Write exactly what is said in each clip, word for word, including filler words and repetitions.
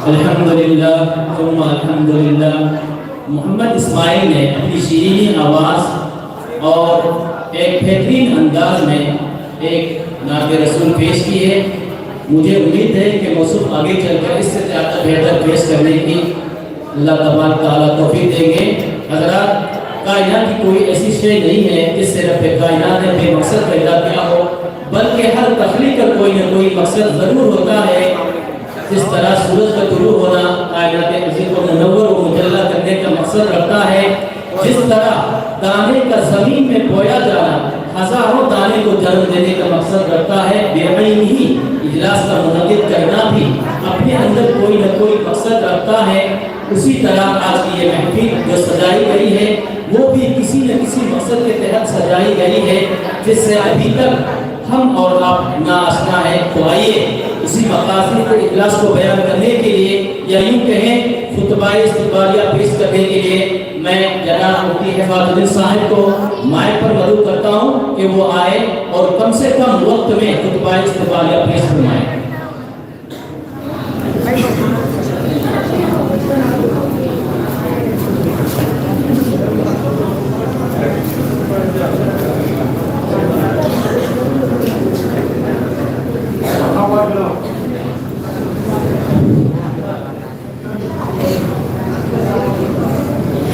अल्हम्दुलिल्लाह, सुम्मा अल्हम्दुलिल्लाह। मोहम्मद इस्माइल ने अपनी शीरीनी आवाज़ और एक बेहतरीन अंदाज में एक नात रसूल पेश की है। मुझे उम्मीद है कि मौसूफ आगे चलकर इससे ज़्यादा बेहतर पेश करने की अल्लाह तबारक ताला तौफीक देंगे। हजरात, कायनात की कोई ऐसी शय नहीं है जिससे रब कायनात ने बेमकसद पैदा किया हो, बल्कि हर तख्लीक का कोई ना कोई मकसद ज़रूर होता है। जिस तरह सूरज का तुलू होना कायनात अजीम को मुनव्वर व मुजल्ला करने का मकसद रखता है, जिस तरह दाने का जमीन में बोया जाना हजारों दाने को जन्म देने का मकसद रखता है, बेअनी ही इजलास का मुनद करना भी अपने अंदर कोई न कोई मकसद रखता है। उसी तरह आज की ये महफिल जो सजाई गई है, वो भी किसी न किसी मकसद के तहत सजाई गई है, जिससे अभी तक हम और आप ना आशना है। तो आइए, इसी मकासद के इखलास को बयान करने के लिए, या यूं कहें, खुतबा इस्तकबालिया पेश करने के लिए मैं जनाब मुफ्ती हिफाजुद्दीन साहब को माइक पर मदऊ करता हूं कि वो आए और कम से कम वक्त में खुतबा इस्तकबालिया पेश फरमाएं।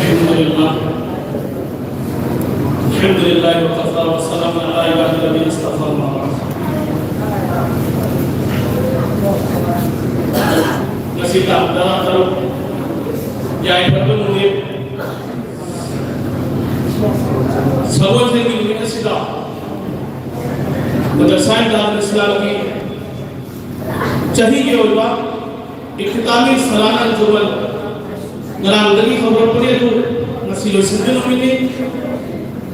الحمد لله. الحمد لله وكفى وسلام على عباده الذين اصطفى، أما بعد. Nasita, dara taru, ya ibrahim ni, sabon se ki nasita, madrasa Darul Islam ki chahi ke ulama, Ikhtitami Salana Jumal, ꯉꯔꯥꯡꯗꯒꯤ ꯍꯧꯔꯛꯄꯅꯤ ꯑꯗꯨ ꯉꯁꯤ ꯂꯣꯏꯁꯤꯟꯒꯗꯧꯔꯤꯅꯤ꯫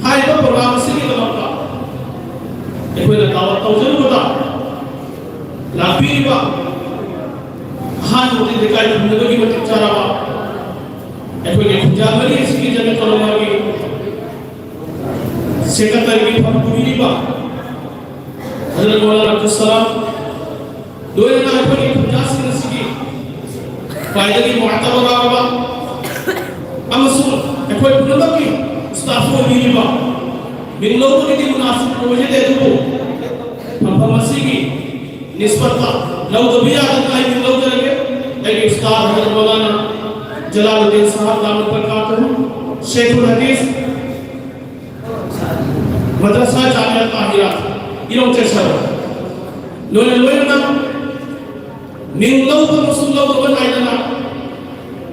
ꯍꯥꯏꯔꯤꯕ ꯄ꯭ꯔꯣꯒ꯭ꯔꯥꯝ ꯑꯁꯤꯒꯤꯗꯃꯛꯇ ꯑꯩꯈꯣꯏꯅ ꯗꯥꯋꯠ ꯇꯧꯖꯔꯨꯕꯗ ꯂꯥꯛꯄꯤꯔꯤꯕ ꯑꯍꯥꯟꯕꯗꯤ ꯂꯩꯀꯥꯏ ꯈꯨꯟꯅꯕꯒꯤ ꯃꯇꯤꯛ ꯆꯥꯔꯕ ꯑꯩꯈꯣꯏꯒꯤ ꯈꯨꯟꯖꯥ ꯃꯔꯤ ꯑꯁꯤꯒꯤ ꯖꯃꯤꯌꯠ ꯎꯂꯃꯥꯒꯤ ꯁꯦꯀ꯭ꯔꯦꯇꯔꯤꯒꯤ ꯐꯝ ꯄꯨꯕꯤꯔꯤꯕ ꯍꯖꯔꯠ ꯃꯧꯂꯥꯅꯥ ꯑꯕꯗꯨꯜ ꯁꯂꯥꯝ, ꯂꯣꯏꯅꯅ ꯑꯩꯈꯣꯏꯒꯤ ꯈꯨꯟꯖꯥꯁꯤꯡ ꯑꯁꯤꯒꯤ ꯈ꯭ꯋꯥꯏꯗꯒꯤ ꯃꯨꯑꯇꯕꯔ ꯑꯣꯏꯕ ꯑꯃꯁꯨꯡ ꯑꯩꯈꯣꯏ ꯄꯨꯝꯅꯃꯛꯀꯤ ꯎꯁꯇꯥꯗ ꯑꯣꯏꯕꯤꯔꯤꯕ ꯃꯤꯡ ꯂꯧꯕꯒꯤꯗꯤ ꯃꯨꯅꯥꯁꯤꯕ ꯑꯣꯏꯖꯗꯦ, ꯑꯗꯨꯕꯨ ꯃꯐꯝ ꯑꯁꯤꯒꯤ ꯅꯤꯁꯕꯠꯇ ꯂꯧꯗꯕ ꯌꯥꯗꯅ ꯑꯩ ꯃꯤꯡ ꯂꯧꯖꯔꯒꯦ꯫ ꯑꯩꯒꯤ ꯎꯁꯇꯥꯗ ꯍꯖꯔꯠ ꯃꯧꯂꯥꯅꯥ ꯖꯂꯥꯂꯨꯗꯗꯤꯟ ꯁꯥꯍꯕ ꯗꯥꯃꯠ ꯕꯔꯀꯥꯇꯨꯍꯨꯝ, ꯁꯦꯈꯨꯜ ꯍꯗꯤꯁ, ꯃꯗ꯭ꯔꯁꯥ ꯖꯥꯃꯤꯌꯥ ꯇꯥꯍꯤꯔꯥ, ꯏꯔꯣꯡ ꯆꯦꯁꯔ, ꯂꯣꯏꯅ ꯂꯣꯏꯅꯅ ꯃꯤꯡ ꯂꯧꯕ ꯑꯃꯁꯨꯡ ꯂꯧꯗꯕ ꯅꯥꯏꯗꯅ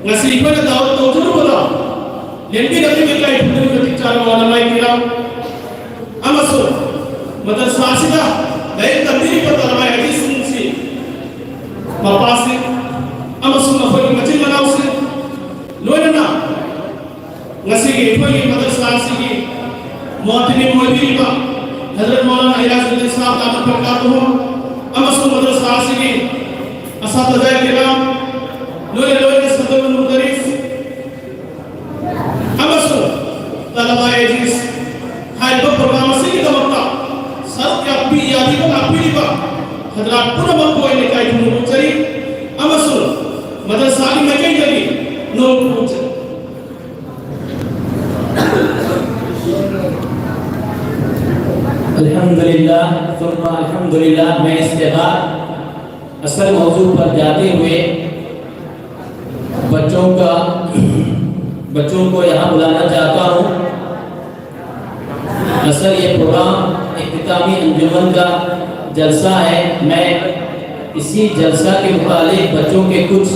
ꯉꯁꯤ ꯑꯩꯈꯣꯏꯅ ꯗꯥꯋꯠ ꯇꯧꯖꯔꯨꯕꯗ ꯂꯦꯡꯕꯤꯔꯛꯂꯤꯕ ꯏꯀꯥꯏ ꯈꯨꯝꯅꯔꯤꯕ ꯃꯇꯤꯛ ꯆꯥꯔꯕ ꯎꯂꯃꯥꯏ ꯀꯤꯔꯥꯝ ꯑꯃꯁꯨꯡ ꯃꯗ꯭ꯔꯁꯥ ꯑꯁꯤꯗ ꯂꯥꯏꯔꯤꯛ ꯇꯝꯕꯤꯔꯤꯕ ꯇꯂꯕꯥꯏ ꯍꯗꯤꯁꯁꯤꯡꯁꯤ, ꯃꯄꯥꯁꯤꯡ ꯑꯃꯁꯨꯡ ꯃꯈꯣꯏꯒꯤ ꯃꯆꯤꯟ ꯃꯅꯥꯎꯁꯤꯡ, ꯂꯣꯏꯅꯅ ꯉꯁꯤꯒꯤ ꯑꯩꯈꯣꯏꯒꯤ ꯃꯗ꯭ꯔꯁꯥ ꯑꯁꯤꯒꯤ ꯃꯣꯇꯤꯅꯤꯝ ꯑꯣꯏꯕꯤꯔꯤꯕ ꯍꯖꯔꯠ ꯃꯧꯂꯥꯅꯥ ꯏꯌꯥꯖꯨꯗꯗꯤꯟ ꯁꯥꯍꯕ ꯗꯥꯃꯠ ꯕꯔꯀꯥꯇꯨꯍꯨꯝ ꯑꯃꯁꯨꯡ ꯃꯗ꯭ꯔꯁꯥ ꯑꯁꯤꯒꯤ ꯑꯁꯥꯇꯤꯖꯥ ꯀꯤꯔꯥꯝ, ꯂꯣꯏꯅ ꯂꯣꯏꯅꯅ ꯁꯗꯔꯨꯜ ꯃꯨꯗꯔꯤꯁ ꯑꯃꯁꯨꯡ ꯇꯂꯕꯥ ꯑꯦꯖꯤꯖ ꯍꯥꯏꯔꯤꯕ ꯄ꯭ꯔꯣꯒ꯭ꯔꯥꯝ ꯑꯁꯤꯒꯤꯗꯃꯛꯇ ꯁꯔꯨꯛ ꯌꯥꯕꯤ-, ꯌꯥꯕꯤꯕ ꯂꯥꯛꯄꯤꯔꯤꯕ ꯍꯖꯔꯥꯠ ꯄꯨꯝꯅꯃꯛꯄꯨ ꯑꯩꯅ ꯏꯀꯥꯏ ꯈꯨꯝꯅꯕ ꯎꯠꯆꯔꯤ ꯑꯃꯁꯨꯡ ꯃꯗ꯭ꯔꯁꯥꯒꯤ ꯃꯥꯏꯀꯩꯗꯒꯤ ꯅꯣꯡ ꯎꯠꯆꯔꯤ꯫ अल्हम्दुलिल्लाह, सुम्मा अल्हम्दुलिल्लाह। मैं इसके बाद असल मौजू पर जाते हुए बच्चों का, बच्चों को यहाँ बुलाना चाहता हूँ। असल ये प्रोग्राम इख्तितामी अंजुमन का जलसा है। मैं इसी जलसा के मुतालिक बच्चों के कुछ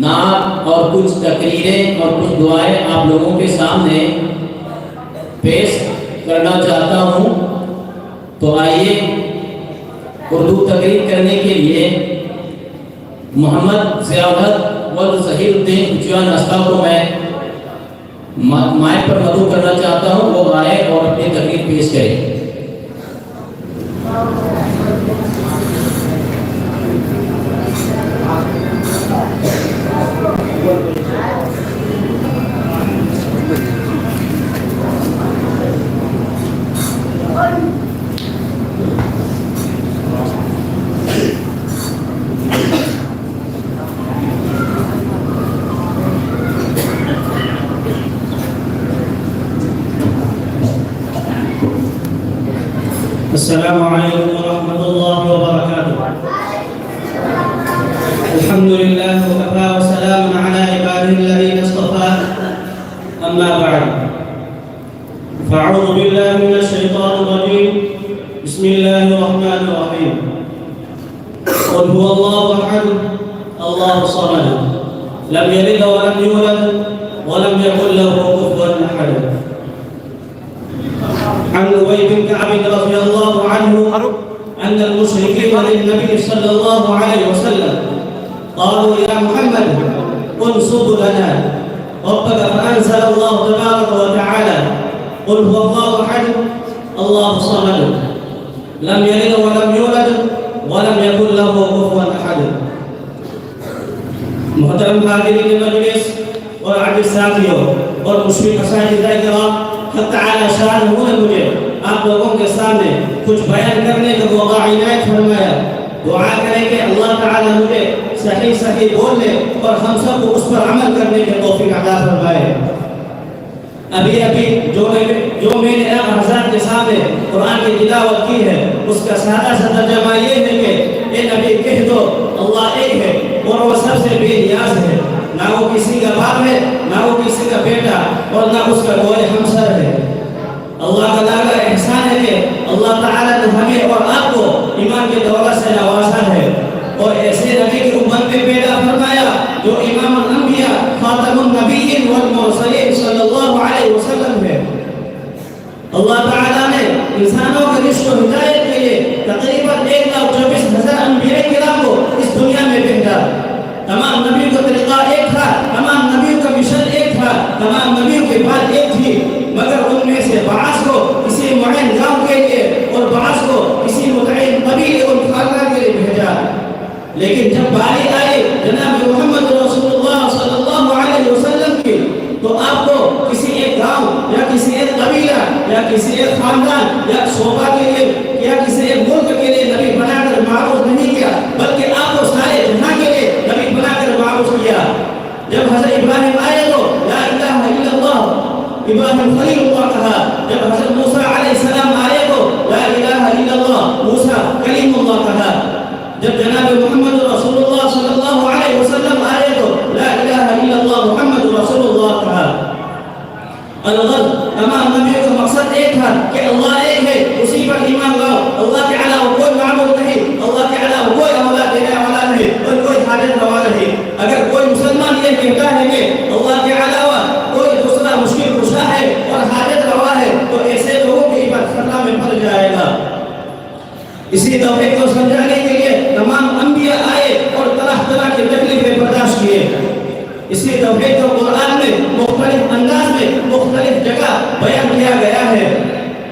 नात और कुछ तकरीरें और कुछ दुआएं आप लोगों के सामने पेश करना चाहता हूँ। तो आइए, उर्दू तकरीर करने के लिए मोहम्मद ज़ियाउल हक वल्द ज़हीरुद्दीन उच्चवा नस्ता को मैं मा-, माइक पर मदऊ करना चाहता हूँ, वो आए और अपनी तकरीर पेश करें। السلام عليكم ورحمة الله وبركاته. الحمد لله وكفى وسلام على عباده الذين اصطفى. أما بعد، فأعوذ بالله من الشيطان الرجيم. بسم الله الرحمن الرحيم. قل هو الله أحد، الله الصمد، لم يلد ولم يولد، ولم يكن له كفوا أحد. عن أبي بن كعب رضي الله عنه أن المشركين للنبي صلى الله عليه وسلم قالوا: يا محمد، انصب لنا ربك، فأنزل الله تبارك وتعالى: قل هو الله أحد، الله الصمد، لم يلد ولم يولد، ولم يكن له كفوا أحد. मोहतरम हाजिरीन मजलिस और अजीज साथियों और मुश्किल असातिज़ा किराम, हक तआला शानहू ने मुझे आप लोगों के सामने कुछ बयान करने का मौका इनायत फरमाया। दुआ करें कि अल्लाह ताला मुझे सही सही बोलने और हम सबको उस पर अमल करने की तौफीक अता फरमाए। अभी अभी जो मैं जो मैंने आप हजरात के सामने कुरान की तिलावत की है, उसका सादा सा तर्जमा ये है कि ए नबी, कह दो, अल्लाह एक है और वो सबसे बेनियाज है, ना वो किसी का बाप है, ना वो किसी का बेटा और ना उसका कोई हमसर है। अल्लाह ताला का एहसान है कि अल्लाह ताला ने हमें और आपको ईमान के दौलत से नवाजा है और ऐसे नबी की उम्मत में पैदा फरमाया जो इमामुल अंबिया, खातमुन नबीयीन वल मुरसलीन सल्लल्लाहु अलैहि वसल्लम है। अल्लाह ताला ने इंसानों के रिश्क और हिदायत के लिए तकरीबन एक लाख चौबीस हजार अंबिया किराम को इस दुनिया में भेजा। तमाम नबियों का तरीका एक था, तमाम नबियों का मिशन एक था, तमाम नबियों की बात एक थी, मगर उनमें से बाज को किसी मुअय्यन गांव के लिए और बाज को किसी मुतय्यन कबीले और खानदान के लिए भेजा। लेकिन जब बारी आई जनाब मोहम्मद रसूलुल्लाह सल्लल्लाहु अलैहि वसल्लम की, तो आपको किसी एक गांव या किसी एक कबीला या किसी एक खानदान या शोबा के लिए या किसी एक मुल्क के लिए नबी बनाकर मारूफ नहीं किया, बल्कि आपको सारे जहां के लिए नबी बनाकर मारूफ किया। जब हजरत इब्राहिम आए तो ला इलाहा इल्लल्लाह, इब्राहिम खलीलुल्लाह कहा। जब हजरत मूसा अलैहिस्सलाम आए तो ला इलाहा الغرض، تمام نبیوں کا مقصد ایک تھا کہ اللہ ایک ہے، اسی پر ایمان لاؤ، اللہ کے علاوہ کوئی معبود نہیں، اللہ کے علاوہ کوئی اولاد دینے والا نہیں اور کوئی حاجت روا نہیں۔ اگر کوئی مسلمان یہ کہتا ہے کہ اللہ کے علاوہ کوئی دوسرا مشکل کشا ہے اور حاجت روا ہے، تو ایسے لوگوں کے اوپر خطرہ میں پڑ جائے گا۔ اسی توحید کو سمجھانے کے لیے تمام انبیاء آئے اور طرح طرح کی تکلیفیں برداشت کیے۔ اسی توحید کو قرآن میں مختلف انداز میں مختلف جگہ بیان کیا گیا ہے۔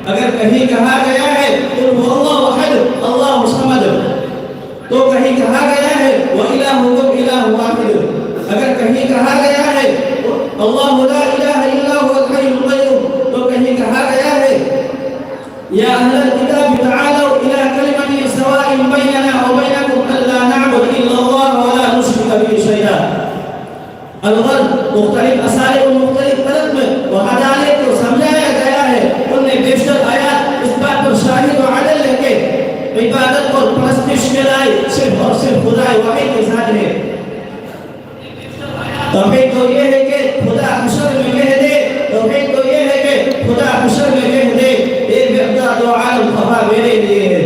اگر کہیں کہا گیا ہے قل هو الله احد الله الصمد، تو کہیں کہا گیا ہے والهکم اله واحد۔ اگر کہیں کہا گیا ہے الله لا اله الا هو الحي القيوم، تو کہیں کہا گیا ہے يا أهل الكتاب تعالوا إلى كلمة سواء بيننا وبينكم ألا نعبد إلا الله ولا نشرك به شيئا۔ الغرض، مختلف اساليب و مختلف طرق میں وحدانیت کو سمجھایا گیا ہے، ان میں بیشتر آیات اس بات پر شاہد و عدل ہے کہ عبادت اور پرستش کے لائق صرف اور صرف خدائے واحد کے ساتھ ہے۔ توحید تو یہ ہے کہ خدا حشر میں کہہ دے، توحید تو یہ ہے کہ خدا حشر میں کہہ دے، اے بغداد و عالم خفا میرے لیے ہے۔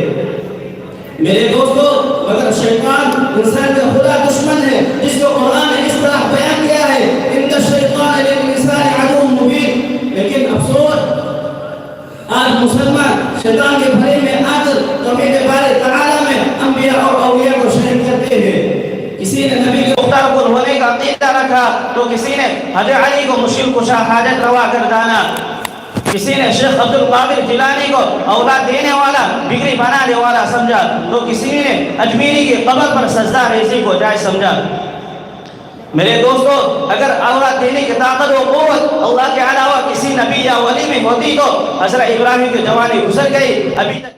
میرے دوستو، مگر شیطان انسان کا خدا دشمن ہے، جس کو قرآن نے اس طرح بیان کیا ہے، ان الشیطان للانسان عدو مبین۔ لیکن افسوس، آج مسلمان شیطان کے بھرے میں آ کر توحید بارے تعالیٰ میں انبیاء اور اولیاء کو شریک کرتے ہیں۔ کسی نے نبی کے مختار کو ہونے کا عقیدہ رکھا، تو کسی نے حضرت علی کو مشکل کشا حاجت روا کر جانا، کسی نے شیخ عبد القادر جیلانی کو اولاد دینے والا، بگڑی بنانے والا سمجھا، تو کسی نے اجمیری کی قبر پر سجدہ ریزی کو جائز سمجھا۔ میرے دوستو، اگر اولاد دینے کی طاقت و قوت اللہ کے علاوہ کسی نبی یا ولی میں ہوتی تو حضرت ابراہیم کی جوانی گزر گئی، ابھی تک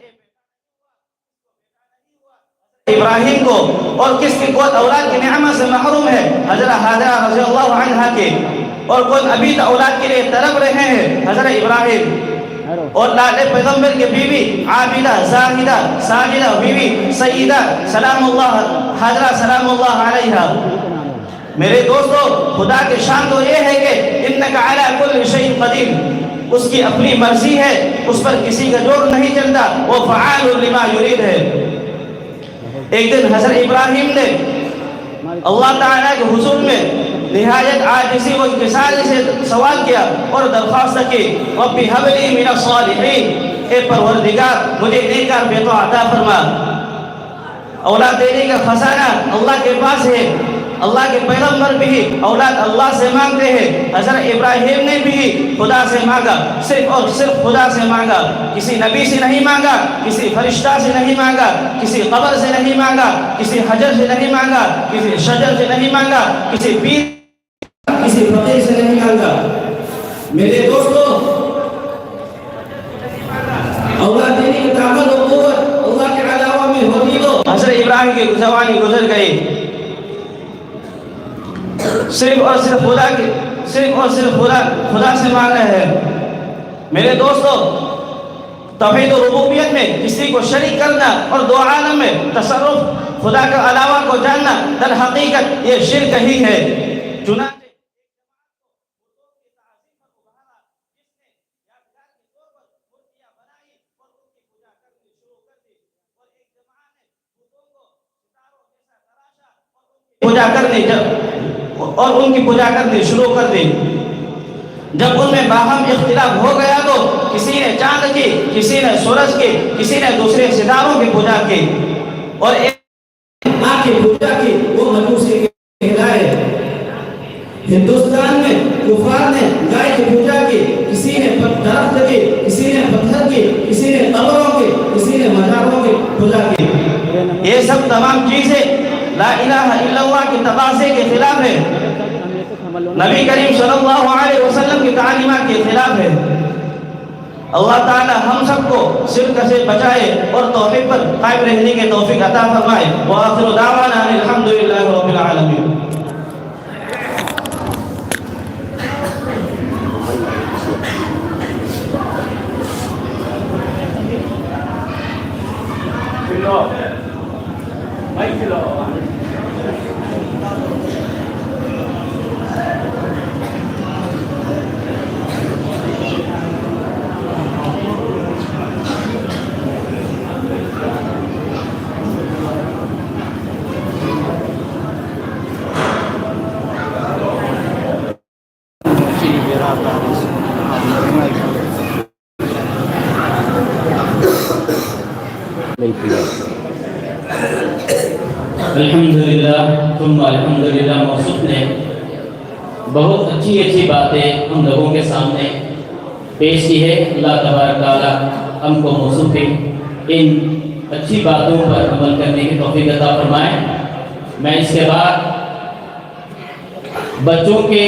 ابراہیم کو، اور کس کی قوت اولاد کی نعمت سے محروم ہے؟ حضرت حاجرہ رضی اللہ عنہا کے، اور کون ابھی تک اولاد کے لیے تڑپ رہے ہیں؟ حضرت ابراہیم۔ اور لالے پیغمبر کے بیوی عابدہ، زاہدہ، ساجدہ بیوی سیدہ سلام اللہ، حاجرہ سلام اللہ علیہا۔ میرے دوستو، خدا کی شان تو یہ ہے کہ انک علی کل شیء قدیر، اس کی اپنی مرضی ہے، اس پر کسی کا زور نہیں چلتا، وہ فعال لما یرید ہے۔ ایک دن حضرت ابراہیم نے اللہ تعالیٰ کے حضور میں نہایت عاجزی و انکساری سے سوال کیا اور درخواست کی، رب هب لی من الصالحین، اے پروردگار، مجھے نیکار بیٹا عطا فرما۔ اولاد دینے کا خزانہ اللہ کے پاس ہے، اللہ کے پیغمبر بھی اولاد اللہ سے مانگتے ہیں۔ حضرت ابراہیم نے بھی خدا سے مانگا، صرف اور صرف خدا سے مانگا، کسی نبی سے نہیں مانگا، کسی فرشتہ سے نہیں مانگا، کسی قبر سے نہیں مانگا، کسی حجر سے نہیں مانگا، کسی شجر سے نہیں مانگا، کسی پیر، کسی فقیر سے نہیں مانگا۔ میرے دوستو، اولاد دینے کی طاقت و قوت اللہ کے علاوہ میں ہوتی تو حضرت ابراہیم کی زبانی گزر گئی، صرف اور صرف خدا کی، صرف اور صرف خدا، خدا سے مانگ رہے ہیں۔ میرے دوستو، توحید ربوبیت میں کسی کو شریک کرنا اور دو عالم میں تصرف، خدا کے علاوہ کو جاننا، در حقیقت یہ شرک ہی ہے۔ چنانچہ پوجا کرنی جب، اور ان کی پوجا کرنی شروع کر دی۔ جب ان میں باہم اختلاف ہو گیا تو کسی نے چاند کی، کسی نے سورج کی، کسی نے دوسرے ستاروں کی پوجا کی، اور ایک ماں کی پوجا کی، وہ مجوسی کہلائے۔ ہندوستان میں کفار نے گائے کی پوجا کی، کسی نے پت-، درخت کی، کسی نے پتھر کی، کسی نے قبروں کی، کسی نے مزاروں کی پوجا کی۔ یہ سب تمام چیزیں لا الہ الا اللہ کے تقاضے کے خلاف ہے، نبی کریم صلی اللہ علیہ وسلم کی تعلیمات کے خلاف ہے۔ اللہ تعالی ہم سب کو شرک سے بچائے اور توحید پر قائم رہنے کی توفیق عطا فرمائے۔ وآخر دعوانا ان الحمد للہ رب العالمین۔ अल्हम्दुलिल्लाह, थुम्मा अल्हम्दुलिल्लाह। मौसूफ ने बहुत अच्छी अच्छी बातें हम लोगों के सामने पेश की है। अल्लाह तबारक ताला हमको मौसूफ इन अच्छी बातों पर अमल करने की तौफीक अता फरमाए। मैं इसके बाद बच्चों के,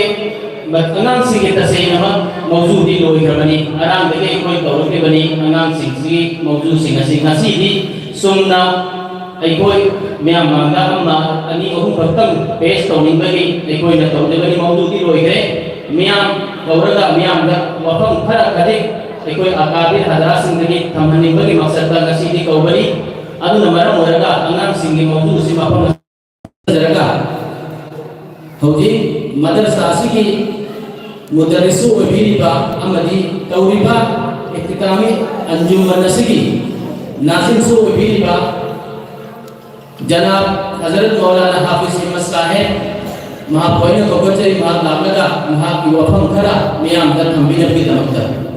ꯑꯉꯥꯡꯁꯤꯡꯒꯤ ꯇꯁꯦꯡꯅꯃꯛ ꯃꯧꯖꯨꯗꯤ ꯂꯣꯏꯈ꯭ꯔꯕꯅꯤ꯫ ꯑꯉꯥꯡꯗꯒꯤ ꯑꯩꯈꯣꯏ ꯇꯧꯔꯛꯂꯤꯕꯅꯤ꯫ ꯑꯉꯥꯡꯁꯤꯡꯁꯤꯒꯤ ꯃꯧꯖꯨꯁꯤꯡ ꯑꯁꯤ ꯉꯁꯤꯗꯤ ꯁꯨꯝꯅ ꯑꯩꯈꯣꯏ ꯃꯌꯥꯝ ꯃꯥꯡꯗ ꯑꯃ ꯑꯅꯤ ꯑꯍꯨꯝ ꯈꯛꯇꯪ ꯄꯦꯁ ꯇꯧꯅꯤꯡꯕꯒꯤ ꯑꯩꯈꯣꯏꯅ ꯇꯧꯖꯕꯅꯤ꯫ ꯃꯧꯖꯨꯗꯤ ꯂꯣꯏꯈ꯭ꯔꯦ꯫ ꯃꯤꯌꯥꯝ ꯀꯧꯔꯒ ꯃꯤꯌꯥꯝꯗ ꯋꯥꯐꯝ ꯈꯔ ꯈꯖꯤꯛ ꯑꯩꯈꯣꯏ ꯑꯀꯥꯕꯤꯔ ꯍꯖꯔꯥꯁꯤꯡꯗꯒꯤ ꯊꯝꯍꯟꯅꯤꯡꯕꯒꯤ ꯃꯛꯁꯠꯇ ꯉꯁꯤꯗꯤ ꯀꯧꯕꯅꯤ꯫ ꯑꯗꯨꯅ ꯃꯔꯝ ꯑꯣꯏꯔꯒ ꯑꯉꯥꯡꯁꯤꯡꯒꯤ ꯃꯧꯖꯨꯁꯤ ꯃꯐꯝ ꯐꯖꯔꯒ ꯍꯧꯖꯤꯛ ꯃꯗꯔꯁꯥ ꯑꯁꯤꯒꯤ ꯃꯨꯗꯔꯤꯁꯁꯨ ꯑꯣꯏꯕꯤꯔꯤꯕ ꯑꯃꯗꯤ ꯇꯧꯔꯤꯕ ꯏꯐꯇꯤꯇꯥꯃꯤ ꯑꯟꯖꯨꯃꯟ ꯑꯁꯤꯒꯤ ꯅꯥꯖꯤꯝꯁꯨ ꯑꯣꯏꯕꯤꯔꯤꯕ ꯖꯅꯥꯕ ꯍꯖꯔꯠ ꯃꯧꯂꯥꯅꯥ ꯍꯥꯐꯤꯖ ꯑꯍꯃꯗ ꯁꯥꯍꯦꯕ, ꯃꯍꯥꯛꯄꯨ ꯑꯩꯅ ꯀꯧꯈꯠꯆꯔꯤ꯫ ꯃꯍꯥꯛ ꯂꯥꯛꯂꯒ ꯃꯍꯥꯛꯀꯤ ꯋꯥꯐꯝ ꯈꯔ ꯃꯤꯌꯥꯝꯗ ꯊꯝꯕꯤꯅꯕꯒꯤꯗꯃꯛꯇ꯫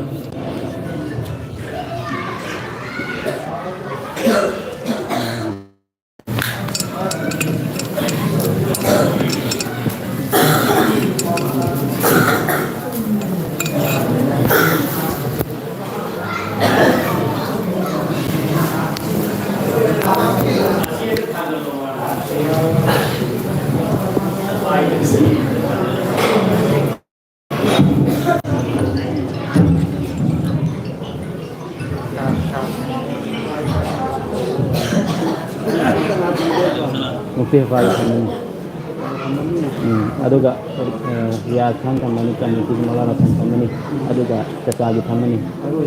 ꯃꯨꯐꯇꯤ ꯍꯨꯐꯥꯖ ꯊꯝꯃꯅꯤ꯫ ꯎꯝ, ꯑꯗꯨꯒ, ꯑ, ꯔꯤꯌꯥꯖ ꯈꯥꯟ ꯊꯝꯃꯅꯤ, ꯀꯃꯤꯇꯤꯒꯤ ꯃꯧꯂꯥꯅꯥ ꯊꯝꯃꯅꯤ, ꯑꯗꯨꯒ ꯆꯆꯥꯒꯤ ꯊꯝꯃꯅꯤ꯫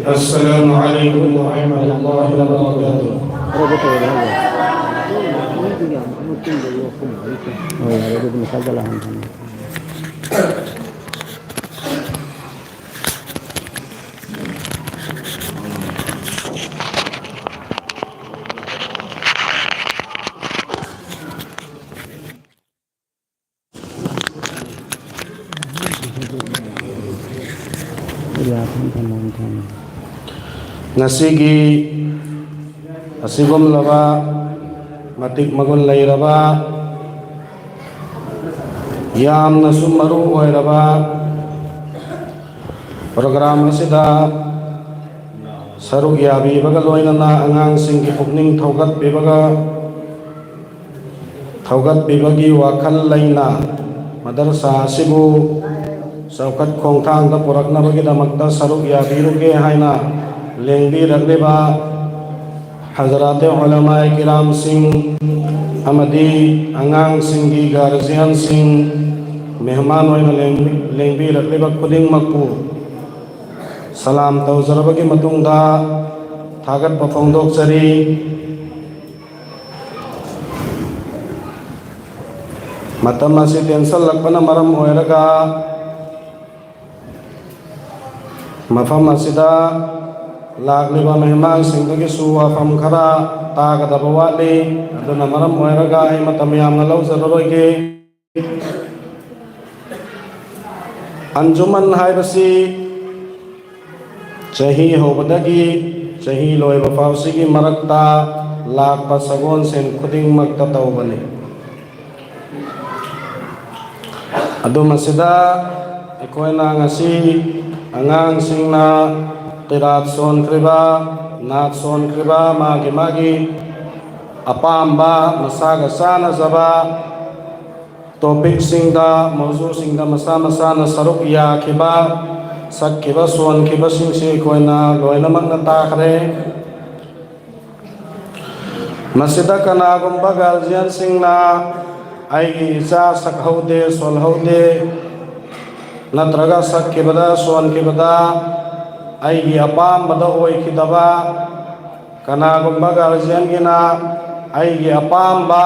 السلام عليكم ورحمة الله وبركاته. ꯑꯗꯨꯒ ꯇꯧꯔꯒ ꯍꯥꯏꯌꯣ꯫ ꯍꯣꯏ, ꯌꯥꯔꯦ, ꯑꯗꯨꯗꯤ ꯃꯁꯥ ꯆꯠꯂ ꯍꯥꯟꯅ ꯊꯝꯃꯣ꯫ ꯉꯁꯤꯒꯤ ꯑꯁꯤꯒꯨꯝꯂꯕ ꯃꯇꯤꯛ ꯃꯒꯨꯟ ꯂꯩꯔꯕ, ꯌꯥꯝꯅꯁꯨ ꯃꯔꯨ ꯑꯣꯏꯔꯕ program ꯑꯁꯤꯗ ꯁꯔꯨꯛ ꯌꯥꯕꯤꯕꯒ ꯂꯣꯏꯅꯅ ꯑꯉꯥꯡꯁꯤꯡꯒꯤ ꯄꯨꯛꯅꯤꯡ ꯊꯧꯒꯠꯄꯤꯕꯒ ꯊꯧꯒꯠꯄꯤꯕꯒꯤ ꯋꯥꯈꯜ ꯂꯩꯅ ꯃꯗꯔꯁꯥ ꯑꯁꯤꯕꯨ ꯆꯥꯎꯈꯠ ꯈꯣꯡꯊꯥꯡꯗ ꯄꯨꯔꯛꯅꯕꯒꯤꯗꯃꯛꯇ ꯁꯔꯨꯛ ꯌꯥꯕꯤꯔꯨꯒꯦ ꯍꯥꯏꯅ ꯂꯦꯡꯕꯤꯔꯛꯂꯤꯕ ꯍꯖꯔꯥꯇꯦ ꯎꯂꯃꯥꯏ ꯀꯤꯔꯥꯝꯁꯤꯡ ꯑꯃꯗꯤ ꯑꯉꯥꯡꯁꯤꯡꯒꯤ ꯒꯥꯔꯖꯤꯌꯥꯟꯁꯤꯡ, ꯃꯦꯍꯃꯥꯟ ꯑꯣꯏꯅ ꯂꯦꯡ-, ꯂꯦꯡꯕꯤꯔꯛꯂꯤꯕ ꯈꯨꯗꯤꯡꯃꯛꯄꯨ ꯁꯂꯥꯝ ꯇꯧꯖꯔꯕꯒꯤ ꯃꯇꯨꯡꯗ ꯊꯥꯒꯠꯄ ꯐꯣꯡꯗꯣꯛꯆꯔꯤ꯫ ꯃꯇꯝ ꯑꯁꯤ ꯇꯦꯟꯁꯜꯂꯛꯄꯅ ꯃꯔꯝ ꯑꯣꯏꯔꯒ ꯃꯐꯝ ꯑꯁꯤꯗ ꯂꯥꯛꯂꯤꯕ ꯃꯦꯍꯃꯥꯟꯁꯤꯡꯗꯒꯤꯁꯨ ꯋꯥꯐꯝ ꯈꯔ ꯇꯥꯒꯗꯕ ꯋꯥꯠꯂꯤ꯫ ꯑꯗꯨꯅ ꯃꯔꯝ ꯑꯣꯏꯔꯒ ꯑꯩ ꯃꯇꯝ ꯌꯥꯝꯅ ꯂꯧꯖꯔꯔꯣꯏꯒꯦ꯫ ꯑꯟꯖꯨꯃꯟ ꯍꯥꯏꯕꯁꯤ ꯆꯍꯤ ꯍꯧꯕꯗꯒꯤ ꯆꯍꯤ ꯂꯣꯏꯕ ꯐꯥꯎꯁꯤꯒꯤ ꯃꯔꯛꯇ ꯂꯥꯛꯄ ꯁꯒꯣꯜꯁꯦꯟ ꯈꯨꯗꯤꯡꯃꯛꯇ ꯇꯧꯕꯅꯤ꯫ ꯑꯗꯨ ꯃꯁꯤꯗ ꯑꯩꯈꯣꯏꯅ ꯉꯁꯤ ꯑꯉꯥꯡꯁꯤꯡꯅ ꯀꯤꯔꯥꯠ ꯁꯣꯟꯈ꯭ꯔꯤꯕ, ꯅꯥꯠ ꯁꯣꯟꯈ꯭ꯔꯤꯕ, ꯃꯥꯒꯤ ꯃꯥꯒꯤ ꯑꯄꯥꯝꯕ, ꯃꯁꯥꯒ ꯆꯥꯟꯅꯖꯕ topicꯁꯤꯡꯗ, ꯃꯧꯖꯨꯁꯤꯡꯗ ꯃꯁꯥ ꯃꯁꯥꯅ ꯁꯔꯨꯛ ꯌꯥꯈꯤꯕ, ꯁꯛꯈꯤꯕ, ꯁꯣꯟꯈꯤꯕꯁꯤꯡꯁꯤ ꯑꯩꯈꯣꯏꯅ ꯂꯣꯏꯅꯃꯛꯅ ꯇꯥꯈ꯭ꯔꯦ꯫ ꯃꯁꯤꯗ ꯀꯅꯥꯒꯨꯝꯕ guardianꯁꯤꯡꯅ "ꯑꯩꯒꯤ ꯏꯆꯥ ꯁꯛꯍꯧꯗꯦ, ꯁꯣꯜꯍꯧꯗꯦ, ꯅꯠꯇ꯭ꯔꯒ ꯁꯛꯈꯤꯕꯗ, ꯁꯣꯟꯈꯤꯕꯗ ꯑꯩꯒꯤ ꯑꯄꯥꯝꯕꯗ ꯑꯣꯏꯈꯤꯗꯕ", ꯀꯅꯥꯒꯨꯝꯕ guardianꯒꯤꯅ "ꯑꯩꯒꯤ ꯑꯄꯥꯝꯕ,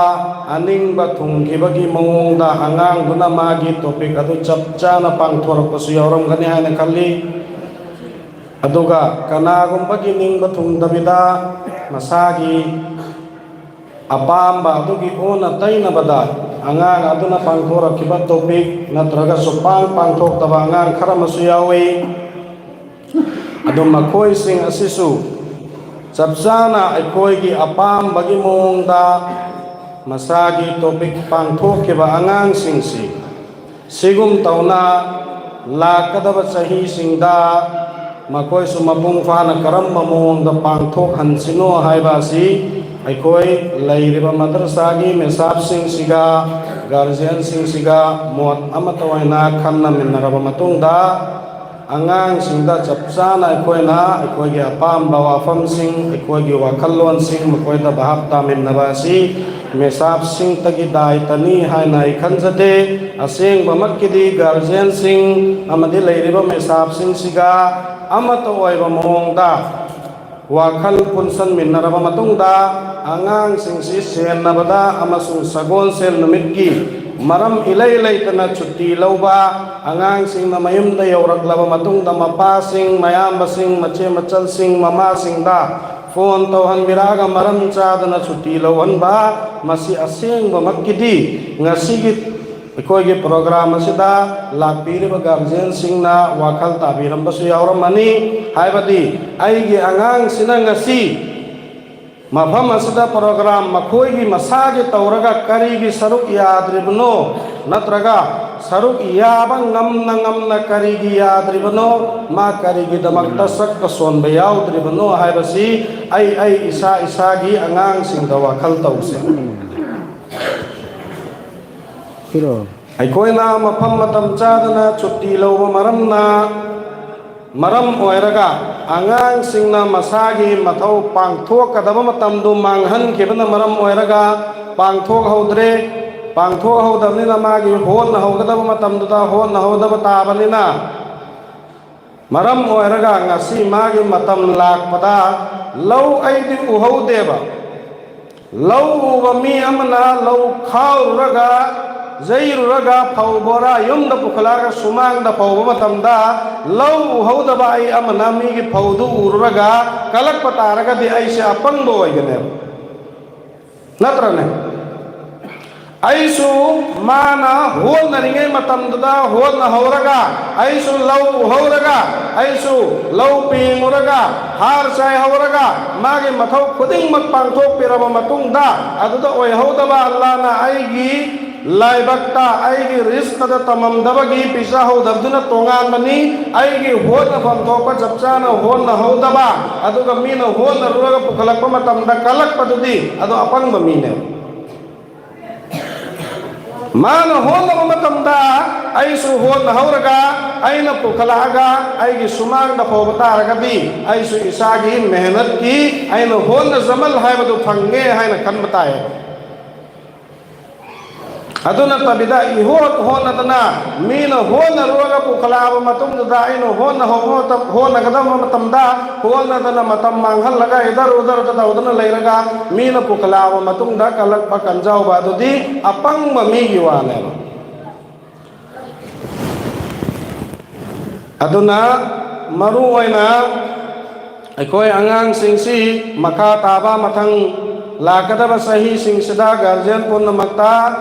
ꯑꯅꯤꯡꯕ ꯊꯨꯡꯈꯤꯕꯒꯤ ꯃꯑꯣꯡꯗ ꯑꯉꯥꯡꯗꯨꯅ ꯃꯥꯒꯤ topic ꯑꯗꯨ ꯆꯞ ꯆꯥꯅ ꯄꯥꯡꯊꯣꯔꯛꯄꯁꯨ ꯌꯥꯎꯔꯝꯒꯅꯤ ꯍꯥꯏꯅ ꯈꯜꯂꯤ꯫ ꯑꯗꯨꯒ ꯀꯅꯥꯒꯨꯝꯕꯒꯤ ꯅꯤꯡꯕ ꯊꯨꯡꯗꯕꯤꯗ ꯃꯁꯥꯒꯤ ꯑꯄꯥꯝꯕ ꯑꯗꯨꯒꯤ ꯑꯣꯟꯅ ꯇꯩꯅꯕꯗ ꯑꯉꯥꯡ ꯑꯗꯨꯅ ꯄꯥꯡꯊꯣꯔꯛꯈꯤꯕ topic ꯅꯠꯇ꯭ꯔꯒ ꯁꯨꯛꯄꯥꯡ ꯄꯥꯡꯊꯣꯛꯇꯕ ꯑꯉꯥꯡ ꯈꯔ ꯑꯃꯁꯨ ꯌꯥꯎꯏ꯫ ꯑꯗꯨ ꯃꯈꯣꯏꯁꯤꯡ ꯑꯁꯤꯁꯨ ꯆꯞ ꯆꯥꯅ ꯑꯩꯈꯣꯏꯒꯤ ꯑꯄꯥꯝꯕꯒꯤ ꯃꯑꯣꯡꯗ ꯃꯁꯥꯒꯤ ꯇꯣꯄꯤꯛ ꯄꯥꯡꯊꯣꯛꯈꯤꯕ ꯑꯉꯥꯡꯁꯤꯡꯁꯤ ꯁꯤꯒꯨꯝ ꯇꯧꯅ ꯂꯥꯛꯀꯗꯕ ꯆꯍꯤꯁꯤꯡꯗ ꯃꯈꯣꯏꯁꯨ ꯃꯄꯨꯡ ꯐꯥꯅ ꯀꯔꯝꯕ ꯃꯑꯣꯡꯗ ꯄꯥꯡꯊꯣꯛꯍꯟꯁꯤꯅꯣ ꯍꯥꯏꯕ ꯑꯁꯤ ꯑꯩꯈꯣꯏ ꯂꯩꯔꯤꯕ ꯃꯗꯔꯁꯥꯒꯤ ꯃꯦꯁꯥꯞꯁꯤꯡꯁꯤꯒ ꯒꯥꯔꯖꯤꯌꯟꯁꯤꯡꯁꯤꯒ ꯃꯣꯠ ꯑꯃꯠꯇ ꯑꯣꯏꯅ ꯈꯟꯅꯃꯤꯟꯅꯔꯕ ꯃꯇꯨꯡꯗ ꯑꯉꯥꯡꯁꯤꯡꯗ ꯆꯞ ꯆꯥꯅ ꯑꯩꯈꯣꯏꯅ ꯑꯩꯈꯣꯏꯒꯤ ꯑꯄꯥꯝꯕ ꯋꯥꯐꯝꯁꯤꯡ, ꯑꯩꯈꯣꯏꯒꯤ ꯋꯥꯈꯜꯂꯣꯟꯁꯤꯡ ꯃꯈꯣꯏꯗ ꯚꯥꯞ ꯇꯥꯃꯤꯟꯅꯕ ꯑꯁꯤ ꯃꯦꯁꯥꯞꯁꯤꯡꯇꯒꯤ ꯗꯥꯏꯇꯅꯤ ꯍꯥꯏꯅ ꯑꯩ ꯈꯟꯖꯗꯦ꯫ ꯑꯁꯦꯡꯕꯃꯛꯀꯤꯗꯤ ꯒꯥꯔꯖꯤꯌꯟꯁꯤꯡ ꯑꯃꯗꯤ ꯂꯩꯔꯤꯕ ꯃꯦꯁꯥꯞꯁꯤꯡꯁꯤꯒ ꯑꯃꯠꯇ ꯑꯣꯏꯕ ꯃꯑꯣꯡꯗ ꯋꯥꯈꯜ ꯄꯨꯟꯁꯟꯃꯤꯟꯅꯔꯕ ꯃꯇꯨꯡꯗ ꯑꯉꯥꯡꯁꯤꯡꯁꯤ ꯁꯦꯟꯅꯕꯗ ꯑꯃꯁꯨꯡ ꯁꯒꯣꯜꯁꯦꯜ ꯅꯨꯃꯤꯠꯀꯤ ꯃꯔꯝ ꯏꯂꯩ ꯂꯩꯇꯅ ꯁꯨꯇꯤ ꯂꯧꯕ, ꯑꯉꯥꯡꯁꯤꯡꯅ ꯃꯌꯨꯝꯗ ꯌꯧꯔꯛꯂꯕ ꯃꯇꯨꯡꯗ ꯃꯄꯥꯁꯤꯡ, ꯃꯌꯥꯝꯕꯁꯤꯡ, ꯃꯆꯦ ꯃꯆꯜꯁꯤꯡ, ꯃꯃꯥꯁꯤꯡꯗ ꯐꯣꯟ ꯇꯧꯍꯟꯕꯤꯔꯛꯑꯒ ꯃꯔꯝ ꯆꯥꯗꯅ ꯁꯨꯇꯤ ꯂꯧꯍꯟꯕ, ꯃꯁꯤ ꯑꯁꯦꯡꯕꯃꯛꯀꯤꯗꯤ ꯉꯁꯤꯒꯤ ꯑꯩꯈꯣꯏꯒꯤ ꯄ꯭ꯔꯣꯒ꯭ꯔꯥꯝ ꯑꯁꯤꯗ ꯂꯥꯛꯄꯤꯔꯤꯕ ꯒꯥꯔꯖꯤꯌꯟꯁꯤꯡꯅ ꯋꯥꯈꯜ ꯇꯥꯕꯤꯔꯝꯕꯁꯨ ꯌꯥꯎꯔꯝꯃꯅꯤ꯫ ꯍꯥꯏꯕꯗꯤ ꯑꯩꯒꯤ ꯑꯉꯥꯡꯁꯤꯅ ꯉꯁꯤ ꯃꯐꯝ ꯑꯁꯤꯗ ꯄ꯭ꯔꯣꯒ꯭ꯔꯥꯝ ꯃꯈꯣꯏꯒꯤ ꯃꯁꯥꯒꯤ ꯇꯧꯔꯒ ꯀꯔꯤꯒꯤ ꯁꯔꯨꯛ ꯌꯥꯗ꯭ꯔꯤꯕꯅꯣ, ꯅꯠꯇ꯭ꯔꯒ ꯁꯔꯨꯛ ꯌꯥꯕ ꯉꯝꯅ ꯉꯝꯅ ꯀꯔꯤꯒꯤ ꯌꯥꯗ꯭ꯔꯤꯕꯅꯣ, ꯃꯥ ꯀꯔꯤꯒꯤꯗꯃꯛꯇ ꯁꯛꯄ ꯁꯣꯟꯕ ꯌꯥꯎꯗ꯭ꯔꯤꯕꯅꯣ ꯍꯥꯏꯕꯁꯤ ꯑꯩ ꯑꯩ ꯏꯁꯥ ꯏꯁꯥꯒꯤ ꯑꯉꯥꯡꯁꯤꯡꯗ ꯋꯥꯈꯜ ꯇꯧꯁꯦ꯫ ꯑꯩꯈꯣꯏꯅ ꯃꯐꯝ ꯃꯇꯝ ꯆꯥꯗꯅ ꯁꯨꯇꯤ ꯂꯧꯕ ꯃꯔꯝꯅ ꯃꯔꯝ ꯑꯣꯏꯔꯒ ꯑꯉꯥꯡꯁꯤꯡꯅ ꯃꯁꯥꯒꯤ ꯃꯊꯧ ꯄꯥꯡꯊꯣꯛꯀꯗꯕ ꯃꯇꯝꯗꯨ ꯃꯥꯡꯍꯟꯈꯤꯕꯅ ꯃꯔꯝ ꯑꯣꯏꯔꯒ ꯄꯥꯡꯊꯣꯛꯍꯧꯗ꯭ꯔꯦ꯫ ꯄꯥꯡꯊꯣꯛꯍꯧꯗꯕꯅꯤꯅ ꯃꯥꯒꯤ ꯍꯣꯠꯅꯍꯧꯒꯗꯕ ꯃꯇꯝꯗꯨꯗ ꯍꯣꯠꯅꯍꯧꯗꯕ ꯇꯥꯕꯅꯤꯅ ꯃꯔꯝ ꯑꯣꯏꯔꯒ ꯉꯁꯤ ꯃꯥꯒꯤ ꯃꯇꯝ ꯂꯥꯛꯄꯗ ꯂꯧ ꯑꯩꯗꯤ ꯎꯍꯧꯗꯦꯕ꯫ ꯂꯧ ꯎꯕ ꯃꯤ ꯑꯃꯅ ꯂꯧ ꯈꯥꯎꯔꯨꯔꯒ, ꯌꯩꯔꯨꯔꯒ ꯐꯧ ꯕꯣꯔꯥ ꯌꯨꯝꯗ ꯄꯨꯈꯠꯂꯛꯑꯒ ꯁꯨꯃꯥꯡꯗ ꯐꯧꯕ ꯃꯇꯝꯗ ꯂꯧ ꯎꯍꯧꯗꯕ ꯑꯩ ꯑꯃꯅ ꯃꯤꯒꯤ ꯐꯧꯗꯨ ꯎꯔꯨꯔꯒ ꯀꯜꯂꯛꯄ ꯇꯥꯔꯒꯗꯤ ꯑꯩꯁꯦ ꯑꯄꯪꯕ ꯑꯣꯏꯒꯅꯦꯕ꯫ ꯅꯠꯇ꯭ꯔꯅꯦ? ꯑꯩꯁꯨ ꯃꯥꯅ ꯍꯣꯠꯅꯔꯤꯉꯩ ꯃꯇꯝꯗꯨꯗ ꯍꯣꯠꯅꯍꯧꯔꯒ, ꯑꯩꯁꯨ ꯂꯧ ꯎꯍꯧꯔꯒ, ꯑꯩꯁꯨ ꯂꯧ ꯄꯦꯡꯉꯨꯔꯒ, ꯍꯥꯔ ꯆꯥꯏꯍꯧꯔꯒ, ꯃꯥꯒꯤ ꯃꯊꯧ ꯈꯨꯗꯤꯡꯃꯛ ꯄꯥꯡꯊꯣꯛꯄꯤꯔꯕ ꯃꯇꯨꯡꯗ, ꯑꯗꯨꯗ ꯑꯣꯏꯍꯧꯗꯕ ꯑꯜꯂꯥꯅ ꯑꯩꯒꯤ ꯂꯥꯏꯕꯛꯇ, ꯑꯩꯒꯤ ꯔꯤꯖꯀꯗ ꯇꯝꯃꯝꯗꯕꯒꯤ ꯄꯤꯖꯍꯧꯗꯕꯗꯨꯅ ꯇꯣꯉꯥꯟꯕꯅꯤ꯫ ꯑꯩꯒꯤ ꯍꯣꯠꯅꯐꯝ ꯊꯣꯛꯄ ꯆꯞ ꯆꯥꯅ ꯍꯣꯠꯅꯍꯧꯗꯕ, ꯑꯗꯨꯒ ꯃꯤꯅ ꯍꯣꯠꯅꯔꯨꯔꯒ ꯄꯨꯈꯠꯂꯛꯄ ꯃꯇꯝꯗ ꯀꯜꯂꯛꯄꯗꯨꯗꯤ ꯑꯗꯨ ꯑꯄꯪꯕ ꯃꯤꯅꯦꯕ꯫ ꯃꯥꯅ ꯍꯣꯠꯅꯕ ꯃꯇꯝꯗ ꯑꯩꯁꯨ ꯍꯣꯠꯅꯍꯧꯔꯒ, ꯑꯩꯅ ꯄꯨꯈꯠꯂꯛꯑꯒ ꯑꯩꯒꯤ ꯁꯨꯃꯥꯡꯗ ꯐꯧꯕ ꯇꯥꯔꯒꯗꯤ, ꯑꯩꯁꯨ ꯏꯁꯥꯒꯤ ꯃꯦꯍꯅꯠꯀꯤ, ꯑꯩꯅ ꯍꯣꯠꯅꯖꯃꯜ ꯍꯥꯏꯕꯗꯨ ꯐꯪꯉꯦ ꯍꯥꯏꯅ ꯈꯟꯕ ꯇꯥꯏ꯫ ꯑꯗꯨ ꯅꯠꯇꯕꯤꯗ, ꯏꯍꯣꯠ ꯍꯣꯠꯅꯗꯅ, ꯃꯤꯅ ꯍꯣꯠꯅꯔꯨꯔꯒ ꯄꯨꯈꯠꯂꯛꯑꯕ ꯃꯇꯨꯡꯗꯨꯗ ꯑꯩꯅ ꯍꯣꯠꯅꯍꯧꯕ ꯃꯇꯝ, ꯍꯣꯠꯅꯒꯗꯕ ꯃꯇꯝꯗ ꯍꯣꯠꯅꯗꯅ, ꯃꯇꯝ ꯃꯥꯡꯍꯜꯂꯒ, ꯏꯗꯔ ꯎꯗꯔꯗ ꯇꯧꯗꯅ ꯂꯩꯔꯒ, ꯃꯤꯅ ꯄꯨꯈꯠꯂꯛꯑꯕ ꯃꯇꯨꯡꯗ ꯀꯜꯂꯛꯄ, ꯀꯟꯖꯍꯧꯕ ꯑꯗꯨꯗꯤ ꯑꯄꯪꯕ ꯃꯤꯒꯤ ꯋꯥꯅꯦꯕ꯫ ꯑꯗꯨꯅ ꯃꯔꯨ ꯑꯣꯏꯅ ꯑꯩꯈꯣꯏ ꯑꯉꯥꯡꯁꯤꯡꯁꯤ ꯃꯈꯥ ꯇꯥꯕ ꯃꯊꯪ ꯂꯥꯛꯀꯗꯕ ꯆꯍꯤꯁꯤꯡꯁꯤꯗ ꯒꯥꯔꯖꯤꯌꯟ ꯄꯨꯝꯅꯃꯛꯇ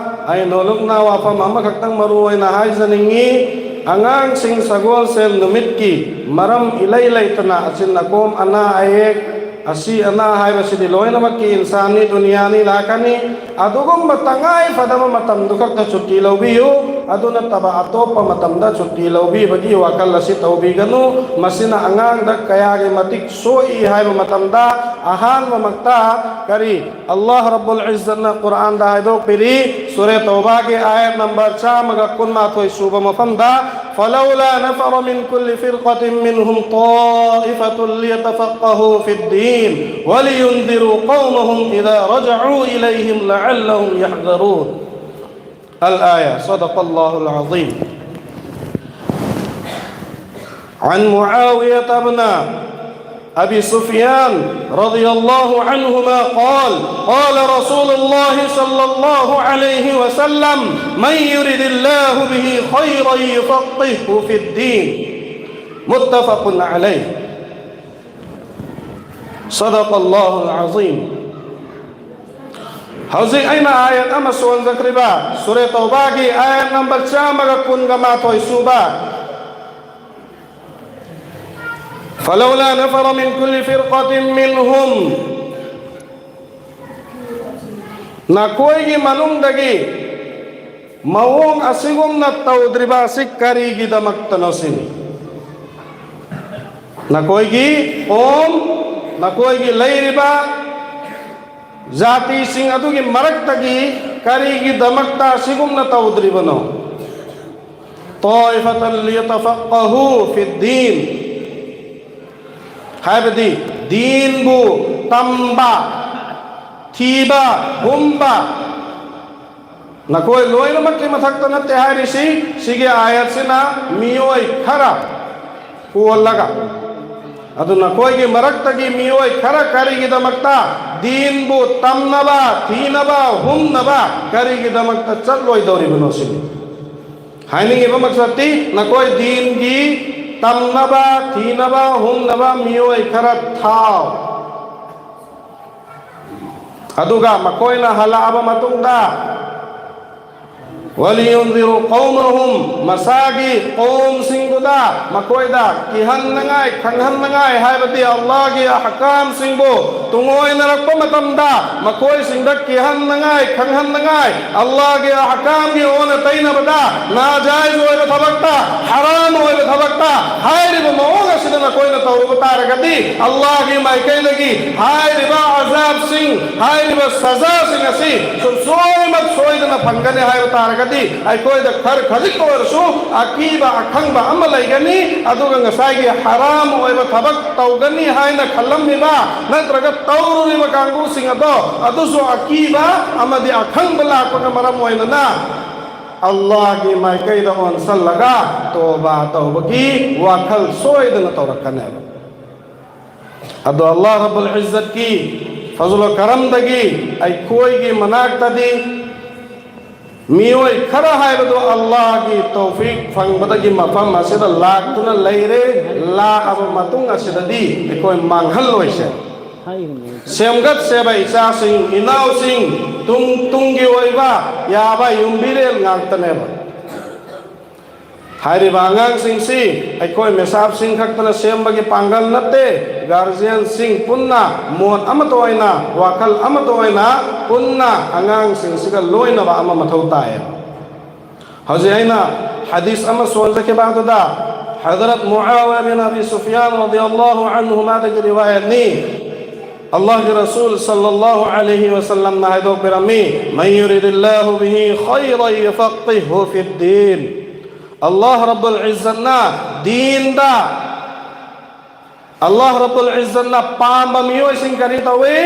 ꯑꯩ ꯅꯣꯂꯨꯛꯅ ꯋꯥꯐꯝ ꯑꯃꯈꯛꯇꯪ ꯃꯔꯨ ꯑꯣꯏꯅ ꯍꯥꯏꯖꯅꯤꯡꯉꯤ꯫ ꯑꯉꯥꯡꯁꯤꯡ ꯁꯒꯣꯜꯁꯦꯜ ꯅꯨꯃꯤꯠꯀꯤ ꯃꯔꯝ ꯏꯂꯩ ꯂꯩꯇꯅ ꯑꯆꯤꯟ ꯑꯀꯣꯝ, ꯑꯅꯥ ꯑꯌꯦꯛ, ꯑꯁꯤ ꯑꯅꯥ ꯍꯥꯏꯕꯁꯤꯗꯤ ꯂꯣꯏꯅꯃꯛꯀꯤ ꯏꯟꯁꯥꯟꯅꯤ, ꯗꯨꯅꯤꯌꯥꯅꯤ, ꯂꯥꯛꯀꯅꯤ꯫ ꯑꯗꯨꯒꯨꯝꯕ ꯇꯉꯥꯏ ꯐꯗꯕ ꯃꯇꯝꯗꯨ ꯈꯛꯇ ꯁꯨꯇꯤ ꯂꯧꯕꯤꯌꯨ꯫ ꯑꯗꯨ ꯅꯠꯇꯕ ꯑꯇꯣꯞꯄ ꯃꯇꯝꯗ ꯁꯨꯇꯤ ꯂꯧꯕꯤꯕꯒꯤ ꯋꯥꯈꯜ ꯑꯁꯤ ꯇꯧꯕꯤꯒꯅꯨ꯫ ꯃꯁꯤꯅ ꯑꯉꯥꯡꯗ ꯀꯌꯥꯒꯤ ꯃꯇꯤꯛ ꯁꯣꯛꯏ ꯍꯥꯏꯕ ꯃꯇꯝꯗ, ꯑꯍꯥꯟꯕꯃꯛꯇ ꯀꯔꯤ ꯑꯜꯂꯥꯍ ꯔꯕꯨꯜ ꯏꯖꯠꯅ ꯀꯨꯔꯥꯟꯗ ꯍꯥꯏꯗꯣꯛꯄꯤꯔꯤ? ꯁꯨꯔꯦ ꯇꯧꯕꯥꯒꯤ ꯑꯥꯌꯠ ꯅꯝꯕꯔ ꯆꯥꯝꯃꯒ ꯀꯨꯟꯃꯥꯊꯣꯏ ꯁꯨꯕ ꯃꯐꯝꯗ, فلولا نفر من كل فرقة منهم طائفة ليتفقهوا في الدين ولينذروا قومهم إذا رجعوا إليهم لعلهم يحذرون. الآية. صدق الله العظيم. عن معاوية بن أبي سفيان رضي الله عنهما قال: قال رسول الله صلى الله عليه وسلم: من يرد الله به خيرا يفقهه في الدين. متفق عليه. صدق الله العظيم. ꯍꯧꯖꯤꯛ ꯑꯩꯅ ꯑꯥꯌꯠ ꯑꯃ ꯁꯣꯟꯖꯈ꯭ꯔꯤꯕ ꯁꯨꯔꯦ ꯇꯧꯕꯥꯒꯤ ꯑꯥꯌꯠ ꯅꯝꯕꯔ ꯆꯥꯝꯃꯒ ꯀꯨꯟꯒ ꯃꯥꯊꯣꯏ ꯁꯨꯕ, "ꯐꯂꯧꯂꯥ ꯅꯐꯔ ꯃꯤꯟ ꯀꯨꯜꯂꯤ ꯐꯤꯔꯀꯥꯇꯤꯟ ꯃꯤꯟꯍꯨꯝ", ꯅꯈꯣꯏꯒꯤ ꯃꯅꯨꯡꯗꯒꯤ ꯃꯑꯣꯡ ꯑꯁꯤꯒꯨꯝꯅ ꯇꯧꯗ꯭ꯔꯤꯕ ꯑꯁꯤ ꯀꯔꯤꯒꯤꯗꯃꯛꯇꯅꯣ ꯁꯤꯅꯤ꯫ ꯅꯈꯣꯏꯒꯤ ꯀꯣꯝ, ꯅꯈꯣꯏꯒꯤ ꯂꯩꯔꯤꯕ ꯖꯥꯇꯤꯁꯤꯡ ꯑꯗꯨꯒꯤ ꯃꯔꯛꯇꯒꯤ ꯀꯔꯤꯒꯤꯗꯃꯛꯇ ꯑꯁꯤꯒꯨꯝꯅ ꯇꯧꯗ꯭ꯔꯤꯕꯅꯣ? ꯇꯥꯏꯐꯇꯜ ꯂꯤꯌꯇꯐꯛꯀꯍꯨ ꯐꯤꯗꯗꯤꯟ ꯍꯥꯏꯕꯗꯤ ꯗꯤꯟꯕꯨ ꯇꯝꯕ, ꯊꯤꯕ, ꯍꯨꯝꯕ꯫ ꯅꯈꯣꯏ ꯂꯣꯏꯅꯃꯛꯀꯤ ꯃꯊꯛꯇ ꯅꯠꯇꯦ ꯍꯥꯏꯔꯤꯁꯤ, ꯁꯤꯒꯤ ꯑꯥꯌꯠꯁꯤꯅ ꯃꯤꯑꯣꯏ ꯈꯔ ꯀꯣꯜꯂꯒ꯫ ꯑꯗꯨ ꯅꯈꯣꯏꯒꯤ ꯃꯔꯛꯇꯒꯤ ꯃꯤꯑꯣꯏ ꯈꯔ ꯀꯔꯤꯒꯤꯗꯃꯛꯇ ꯗꯤꯟꯕꯨ ꯇꯝꯅꯕ, ꯊꯤꯅꯕ, ꯍꯨꯝꯅꯕ ꯀꯔꯤꯒꯤꯗꯃꯛꯇ ꯆꯠꯂꯣꯏꯗꯧꯔꯤꯕꯅꯣ ꯁꯤꯅꯤ꯫ ꯍꯥꯏꯅꯤꯡꯉꯤꯕ ꯃꯛꯁꯠꯇꯤ ꯅꯈꯣꯏ ꯗꯤꯟꯒꯤ ꯇꯝꯅꯕ, ꯊꯤꯅꯕ, ꯍꯨꯝꯅꯕ ꯃꯤꯑꯣꯏ ꯈꯔ ꯊꯥꯎ꯫ ꯑꯗꯨꯒ ꯃꯈꯣꯏꯅ ꯍꯜꯂꯛꯑꯕ ꯃꯇꯨꯡꯗ, "ꯋꯂꯤꯌꯨꯟꯖꯤꯔꯨ ꯀꯧꯃꯍꯨꯝ", ꯃꯁꯥꯒꯤ ꯀꯧꯝꯁꯤꯡꯗꯨꯗ ꯃꯈꯣꯏꯗ ꯀꯤꯍꯟꯅꯉꯥꯏ, ꯈꯪꯍꯟꯅꯉꯥꯏ ꯍꯥꯏꯕꯗꯤ ꯑꯜꯂꯥꯍꯒꯤ ꯑꯍꯀꯥꯝꯁꯤꯡꯕꯨ ꯇꯨꯡꯑꯣꯏꯅꯔꯛꯄ ꯃꯇꯝꯗ ꯃꯈꯣꯏꯁꯤꯡꯗ ꯀꯤꯍꯟꯅꯉꯥꯏ, ꯈꯪꯍꯟꯅꯉꯥꯏ, ꯑꯜꯂꯥꯍꯒꯤ ꯑꯍꯀꯥꯝꯒꯤ ꯑꯣꯟꯅ ꯇꯩꯅꯕꯗ, ꯅꯥꯖꯥꯏꯖ ꯑꯣꯏꯕ ꯊꯕꯛꯇ, ꯍꯔꯥꯝ ꯑꯣꯏꯕ ꯊꯕꯛꯇ ꯍꯥꯏꯔꯤꯕ ꯃꯑꯣꯡ ꯑꯁꯤꯗ ꯅꯈꯣꯏꯅ ꯇꯧꯔꯨꯕ ꯇꯥꯔꯒꯗꯤ, ꯑꯜꯂꯥꯍꯒꯤ ꯃꯥꯏꯀꯩꯗꯒꯤ ꯍꯥꯏꯔꯤꯕ ꯑꯖꯥꯕꯁꯤꯡ, ꯍꯥꯏꯔꯤꯕ ꯁꯖꯥꯁꯤꯡ ꯑꯁꯤ ꯁꯨꯡꯁꯣꯏꯃꯛ ꯁꯣꯏꯗꯅ ꯐꯪꯒꯅꯤ ꯍꯥꯏꯕ ꯇꯥꯔꯒꯗꯤ, ꯑꯩꯈꯣꯏꯗ ꯈꯔ ꯈꯖꯤꯛꯇ ꯑꯣꯏꯔꯁꯨ ꯑꯀꯤꯕ, ꯑꯈꯪꯕ ꯑꯃ ꯂꯩꯒꯅꯤ꯫ ꯑꯗꯨꯒ ꯉꯁꯥꯏꯒꯤ ꯍꯔꯥꯝ ꯑꯣꯏꯕ ꯊꯕꯛ ꯇꯧꯒꯅꯤ ꯍꯥꯏꯅ ꯈꯜꯂꯝꯃꯤꯕ ꯅꯠꯇ꯭ꯔꯒ ꯇꯧꯔꯨꯔꯤꯕ ꯀꯥꯡꯕꯨꯁꯤꯡ ꯑꯗꯣ, ꯑꯗꯨꯁꯨ ꯑꯀꯤꯕ ꯑꯃꯗꯤ ꯑꯈꯪꯕ ꯂꯥꯛꯄꯅ ꯃꯔꯝ ꯑꯣꯏꯅꯅ ꯑꯜꯂꯥꯍꯒꯤ ꯃꯥꯏꯀꯩꯗ ꯑꯣꯟꯁꯜꯂꯒ ꯇꯣꯕꯥ ꯇꯧꯕꯒꯤ ꯋꯥꯈꯜ ꯁꯣꯏꯗꯅ ꯇꯧꯔꯛꯀꯅꯦꯕ꯫ ꯑꯗꯣ ꯑꯜꯂꯥꯍ ꯔꯕꯨꯜ ꯏꯖꯠꯀꯤ ꯐꯖꯂ ꯀꯔꯝꯗꯒꯤ ꯑꯩꯈꯣꯏꯒꯤ ꯃꯅꯥꯛꯇꯗꯤ ꯃꯤꯑꯣꯏ ꯈꯔ ꯍꯥꯏꯕꯗꯨ ꯑꯜꯂꯥꯍꯒꯤ ꯇꯧꯐꯤꯛ ꯐꯪꯕꯗꯒꯤ ꯃꯐꯝ ꯑꯁꯤꯗ ꯂꯥꯛꯇꯨꯅ ꯂꯩꯔꯦ꯫ ꯂꯥꯛꯑꯕ ꯃꯇꯨꯡ ꯑꯁꯤꯗꯗꯤ ꯑꯩꯈꯣꯏ ꯃꯥꯡꯍꯜꯂꯣꯏꯁꯦ꯫ ꯁꯦꯝꯒꯠꯁꯦꯕ ꯏꯆꯥꯁꯤꯡ, ꯏꯅꯥꯎꯁꯤꯡ, ꯇꯨꯡ ꯇꯨꯡꯒꯤ ꯑꯣꯏꯕ ꯌꯥꯕ ꯌꯨꯝꯕꯤꯔꯦꯜ ꯉꯥꯛꯇꯅꯦꯕ꯫ ꯍꯥꯏꯔꯤꯕ ꯑꯉꯥꯡꯁꯤꯡꯁꯤ ꯑꯩꯈꯣꯏ ꯃꯦꯁꯥꯞꯁꯤꯡ ꯈꯛꯇꯅ ꯁꯦꯝꯕꯒꯤ ꯄꯥꯡꯒꯜ ꯅꯠꯇꯦ꯫ ꯒꯥꯔꯖꯤꯌꯟꯁꯤꯡ ꯄꯨꯟꯅ ꯃꯣꯠ ꯑꯃꯠꯇ ꯑꯣꯏꯅ, ꯋꯥꯈꯜ ꯑꯃꯠꯇ ꯑꯣꯏꯅ, ꯄꯨꯟꯅ ꯑꯉꯥꯡꯁꯤꯡꯁꯤꯒ ꯂꯣꯏꯅꯕ ꯑꯃ ꯃꯊꯧ ꯇꯥꯏꯌꯦꯕ꯫ ꯍꯧꯖꯤꯛ ꯑꯩꯅ ꯍꯗꯤꯁ ꯑꯃ ꯁꯣꯟꯖꯈꯤꯕ ꯑꯗꯨꯗ ꯍꯖꯔꯠ ꯃꯨꯑꯥꯋꯤꯌꯥ ꯕꯤꯟ ꯑꯕꯤ ꯁꯨꯐꯤꯌꯥꯟ ꯔꯗꯤꯌꯜꯂꯥꯍꯨ ꯑꯟꯍꯨꯃꯥꯗꯒꯤ ꯔꯤꯋꯥꯌꯠꯅꯤ꯫ ꯑꯜꯂꯥꯍꯒꯤ ꯔꯁꯨꯜ ꯁꯜꯂꯜꯂꯥꯍꯨ ꯑꯂꯩꯍꯤ ꯋꯁꯜꯂꯝꯅ ꯍꯥꯏꯗꯣꯛꯄꯤꯔꯝꯃꯤ, "ꯃꯟ ꯌꯨꯔꯤꯗꯤꯜꯂꯥꯍꯨ ꯕꯤꯍꯤ ꯈꯩꯔꯟ ꯌꯨꯐꯛꯈꯤꯍꯨ ꯐꯤꯗꯗꯤꯟ." ꯑꯜꯂꯥꯍ ꯔꯕꯨꯜ ꯏꯖꯠꯅ ꯗꯤꯟꯗ, ꯑꯜꯂꯥꯍ ꯔꯕꯨꯜ ꯏꯖꯠꯅ ꯄꯥꯝꯕ ꯃꯤꯑꯣꯏꯁꯤꯡ ꯀꯔꯤ ꯇꯧꯏ?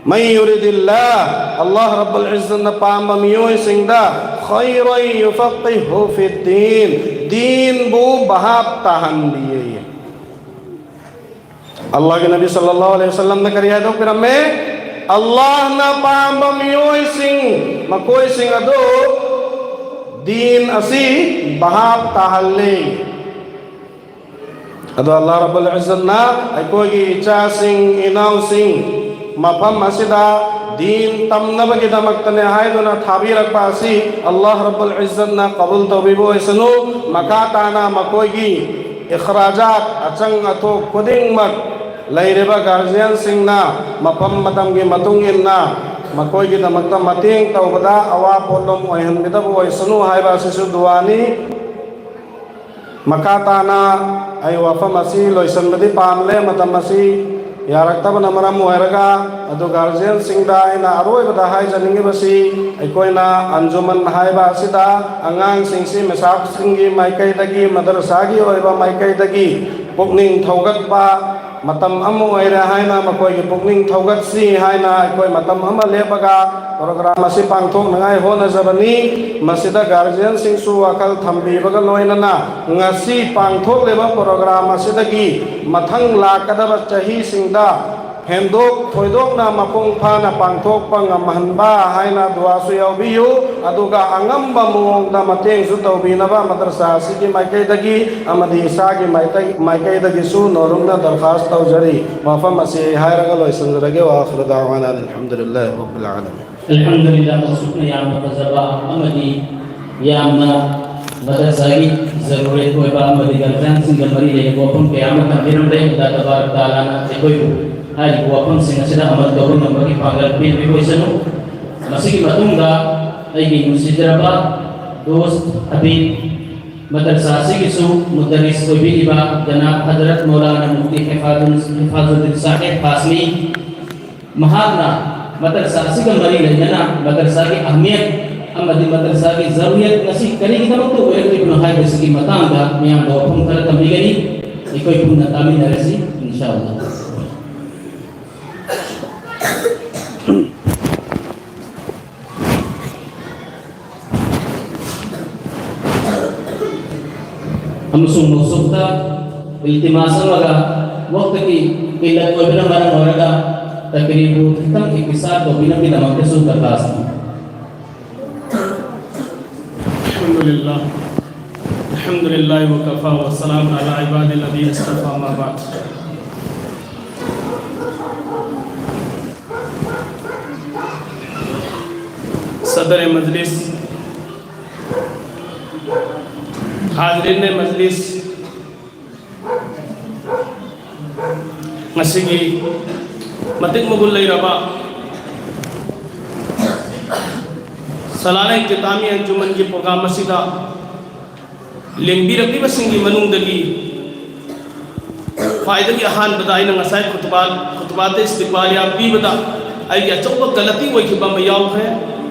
ꯃꯟ ꯌꯨꯔꯤꯗꯤꯜꯂꯥꯍ, ꯑꯜꯂꯥꯍ ꯔꯕꯨꯜ ꯏꯖꯠꯅ ꯄꯥꯝꯕ ꯃꯤꯑꯣꯏꯁꯤꯡꯗ ꯈꯩꯔꯟ ꯌꯨꯐꯛꯈꯤꯍꯨ ꯐꯤꯗꯗꯤꯟ, ꯗꯤꯟꯕꯨ ꯚꯥꯞ ꯇꯥꯍꯟꯕꯤꯌꯦ꯫ ꯑꯜꯂꯥꯍꯒꯤ ꯅꯕꯤ ꯁꯜꯂꯜꯂꯥꯍꯨ ꯑꯂꯩꯍꯤ ꯋꯁꯜꯂꯝꯅ ꯀꯔꯤ ꯍꯥꯏꯗꯣꯛꯄꯤꯔꯝꯃꯦ? ꯑꯜꯂꯥꯍꯅ ꯄꯥꯝꯕ ꯃꯤꯑꯣꯏꯁꯤꯡ, ꯃꯈꯣꯏꯁꯤꯡ ꯑꯗꯨ ꯗꯤꯟ ꯑꯁꯤ ꯚꯥꯞ ꯇꯥꯍꯜꯂꯤ꯫ ꯑꯗꯣ ꯑꯜꯂꯥꯍ ꯔꯕꯨꯜ ꯏꯖꯠꯅ ꯑꯩꯈꯣꯏꯒꯤ ꯏꯆꯥꯁꯤꯡ, ꯏꯅꯥꯎꯁꯤꯡ ꯃꯐꯝ ꯑꯁꯤꯗ ꯗꯤꯟ ꯇꯝꯅꯕꯒꯤꯗꯃꯛꯇꯅꯦ ꯍꯥꯏꯗꯨꯅ ꯊꯥꯕꯤꯔꯛꯄ ꯑꯁꯤ ꯑꯜꯂꯥꯍ ꯔꯕꯨꯜ ꯏꯖꯠꯅ ꯀꯕꯨꯜ ꯇꯧꯕꯤꯕ ꯑꯣꯏꯁꯅꯨ꯫ ꯃꯈꯥ ꯇꯥꯅ ꯃꯈꯣꯏꯒꯤ ꯏꯈ꯭ꯔꯥꯖꯥꯠ, ꯑꯆꯪ ꯑꯊꯣꯛ ꯈꯨꯗꯤꯡꯃꯛ ꯂꯩꯔꯤꯕ ꯒꯥꯔꯖꯤꯌꯟꯁꯤꯡꯅ ꯃꯐꯝ ꯃꯇꯝꯒꯤ ꯃꯇꯨꯡ ꯏꯟꯅ ꯃꯈꯣꯏꯒꯤꯗꯃꯛꯇ ꯃꯇꯦꯡ ꯇꯧꯕꯗ ꯑꯋꯥ ꯄꯣꯠꯂꯨꯝ ꯑꯣꯏꯍꯟꯕꯤꯗꯕ ꯑꯣꯏꯁꯅꯨ ꯍꯥꯏꯕ ꯑꯁꯤꯁꯨ ꯗꯨꯋꯥꯅꯤ꯫ ꯃꯈꯥ ꯇꯥꯅ ꯑꯩ ꯋꯥꯐꯝ ꯑꯁꯤ ꯂꯣꯏꯁꯤꯟꯕꯗꯤ ꯄꯥꯝꯂꯦ, ꯃꯇꯝ ꯑꯁꯤ ꯌꯥꯔꯛꯇꯕꯅ ꯃꯔꯝ ꯑꯣꯏꯔꯒ꯫ ꯑꯗꯨ ꯒꯥꯔꯖꯤꯌꯟꯁꯤꯡꯗ ꯑꯩꯅ ꯑꯔꯣꯏꯕꯗ ꯍꯥꯏꯖꯅꯤꯡꯉꯤꯕꯁꯤ, ꯑꯩꯈꯣꯏꯅ ꯑꯟꯖꯨꯃꯟ ꯍꯥꯏꯕ ꯑꯁꯤꯗ ꯑꯉꯥꯡꯁꯤꯡꯁꯤ ꯃꯦꯁꯥꯞꯁꯤꯡꯒꯤ ꯃꯥꯏꯀꯩꯗꯒꯤ, ꯃꯗꯔꯁꯥꯒꯤ ꯑꯣꯏꯕ ꯃꯥꯏꯀꯩꯗꯒꯤ ꯄꯨꯛꯅꯤꯡ ꯊꯧꯒꯠꯄ ꯃꯇꯝ ꯑꯃ ꯑꯣꯏꯔꯦ ꯍꯥꯏꯅ, ꯃꯈꯣꯏꯒꯤ ꯄꯨꯛꯅꯤꯡ ꯊꯧꯒꯠꯁꯤ ꯍꯥꯏꯅ ꯑꯩꯈꯣꯏ ꯃꯇꯝ ꯑꯃ ꯂꯦꯞꯄꯒ ꯄ꯭ꯔꯣꯒ꯭ꯔꯥꯝ ꯑꯁꯤ ꯄꯥꯡꯊꯣꯛꯅꯉꯥꯏ ꯍꯣꯠꯅꯖꯕꯅꯤ꯫ ꯃꯁꯤꯗ ꯒꯥꯔꯖꯤꯌꯟꯁꯤꯡꯁꯨ ꯋꯥꯈꯜ ꯊꯝꯕꯤꯕꯒ ꯂꯣꯏꯅꯅ ꯉꯁꯤ ꯄꯥꯡꯊꯣꯛꯂꯤꯕ ꯄ꯭ꯔꯣꯒ꯭ꯔꯥꯝ ꯑꯁꯤꯗꯒꯤ ꯃꯊꯪ ꯂꯥꯛꯀꯗꯕ ꯆꯍꯤꯁꯤꯡꯗ ꯍꯦꯟꯗꯣꯛ ꯊꯣꯏꯗꯣꯛꯅ ꯃꯄꯨꯡ ꯐꯥꯅ ꯄꯥꯡꯊꯣꯛꯄ ꯉꯝꯍꯟꯕ ꯍꯥꯏꯅ ꯗꯨꯋꯥꯁꯨ ꯌꯥꯎꯕꯤꯌꯨ꯫ ꯑꯗꯨꯒ ꯑꯉꯝꯕ ꯃꯑꯣꯡꯗ ꯃꯇꯦꯡꯁꯨ ꯇꯧꯕꯤꯅꯕ ꯃꯗꯔꯁꯥ ꯑꯁꯤꯒꯤ ꯃꯥꯏꯀꯩꯗꯒꯤ ꯑꯃꯗꯤ ꯏꯁꯥꯒꯤ ꯃꯥꯏꯀꯩ-, ꯃꯥꯏꯀꯩꯗꯒꯤꯁꯨ ꯅꯣꯔꯨꯡꯅ ꯗꯔꯈꯥꯁ ꯇꯧꯖꯔꯤ꯫ ꯋꯥꯐꯝ ꯑꯁꯤ ꯍꯥꯏꯔꯒ ꯂꯣꯏꯁꯤꯟꯖꯔꯒꯦ꯫ ꯋꯥ ꯑꯥꯈꯤꯔꯨ ꯗꯥꯋꯥꯅꯥ ꯑꯅꯤꯜ ꯍꯝꯗꯨꯂꯤꯜꯂꯥꯍꯤ ꯔꯕꯤꯜ ꯂꯥꯂꯃꯤꯟ꯫ ꯑꯜꯍꯝꯗꯨꯂꯤꯜꯂꯥꯍ꯫ ꯑꯁꯨꯛꯅ ꯌꯥꯝꯅ ꯐꯖꯕ ꯑꯃꯗꯤ ꯌꯥꯝꯅ ꯃꯗꯔꯁꯥꯒꯤ ꯖꯔꯨꯔꯦꯠ ꯑꯣꯏꯕ ꯑꯃꯗꯤ ꯒꯥꯔꯖꯤꯌꯥꯟꯁꯤꯡꯒ ꯃꯔꯤ ꯂꯩꯅꯕ ꯋꯥꯐꯝ ꯀꯌꯥ ꯑꯃ ꯊꯝꯕꯤꯔꯝꯂꯦ꯫ ꯑꯜꯂꯥꯍ ꯇꯕꯥꯔꯛ ꯇꯥꯂꯥꯅ ꯑꯩꯈꯣꯏꯕꯨ ꯍꯥꯏꯔꯤꯕ ꯋꯥꯐꯝꯁꯤꯡ ꯑꯁꯤꯗ ꯑꯃꯜ ꯇꯧꯕ ꯉꯝꯕꯒꯤ ꯄꯥꯡꯒꯜ ꯄꯤꯕꯤꯕ ꯑꯣꯏꯁꯅꯨ꯫ ꯃꯁꯤꯒꯤ ꯃꯇꯨꯡꯗ ꯑꯩꯒꯤ ꯅꯨꯡꯁꯤꯖꯔꯕ ꯗꯣꯁ ꯍꯕꯤꯕ, ꯃꯗꯔꯁꯥ ꯑꯁꯤꯒꯤꯁꯨ ꯃꯨꯗꯔꯤꯁ ꯑꯣꯏꯕꯤꯔꯤꯕ ꯖꯅꯥꯕ ꯍꯖꯔꯠ ꯃꯧꯂꯥꯅꯥ ꯃꯨꯐꯇꯤ ꯍꯤꯐꯥꯖꯨꯟ-, ꯍꯤꯐꯥꯖꯨꯗꯗꯤꯟ ꯁꯥꯍꯦꯕ ꯐꯥꯁꯃꯤ, ꯃꯍꯥꯛꯅ ꯃꯗꯔꯁꯥ ꯑꯁꯤꯒ ꯃꯔꯤ ꯂꯩꯅꯅ ꯃꯗꯔꯁꯥꯒꯤ ꯑꯍꯃꯤꯌꯠ ꯑꯃꯗꯤ ꯃꯗꯔꯁꯥꯒꯤ ꯖꯔꯨꯔꯤꯌꯠ ꯉꯁꯤ ꯀꯔꯤꯒꯤꯗꯃꯛꯇ ꯑꯣꯏꯔꯛꯂꯤꯕꯅꯣ ꯍꯥꯏꯕꯁꯤꯒꯤ ꯃꯇꯥꯡꯗ ꯃꯤꯌꯥꯝꯗ ꯋꯥꯐꯝ ꯈꯔ ꯊꯝꯕꯤꯒꯅꯤ꯫ ꯑꯩꯈꯣꯏ ꯄꯨꯟꯅ ꯇꯥꯃꯤꯟꯅꯔꯁꯤ, ꯏꯟꯁꯥ ꯑꯜꯂꯥꯍ꯫ ꯑꯃꯁꯨꯡ ꯃꯧꯁꯨꯐꯇ ꯏꯜꯇꯤꯃꯥꯁ ꯑꯃꯒ, ꯋꯛꯇꯒꯤ ꯀꯤꯜꯂꯠ ꯑꯣꯏꯕꯅ ꯃꯔꯝ ꯑꯣꯏꯔꯒ ꯇꯛꯔꯤꯔꯕꯨ ꯈꯤꯇꯪ ꯏꯈꯇꯤꯁꯥꯔ ꯇꯧꯕꯤꯅꯕꯒꯤꯗꯃꯛꯇꯁꯨ ꯗꯔꯈꯥꯁꯅꯤ꯫ الحمد لله. الحمد لله وكفى وسلام على عباده الذين اصطفى، أما بعد. صدر مجلس، حاضرین مجلس، ꯉꯁꯤꯒꯤ ꯃꯇꯤꯛ ꯃꯒꯨꯟ ꯂꯩꯔꯕ ꯁꯂꯥꯅꯥ ꯏꯛꯇꯤꯇꯥꯃꯤ ꯑꯟꯖꯨꯃꯟꯒꯤ ꯄ꯭ꯔꯣꯒ꯭ꯔꯥꯝ ꯑꯁꯤꯗ ꯂꯦꯡꯕꯤꯔꯛꯂꯤꯕꯁꯤꯡꯒꯤ ꯃꯅꯨꯡꯗꯒꯤ ꯈ꯭ꯋꯥꯏꯗꯒꯤ ꯑꯍꯥꯟꯕꯗ ꯑꯩꯅ ꯉꯁꯥꯏ ꯈꯨꯇꯨꯕꯥ-, ꯈꯨꯇꯨꯕꯥꯇ ꯏꯁꯇꯤꯛꯕꯥꯂꯤꯌꯥ ꯄꯤꯕꯗ ꯑꯩꯒꯤ ꯑꯆꯧꯕ ꯒꯂꯇꯤ ꯑꯣꯏꯈꯤꯕ ꯑꯃ ꯌꯥꯎꯈ꯭ꯔꯦ꯫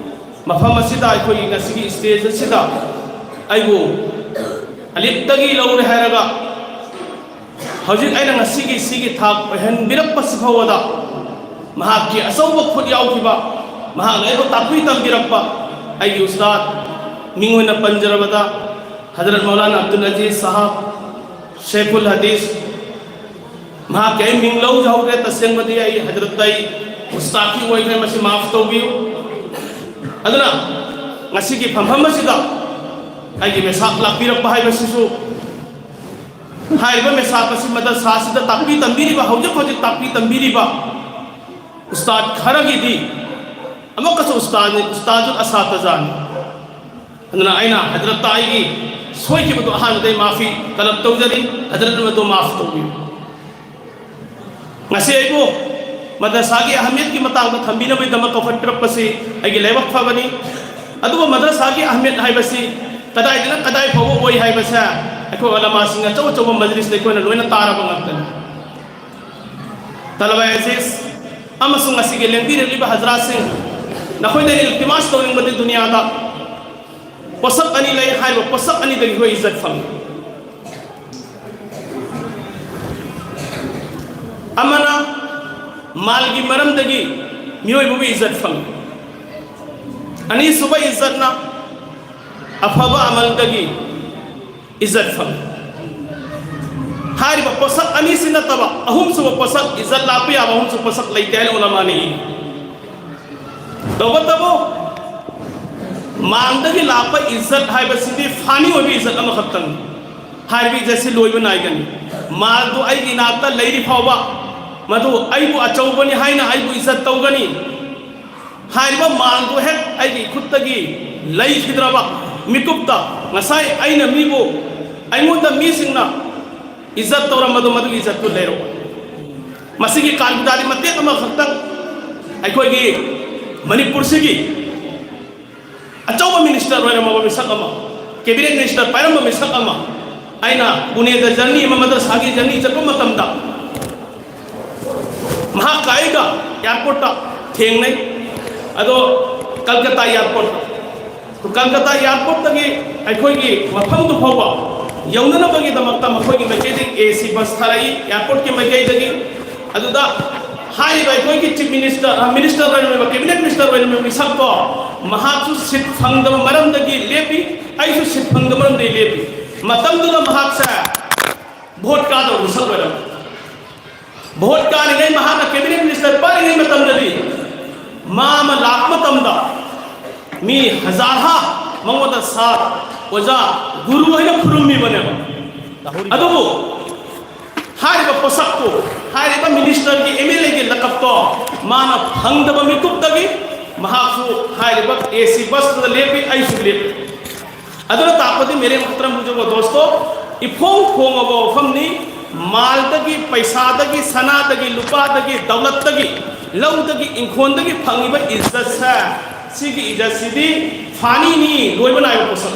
ꯃꯐꯝ ꯑꯁꯤꯗ ꯑꯩꯈꯣꯏꯒꯤ ꯉꯁꯤꯒꯤ ꯁ꯭ꯇꯦꯖ ꯑꯁꯤꯗ ꯑꯩꯕꯨ ꯑꯂꯤꯐꯇꯒꯤ ꯂꯧꯔꯦ ꯍꯥꯏꯔꯒ ꯍꯧꯖꯤꯛ ꯑꯩꯅ ꯉꯁꯤꯒꯤ ꯁꯤꯒꯤ ꯊꯥꯛ ꯑꯣꯏꯍꯟꯕꯤꯔꯛꯄꯁꯤ ꯐꯥꯎꯕꯗ ꯃꯍꯥꯛꯀꯤ ꯑꯆꯧꯕ ꯈꯨꯠ ꯌꯥꯎꯈꯤꯕ, ꯃꯍꯥꯛꯅ ꯑꯩꯕꯨ ꯇꯥꯛꯄꯤ ꯇꯝꯕꯤꯔꯛꯄ ꯑꯩꯒꯤ ꯎꯁꯇꯥꯗ, ꯃꯤꯡ ꯑꯣꯏꯅ ꯄꯟꯖꯔꯕꯗ ꯍꯖꯔꯠ ꯃꯧꯂꯥꯅꯥ ꯑꯕꯗꯨꯜ ꯑꯖꯤꯖ ꯁꯥꯍꯕ, ꯁꯦꯈꯨꯜ ꯍꯗꯤꯁ, ꯃꯍꯥꯛꯀꯤ ꯑꯩ ꯃꯤꯡ ꯂꯧꯖꯍꯧꯗ꯭ꯔꯦ, ꯇꯁꯦꯡꯕꯗꯤ ꯑꯩ ꯍꯖꯔꯠꯇ ꯑꯩ ꯎꯁꯇꯥꯗꯀꯤ ꯑꯣꯏꯈ꯭ꯔꯦ, ꯃꯁꯤ ꯃꯥꯐ ꯇꯧꯕꯤꯌꯨ꯫ ꯑꯗꯨꯅ ꯉꯁꯤꯒꯤ ꯐꯝꯐꯝ ꯑꯁꯤꯗ ꯑꯩꯒꯤ ꯃꯦꯁꯥꯞ ꯂꯥꯛꯄꯤꯔꯛꯄ ꯍꯥꯏꯕꯁꯤꯁꯨ, ꯍꯥꯏꯔꯤꯕ ꯃꯦꯁꯥꯞ ꯑꯁꯤ ꯃꯗꯔꯁꯥ ꯑꯁꯤꯗ ꯇꯥꯛꯄꯤ ꯇꯝꯕꯤꯔꯤꯕ, ꯍꯧꯖꯤꯛ ꯍꯧꯖꯤꯛ ꯇꯥꯛꯄꯤ ꯇꯝꯕꯤꯔꯤꯕ ꯎꯁꯇꯥꯗ ꯈꯔꯒꯤꯗꯤ, ꯑꯃꯨꯛꯀꯁꯨ ꯎꯁꯇꯥꯗꯅꯤ, ꯎꯁꯇꯥꯗꯨꯜ ꯑꯁꯥꯇꯖꯥꯅꯤ꯫ ꯑꯗꯨꯅ ꯑꯩꯅ ꯍꯖꯔꯠꯇ ꯑꯩꯒꯤ ꯁꯣꯏꯈꯤꯕꯗꯣ ꯑꯍꯥꯟꯕꯗꯩ ꯃꯥꯐꯤ ꯇꯂꯕ ꯇꯧꯖꯔꯤ, ꯍꯖꯔꯠꯅ ꯃꯗꯨ ꯃꯥꯐ ꯇꯧꯕꯤꯌꯨ꯫ ꯉꯁꯤ ꯑꯩꯕꯨ ꯃꯗꯔꯁꯥꯒꯤ ꯑꯍꯃꯤꯌꯠꯀꯤ ꯃꯇꯥꯡꯗ ꯊꯝꯕꯤꯅꯕꯒꯤꯗꯃꯛ ꯀꯧꯈꯠꯄꯤꯔꯛꯄꯁꯤ ꯑꯩꯒꯤ ꯂꯥꯏꯕꯛ ꯐꯕꯅꯤ꯫ ꯑꯗꯨꯕꯨ ꯃꯗꯔꯁꯥꯒꯤ ꯑꯍꯃꯤꯌꯠ ꯍꯥꯏꯕꯁꯤ ꯀꯗꯥꯏꯗꯅ ꯀꯗꯥꯏ ꯐꯥꯎꯕ ꯑꯣꯏ ꯍꯥꯏꯕꯁꯦ ꯑꯩꯈꯣꯏ ꯎꯂꯃꯥꯁꯤꯡ ꯑꯆꯧ ꯑꯆꯧꯕ ꯃꯖꯂꯤꯁꯇ ꯑꯩꯈꯣꯏꯅ ꯂꯣꯏꯅ ꯇꯥꯔꯕ ꯉꯥꯛꯇꯅꯤ꯫ ꯇꯂꯕꯥ ꯑꯦꯖꯤꯖ ꯑꯃꯁꯨꯡ ꯉꯁꯤꯒꯤ ꯂꯦꯡꯕꯤꯔꯛꯂꯤꯕ ꯍꯖꯔꯥꯠꯁꯤꯡ, ꯅꯈꯣꯏꯗ ꯏꯜꯇꯤꯃꯥꯁ ꯇꯧꯅꯤꯡꯕꯗꯤ ꯗꯨꯅꯤꯌꯥꯗ ꯄꯣꯠꯁꯛ ꯑꯅꯤ ꯂꯩ, ꯍꯥꯏꯔꯤꯕ ꯄꯣꯠꯁꯛ ꯑꯅꯤꯗꯒꯤ ꯑꯩꯈꯣꯏ ꯏꯖꯠ ꯐꯪꯏ꯫ ꯑꯃꯅ ꯃꯥꯜꯒꯤ ꯃꯔꯝꯗꯒꯤ ꯃꯤꯑꯣꯏꯕꯕꯨ ꯏꯖꯠ ꯐꯪꯏ꯫ ꯑꯅꯤꯁꯨꯕ ꯏꯖꯠꯅ ꯑꯐꯕ ꯑꯃꯜꯗꯒꯤ ꯏꯖꯠ ꯐꯪꯏ꯫ ꯍꯥꯏꯔꯤꯕ ꯄꯣꯠꯁꯛ ꯑꯅꯤꯁꯤ ꯅꯠꯇꯕ ꯑꯍꯨꯝꯁꯨꯕ ꯄꯣꯠꯁꯛ, ꯏꯖꯠ ꯂꯥꯛꯄ ꯌꯥꯕ ꯑꯍꯨꯝꯁꯨꯕ ꯄꯣꯠꯁꯛ ꯂꯩꯇꯦ ꯍꯥꯏꯅ ꯎꯂꯃꯥꯅ ꯏ꯫ ꯇꯧꯕꯇꯕꯨ ꯃꯥꯡꯗꯒꯤ ꯂꯥꯛꯄ ꯏꯖꯠ ꯍꯥꯏꯕꯁꯤꯗꯤ ꯐꯥꯅꯤ ꯑꯣꯏꯕ ꯏꯖꯠ ꯑꯃꯈꯛꯇꯪꯅꯤ꯫ ꯍꯥꯏꯔꯤꯕ ꯏꯖꯠꯁꯤ ꯂꯣꯏꯕ ꯅꯥꯏꯒꯅꯤ꯫ ꯃꯥꯜꯗꯨ ꯑꯩꯒꯤ ꯏꯅꯥꯛꯇ ꯂꯩꯔꯤ ꯐꯥꯎꯕ ꯃꯗꯨ ꯑꯩꯕꯨ ꯑꯆꯧꯕꯅꯤ ꯍꯥꯏꯅ ꯑꯩꯕꯨ ꯏꯖꯠ ꯇꯧꯒꯅꯤ꯫ ꯍꯥꯏꯔꯤꯕ ꯃꯥꯜꯗꯨ ꯍꯦꯛ ꯑꯩꯒꯤ ꯈꯨꯠꯇꯒꯤ ꯂꯩꯈꯤꯗ꯭ꯔꯕ ꯃꯤꯀꯨꯞꯇ ꯉꯁꯥꯏ ꯑꯩꯅ ꯃꯤꯕꯨ, ꯑꯩꯉꯣꯟꯗ ꯃꯤꯁꯤꯡꯅ ꯏꯖꯠ ꯇꯧꯔꯝꯕꯗꯣ ꯃꯗꯨꯒꯤ ꯏꯖꯠꯇꯨ ꯂꯩꯔꯣꯏ꯫ ꯃꯁꯤꯒꯤ ꯀꯥꯟꯗꯥꯗꯤ ꯃꯇꯦꯛ ꯑꯃꯈꯛꯇꯪ ꯑꯩꯈꯣꯏꯒꯤ ꯃꯅꯤꯄꯨꯔꯁꯤꯒꯤ ꯑꯆꯧꯕ ꯃꯤꯅꯤꯁꯇꯔ ꯑꯣꯏꯔꯝꯃꯕ ꯃꯤꯁꯛ ꯑꯃ, ꯀꯦꯕꯤꯅꯦꯠ ꯃꯤꯅꯤꯁꯇꯔ ꯄꯥꯏꯔꯝꯕ ꯃꯤꯁꯛ ꯑꯃ, ꯑꯩꯅ ꯄꯨꯅꯦꯗ ꯖꯔꯅꯤ ꯑꯃ, ꯃꯗ꯭ꯔꯁꯥꯒꯤ ꯖꯔꯅꯤ ꯆꯠꯄ ꯃꯇꯝꯗ ꯃꯍꯥꯛꯀ ꯑꯩꯒ ꯑꯦꯌꯥꯔꯄꯣꯔꯠꯇ ꯊꯦꯡꯅꯩ꯫ ꯑꯗꯣ ꯀꯜꯀꯇꯥ ꯑꯦꯌꯥꯔꯄꯣꯔꯠꯇ, ꯀꯜꯀꯇꯥ ꯑꯦꯌꯥꯔꯄꯣꯔꯠꯇꯒꯤ ꯑꯩꯈꯣꯏꯒꯤ ꯃꯐꯝꯗꯨ ꯐꯥꯎꯕ ꯌꯧꯅꯅꯕꯒꯤꯗꯃꯛꯇ ꯃꯈꯣꯏꯒꯤ ꯃꯥꯏꯀꯩꯗꯒꯤ ꯑꯦ ꯁꯤ ꯕꯁ ꯊꯥꯔꯛꯏ, ꯑꯦꯌꯥꯔꯄꯣꯔꯠꯀꯤ ꯃꯥꯏꯀꯩꯗꯒꯤ꯫ ꯑꯗꯨꯗ ꯍꯥꯏꯔꯤꯕ ꯑꯩꯈꯣꯏꯒꯤ ꯆꯤꯐ ꯃꯤꯅꯤꯁꯇꯔ, ꯑ, ꯃꯤꯅꯤꯁꯇꯔ ꯑꯣꯏꯔꯝꯃꯤꯕ, ꯀꯦꯕꯤꯅꯦꯠ ꯃꯤꯅꯤꯁꯇꯔ ꯑꯣꯏꯔꯝꯃꯤꯕ ꯃꯤꯁꯛꯇꯣ, ꯃꯍꯥꯛꯁꯨ ꯁꯤꯠ ꯐꯪꯗꯕ ꯃꯔꯝꯗꯒꯤ ꯂꯦꯞꯄꯤ, ꯑꯩꯁꯨ ꯁꯤꯠ ꯐꯪꯗꯕ ꯃꯔꯝꯗꯒꯤ ꯂꯦꯞꯄꯤ꯫ ꯃꯇꯝꯗꯨꯗ ꯃꯍꯥꯛꯁꯦ ꯚꯣꯠ ꯀꯥꯗꯧꯕ ꯃꯤꯁꯛ ꯑꯣꯏꯔꯝꯃꯤ꯫ ꯚꯣꯠ ꯀꯥꯔꯤꯉꯩ, ꯃꯍꯥꯛꯅ ꯀꯦꯕꯤꯅꯦꯠ ꯃꯤꯅꯤꯁꯇꯔ ꯄꯥꯏꯔꯤꯉꯩ ꯃꯇꯝꯗꯗꯤ ꯃꯥ ꯑꯃ ꯂꯥꯛꯄ ꯃꯇꯝꯗ ꯃꯤ ꯍꯖꯥꯔ ꯍꯥ ꯃꯉꯣꯟꯗ ꯁꯥꯔ, ꯑꯣꯖꯥ, ꯒꯨꯔꯨ ꯍꯥꯏꯅ ꯈꯨꯔꯨꯝꯃꯤꯕꯅꯦꯕ꯫ ꯑꯗꯨꯕꯨ ꯍꯥꯏꯔꯤꯕ ꯄꯣꯠꯁꯛꯇꯨ, ꯍꯥꯏꯔꯤꯕ ꯃꯤꯅꯤꯁꯇꯔꯒꯤ, ꯑꯦꯝ ꯑꯦꯜ ꯑꯦꯒꯤ ꯂꯀꯞꯇꯣ ꯃꯥꯅ ꯐꯪꯗꯕ ꯃꯤꯀꯨꯞꯇꯒꯤ ꯃꯍꯥꯛꯁꯨ ꯍꯥꯏꯔꯤꯕ ꯑꯦ ꯁꯤ ꯕꯁꯇꯨꯗ ꯂꯦꯞꯄꯤ, ꯑꯩꯁꯨ ꯂꯦꯞꯄꯤ꯫ ꯑꯗꯨꯅ ꯇꯥꯛꯄꯗꯤ, ꯃꯦꯔꯦ ꯃꯨꯍꯇꯔꯝ ꯕꯨꯖꯨꯔꯒꯣ ꯗꯣꯁꯇꯣ, ꯏꯐꯣꯡ ꯐꯣꯡꯉꯕ ꯋꯥꯐꯝꯅꯤ꯫ ꯃꯥꯜꯗꯒꯤ, ꯄꯩꯁꯥꯗꯒꯤ, ꯁꯅꯥꯗꯒꯤ, ꯂꯨꯄꯥꯗꯒꯤ, ꯗꯧꯂꯠꯇꯒꯤ, ꯂꯧꯗꯒꯤ, ꯏꯪꯈꯣꯜꯗꯒꯤ ꯐꯪꯉꯤꯕ ꯏꯖꯠꯁꯦ, ꯁꯤꯒꯤ ꯏꯖꯠꯁꯤꯗꯤ ꯐꯥꯅꯤꯅꯤ, ꯂꯣꯏꯕ ꯅꯥꯏꯕ ꯄꯣꯠꯁꯛ꯫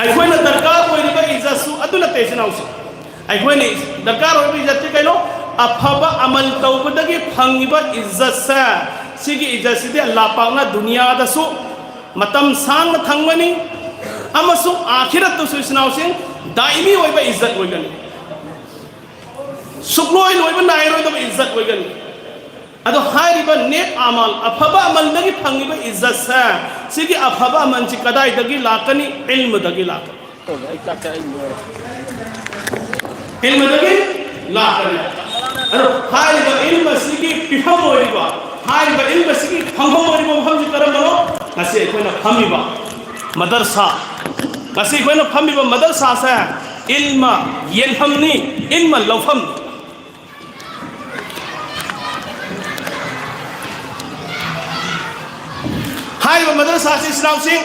ꯑꯩꯈꯣꯏꯅ ꯗꯔꯀꯥꯔ ꯑꯣꯏꯔꯤꯕ ꯏꯖꯠꯁꯨ ꯑꯗꯨ ꯅꯠꯇꯦ, ꯏꯆꯤꯟ ꯏꯅꯥꯎꯁꯤꯡ꯫ ꯑꯩꯈꯣꯏꯅ ꯗꯔꯀꯥꯔ ꯑꯣꯏꯕ ꯏꯖꯠꯇꯤ ꯀꯩꯅꯣ? ꯑꯐꯕ ꯑꯃꯜ ꯇꯧꯕꯗꯒꯤ ꯐꯪꯉꯤꯕ ꯏꯖꯠꯁꯦ, ꯁꯤꯒꯤ ꯏꯖꯠꯁꯤꯗꯤ ꯑꯜꯂꯥꯍ ꯄꯥꯛꯅ ꯗꯨꯅꯤꯌꯥꯗꯁꯨ ꯃꯇꯝ ꯁꯥꯡꯅ ꯊꯝꯒꯅꯤ ꯑꯃꯁꯨꯡ ꯑꯥꯈꯤꯔꯠꯇꯁꯨ, ꯏꯆꯤꯟ ꯏꯅꯥꯎꯁꯤꯡ, ꯗꯥꯏꯃꯤ ꯑꯣꯏꯕ ꯏꯖꯠ ꯑꯣꯏꯒꯅꯤ꯫ ꯁꯨꯛꯂꯣꯏ ꯂꯣꯏꯕ ꯅꯥꯏꯔꯣꯏꯗꯕ ꯏꯖꯠ ꯑꯣꯏꯒꯅꯤ꯫ ꯑꯗꯣ ꯍꯥꯏꯔꯤꯕ ꯅꯦꯛ ꯑꯃꯜ, ꯑꯐꯕ ꯑꯃꯜꯗꯒꯤ ꯐꯪꯉꯤꯕ ꯏꯖꯠꯁꯦ, ꯁꯤꯒꯤ ꯑꯐꯕ ꯑꯃꯜꯁꯤ ꯀꯗꯥꯏꯗꯒꯤ ꯂꯥꯛꯀꯅꯤ? ꯏꯜꯃꯗꯒꯤ ꯂꯥꯛꯀꯅꯤ꯫ ꯏꯜꯃꯗꯒꯤ ꯂꯥꯛꯀꯅꯤ꯫ ꯑꯗꯣ ꯍꯥꯏꯔꯤꯕ ꯏꯜꯃ ꯑꯁꯤꯒꯤ ꯄꯤꯐꯝ ꯑꯣꯏꯔꯤꯕ, ꯍꯥꯏꯔꯤꯕ ꯏꯜꯃ ꯑꯁꯤꯒꯤ ꯐꯪꯐꯝ ꯑꯣꯏꯔꯤꯕ ꯃꯐꯝꯁꯤ ꯀꯔꯝꯕꯅꯣ? ꯉꯁꯤ ꯑꯩꯈꯣꯏꯅ ꯐꯝꯃꯤꯕ ꯃꯗꯔꯁꯥ, ꯉꯁꯤ ꯑꯩꯈꯣꯏꯅ ꯐꯝꯃꯤꯕ ꯃꯗꯔꯁꯥꯁꯦ ꯏꯜꯃ ꯌꯦꯟꯐꯝꯅꯤ, ꯏꯜꯃ ꯂꯧꯐꯝꯅꯤ꯫ ꯍꯥꯏꯔꯤꯕ ꯃꯗꯔꯁꯥꯁꯤ, ꯏꯆꯤꯟ ꯏꯅꯥꯎꯁꯤꯡ,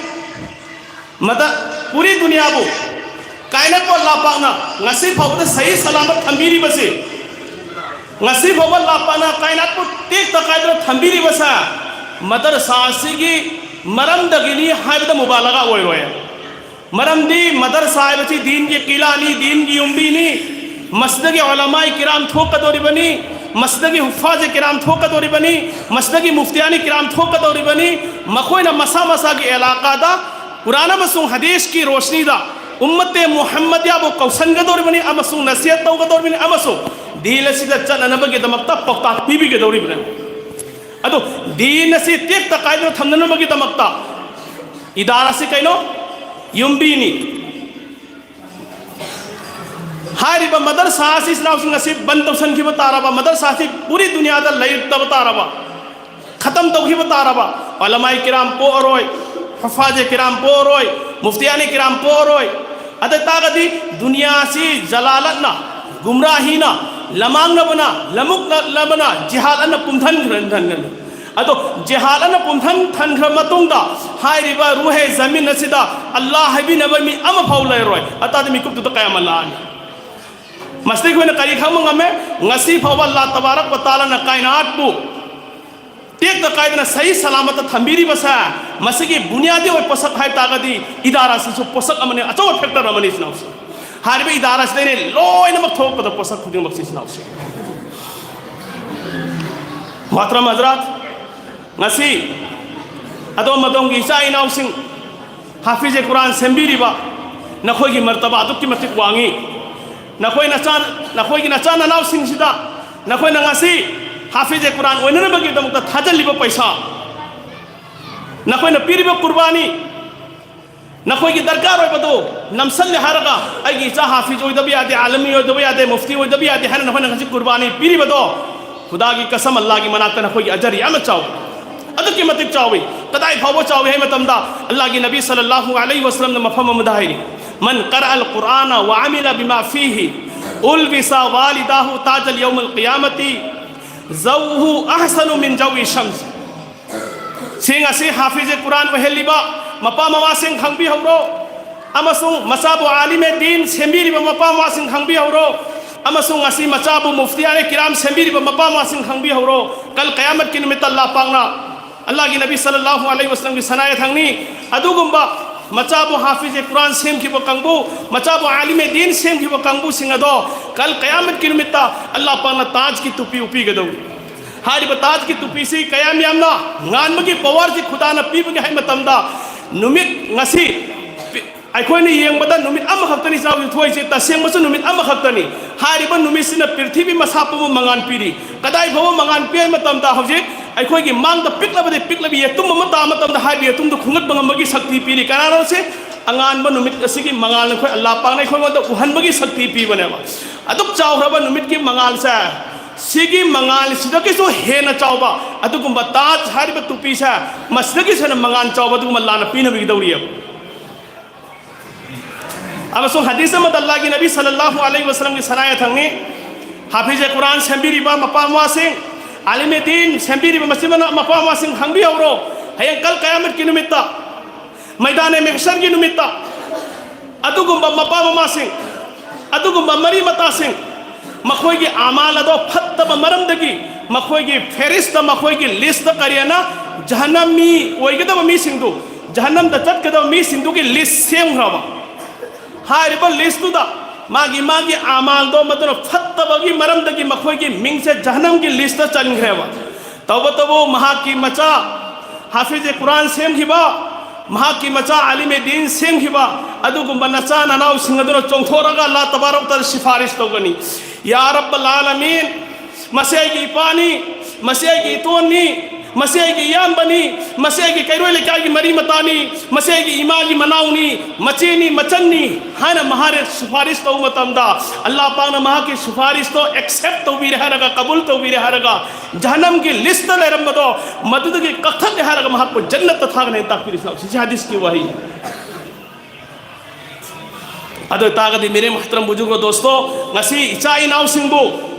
ꯃꯗ ꯄꯨꯔꯤ ꯗꯨꯅꯤꯌꯥꯕꯨ ꯀꯥꯏꯅꯕ ꯂꯥꯄꯥꯛꯅ ꯉꯁꯤ ꯐꯥꯎꯕꯗ ꯁꯍꯤ ꯁꯂꯥꯃꯠ ꯊꯝꯕꯤꯔꯤꯕꯁꯤ, ꯉꯁꯤ ꯐꯥꯎꯕ ꯂꯥꯄꯥꯛꯅ ꯀꯥꯏꯅꯥꯠꯄꯨ ꯇꯦꯛꯇ ꯀꯥꯏꯗꯅ ꯊꯝꯕꯤꯔꯤꯕꯁꯦ ꯃꯗꯔꯁꯥ ꯑꯁꯤꯒꯤ ꯃꯔꯝꯗꯒꯤꯅꯤ ꯍꯥꯏꯕꯗ ꯃꯨꯕꯥꯂꯒꯥ ꯑꯣꯏꯔꯣꯏ꯫ ꯃꯔꯝꯗꯤ ꯃꯗꯔꯁꯥ ꯍꯥꯏꯕꯁꯤ ꯗꯤꯟꯒꯤ ꯀꯤꯂꯥꯅꯤ, ꯗꯤꯟꯒꯤ ꯌꯨꯝꯕꯤꯅꯤ꯫ ꯃꯁꯤꯗꯒꯤ ꯎꯂꯃꯥꯏ ꯀꯤꯔꯥꯝ ꯊꯣꯛꯀꯗꯧꯔꯤꯕꯅꯤ, ꯃꯁꯤꯗꯒꯤ ꯍꯨꯐꯥꯖꯦ ꯀꯤꯔꯥꯝ ꯊꯣꯛꯀꯗꯧꯔꯤꯕꯅꯤ, ꯃꯁꯤꯗꯒꯤ ꯃꯨꯐꯇꯤꯌꯥꯅꯤ ꯀꯤꯔꯥꯝ ꯊꯣꯛꯀꯗꯧꯔꯤꯕꯅꯤ꯫ ꯃꯈꯣꯏꯅ ꯃꯁꯥ ꯃꯁꯥꯒꯤ ꯑꯦꯂꯥꯀꯥꯗ ꯀꯨꯔꯥꯟ ꯑꯃꯁꯨꯡ ꯍꯗꯤꯁꯀꯤ ꯔꯣꯁꯅꯤꯗ ꯎꯝꯃꯠꯇꯦ ꯃꯨꯍꯝꯃꯗꯤꯌꯥꯕꯨ ꯀꯧꯁꯟꯒꯗꯧꯔꯤꯕꯅꯤ ꯑꯃꯁꯨꯡ ꯅꯁꯤꯍꯠ ꯇꯧꯒꯗꯧꯔꯤꯕꯅꯤ ꯑꯃꯁꯨꯡ ꯗꯤꯟ ꯑꯁꯤꯗ ꯆꯠꯅꯅꯕꯒꯤꯗꯃꯛꯇ ꯄꯥꯎꯇꯥꯛ ꯄꯤꯕꯤꯒꯗꯧꯔꯤꯕꯅꯤ꯫ ꯑꯗꯨ ꯗꯤꯟ ꯑꯁꯤ ꯇꯦꯛꯇ ꯀꯥꯏꯗꯅ ꯊꯝꯅꯅꯕꯒꯤꯗꯃꯛꯇ ꯏꯗꯥꯔꯥꯁꯤ ꯀꯩꯅꯣ? ꯌꯨꯝꯕꯤꯅꯤ꯫ ꯍꯥꯏꯔꯤꯕ ꯃꯗꯔꯁꯥ ꯑꯁꯤ ꯏꯆꯤꯟ ꯏꯅꯥꯎꯁꯤꯡ ꯑꯁꯤ ꯕꯟ ꯇꯧꯁꯟꯈꯤꯕ ꯇꯥꯔꯕ, ꯃꯗꯔꯁꯥ ꯑꯁꯤ ꯄꯨꯔꯤ ꯗꯨꯅꯤꯌꯥꯗ ꯂꯩꯔꯛꯇꯕ ꯇꯥꯔꯕ, ꯈꯇꯝ ꯇꯧꯈꯤꯕ ꯇꯥꯔꯕ, ꯎꯂꯃꯥꯏ ꯀꯤꯔꯥꯝ ꯄꯣꯛꯑꯔꯣꯏ, ꯍꯨꯐꯥꯖꯦ ꯀꯤꯔꯥꯝ ꯄꯣꯛꯑꯔꯣꯏ, ꯃꯨꯐꯇꯤꯌꯥꯅꯦ ꯀꯤꯔꯥꯝ ꯄꯣꯛꯑꯔꯣꯏ꯫ ꯑꯗ ꯇꯥꯔꯒꯗꯤ ꯗꯨꯅꯤꯌꯥ ꯑꯁꯤ ꯖꯂꯥꯂꯠꯅ, ꯒꯨꯝꯔꯥꯍꯤꯅ, ꯂꯃꯥꯡꯅꯕꯅ, ꯂꯃꯨꯛꯅꯕꯅ ꯖꯤꯍꯥꯗ ꯑꯅ ꯄꯨꯝꯊꯟꯈ꯭ꯔꯅꯤ꯫ ꯑꯗꯣ ꯖꯤꯍꯥꯗ ꯑꯅ ꯄꯨꯝꯊꯟ ꯊꯟꯈ꯭ꯔ ꯃꯇꯨꯡꯗ ꯍꯥꯏꯔꯤꯕ ꯔꯨꯍꯦ ꯖꯃꯤꯟ ꯑꯁꯤꯗ ꯑꯜꯂꯥꯍ ꯍꯥꯏꯕꯤꯅꯕ ꯃꯤ ꯑꯃꯐꯥꯎ ꯂꯩꯔꯣꯏ꯫ ꯑꯇꯥꯗꯤ ꯃꯤꯀꯨꯞꯇꯨꯗ ꯀꯌꯥꯝ ꯑꯜꯂꯥꯍꯅꯤ꯫ ꯃꯁꯤꯗꯒꯤ ꯑꯩꯈꯣꯏꯅ ꯀꯔꯤ ꯈꯪꯕ ꯉꯝꯃꯦ? ꯉꯁꯤ ꯐꯥꯎꯕ ꯑꯜꯂꯥꯍ ꯇꯕꯥꯔꯛ ꯋ ꯇꯥꯂꯥꯅ ꯀꯥꯏꯅꯥꯠꯄꯨ ꯇꯦꯛꯇ ꯀꯥꯏꯗꯅ ꯁꯍꯤ ꯁꯂꯥꯃꯠꯇ ꯊꯝꯕꯤꯔꯤꯕꯁꯦ, ꯃꯁꯤꯒꯤ ꯕꯨꯅꯤꯌꯥꯗꯤ ꯑꯣꯏ ꯄꯣꯠꯁꯛ ꯍꯥꯏ ꯇꯥꯔꯒꯗꯤ ꯏꯗꯥꯔꯥꯁꯤꯁꯨ ꯄꯣꯠꯁꯛ ꯑꯃꯅꯤ, ꯑꯆꯧꯕ ꯐꯦꯛꯇꯔ ꯑꯃꯅꯤ ꯏꯆꯤꯟ ꯏꯅꯥꯎꯁꯦ꯫ ꯍꯥꯏꯔꯤꯕ ꯏꯗꯥꯔꯥꯁꯤꯗꯩꯅꯦ ꯂꯣꯏꯅꯃꯛ ꯊꯣꯛꯂꯛꯄꯗ ꯄꯣꯠꯁꯛ ꯈꯨꯗꯤꯡꯃꯛꯁꯤ ꯏꯆꯤꯟ ꯏꯅꯥꯎꯁꯦ꯫ ꯃꯣꯍꯇꯔꯝ ꯍꯖꯔꯥꯠ, ꯉꯁꯤ ꯑꯗꯣꯝ ꯑꯗꯣꯝꯒꯤ ꯏꯆꯥ ꯏꯅꯥꯎꯁꯤꯡ ꯍꯥꯐꯤꯖꯦ ꯀꯨꯔꯥꯟ ꯁꯦꯝꯕꯤꯔꯤꯕ ꯅꯈꯣꯏꯒꯤ ꯃꯔꯇꯕꯥ ꯑꯗꯨꯛꯀꯤ ꯃꯇꯤꯛ ꯋꯥꯡꯉꯤ꯫ ꯅꯈꯣꯏ ꯅꯆꯥ, ꯅꯈꯣꯏꯒꯤ ꯅꯆꯥ ꯅꯅꯥꯎꯁꯤꯡꯁꯤꯗ ꯅꯈꯣꯏꯅ ꯉꯁꯤ ꯍꯥꯐꯤꯖꯦ ꯀꯨꯔꯥꯟ ꯑꯣꯏꯅꯅꯕꯒꯤꯗꯃꯛꯇ ꯊꯥꯖꯜꯂꯤꯕ ꯄꯩꯁꯥ, ꯅꯈꯣꯏꯅ ꯄꯤꯔꯤꯕ ꯀꯨꯔꯕꯥꯅꯤ, ꯅꯈꯣꯏꯒꯤ ꯗꯔꯀꯥꯔ ꯑꯣꯏꯕꯗꯨ ꯅꯝꯁꯜꯂꯦ ꯍꯥꯏꯔꯒ ꯑꯩꯒꯤ ꯏꯆꯥ ꯍꯥꯐꯤꯖ ꯑꯣꯏꯗꯕ ꯌꯥꯗꯦ, ꯑꯥꯂꯃꯤ ꯑꯣꯏꯗꯕ ꯌꯥꯗꯦ, ꯃꯨꯐꯇꯤ ꯑꯣꯏꯗꯕ ꯌꯥꯗꯦ ꯍꯥꯏꯅ ꯅꯈꯣꯏꯅ ꯉꯁꯤ ꯀꯨꯔꯕꯥꯅꯤ ꯄꯤꯔꯤꯕꯗꯣ ꯈꯨꯗꯥꯒꯤ ꯀꯁꯝ ꯑꯜꯂꯥꯒꯤ ꯃꯅꯥꯛꯇ ꯅꯈꯣꯏꯒꯤ ꯑꯖꯔ ꯌꯥꯝꯅ ꯆꯥꯎꯏ, ꯑꯗꯨꯛꯀꯤ ꯃꯇꯤꯛ ꯆꯥꯎꯏ꯫ ꯀꯗꯥꯏ ꯐꯥꯎꯕ ꯆꯥꯎꯏ ꯍꯥꯏ ꯃꯇꯝꯗ ꯑꯜꯂꯥꯒꯤ ꯅꯕꯤ ꯁꯜꯂꯜꯂꯥꯍꯨ ꯑꯂꯩꯍꯤ ꯋꯁꯜꯂꯝꯅ ꯃꯐꯝ ꯑꯃꯗ ꯍꯥꯏꯔꯤ, "ꯃꯟ ꯀꯔꯥ ꯑꯜ ꯀꯨꯔꯥꯅ ꯋ ꯑꯃꯤꯂ ꯕꯤꯃꯥ ꯐꯤꯍꯤ ꯎꯜꯕꯤꯁ ꯋꯥꯂꯤꯗꯥꯍꯨ ꯇꯥꯖꯜ ꯌꯧꯃꯜ ꯀꯤꯌꯥꯃꯇꯤ ꯖꯧꯍꯨ ꯑꯍꯁꯅꯨ ꯃꯤꯟ ꯖꯧꯏ ꯁꯝꯁ"꯫ ꯁꯤꯡ ꯑꯁꯤ ꯍꯥꯐꯤꯖꯦ ꯀꯨꯔꯥꯟ ꯑꯣꯏꯍꯜꯂꯤꯕ ꯃꯄꯥ ꯃꯃꯥꯁꯤꯡ ꯈꯪꯕꯤꯍꯧꯔꯣ, ꯑꯃꯁꯨꯡ ꯃꯆꯥꯕꯨ ꯑꯥꯂꯤꯃꯦ ꯗꯤꯟ ꯁꯦꯝꯕꯤꯔꯤꯕ ꯃꯄꯥ ꯃꯃꯥꯁꯤꯡ ꯈꯪꯕꯤꯍꯧꯔꯣ, ꯑꯃꯁꯨꯡ ꯉꯁꯤ ꯃꯆꯥꯕꯨ ꯃꯨꯐꯇꯤꯌꯥꯅꯦ ꯀꯤꯔꯥꯝ ꯁꯦꯝꯕꯤꯔꯤꯕ ꯃꯄꯥ ꯃꯃꯥꯁꯤꯡ ꯈꯪꯕꯤꯍꯧꯔꯣ꯫ ꯀꯜ ꯀꯌꯥꯃꯠꯀꯤ ꯅꯨꯃꯤꯠꯇ ꯑꯜꯂꯥꯍ ꯄꯥꯛꯅ ꯑꯜꯂꯥꯍꯒꯤ ꯅꯕꯤ ꯁꯜꯂꯜꯂꯥꯍꯨ ꯑꯂꯩꯍꯤ ꯋꯁꯜꯂꯝꯒꯤ ꯁꯅꯥꯌꯠ ꯍꯪꯅꯤ꯫ ꯑꯗꯨꯒꯨꯝꯕ ꯃꯆꯥꯕꯨ ꯍꯥꯐꯤꯖꯦ ꯀꯨꯔꯥꯟ ꯁꯦꯝꯈꯤꯕ ꯀꯥꯡꯕꯨ, ꯃꯆꯥꯕꯨ ꯑꯥꯂꯤꯃꯦ ꯗꯤꯟ ꯁꯦꯝꯈꯤꯕ ꯀꯥꯡꯕꯨꯁꯤꯡ ꯑꯗꯣ ꯀꯜ ꯀꯌꯥꯃꯠꯀꯤ ꯅꯨꯃꯤꯠꯇ ꯑꯜꯂꯥꯍ ꯄꯥꯛꯅ ꯇꯥꯖꯀꯤ ꯇꯨꯄꯤ ꯎꯞꯄꯤꯒꯗꯧꯔꯤ꯫ ꯍꯥꯏꯔꯤꯕ ꯇꯥꯖꯀꯤ ꯇꯨꯄꯤꯁꯤ ꯀꯌꯥꯝ ꯌꯥꯝꯅ ꯉꯥꯟꯕꯒꯤ ꯄꯋꯥꯔꯁꯤ ꯈꯨꯗꯥꯅ ꯄꯤꯕꯒꯦ ꯍꯥꯏ ꯃꯇꯝꯗ, ꯅꯨꯃꯤꯠ ꯉꯁꯤ ꯄꯤ-, ꯑꯩꯈꯣꯏꯅ ꯌꯦꯡꯕꯗ ꯅꯨꯃꯤꯠ ꯑꯃꯈꯛꯇꯅꯤ ꯆꯥꯎ ꯊꯣꯛꯏꯁꯦ, ꯇꯁꯦꯡꯕꯁꯨ ꯅꯨꯃꯤꯠ ꯑꯃꯈꯛꯇꯅꯤ꯫ ꯍꯥꯏꯔꯤꯕ ꯅꯨꯃꯤꯠꯁꯤꯅ ꯄ꯭ꯔꯤꯊꯤꯕꯤ ꯃꯁꯥ ꯄꯨꯝꯕ ꯃꯉꯥꯜ ꯄꯤꯔꯤ꯫ ꯀꯗꯥꯏ ꯐꯥꯎꯕ ꯃꯉꯥꯜ ꯄꯤ ꯍꯥꯏ ꯃꯇꯝꯗ, ꯍꯧꯖꯤꯛ ꯑꯩꯈꯣꯏꯒꯤ ꯃꯥꯡꯗ ꯄꯤꯛꯂꯕꯗꯤ ꯄꯤꯛꯂꯕꯤ ꯌꯦꯇꯨꯝ ꯑꯃ ꯇꯥꯕ ꯃꯇꯝꯗ ꯍꯥꯏꯔꯤꯕ ꯌꯦꯇꯨꯝꯗꯨ ꯈꯨꯡꯒꯠꯄ ꯉꯝꯕꯒꯤ ꯁꯛꯇꯤ ꯄꯤꯔꯤ꯫ ꯀꯅꯥꯅꯣ ꯁꯤ? ꯑꯉꯥꯟꯕ ꯅꯨꯃꯤꯠ ꯑꯁꯤꯒꯤ ꯃꯉꯥꯜ ꯑꯩꯈꯣꯏ ꯑꯜꯂꯥ ꯄꯥꯛꯅ ꯑꯩꯈꯣꯏꯉꯣꯟꯗ ꯎꯍꯟꯕꯒꯤ ꯁꯛꯇꯤ ꯄꯤꯕꯅꯦꯕ꯫ ꯑꯗꯨꯛ ꯆꯥꯎꯈ꯭ꯔꯕ ꯅꯨꯃꯤꯠꯀꯤ ꯃꯉꯥꯜꯁꯦ, ꯁꯤꯒꯤ ꯃꯉꯥꯜꯁꯤꯗꯒꯤꯁꯨ ꯍꯦꯟꯅ ꯆꯥꯎꯕ ꯑꯗꯨꯒꯨꯝꯕ ꯇꯥꯖ ꯍꯥꯏꯔꯤꯕ ꯇꯨꯄꯤꯁꯦ, ꯃꯁꯤꯗꯒꯤꯁꯨ ꯍꯦꯟꯅ ꯃꯉꯥꯜ ꯆꯥꯎꯕ ꯑꯗꯨꯒꯨꯝꯕ ꯑꯜꯂꯥꯅ ꯄꯤꯅꯕꯤꯒꯗꯧꯔꯤꯑꯕ꯫ ꯑꯃꯁꯨꯡ ꯍꯗꯤꯁ ꯑꯃꯗ ꯑꯜꯂꯥꯒꯤ ꯅꯕꯤ ꯁꯜꯂꯜꯂꯥꯍꯨ ꯑꯂꯩꯍꯤ ꯋꯁꯜꯂꯝꯒꯤ ꯁꯅꯥ ꯌꯥꯊꯪꯅꯤ, ꯍꯥꯐꯤꯖꯦ ꯀꯨꯔꯥꯟ ꯁꯦꯝꯕꯤꯔꯤꯕ ꯃꯄꯥ ꯃꯃꯥꯁꯤꯡ, ꯑꯥꯂꯤꯃꯦ ꯗꯤꯟ ꯁꯦꯝꯕꯤꯔꯤꯕ ꯃꯆꯤꯟ ꯃꯅꯥꯎ ꯃꯄꯥ ꯃꯃꯥꯁꯤꯡ, ꯍꯪꯕꯤꯍꯧꯔꯣ, ꯍꯌꯦꯡ ꯀꯜ ꯀꯌꯥꯃꯠꯀꯤ ꯅꯨꯃꯤꯠꯇ, ꯃꯩꯗꯥꯅꯦ ꯃꯦꯍꯁꯔꯒꯤ ꯅꯨꯃꯤꯠꯇ ꯑꯗꯨꯒꯨꯝꯕ ꯃꯄꯥ ꯃꯃꯥꯁꯤꯡ, ꯑꯗꯨꯒꯨꯝꯕ ꯃꯔꯤ ꯃꯇꯥꯁꯤꯡ, ꯃꯈꯣꯏꯒꯤ ꯑꯃꯥꯜ ꯑꯗꯣ ꯐꯠꯇꯕ ꯃꯔꯝꯗꯒꯤ ꯃꯈꯣꯏꯒꯤ ꯐꯦꯔꯤꯁꯇ, ꯃꯈꯣꯏꯒꯤ ꯂꯤꯁꯇ ꯀꯔꯤ ꯍꯥꯏꯅ, ꯖꯍꯟꯅꯝ ꯃꯤ ꯑꯣꯏꯒꯗꯕ ꯃꯤꯁꯤꯡꯗꯨ, ꯖꯍꯟꯅꯝꯗ ꯆꯠꯀꯗꯕ ꯃꯤꯁꯤꯡꯗꯨꯒꯤ ꯂꯤꯁ ꯁꯦꯝꯈ꯭ꯔꯕ꯫ ꯍꯥꯏꯔꯤꯕ ꯂꯤꯁꯇꯨꯗ ꯃꯥꯒꯤ, ꯃꯥꯒꯤ ꯑꯃꯥꯜꯗꯣ, ꯃꯗꯨꯅ ꯐꯠꯇꯕꯒꯤ ꯃꯔꯝꯗꯒꯤ ꯃꯈꯣꯏꯒꯤ ꯃꯤꯡꯁꯦ ꯖꯍꯟꯅꯝꯒꯤ ꯂꯤꯁꯇ ꯆꯟꯈ꯭ꯔꯦꯕ꯫ ꯇꯧꯕꯇꯕꯨ ꯃꯍꯥꯛꯀꯤ ꯃꯆꯥ ꯍꯥꯐꯤꯖꯦ ꯀꯨꯔꯥꯟ ꯁꯦꯝꯈꯤꯕ, ꯃꯍꯥꯛꯀꯤ ꯃꯆꯥ ꯑꯥꯂꯤꯃꯦ ꯗꯤꯟ ꯁꯦꯝꯈꯤꯕ ꯑꯗꯨꯒꯨꯝꯕ ꯅꯆꯥ ꯅꯅꯥꯎꯁꯤꯡ ꯑꯗꯨꯅ ꯆꯣꯡꯊꯣꯔꯒ ꯑꯜꯂꯥ ꯇꯕꯥꯔꯛ ꯇꯥꯂꯥ ꯁꯤꯐꯥꯔꯤꯁ ꯇꯧꯒꯅꯤ꯫ ꯌꯥ ꯔꯕꯜ ꯑꯥꯂꯃꯤꯟ, ꯃꯁꯤ ꯑꯩꯒꯤ ꯏꯄꯥꯅꯤ, ꯃꯁꯤ ꯑꯩꯒꯤ ꯏꯇꯣꯟꯅꯤ, ꯃꯁꯤ ꯑꯩꯒꯤ ꯏꯌꯥꯝꯕꯅꯤ, ꯃꯁꯤ ꯑꯩꯒꯤ ꯀꯩꯔꯣꯏ ꯂꯩꯀꯥꯏꯒꯤ ꯃꯔꯤ ꯃꯇꯥꯅꯤ, ꯃꯁꯤ ꯑꯩꯒꯤ ꯏꯃꯥꯒꯤ ꯃꯅꯥꯎꯅꯤ, ꯃꯆꯦꯅꯤ, ꯃꯆꯟꯅꯤ ꯍꯥꯏꯅ ꯃꯍꯥꯛꯅ ꯁꯨꯐꯥꯔꯤꯁ ꯇꯧꯕ ꯃꯇꯝꯗ, ꯑꯜꯂꯥ ꯄꯥꯛꯅ ꯃꯍꯥꯛꯀꯤ ꯁꯨꯐꯥꯔꯤꯁꯇꯣ ꯑꯦꯛꯁꯦꯞ ꯇꯧꯕꯤꯔꯦ ꯍꯥꯏꯔꯒ, ꯀꯕꯨꯜ ꯇꯧꯕꯤꯔꯦ ꯍꯥꯏꯔꯒ, ꯖꯍꯟꯅꯝꯒꯤ ꯂꯤꯁꯇ ꯂꯩꯔꯝꯕꯗꯣ ꯃꯗꯨꯗꯒꯤ ꯀꯛꯊꯠꯂꯦ ꯍꯥꯏꯔꯒ ꯃꯍꯥꯛꯄꯨ ꯖꯟꯅꯠꯇ ꯊꯥꯒꯅꯤ ꯍꯥꯏꯅ ꯇꯥꯛꯄꯤꯔꯤꯁꯤꯅ ꯁꯤꯁꯦ ꯍꯗꯤꯁꯀꯤ ꯋꯥꯍꯩ꯫ ꯑꯗꯨ ꯑꯣꯏꯇꯥꯔꯒꯗꯤ ꯃꯦꯔꯦ ꯃꯨꯍꯇꯔꯝ ꯕꯨꯖꯨꯔꯒ ꯗꯣꯁꯇꯣ, ꯉꯁꯤ ꯏꯆꯥ ꯏꯅꯥꯎꯁꯤꯡꯕꯨ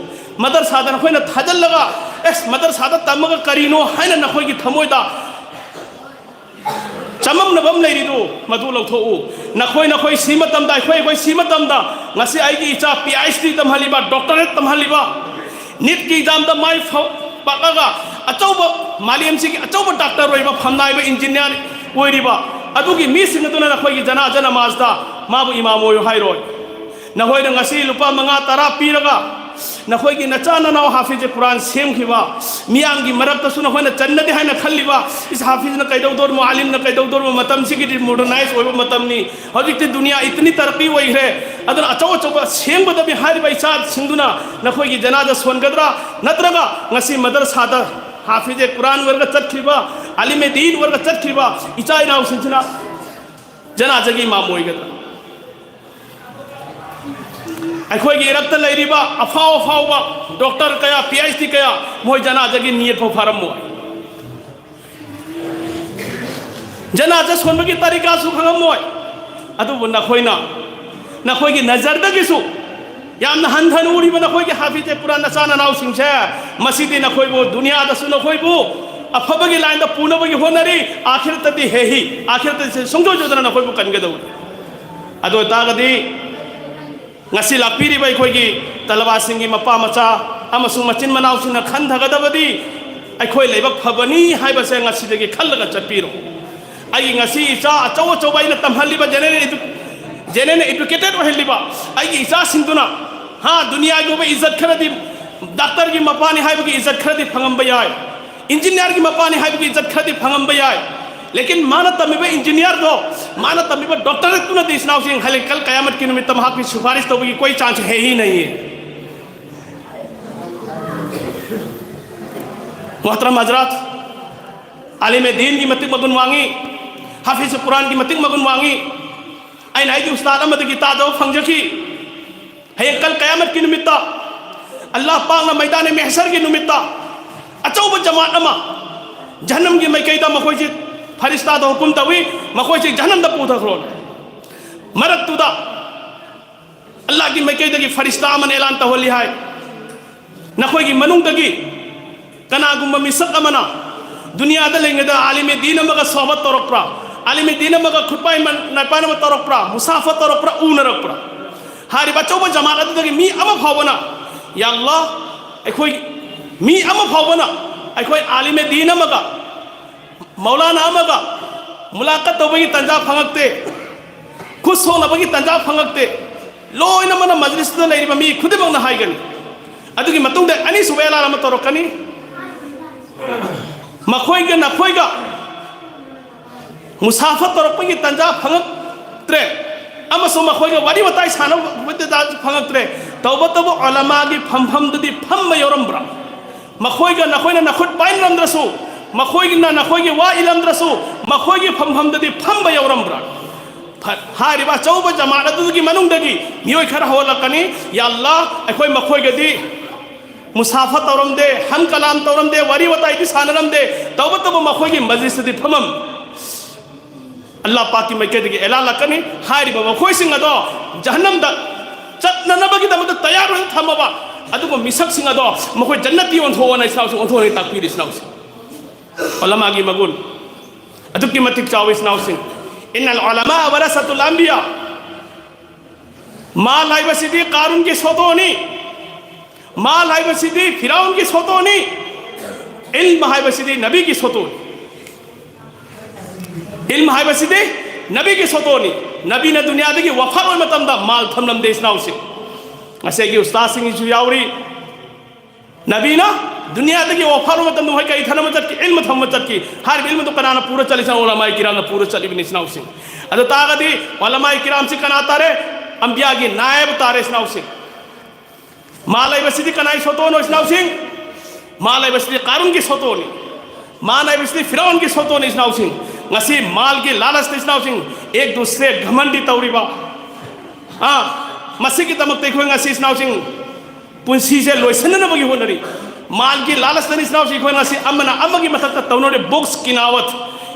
ꯃꯗꯔꯁꯥꯗ ꯅꯈꯣꯏꯅ ꯊꯥꯖꯤꯜꯂꯒ, ꯑꯦꯁ, ꯃꯗꯔꯁꯥꯗ ꯇꯝꯃꯒ ꯀꯔꯤꯅꯣ ꯍꯥꯏꯅ ꯅꯈꯣꯏꯒꯤ ꯊꯃꯣꯏꯗ ꯆꯃꯝꯅꯕ ꯑꯃ ꯂꯩꯔꯤꯗꯨ ꯃꯗꯨ ꯂꯧꯊꯣꯛꯎ꯫ ꯅꯈꯣꯏ, ꯅꯈꯣꯏ ꯁꯤ ꯃꯇꯝꯗ, ꯑꯩꯈꯣꯏ, ꯑꯩꯈꯣꯏ ꯁꯤ ꯃꯇꯝꯗ ꯉꯁꯤ ꯑꯩꯒꯤ ꯏꯆꯥ ꯄꯤ ꯑꯩꯆ ꯗꯤ ꯇꯝꯍꯜꯂꯤꯕ, ꯗꯣꯛꯇꯔꯦꯠ ꯇꯝꯍꯜꯂꯤꯕ, ꯅꯤꯠꯀꯤ ꯑꯦꯛꯖꯥꯝꯗ ꯃꯥꯏ ꯐ-, ꯄꯥꯛꯂꯒ ꯑꯆꯧꯕ, ꯃꯥꯂꯦꯝꯁꯤꯒꯤ ꯑꯆꯧꯕ ꯗꯥꯛꯇꯔ ꯑꯣꯏꯕ, ꯐꯝꯅꯥꯏꯕ ꯏꯟꯖꯤꯅꯤꯌꯥꯔ ꯑꯣꯏꯔꯤꯕ ꯑꯗꯨꯒꯤ ꯃꯤꯁꯤꯡ ꯑꯗꯨꯅ ꯅꯈꯣꯏꯒꯤ ꯖꯅꯥꯖ ꯅꯃꯥꯖꯇ ꯃꯥꯕꯨ ꯏꯃꯥꯝ ꯑꯣꯏꯌꯨ ꯍꯥꯏꯔꯣꯏ꯫ ꯅꯈꯣꯏꯅ ꯉꯁꯤ ꯂꯨꯄꯥ ꯃꯉꯥ ꯇꯔꯥ ꯄꯤꯔꯒ ꯅꯈꯣꯏꯒꯤ ꯅꯆꯥ ꯅꯅꯥꯎ ꯍꯥꯐꯤꯖꯦ ꯀꯨꯔꯥꯟ ꯁꯦꯝꯈꯤꯕ, ꯃꯤꯌꯥꯝꯒꯤ ꯃꯔꯛꯇꯁꯨ ꯅꯈꯣꯏꯅ ꯆꯟꯅꯗꯦ ꯍꯥꯏꯅ ꯈꯜꯂꯤꯕ, ꯏꯁ, ꯍꯥꯐꯤꯖꯅ ꯀꯩꯗꯧꯗꯣꯔꯤꯃꯣ, ꯑꯥꯂꯤꯝꯅ ꯀꯩꯗꯧꯗꯣꯔꯤꯃꯣ, ꯃꯇꯝꯁꯤꯒꯤꯗꯤ ꯃꯣꯗꯔꯅꯥꯏꯖ ꯑꯣꯏꯕ ꯃꯇꯝꯅꯤ꯫ ꯍꯧꯖꯤꯛꯇꯤ ꯗꯨꯅꯤꯌꯥ ꯏꯇꯅꯤ ꯇꯔꯛꯀꯤ ꯑꯣꯏꯈ꯭ꯔꯦ꯫ ꯑꯗꯨꯅ ꯑꯆꯧ ꯑꯆꯧꯕ ꯁꯦꯝꯒꯗꯕꯅꯤ ꯍꯥꯏꯔꯤꯕ ꯏꯆꯥꯁꯤꯡꯗꯨꯅ ꯅꯈꯣꯏꯒꯤ ꯖꯅꯥꯖ ꯁꯣꯟꯒꯗ꯭ꯔꯥ? ꯅꯠꯇ꯭ꯔꯒ ꯉꯁꯤ ꯃꯗꯔꯁꯥꯗ ꯍꯥꯐꯤꯖꯦ ꯀꯨꯔꯥꯟ ꯑꯣꯏꯔꯒ ꯆꯠꯈ꯭ꯔꯤꯕ, ꯑꯥꯂꯤꯃꯦ ꯗꯤꯟ ꯑꯣꯏꯔꯒ ꯆꯠꯈ꯭ꯔꯤꯕ ꯏꯆꯥ ꯏꯅꯥꯎꯁꯤꯡꯁꯤꯅ ꯖꯅꯥꯖꯒꯤ ꯏꯃꯥꯝ ꯑꯣꯏꯒꯗ꯭ꯔꯥ? ꯑꯩꯈꯣꯏꯒꯤ ꯏꯔꯛꯇ ꯂꯩꯔꯤꯕ ꯑꯐꯥꯎ ꯑꯐꯥꯎꯕ ꯗꯣꯛꯇꯔ ꯀꯌꯥ, ꯄꯤ ꯑꯩꯆ ꯗꯤ ꯀꯌꯥ, ꯃꯣꯏ ꯖꯅꯥꯖꯒꯤ ꯅꯤꯌꯠ ꯐꯥꯎ ꯐꯥꯔꯝꯃꯣꯏ꯫ ꯖꯅꯥꯖ ꯁꯣꯟꯕꯒꯤ ꯇꯔꯤꯀꯥꯁꯨ ꯈꯪꯉꯝꯃꯣꯏ꯫ ꯑꯗꯨꯕꯨ ꯅꯈꯣꯏꯅ, ꯅꯈꯣꯏꯒꯤ ꯅꯖꯔꯗꯒꯤꯁꯨ ꯌꯥꯝꯅ ꯍꯟꯊꯅ ꯎꯔꯤꯕ ꯅꯈꯣꯏꯒꯤ ꯍꯥꯐꯤꯖꯦ ꯀꯨꯔꯥꯟ ꯅꯆꯥ ꯅꯅꯥꯎꯁꯤꯡꯁꯦ, ꯃꯁꯤꯗꯤ ꯅꯈꯣꯏꯕꯨ ꯗꯨꯅꯤꯌꯥꯗꯁꯨ ꯅꯈꯣꯏꯕꯨ ꯑꯐꯕꯒꯤ ꯂꯥꯏꯟꯗ ꯄꯨꯅꯕꯒꯤ ꯍꯣꯠꯅꯔꯤ, ꯑꯥꯈꯤꯔꯠꯇꯗꯤ ꯍꯦꯍꯤ, ꯑꯥꯈꯤꯔꯠꯇꯗꯤ ꯁꯨꯡꯁꯣꯏ ꯁꯣꯏꯗꯅ ꯅꯈꯣꯏꯕꯨ ꯀꯟꯒꯗꯧꯔꯤ꯫ ꯑꯗꯨ ꯑꯣꯏꯇꯥꯔꯒꯗꯤ ꯉꯁꯤ ꯂꯥꯛꯄꯤꯔꯤꯕ ꯑꯩꯈꯣꯏꯒꯤ ꯇꯂꯕꯥꯁꯤꯡꯒꯤ ꯃꯄꯥ ꯃꯆꯥ ꯑꯃꯁꯨꯡ ꯃꯆꯤꯟ ꯃꯅꯥꯎꯁꯤꯡꯅ ꯈꯟꯊꯒꯗꯕꯗꯤ, ꯑꯩꯈꯣꯏ ꯂꯥꯏꯕꯛ ꯐꯕꯅꯤ ꯍꯥꯏꯕꯁꯦ ꯉꯁꯤꯗꯒꯤ ꯈꯜꯂꯒ ꯆꯠꯄꯤꯔꯣ꯫ ꯑꯩꯒꯤ ꯉꯁꯤ ꯏꯆꯥ ꯑꯆꯧ ꯑꯆꯧꯕ ꯑꯩꯅ ꯇꯝꯍꯜꯂꯤꯕ, ꯖꯦꯅꯦꯔꯦꯜ ꯏꯗꯨ-, ꯖꯦꯅꯦꯔꯦꯜ ꯏꯗꯨꯀꯦꯇꯦꯠ ꯑꯣꯏꯍꯜꯂꯤꯕ ꯑꯩꯒꯤ ꯏꯆꯥꯁꯤꯡꯗꯨꯅ, ꯍꯥ, ꯗꯨꯅꯤꯌꯥꯒꯤ ꯑꯣꯏꯕ ꯏꯖꯠ ꯈꯔꯗꯤ, ꯗꯥꯛꯇꯔꯒꯤ ꯃꯄꯥꯅꯤ ꯍꯥꯏꯕꯒꯤ ꯏꯖꯠ ꯈꯔꯗꯤ ꯐꯪꯉꯝꯕ ꯌꯥꯏ, ꯏꯟꯖꯤꯅꯤꯌꯥꯔꯒꯤ ꯃꯄꯥꯅꯤ ꯍꯥꯏꯕꯒꯤ ꯏꯖꯠ ꯈꯔꯗꯤ ꯐꯪꯉꯝꯕ ꯌꯥꯏ꯫ ꯂꯦꯀꯤꯟ ꯃꯥꯅ ꯇꯝꯃꯤꯕ ꯏꯟꯖꯤꯅꯤꯌꯥꯔꯗꯣ, ꯃꯥꯅ ꯇꯝꯃꯤꯕ ꯗꯣꯛꯇꯔꯦꯠꯇꯨꯅꯗꯤ ꯏꯆꯤꯟ ꯏꯅꯥꯎꯁꯤꯡ ꯍꯌꯦꯡ ꯀꯜ ꯀꯌꯥꯃꯠꯀꯤ ꯅꯨꯃꯤꯠꯇ ꯃꯍꯥꯛꯀꯤ ꯁꯨꯐꯥꯔꯤꯁ ꯇꯧꯕꯒꯤ ꯀꯣꯏ ꯆꯥꯟꯁ ꯍꯦ ꯍꯤ ꯅꯍꯤ ꯍꯦ꯫ ꯃꯣꯍꯇꯔꯝ ꯍꯖꯔꯥꯠ, ꯑꯥꯂꯤꯃꯦ ꯗꯤꯟꯒꯤ ꯃꯇꯤꯛ ꯃꯒꯨꯟ ꯋꯥꯡꯉꯤ, ꯍꯥꯐꯤꯖ ꯀꯨꯔꯥꯟꯒꯤ ꯃꯇꯤꯛ ꯃꯒꯨꯟ ꯋꯥꯡꯉꯤ꯫ ꯑꯩꯅ ꯑꯩꯒꯤ ꯎꯁꯇꯥꯗ ꯑꯃꯗꯒꯤ ꯇꯥꯗꯕ ꯐꯪꯖꯈꯤ꯫ ꯍꯌꯦꯡ ꯀꯜ ꯀꯌꯥꯃꯠꯀꯤ ꯅꯨꯃꯤꯠꯇ, ꯑꯜꯂꯥꯍ ꯄꯥꯛꯅ ꯃꯩꯗꯥꯅꯦ ꯃꯦꯍꯁꯔꯒꯤ ꯅꯨꯃꯤꯠꯇ ꯑꯆꯧꯕ ꯖꯃꯥꯠ ꯑꯃ ꯖꯍꯟꯅꯝꯒꯤ ꯃꯥꯏꯀꯩꯗ ꯃꯈꯣꯏꯁꯤ ꯐꯔꯤꯁꯇꯥꯗ ꯍꯨꯀꯨꯝ ꯇꯧꯏ, ꯃꯈꯣꯏꯁꯤ ꯖꯍꯟꯅꯝꯗ ꯄꯨꯊꯈ꯭ꯔꯣ꯫ ꯃꯔꯛꯇꯨꯗ ꯑꯜꯂꯥꯍꯒꯤ ꯃꯥꯏꯀꯩꯗꯒꯤ ꯐꯔꯤꯁꯇꯥ ꯑꯃꯅ ꯑꯦꯂꯥꯟ ꯇꯧꯍꯜꯂꯤ ꯍꯥꯏ, ꯅꯈꯣꯏꯒꯤ ꯃꯅꯨꯡꯗꯒꯤ ꯀꯅꯥꯒꯨꯝꯕ ꯃꯤꯁꯛ ꯑꯃꯅ ꯗꯨꯅꯤꯌꯥꯗ ꯂꯩꯉꯩꯗ ꯑꯥꯂꯤꯃꯦ ꯗꯤꯟ ꯑꯃꯒ ꯁꯣꯍꯕꯠ ꯇꯧꯔꯛꯄ꯭ꯔꯥ, ꯑꯥꯂꯤꯃꯦ ꯗꯤꯟ ꯑꯃꯒ ꯈꯨꯠꯄꯥꯏ ꯃꯟ-, ꯅꯥꯏꯄꯥꯏꯅꯕ ꯇꯧꯔꯛꯄ꯭ꯔꯥ, ꯃꯨꯁꯥꯐꯠ ꯇꯧꯔꯛꯄ꯭ꯔꯥ, ꯎꯅꯔꯛꯄ꯭ꯔꯥ? ꯍꯥꯏꯔꯤꯕ ꯑꯆꯧꯕ ꯖꯃꯥꯠ ꯑꯗꯨꯗꯒꯤ ꯃꯤ ꯑꯃ ꯐꯥꯎꯕꯅ, "ꯌꯥ ꯑꯜꯂꯥꯍ, ꯑꯩꯈꯣꯏ ꯃꯤ ꯑꯃ ꯐꯥꯎꯕꯅ ꯑꯩꯈꯣꯏ ꯑꯥꯂꯤꯃꯦ ꯗꯤꯟ ꯑꯃꯒ, ꯃꯧꯂꯥꯅꯥ ꯑꯃꯒ ꯃꯨꯂꯥꯀꯠ ꯇꯧꯕꯒꯤ ꯇꯥꯟꯖꯥ ꯐꯪꯉꯛꯇꯦ, ꯈꯨꯠ ꯁꯣꯛꯅꯕꯒꯤ ꯇꯥꯟꯖꯥ ꯐꯪꯉꯛꯇꯦ"꯫ ꯂꯣꯏꯅꯃꯛꯅ ꯃꯖꯂꯤꯁꯇꯨꯗ ꯂꯩꯔꯤꯕ ꯃꯤ ꯈꯨꯗꯤꯡꯃꯛꯅ ꯍꯥꯏꯒꯅꯤ꯫ ꯑꯗꯨꯒꯤ ꯃꯇꯨꯡꯗ ꯑꯅꯤꯁꯨꯕ ꯑꯦꯂꯥꯟ ꯑꯃ ꯇꯧꯔꯛꯀꯅꯤ꯫ ꯃꯈꯣꯏꯒ ꯅꯈꯣꯏꯒ ꯃꯨꯁꯥꯐꯠ ꯇꯧꯔꯛꯄꯒꯤ ꯇꯥꯟꯖꯥ ꯐꯪꯉꯛꯇ꯭ꯔꯦ, ꯑꯃꯁꯨꯡ ꯃꯈꯣꯏꯒ ꯋꯥꯔꯤ ꯋꯥꯇꯥꯏ ꯁꯥꯟꯅꯕꯒꯤ ꯇꯥꯟꯖꯥ ꯐꯪꯉꯛꯇ꯭ꯔꯦ꯫ ꯇꯧꯕꯇꯕꯨ ꯎꯂꯃꯥꯒꯤ ꯐꯝꯐꯝꯗꯨꯗꯤ ꯐꯝꯕ ꯌꯥꯎꯔꯝꯕ꯭ꯔꯥ? ꯃꯈꯣꯏꯒ ꯅꯈꯣꯏꯅ ꯅꯈꯨꯠ ꯄꯥꯏꯅꯔꯝꯗ꯭ꯔꯁꯨ, ꯃꯈꯣꯏꯒꯤꯅ ꯅꯈꯣꯏꯒꯤ ꯋꯥ ꯏꯜꯂꯝꯗ꯭ꯔꯁꯨ, ꯃꯈꯣꯏꯒꯤ ꯐꯝꯐꯝꯗꯗꯤ ꯐꯝꯕ ꯌꯥꯎꯔꯝꯕ꯭ꯔꯥ? ꯍꯥꯏꯔꯤꯕ ꯑꯆꯧꯕ ꯖꯃꯥꯠ ꯑꯗꯨꯒꯤ ꯃꯅꯨꯡꯗꯒꯤ ꯃꯤꯑꯣꯏ ꯈꯔ ꯍꯧꯒꯠꯂꯛꯀꯅꯤ꯫ "ꯌꯥ ꯑꯜꯂꯥ, ꯑꯩꯈꯣꯏ ꯃꯈꯣꯏꯒꯗꯤ ꯃꯨꯁꯥꯐꯥ ꯇꯧꯔꯝꯗꯦ, ꯍꯝ ꯀꯂꯥꯝ ꯇꯧꯔꯝꯗꯦ, ꯋꯥꯔꯤ ꯋꯥꯇꯥꯏꯗꯤ ꯁꯥꯟꯅꯔꯝꯗꯦ, ꯇꯧꯕꯇꯕꯨ ꯃꯈꯣꯏꯒꯤ ꯃꯖꯤꯁꯇꯗꯤ ꯐꯝꯃꯝ"꯫ ꯑꯜꯂꯥ ꯄꯥꯛꯀꯤ ꯃꯥꯏꯀꯩꯗꯒꯤ ꯑꯦꯂꯥꯟ ꯂꯥꯛꯀꯅꯤ꯫ ꯍꯥꯏꯔꯤꯕ ꯃꯈꯣꯏꯁꯤꯡ ꯑꯗꯣ ꯖꯍꯟꯅꯝꯗ ꯆꯠꯅꯅꯕꯒꯤꯗꯃꯛꯇ ꯇꯌꯥꯔ ꯑꯣꯏꯅ ꯊꯝꯃꯕ ꯑꯗꯨꯒꯨꯝꯕ ꯃꯤꯁꯛꯁꯤꯡ ꯑꯗꯣ ꯃꯈꯣꯏ ꯖꯟꯅꯇꯤ ꯑꯣꯟꯊꯣꯛꯑꯣꯅ ꯏꯁꯅꯥꯎꯁꯤꯡ ꯑꯣꯟꯊꯣꯛꯑꯅꯤ ꯇꯥꯛꯄꯤꯔꯤ ꯏꯁꯅꯥꯎꯁꯤꯡ꯫ ꯎꯂꯃꯥꯒꯤ ꯃꯒꯨꯟ ꯑꯗꯨꯛꯀꯤ ꯃꯇꯤꯛ ꯆꯥꯎꯏ ꯏꯁꯅꯥꯎꯁꯤꯡ꯫ "ꯏꯟꯅꯜ ꯎꯂꯃꯥ ꯋꯔꯁꯥꯇꯨꯜ ꯑꯝꯕꯤꯌꯥ"꯫ ꯃꯥꯜ ꯍꯥꯏꯕꯁꯤꯗꯤ ꯀꯥꯔꯨꯟꯒꯤ ꯁꯣꯇꯣꯅꯤ꯫ ꯃꯥꯜ ꯍꯥꯏꯕꯁꯤꯗꯤ ꯐꯤꯔꯥꯎꯟꯒꯤ ꯁꯣꯇꯣꯅꯤ꯫ ꯏꯜꯝ ꯍꯥꯏꯕꯁꯤꯗꯤ ꯅꯕꯤꯒꯤ ꯁꯣꯇꯣꯅꯤ꯫ ꯏꯜꯝ ꯍꯥꯏꯕꯁꯤꯗꯤ ꯅꯕꯤꯒꯤ ꯁꯣꯇꯣꯅꯤ꯫ ꯅꯕꯤꯅ ꯗꯨꯅꯤꯌꯥꯗꯒꯤ ꯋꯐꯥꯠ ꯑꯣꯏꯕ ꯃꯇꯝꯗ ꯃꯥꯜ ꯊꯝꯂꯝꯗꯦ ꯏꯁꯅꯥꯎꯁꯤꯡ꯫ ꯉꯁꯤꯒꯤ ꯎꯁꯇꯥꯗꯁꯤꯡꯁꯨ ꯌꯥꯎꯔꯤ꯫ ꯅꯕꯤꯅ ꯗꯨꯅꯤꯌꯥꯗꯒꯤ ꯋꯐꯥꯠ ꯑꯣꯏꯕ ꯃꯇꯝꯗ ꯃꯈꯣꯏ ꯀꯔꯤ ꯊꯝꯂꯝꯕ ꯆꯠꯈꯤ? ꯏꯜꯝ ꯊꯝꯂꯝꯕ ꯆꯠꯈꯤ꯫ ꯍꯥꯏꯔꯤꯕ ꯏꯜꯝꯗꯨ ꯀꯅꯥꯅ ꯄꯨꯔ ꯆꯠꯂꯤꯁꯤꯅ? ꯎꯂꯃꯥꯏ ꯀꯤꯔꯥꯝꯅ ꯄꯨꯔ ꯆꯠꯂꯤꯕꯅꯤ ꯏꯁꯅꯥꯎꯁꯤꯡ꯫ ꯑꯗꯨ ꯇꯥꯔꯒꯗꯤ ꯎꯂꯃꯥꯏ ꯀꯤꯔꯥꯝꯁꯤ ꯀꯅꯥ ꯇꯥꯔꯦ? ꯑꯝꯕꯤꯌꯥꯒꯤ ꯅꯥꯌꯕ ꯇꯥꯔꯦ ꯏꯁꯅꯥꯎꯁꯤꯡ꯫ ꯃꯥꯜ ꯂꯩꯕꯁꯤꯗꯤ ꯀꯅꯥꯒꯤ ꯁꯣꯇꯣꯅꯣ ꯏꯁꯅꯥꯎꯁꯤꯡ? ꯃꯥꯜ ꯂꯩꯕꯁꯤꯗꯤ ꯀꯥꯔꯨꯟꯒꯤ ꯁꯣꯇꯣꯅꯤ꯫ ꯃꯥꯜ ꯂꯩꯕꯁꯤꯗꯤ ꯐꯤꯔꯥꯎꯟꯒꯤ ꯁꯣꯇꯣꯅꯤ ꯏꯁꯅꯥꯎꯁꯤꯡ꯫ ꯉꯁꯤ ꯃꯥꯜꯒꯤ ꯂꯥꯂꯁꯇ ꯏꯁꯅꯥꯎꯁꯤꯡ ꯑꯦꯛ ꯗꯨꯁꯔꯦ ꯘꯃꯟꯗꯤ ꯇꯧꯔꯤꯕ꯫ ꯑꯥ, ꯃꯁꯤꯒꯤꯗꯃꯛꯇ ꯑꯩꯈꯣꯏ ꯉꯁꯤ ꯏꯁꯅꯥꯎꯁꯤꯡ ꯄꯨꯟꯁꯤꯁꯦ ꯂꯣꯏꯁꯤꯟꯅꯅꯕꯒꯤ ꯍꯣꯠꯅꯔꯤ꯫ ꯃꯥꯜꯒꯤ ꯂꯥꯂꯁꯇꯅꯤ ꯏꯁꯅꯥꯎꯁꯤꯡ ꯑꯩꯈꯣꯏ ꯉꯁꯤ ꯑꯃꯅ ꯑꯃꯒꯤ ꯃꯊꯛꯇ ꯇꯧꯅꯔꯦ ꯕꯣꯛꯁ ꯀꯤꯅꯥꯋꯠ,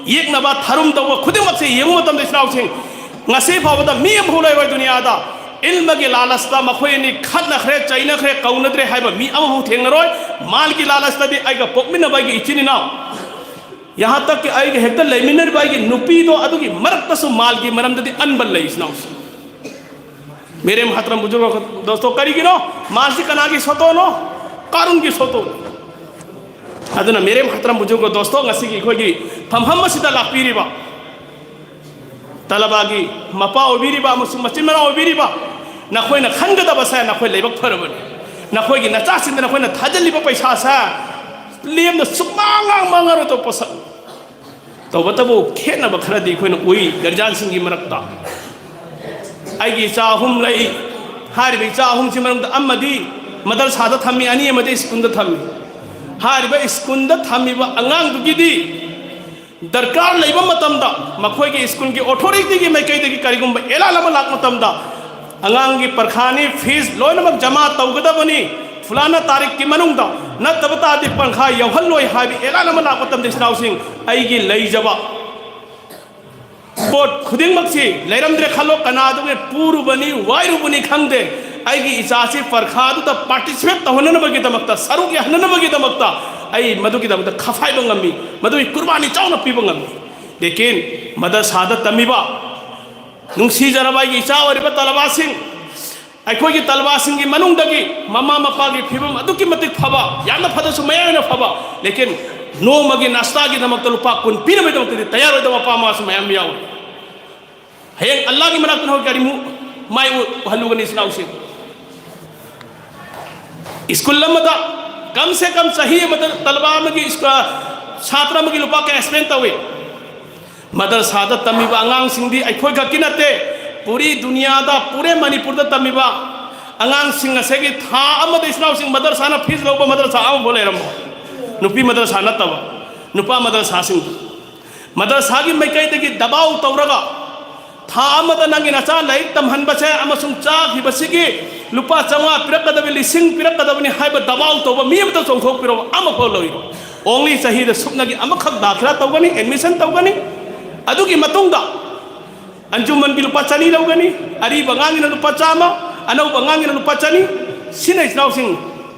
ꯌꯦꯛꯅꯕ ꯊꯔꯨꯝ ꯇꯧꯕ ꯈꯨꯗꯤꯡꯃꯛꯁꯦ ꯌꯦꯡꯕ ꯃꯇꯝꯗ ꯏꯁꯅꯥꯎꯁꯤꯡ ꯉꯁꯤ ꯐꯥꯎꯕꯗ ꯃꯤ ꯑꯃꯐꯥꯎ ꯂꯩꯔꯣꯏ ꯗꯨꯅꯤꯌꯥꯗ ꯏꯜꯃꯒꯤ ꯂꯥꯂꯁꯇ ꯃꯈꯣꯏ ꯑꯅꯤ ꯈꯠꯅꯈ꯭ꯔꯦ, ꯆꯩꯅꯈ꯭ꯔꯦ, ꯀꯧꯅꯗ꯭ꯔꯦ ꯍꯥꯏꯕ ꯃꯤ ꯑꯃꯐꯥꯎ ꯊꯦꯡꯅꯔꯣꯏ꯫ ꯃꯥꯜꯒꯤ ꯂꯥꯂꯁꯇꯗꯤ ꯑꯩꯒ ꯄꯣꯛꯃꯤꯟꯅꯕ ꯑꯩꯒꯤ ꯏꯆꯤꯟ ꯏꯅꯥꯎ, ꯌꯍꯥꯟ ꯇꯛꯀꯤ ꯑꯩꯒ ꯍꯦꯛꯇ ꯂꯩꯃꯤꯟꯅꯔꯤꯕ ꯑꯩꯒꯤ ꯅꯨꯄꯤꯗꯣ ꯑꯗꯨꯒꯤ ꯃꯔꯛꯇꯁꯨ ꯃꯥꯜꯒꯤ ꯃꯔꯝꯗꯗꯤ ꯑꯟꯕ ꯂꯩ ꯏꯁꯅꯥꯎꯁꯤꯡ꯫ ꯃꯦꯔꯦ ꯃꯍꯇꯔꯝ ꯕꯨꯖꯨꯔꯒ ꯗꯣꯁꯇꯣ, ꯀꯔꯤꯒꯤꯅꯣ? ꯃꯥꯜꯁꯤ ꯀꯅꯥꯒꯤ ꯁꯣꯇꯣꯅꯣ? ꯀꯥꯔꯨꯟꯒꯤ ꯁꯣꯇꯣꯅꯤ꯫ ꯑꯗꯨꯅ ꯃꯦꯔꯦ ꯃꯍꯇꯔꯝ ꯕꯨꯖꯨꯔꯒ ꯗꯣꯁꯇꯣ, ꯉꯁꯤꯒꯤ ꯑꯩꯈꯣꯏꯒꯤ ꯐꯝꯐꯝ ꯑꯁꯤꯗ ꯂꯥꯛꯄꯤꯔꯤꯕ ꯇꯂꯕꯥꯒꯤ ꯃꯄꯥ ꯑꯣꯏꯕꯤꯔꯤꯕ ꯑꯃꯁꯨꯡ ꯃꯆꯤꯟ ꯃꯅꯥꯎ ꯑꯣꯏꯕꯤꯔꯤꯕ ꯅꯈꯣꯏꯅ ꯈꯟꯒꯗꯕꯁꯦ, ꯅꯈꯣꯏ ꯂꯥꯏꯕꯛ ꯐꯔꯕꯅꯤ꯫ ꯅꯈꯣꯏꯒꯤ ꯅꯆꯥꯁꯤꯡꯗ ꯅꯈꯣꯏꯅ ꯊꯥꯖꯤꯜꯂꯤꯕ ꯄꯩꯁꯥꯁꯦ ꯂꯦꯝꯅ ꯁꯨꯛꯃꯥꯡ ꯃꯥꯡꯉꯔꯣꯏ꯫ ꯇꯧꯕꯇꯕꯨ ꯈꯦꯠꯅꯕ ꯈꯔꯗꯤ ꯑꯩꯈꯣꯏꯅ ꯎꯏ ꯒꯥꯔꯖꯤꯌꯥꯟꯁꯤꯡꯒꯤ ꯃꯔꯛꯇ꯫ ꯑꯩꯒꯤ ꯏꯆꯥ ꯑꯍꯨꯝ ꯂꯩ꯫ ꯍꯥꯏꯔꯤꯕ ꯏꯆꯥ ꯑꯍꯨꯝꯁꯤ ꯃꯅꯨꯡꯗ ꯑꯃꯗꯤ ꯃꯗꯔꯁꯥꯗ ꯊꯝꯃꯤ, ꯑꯅꯤ ꯑꯃꯗꯤ ꯁ꯭ꯀꯨꯜꯗ ꯊꯝꯃꯤ꯫ ꯍꯥꯏꯔꯤꯕ ꯁ꯭ꯀꯨꯜꯗ ꯊꯝꯃꯤꯕ ꯑꯉꯥꯡꯗꯨꯒꯤꯗꯤ ꯗꯔꯀꯥꯔ ꯂꯩꯕ ꯃꯇꯝꯗ ꯃꯈꯣꯏꯒꯤ ꯁ꯭ꯀꯨꯜꯒꯤ ꯑꯣꯊꯣꯔꯤꯇꯤꯒꯤ ꯃꯥꯏꯀꯩꯗꯒꯤ ꯀꯔꯤꯒꯨꯝꯕ ꯑꯦꯂꯥꯟ ꯑꯃ ꯂꯥꯛꯄ ꯃꯇꯝꯗ, ꯑꯉꯥꯡꯒꯤ ꯄꯔꯈꯥꯅꯤ, ꯐꯤꯁ ꯂꯣꯏꯅꯃꯛ ꯖꯃꯥ ꯇꯧꯒꯗꯕꯅꯤ, ꯐꯨꯂꯥꯅ ꯇꯥꯔꯤꯛꯀꯤ ꯃꯅꯨꯡꯗ, ꯅꯠꯇꯕ ꯇꯥꯔꯗꯤ ꯄꯔꯈꯥ ꯌꯥꯎꯍꯜꯂꯣꯏ ꯍꯥꯏꯕ ꯑꯦꯂꯥꯟ ꯑꯃ ꯂꯥꯛꯄ ꯃꯇꯝꯗ, ꯏꯆꯤꯟ ꯏꯅꯥꯎꯁꯤꯡ, ꯑꯩꯒꯤ ꯂꯩꯖꯕ ꯄꯣꯠ ꯈꯨꯗꯤꯡꯃꯛꯁꯤ ꯂꯩꯔꯝꯗ꯭ꯔꯦ ꯈꯜꯂꯣ, ꯀꯅꯥꯗꯨꯒꯤ ꯄꯨꯔꯨꯕꯅꯤ, ꯋꯥꯏꯔꯨꯕꯅꯤ ꯈꯪꯗꯦ, ꯑꯩꯒꯤ ꯏꯆꯥꯁꯤ ꯄꯔꯈꯥꯗꯨꯗ ꯄꯥꯔꯇꯤꯁꯤꯄꯦꯠ ꯇꯧꯍꯟꯅꯅꯕꯒꯤꯗꯃꯛꯇ, ꯁꯔꯨꯛ ꯌꯥꯍꯟꯅꯅꯕꯒꯤꯗꯃꯛꯇ ꯑꯩ ꯃꯗꯨꯒꯤꯗꯃꯛꯇ ꯈꯐꯥꯏꯕ ꯉꯝꯃꯤ, ꯃꯗꯨꯒꯤ ꯀꯨꯔꯕꯥꯅꯤ ꯆꯥꯎꯅ ꯄꯤꯕ ꯉꯝꯃꯤ꯫ ꯂꯦꯀꯤꯟ ꯃꯗꯔꯁꯥꯗ ꯇꯝꯃꯤꯕ ꯅꯨꯡꯁꯤꯖꯔꯕ ꯑꯩꯒꯤ ꯏꯆꯥ ꯑꯣꯏꯔꯤꯕ ꯇꯂꯕꯥꯁꯤꯡ, ꯑꯩꯈꯣꯏꯒꯤ ꯇꯂꯕꯥꯁꯤꯡꯒꯤ ꯃꯅꯨꯡꯗꯒꯤ ꯃꯃꯥ ꯃꯄꯥꯒꯤ ꯐꯤꯕꯝ ꯑꯗꯨꯛꯀꯤ ꯃꯇꯤꯛ ꯐꯕ, ꯌꯥꯝꯅ ꯐꯗꯁꯨ ꯃꯌꯥꯏ ꯑꯣꯏꯅ ꯐꯕ, ꯂꯦꯀꯤꯟ ꯅꯣꯡꯃꯒꯤ ꯅꯥꯁꯇꯥꯒꯤꯗꯃꯛꯇ ꯂꯨꯄꯥ ꯀꯨꯟ ꯄꯤꯅꯕꯒꯤꯗꯃꯛꯇꯗꯤ ꯇꯌꯥꯔ ꯑꯣꯏꯗꯕ ꯃꯄꯥ ꯃꯃꯥꯁꯨ ꯃꯌꯥꯝ ꯌꯥꯎꯏ꯫ ꯍꯌꯦꯡ ꯑꯜꯂꯥꯒꯤ ꯃꯅꯥꯛꯇ ꯅꯈꯣꯏ ꯀꯔꯤꯃꯨꯛ ꯃꯥꯏ ꯎꯍꯜꯂꯨꯒꯅꯤ, ꯏꯆꯤꯟ ꯏꯅꯥꯎꯁꯤꯡ? ꯁ꯭ꯀꯨꯜ ꯑꯃꯗ ꯀꯝ ꯁꯦ ꯀꯝ ꯆꯍꯤ ꯑꯃꯗ ꯇꯂꯕꯥ ꯑꯃꯒꯤ ꯁ꯭ꯀꯨ-, ꯁꯥꯇ꯭ꯔ ꯑꯃꯒꯤ ꯂꯨꯄꯥ ꯀꯌꯥ ꯁ꯭ꯄꯦꯟ ꯇꯧꯏ? ꯃꯗꯔꯁꯥꯗ ꯇꯝꯃꯤꯕ ꯑꯉꯥꯡꯁꯤꯡꯗꯤ ꯑꯩꯈꯣꯏ ꯈꯛꯀꯤ ꯅꯠꯇꯦ, ꯄꯨꯔꯤ ꯗꯨꯅꯤꯌꯥꯗ, ꯄꯨꯔꯦ ꯃꯅꯤꯄꯨꯔꯗ ꯇꯝꯃꯤꯕ ꯑꯉꯥꯡꯁꯤꯡ ꯑꯁꯤꯒꯤ ꯊꯥ ꯑꯃꯗ, ꯏꯆꯤꯟ ꯏꯅꯥꯎꯁꯤꯡ, ꯃꯗꯔꯁꯥꯅ ꯐꯤꯁ ꯂꯧꯕ ꯃꯗꯔꯁꯥ ꯑꯃꯐꯥꯎ ꯂꯩꯔꯝꯃꯣꯏ, ꯅꯨꯄꯤ ꯃꯗꯔꯁꯥ ꯅꯠꯇꯕ, ꯅꯨꯄꯥ ꯃꯗꯔꯁꯥꯁꯤꯡꯗ꯫ ꯃꯗꯔꯁꯥꯒꯤ ꯃꯥꯏꯀꯩꯗꯒꯤ ꯗꯕꯥꯎ ꯇꯧꯔꯒ ꯊꯥ ꯑꯃꯗ ꯅꯪꯒꯤ ꯅꯆꯥ ꯂꯥꯏꯔꯤꯛ ꯇꯝꯍꯟꯕꯁꯦ ꯑꯃꯁꯨꯡ ꯆꯥꯈꯤꯕꯁꯤꯒꯤ ꯂꯨꯄꯥ ꯆꯥꯝꯃꯉꯥ ꯄꯤꯔꯛꯀꯗꯕꯅꯤ, ꯂꯤꯁꯤꯡ ꯄꯤꯔꯛꯀꯗꯕꯅꯤ ꯍꯥꯏꯕ ꯗꯕꯥꯎ ꯇꯧꯕ ꯃꯤ ꯑꯃꯇ ꯆꯣꯡꯊꯣꯛꯄꯤꯔꯣ, ꯑꯃꯐꯥꯎ ꯂꯩꯔꯣꯏ꯫ Only ꯆꯍꯤꯗ ꯁꯨꯞꯅꯒꯤ ꯑꯃꯈꯛ ꯗꯥꯈꯤꯔꯥ ꯇꯧꯒꯅꯤ, ꯑꯦꯗꯃꯤꯁꯟ ꯇꯧꯒꯅꯤ꯫ ꯑꯗꯨꯒꯤ ꯃꯇꯨꯡꯗ ꯑꯟꯖꯨꯃꯟꯒꯤ ꯂꯨꯄꯥ ꯆꯅꯤ ꯂꯧꯒꯅꯤ, ꯑꯔꯤꯕ ꯑꯉꯥꯡꯒꯤꯅ ꯂꯨꯄꯥ ꯆꯥꯝꯃ, ꯑꯅꯧꯕ ꯑꯉꯥꯡꯒꯤꯅ ꯂꯨꯄꯥ ꯆꯅꯤ꯫ ꯁꯤꯅ, ꯏꯆꯤꯟ ꯏꯅꯥꯎꯁꯤꯡ,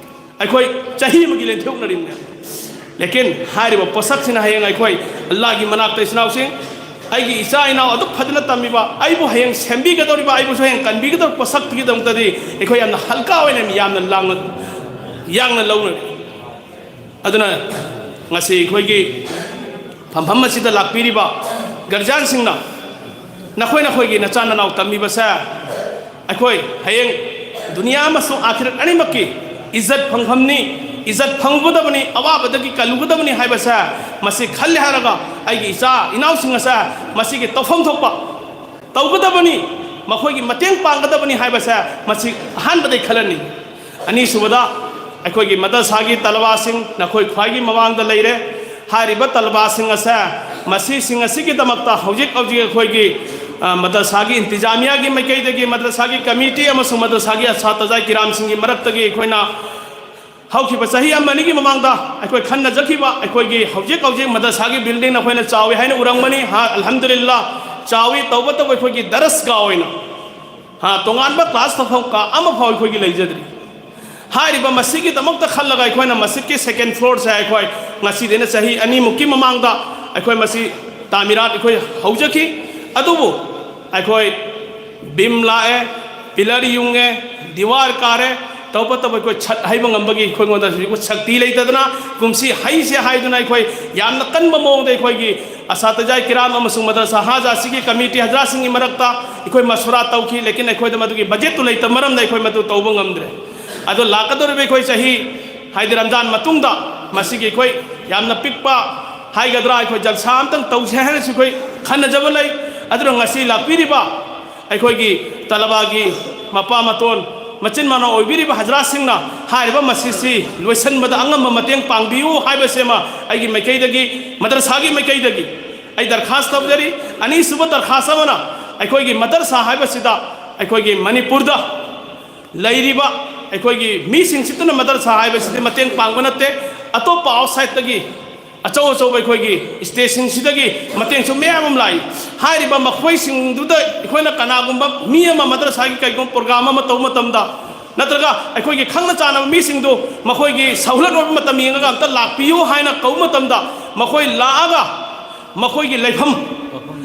ꯑꯩꯈꯣꯏ ꯆꯍꯤ ꯑꯃꯒꯤ ꯂꯦꯟꯊꯣꯛꯅꯔꯤꯕꯅꯦ꯫ ꯂꯦꯀꯤꯟ ꯍꯥꯏꯔꯤꯕ ꯄꯣꯠꯁꯛꯁꯤꯅ ꯍꯌꯦꯡ ꯑꯩꯈꯣꯏ ꯑꯜꯂꯥꯒꯤ ꯃꯅꯥꯛꯇ, ꯏꯆꯤꯟ ꯏꯅꯥꯎꯁꯤꯡ, ꯑꯩꯒꯤ ꯏꯆꯥ ꯏꯅꯥꯎ ꯑꯗꯨꯛ ꯐꯖꯅ ꯇꯝꯃꯤꯕ, ꯑꯩꯕꯨ ꯍꯌꯦꯡ ꯁꯦꯝꯕꯤꯒꯗꯧꯔꯤꯕ, ꯑꯩꯕꯨꯁꯨ ꯍꯌꯦꯡ ꯀꯟꯕꯤꯒꯗꯧꯔꯤꯕ ꯄꯣꯠꯁꯛꯇꯨꯒꯤꯗꯃꯛꯇꯗꯤ ꯑꯩꯈꯣꯏ ꯌꯥꯝꯅ ꯍꯜꯀꯥ ꯑꯣꯏꯅ, ꯌꯥꯝꯅ ꯂꯥꯡꯅ, ꯌꯥꯡꯅ ꯂꯧꯅꯔꯤ꯫ ꯑꯗꯨꯅ ꯉꯁꯤ ꯑꯩꯈꯣꯏꯒꯤ ꯐꯝꯐꯝ ꯑꯁꯤꯗ ꯂꯥꯛꯄꯤꯔꯤꯕ ꯒꯥꯔꯖꯤꯌꯥꯟꯁꯤꯡꯅ, ꯅꯈꯣꯏ ꯅꯈꯣꯏꯒꯤ ꯅꯆꯥ ꯅꯅꯥꯎ ꯇꯝꯃꯤꯕꯁꯦ ꯑꯩꯈꯣꯏ ꯍꯌꯦꯡ ꯗꯨꯅꯤꯌꯥ ꯑꯃꯁꯨꯡ ꯑꯥꯈꯤꯔꯠ ꯑꯅꯤꯃꯛꯀꯤ ꯏꯖꯠ ꯐꯪꯐꯝꯅꯤ, ꯏꯖꯠ ꯐꯪꯒꯗꯕꯅꯤ, ꯑꯋꯥꯕꯗꯒꯤ ꯀꯜꯂꯨꯒꯗꯕꯅꯤ ꯍꯥꯏꯕꯁꯦ ꯃꯁꯤ ꯈꯜꯂꯦ ꯍꯥꯏꯔꯒ, ꯑꯩꯒꯤ ꯏꯆꯥ ꯏꯅꯥꯎꯁꯤꯡ ꯑꯁꯦ ꯃꯁꯤꯒꯤ ꯇꯧꯐꯝ ꯊꯣꯛꯄ ꯇꯧꯒꯗꯕꯅꯤ, ꯃꯈꯣꯏꯒꯤ ꯃꯇꯦꯡ ꯄꯥꯡꯒꯗꯕꯅꯤ ꯍꯥꯏꯕꯁꯦ ꯃꯁꯤ ꯑꯍꯥꯟꯕꯗꯒꯤ ꯈꯜꯍꯟꯅꯤꯡꯏ꯫ ꯑꯅꯤꯁꯨꯕꯗ, ꯑꯩꯈꯣꯏꯒꯤ ꯃꯗꯔꯁꯥꯒꯤ ꯇꯂꯕꯥꯁꯤꯡ, ꯅꯈꯣꯏ ꯈ꯭ꯋꯥꯏꯒꯤ ꯃꯃꯥꯡꯗ ꯂꯩꯔꯦ꯫ ꯍꯥꯏꯔꯤꯕ ꯇꯂꯕꯥꯁꯤꯡ ꯑꯁꯦ ꯃꯁꯤꯁꯤꯡ ꯑꯁꯤꯒꯤꯗꯃꯛꯇ ꯍꯧꯖꯤꯛ ꯍꯧꯖꯤꯛ ꯑꯩꯈꯣꯏꯒꯤ, ꯑ, ꯃꯗ꯭ꯔꯁꯥꯒꯤ ꯏꯟꯇꯤꯖꯥꯃꯤꯌꯥꯒꯤ ꯃꯥꯏꯀꯩꯗꯒꯤ, ꯃꯗ꯭ꯔꯁꯥꯒꯤ ꯀꯃꯤꯇꯤ ꯑꯃꯁꯨꯡ ꯃꯗ꯭ꯔꯁꯥꯒꯤ ꯑꯁꯥꯇꯖꯥ ꯀꯤꯔꯥꯝꯁꯤꯡꯒꯤ ꯃꯔꯛꯇꯒꯤ ꯑꯩꯈꯣꯏꯅ ꯍꯧꯈꯤꯕ ꯆꯍꯤ ꯑꯃ ꯑꯅꯤꯒꯤ ꯃꯃꯥꯡꯗ ꯑꯩꯈꯣꯏ ꯈꯟꯅꯖꯈꯤꯕ, ꯑꯩꯈꯣꯏꯒꯤ ꯍꯧꯖꯤꯛ ꯍꯧꯖꯤꯛ ꯃꯗ꯭ꯔꯁꯥꯒꯤ ꯕꯤꯜꯗꯤꯡ ꯑꯩꯈꯣꯏꯅ ꯆꯥꯎꯏ ꯍꯥꯏꯅ ꯎꯔꯝꯒꯅꯤ꯫ ꯍꯥ, ꯑꯜꯍꯝꯗꯨꯂꯤꯜꯂꯥ, ꯆꯥꯎꯏ꯫ ꯇꯧꯕꯇꯕꯨ ꯑꯩꯈꯣꯏꯒꯤ ꯗꯔꯁꯒꯥ ꯑꯣꯏꯅ, ꯍꯥ, ꯇꯣꯉꯥꯟꯕ ꯀ꯭ꯂꯥꯁ ꯇꯧꯐꯝ ꯀꯥ ꯑꯃꯐꯥꯎ ꯑꯩꯈꯣꯏꯒꯤ ꯂꯩꯖꯗ꯭ꯔꯤ꯫ ꯍꯥꯏꯔꯤꯕ ꯃꯁꯤꯒꯤꯗꯃꯛꯇ ꯈꯜꯂꯒ ꯑꯩꯈꯣꯏꯅ ꯃꯁꯖꯤꯗꯀꯤ ꯁꯦꯀꯦꯟ ꯐ꯭ꯂꯣꯔꯁꯦ ꯑꯩꯈꯣꯏ ꯉꯁꯤꯗꯩꯅ ꯆꯍꯤ ꯑꯅꯤꯃꯨꯛꯀꯤ ꯃꯃꯥꯡꯗ ꯑꯩꯈꯣꯏ ꯃꯁꯤ ꯇꯥꯃꯤꯔꯥꯠ ꯑꯩꯈꯣꯏ ꯍꯧꯖꯈꯤ꯫ ꯑꯗꯨꯕꯨ ꯑꯩꯈꯣꯏ ꯕꯤꯝ ꯂꯥꯛꯑꯦ, ꯄꯤꯂꯔ ꯌꯨꯡꯉꯦ, ꯗꯤꯋꯥꯔ ꯀꯥꯔꯦ, ꯇꯧꯕꯇꯕꯨ ꯑꯩꯈꯣꯏ ꯁꯠ ꯍꯩꯕ ꯉꯝꯕꯒꯤ ꯑꯩꯈꯣꯏꯉꯣꯟꯗ ꯍꯧꯖꯤꯛ ꯁꯛꯇꯤ ꯂꯩꯇꯗꯅ ꯀꯨꯝꯁꯤ ꯍꯩꯁꯦ ꯍꯥꯏꯗꯨꯅ ꯑꯩꯈꯣꯏ ꯌꯥꯝꯅ ꯀꯟꯕ ꯃꯑꯣꯡꯗ ꯑꯩꯈꯣꯏꯒꯤ ꯑꯁꯥꯇꯤꯖꯥ ꯀꯤꯔꯥꯝ ꯑꯃꯁꯨꯡ ꯃꯗ꯭ꯔꯁꯥ ꯍꯥꯖꯥ ꯑꯁꯤꯒꯤ ꯀꯃꯤꯇꯤ ꯍꯖꯔꯥꯠꯁꯤꯡꯒꯤ ꯃꯔꯛꯇ ꯑꯩꯈꯣꯏ ꯃꯁꯨꯔꯥ ꯇꯧꯈꯤ, ꯂꯦꯀꯤꯟ ꯑꯩꯈꯣꯏꯗ ꯃꯗꯨꯒꯤ ꯕꯖꯦꯠꯇꯨ ꯂꯩꯇꯕ ꯃꯔꯝꯅ ꯑꯩꯈꯣꯏ ꯃꯗꯨ ꯇꯧꯕ ꯉꯝꯗ꯭ꯔꯦ꯫ ꯑꯗꯣ ꯂꯥꯛꯀꯗꯧꯔꯤꯕ ꯑꯩꯈꯣꯏ ꯆꯍꯤ, ꯍꯥꯏꯗꯤ ꯔꯝꯖꯥꯟ ꯃꯇꯨꯡꯗ, ꯃꯁꯤꯒꯤ ꯑꯩꯈꯣꯏ ꯌꯥꯝꯅ ꯄꯤꯛꯄ ꯍꯥꯏꯒꯗ꯭ꯔꯥ, ꯑꯩꯈꯣꯏ ꯖꯜꯁꯥ ꯑꯝꯇꯪ ꯇꯧꯁꯦ ꯍꯥꯏꯅꯁꯨ ꯑꯩꯈꯣꯏ ꯈꯟꯅꯖꯕ ꯂꯩ꯫ ꯑꯗꯨꯅ ꯉꯁꯤ ꯂꯥꯛꯄꯤꯔꯤꯕ ꯑꯩꯈꯣꯏꯒꯤ ꯇꯂꯕꯥꯒꯤ ꯃꯄꯥ ꯃꯇꯣꯟ, ꯃꯆꯤꯟ ꯃꯅꯥꯎ ꯑꯣꯏꯕꯤꯔꯤꯕ ꯍꯖꯔꯥꯠꯁꯤꯡꯅ ꯍꯥꯏꯔꯤꯕ ꯃꯁꯤꯁꯤ ꯂꯣꯏꯁꯤꯟꯕꯗ ꯑꯉꯝꯕ ꯃꯇꯦꯡ ꯄꯥꯡꯕꯤꯌꯨ ꯍꯥꯏꯕꯁꯤꯃ ꯑꯩꯒꯤ ꯃꯥꯏꯀꯩꯗꯒꯤ, ꯃꯗ꯭ꯔꯁꯥꯒꯤ ꯃꯥꯏꯀꯩꯗꯒꯤ ꯑꯩ ꯗꯔꯈꯥꯁ ꯇꯧꯖꯔꯤ꯫ ꯑꯅꯤꯁꯨꯕ ꯗꯔꯈꯥꯁ ꯑꯃꯅ, ꯑꯩꯈꯣꯏꯒꯤ ꯃꯗ꯭ꯔꯁꯥ ꯍꯥꯏꯕꯁꯤꯗ ꯑꯩꯈꯣꯏꯒꯤ ꯃꯅꯤꯄꯨꯔꯗ ꯂꯩꯔꯤꯕ ꯑꯩꯈꯣꯏꯒꯤ ꯃꯤꯁꯤꯡꯁꯤꯗꯅ ꯃꯗ꯭ꯔꯁꯥ ꯍꯥꯏꯕꯁꯤꯗꯤ ꯃꯇꯦꯡ ꯄꯥꯡꯕ ꯅꯠꯇꯦ, ꯑꯇꯣꯞꯄ ꯑꯥꯎꯠꯁꯥꯏꯠꯇꯒꯤ ꯑꯆꯧ ꯑꯆꯧꯕ ꯑꯩꯈꯣꯏꯒꯤ ꯏꯁꯇꯦꯠꯁꯤꯡꯁꯤꯗꯒꯤ ꯃꯇꯦꯡꯁꯨ ꯃꯌꯥꯝ ꯑꯃ ꯂꯥꯛꯏ꯫ ꯍꯥꯏꯔꯤꯕ ꯃꯈꯣꯏꯁꯤꯡꯗꯨꯗ ꯑꯩꯈꯣꯏꯅ ꯀꯅꯥꯒꯨꯝꯕ ꯃꯤ ꯑꯃ ꯃꯗ꯭ꯔꯁꯥꯒꯤ ꯀꯩꯒꯨꯝꯕ ꯄ꯭ꯔꯣꯒ꯭ꯔꯥꯝ ꯑꯃ ꯇꯧꯕ ꯃꯇꯝꯗ, ꯅꯠꯇ꯭ꯔꯒ ꯑꯩꯈꯣꯏꯒꯤ ꯈꯪꯅ ꯆꯥꯟꯅꯕ ꯃꯤꯁꯤꯡꯗꯨ ꯃꯈꯣꯏꯒꯤ ꯁꯍꯨꯂꯠ ꯑꯣꯏꯕ ꯃꯇꯝ ꯌꯦꯡꯉꯒ ꯑꯝꯇ ꯂꯥꯛꯄꯤꯌꯨ ꯍꯥꯏꯅ ꯀꯧꯕ ꯃꯇꯝꯗ, ꯃꯈꯣꯏ ꯂꯥꯛꯑꯒ ꯃꯈꯣꯏꯒꯤ ꯂꯩꯐꯝ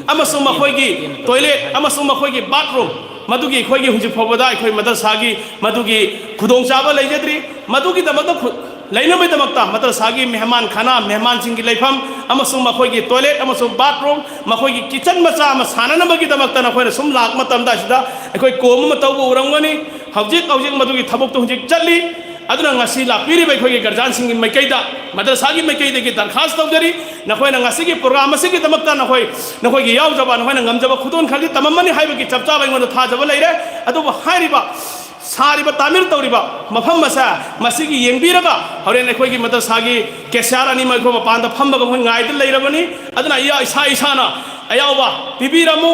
ꯑꯃꯁꯨꯡ ꯃꯈꯣꯏꯒꯤ ꯇꯣꯏꯂꯦꯠ ꯑꯃꯁꯨꯡ ꯃꯈꯣꯏꯒꯤ ꯕꯥꯠꯔꯨꯝ, ꯃꯗꯨꯒꯤ ꯑꯩꯈꯣꯏꯒꯤ ꯍꯧꯖꯤꯛ ꯐꯥꯎꯕꯗ ꯑꯩꯈꯣꯏ ꯃꯗ꯭ꯔꯁꯥꯒꯤ ꯃꯗꯨꯒꯤ ꯈꯨꯗꯣꯡꯆꯥꯕ ꯂꯩꯖꯗ꯭ꯔꯤ꯫ ꯃꯗꯨꯒꯤꯗꯃꯛꯇ ꯈꯨ-, ꯂꯩꯅꯕꯒꯤꯗꯃꯛꯇ ꯃꯗ꯭ꯔꯁꯥꯒꯤ ꯃꯦꯍꯃꯥꯟ ꯈꯥꯅꯥ, ꯃꯦꯍꯃꯥꯟꯁꯤꯡꯒꯤ ꯂꯩꯐꯝ ꯑꯃꯁꯨꯡ ꯃꯈꯣꯏꯒꯤ ꯇꯣꯏꯂꯦꯠ ꯑꯃꯁꯨꯡ ꯕꯥꯠꯔꯨꯝ, ꯃꯈꯣꯏꯒꯤ ꯀꯤꯠꯆꯟ ꯃꯆꯥ ꯑꯃ ꯁꯥꯅꯅꯕꯒꯤꯗꯃꯛꯇ ꯅꯈꯣꯏꯅ ꯁꯨꯝ ꯂꯥꯛꯄ ꯃꯇꯝꯗ ꯑꯁꯤꯗ ꯑꯩꯈꯣꯏ ꯀꯣꯝ ꯑꯃ ꯇꯧꯕ ꯎꯔꯝꯒꯅꯤ꯫ ꯍꯧꯖꯤꯛ ꯍꯧꯖꯤꯛ ꯃꯗꯨꯒꯤ ꯊꯕꯛꯇꯨ ꯍꯧꯖꯤꯛ ꯆꯠꯂꯤ꯫ ꯑꯗꯨꯅ ꯉꯁꯤ ꯂꯥꯛꯄꯤꯔꯤꯕ ꯑꯩꯈꯣꯏꯒꯤ ꯒꯥꯔꯖꯤꯌꯥꯟꯁꯤꯡꯒꯤ ꯃꯥꯏꯀꯩꯗ, ꯃꯗ꯭ꯔꯁꯥꯒꯤ ꯃꯥꯏꯀꯩꯗꯒꯤ ꯗꯔꯈꯥꯁ ꯇꯧꯖꯔꯤ, ꯅꯈꯣꯏꯅ ꯉꯁꯤꯒꯤ ꯄ꯭ꯔꯣꯒ꯭ꯔꯥꯝ ꯑꯁꯤꯒꯤꯗꯃꯛꯇ ꯅꯈꯣꯏ, ꯅꯈꯣꯏꯒꯤ ꯌꯥꯎꯖꯕ, ꯅꯈꯣꯏꯅ ꯉꯝꯖꯕ ꯈꯨꯗꯣꯜ ꯈꯔꯗꯤ ꯇꯝꯃꯝꯃꯅꯤ ꯍꯥꯏꯕꯒꯤ ꯆꯞ ꯆꯥꯕ ꯑꯩꯉꯣꯟꯗ ꯊꯥꯖꯕ ꯂꯩꯔꯦ꯫ ꯑꯗꯨꯕꯨ ꯍꯥꯏꯔꯤꯕ ꯊꯥꯔꯤꯕ, ꯇꯥꯃꯤꯜ ꯇꯧꯔꯤꯕ ꯃꯐꯝ ꯑꯁꯦ, ꯃꯁꯤꯒꯤ ꯌꯦꯡꯕꯤꯔꯒ ꯍꯣꯔꯦꯟ ꯑꯩꯈꯣꯏꯒꯤ ꯃꯗꯔꯁꯥꯒꯤ ꯀꯦꯁꯤꯌꯥꯔ ꯑꯅꯤꯃꯛ ꯑꯩꯈꯣꯏ ꯃꯄꯥꯟꯗ ꯐꯝꯃꯒ ꯃꯈꯣꯏ ꯉꯥꯏꯗꯨꯅ ꯂꯩꯔꯕꯅꯤ꯫ ꯑꯗꯨꯅ ꯑꯩ ꯏꯁꯥ ꯏꯁꯥꯅ ꯑꯌꯥꯎꯕ ꯄꯤꯕꯤꯔꯝꯃꯨ꯫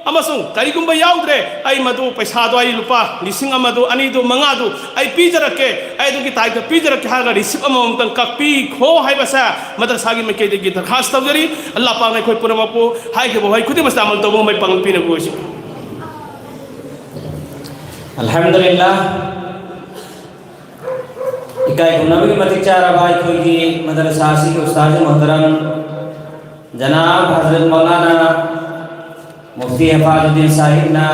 ꯑꯃꯁꯨꯡ ꯀꯔꯤꯒꯨꯝꯕ ꯌꯥꯎꯗ꯭ꯔꯦ, ꯑꯩ ꯃꯗꯨ ꯄꯩꯁꯥꯗꯣ, ꯑꯩ ꯂꯨꯄꯥ ꯂꯤꯁꯤꯡ ꯑꯃꯗꯨ, ꯑꯅꯤꯗꯨ, ꯃꯉꯥꯗꯨ ꯑꯩ ꯄꯤꯖꯔꯛꯀꯦ, ꯑꯩ ꯑꯗꯨꯒꯤ ꯇꯥꯏꯞꯇ ꯄꯤꯖꯔꯛꯀꯦ ꯍꯥꯏꯔꯒ ꯔꯤꯁꯤꯞ ꯑꯃꯃꯝꯇꯪ ꯀꯛꯄꯤꯈꯣ ꯍꯥꯏꯕꯁꯦ ꯃꯗꯔꯁꯥꯒꯤ ꯃꯥꯏꯀꯩꯗꯒꯤ ꯗꯔꯈꯥꯁ ꯇꯧꯖꯔꯤ꯫ ꯑꯜꯂꯥꯍ ꯄꯥꯛꯅ ꯑꯩꯈꯣꯏ ꯄꯨꯝꯅꯃꯛꯄꯨ ꯍꯥꯏꯈꯤꯕ ꯋꯥꯍꯩ ꯈꯨꯗꯤꯡꯃꯛꯁꯦ ꯑꯃꯜ ꯇꯧꯕ ꯉꯝꯕꯩ ꯄꯥꯡꯒꯜ ꯄꯤꯅꯕ ꯑꯣꯏꯁꯤ꯫ ꯑꯜꯍꯝꯗꯨꯂꯤꯜꯂꯥꯍ꯫ ꯏꯀꯥꯏ ꯈꯨꯝꯅꯕꯒꯤ ꯃꯇꯤꯛ ꯆꯥꯔꯕ ꯑꯩꯈꯣꯏꯒꯤ ꯃꯗꯔꯁꯥ ꯑꯁꯤꯒꯤ ꯎꯁꯇꯥꯖ ꯃꯨꯍꯇꯔꯝ ꯖꯅꯥꯕ ꯍꯖꯔꯠ ꯃꯧꯂꯥꯅꯥ ꯃꯨꯐꯇꯤ ꯍꯦꯐꯥꯖꯨꯗꯗꯤꯟ ꯁꯥꯍꯤꯕꯅ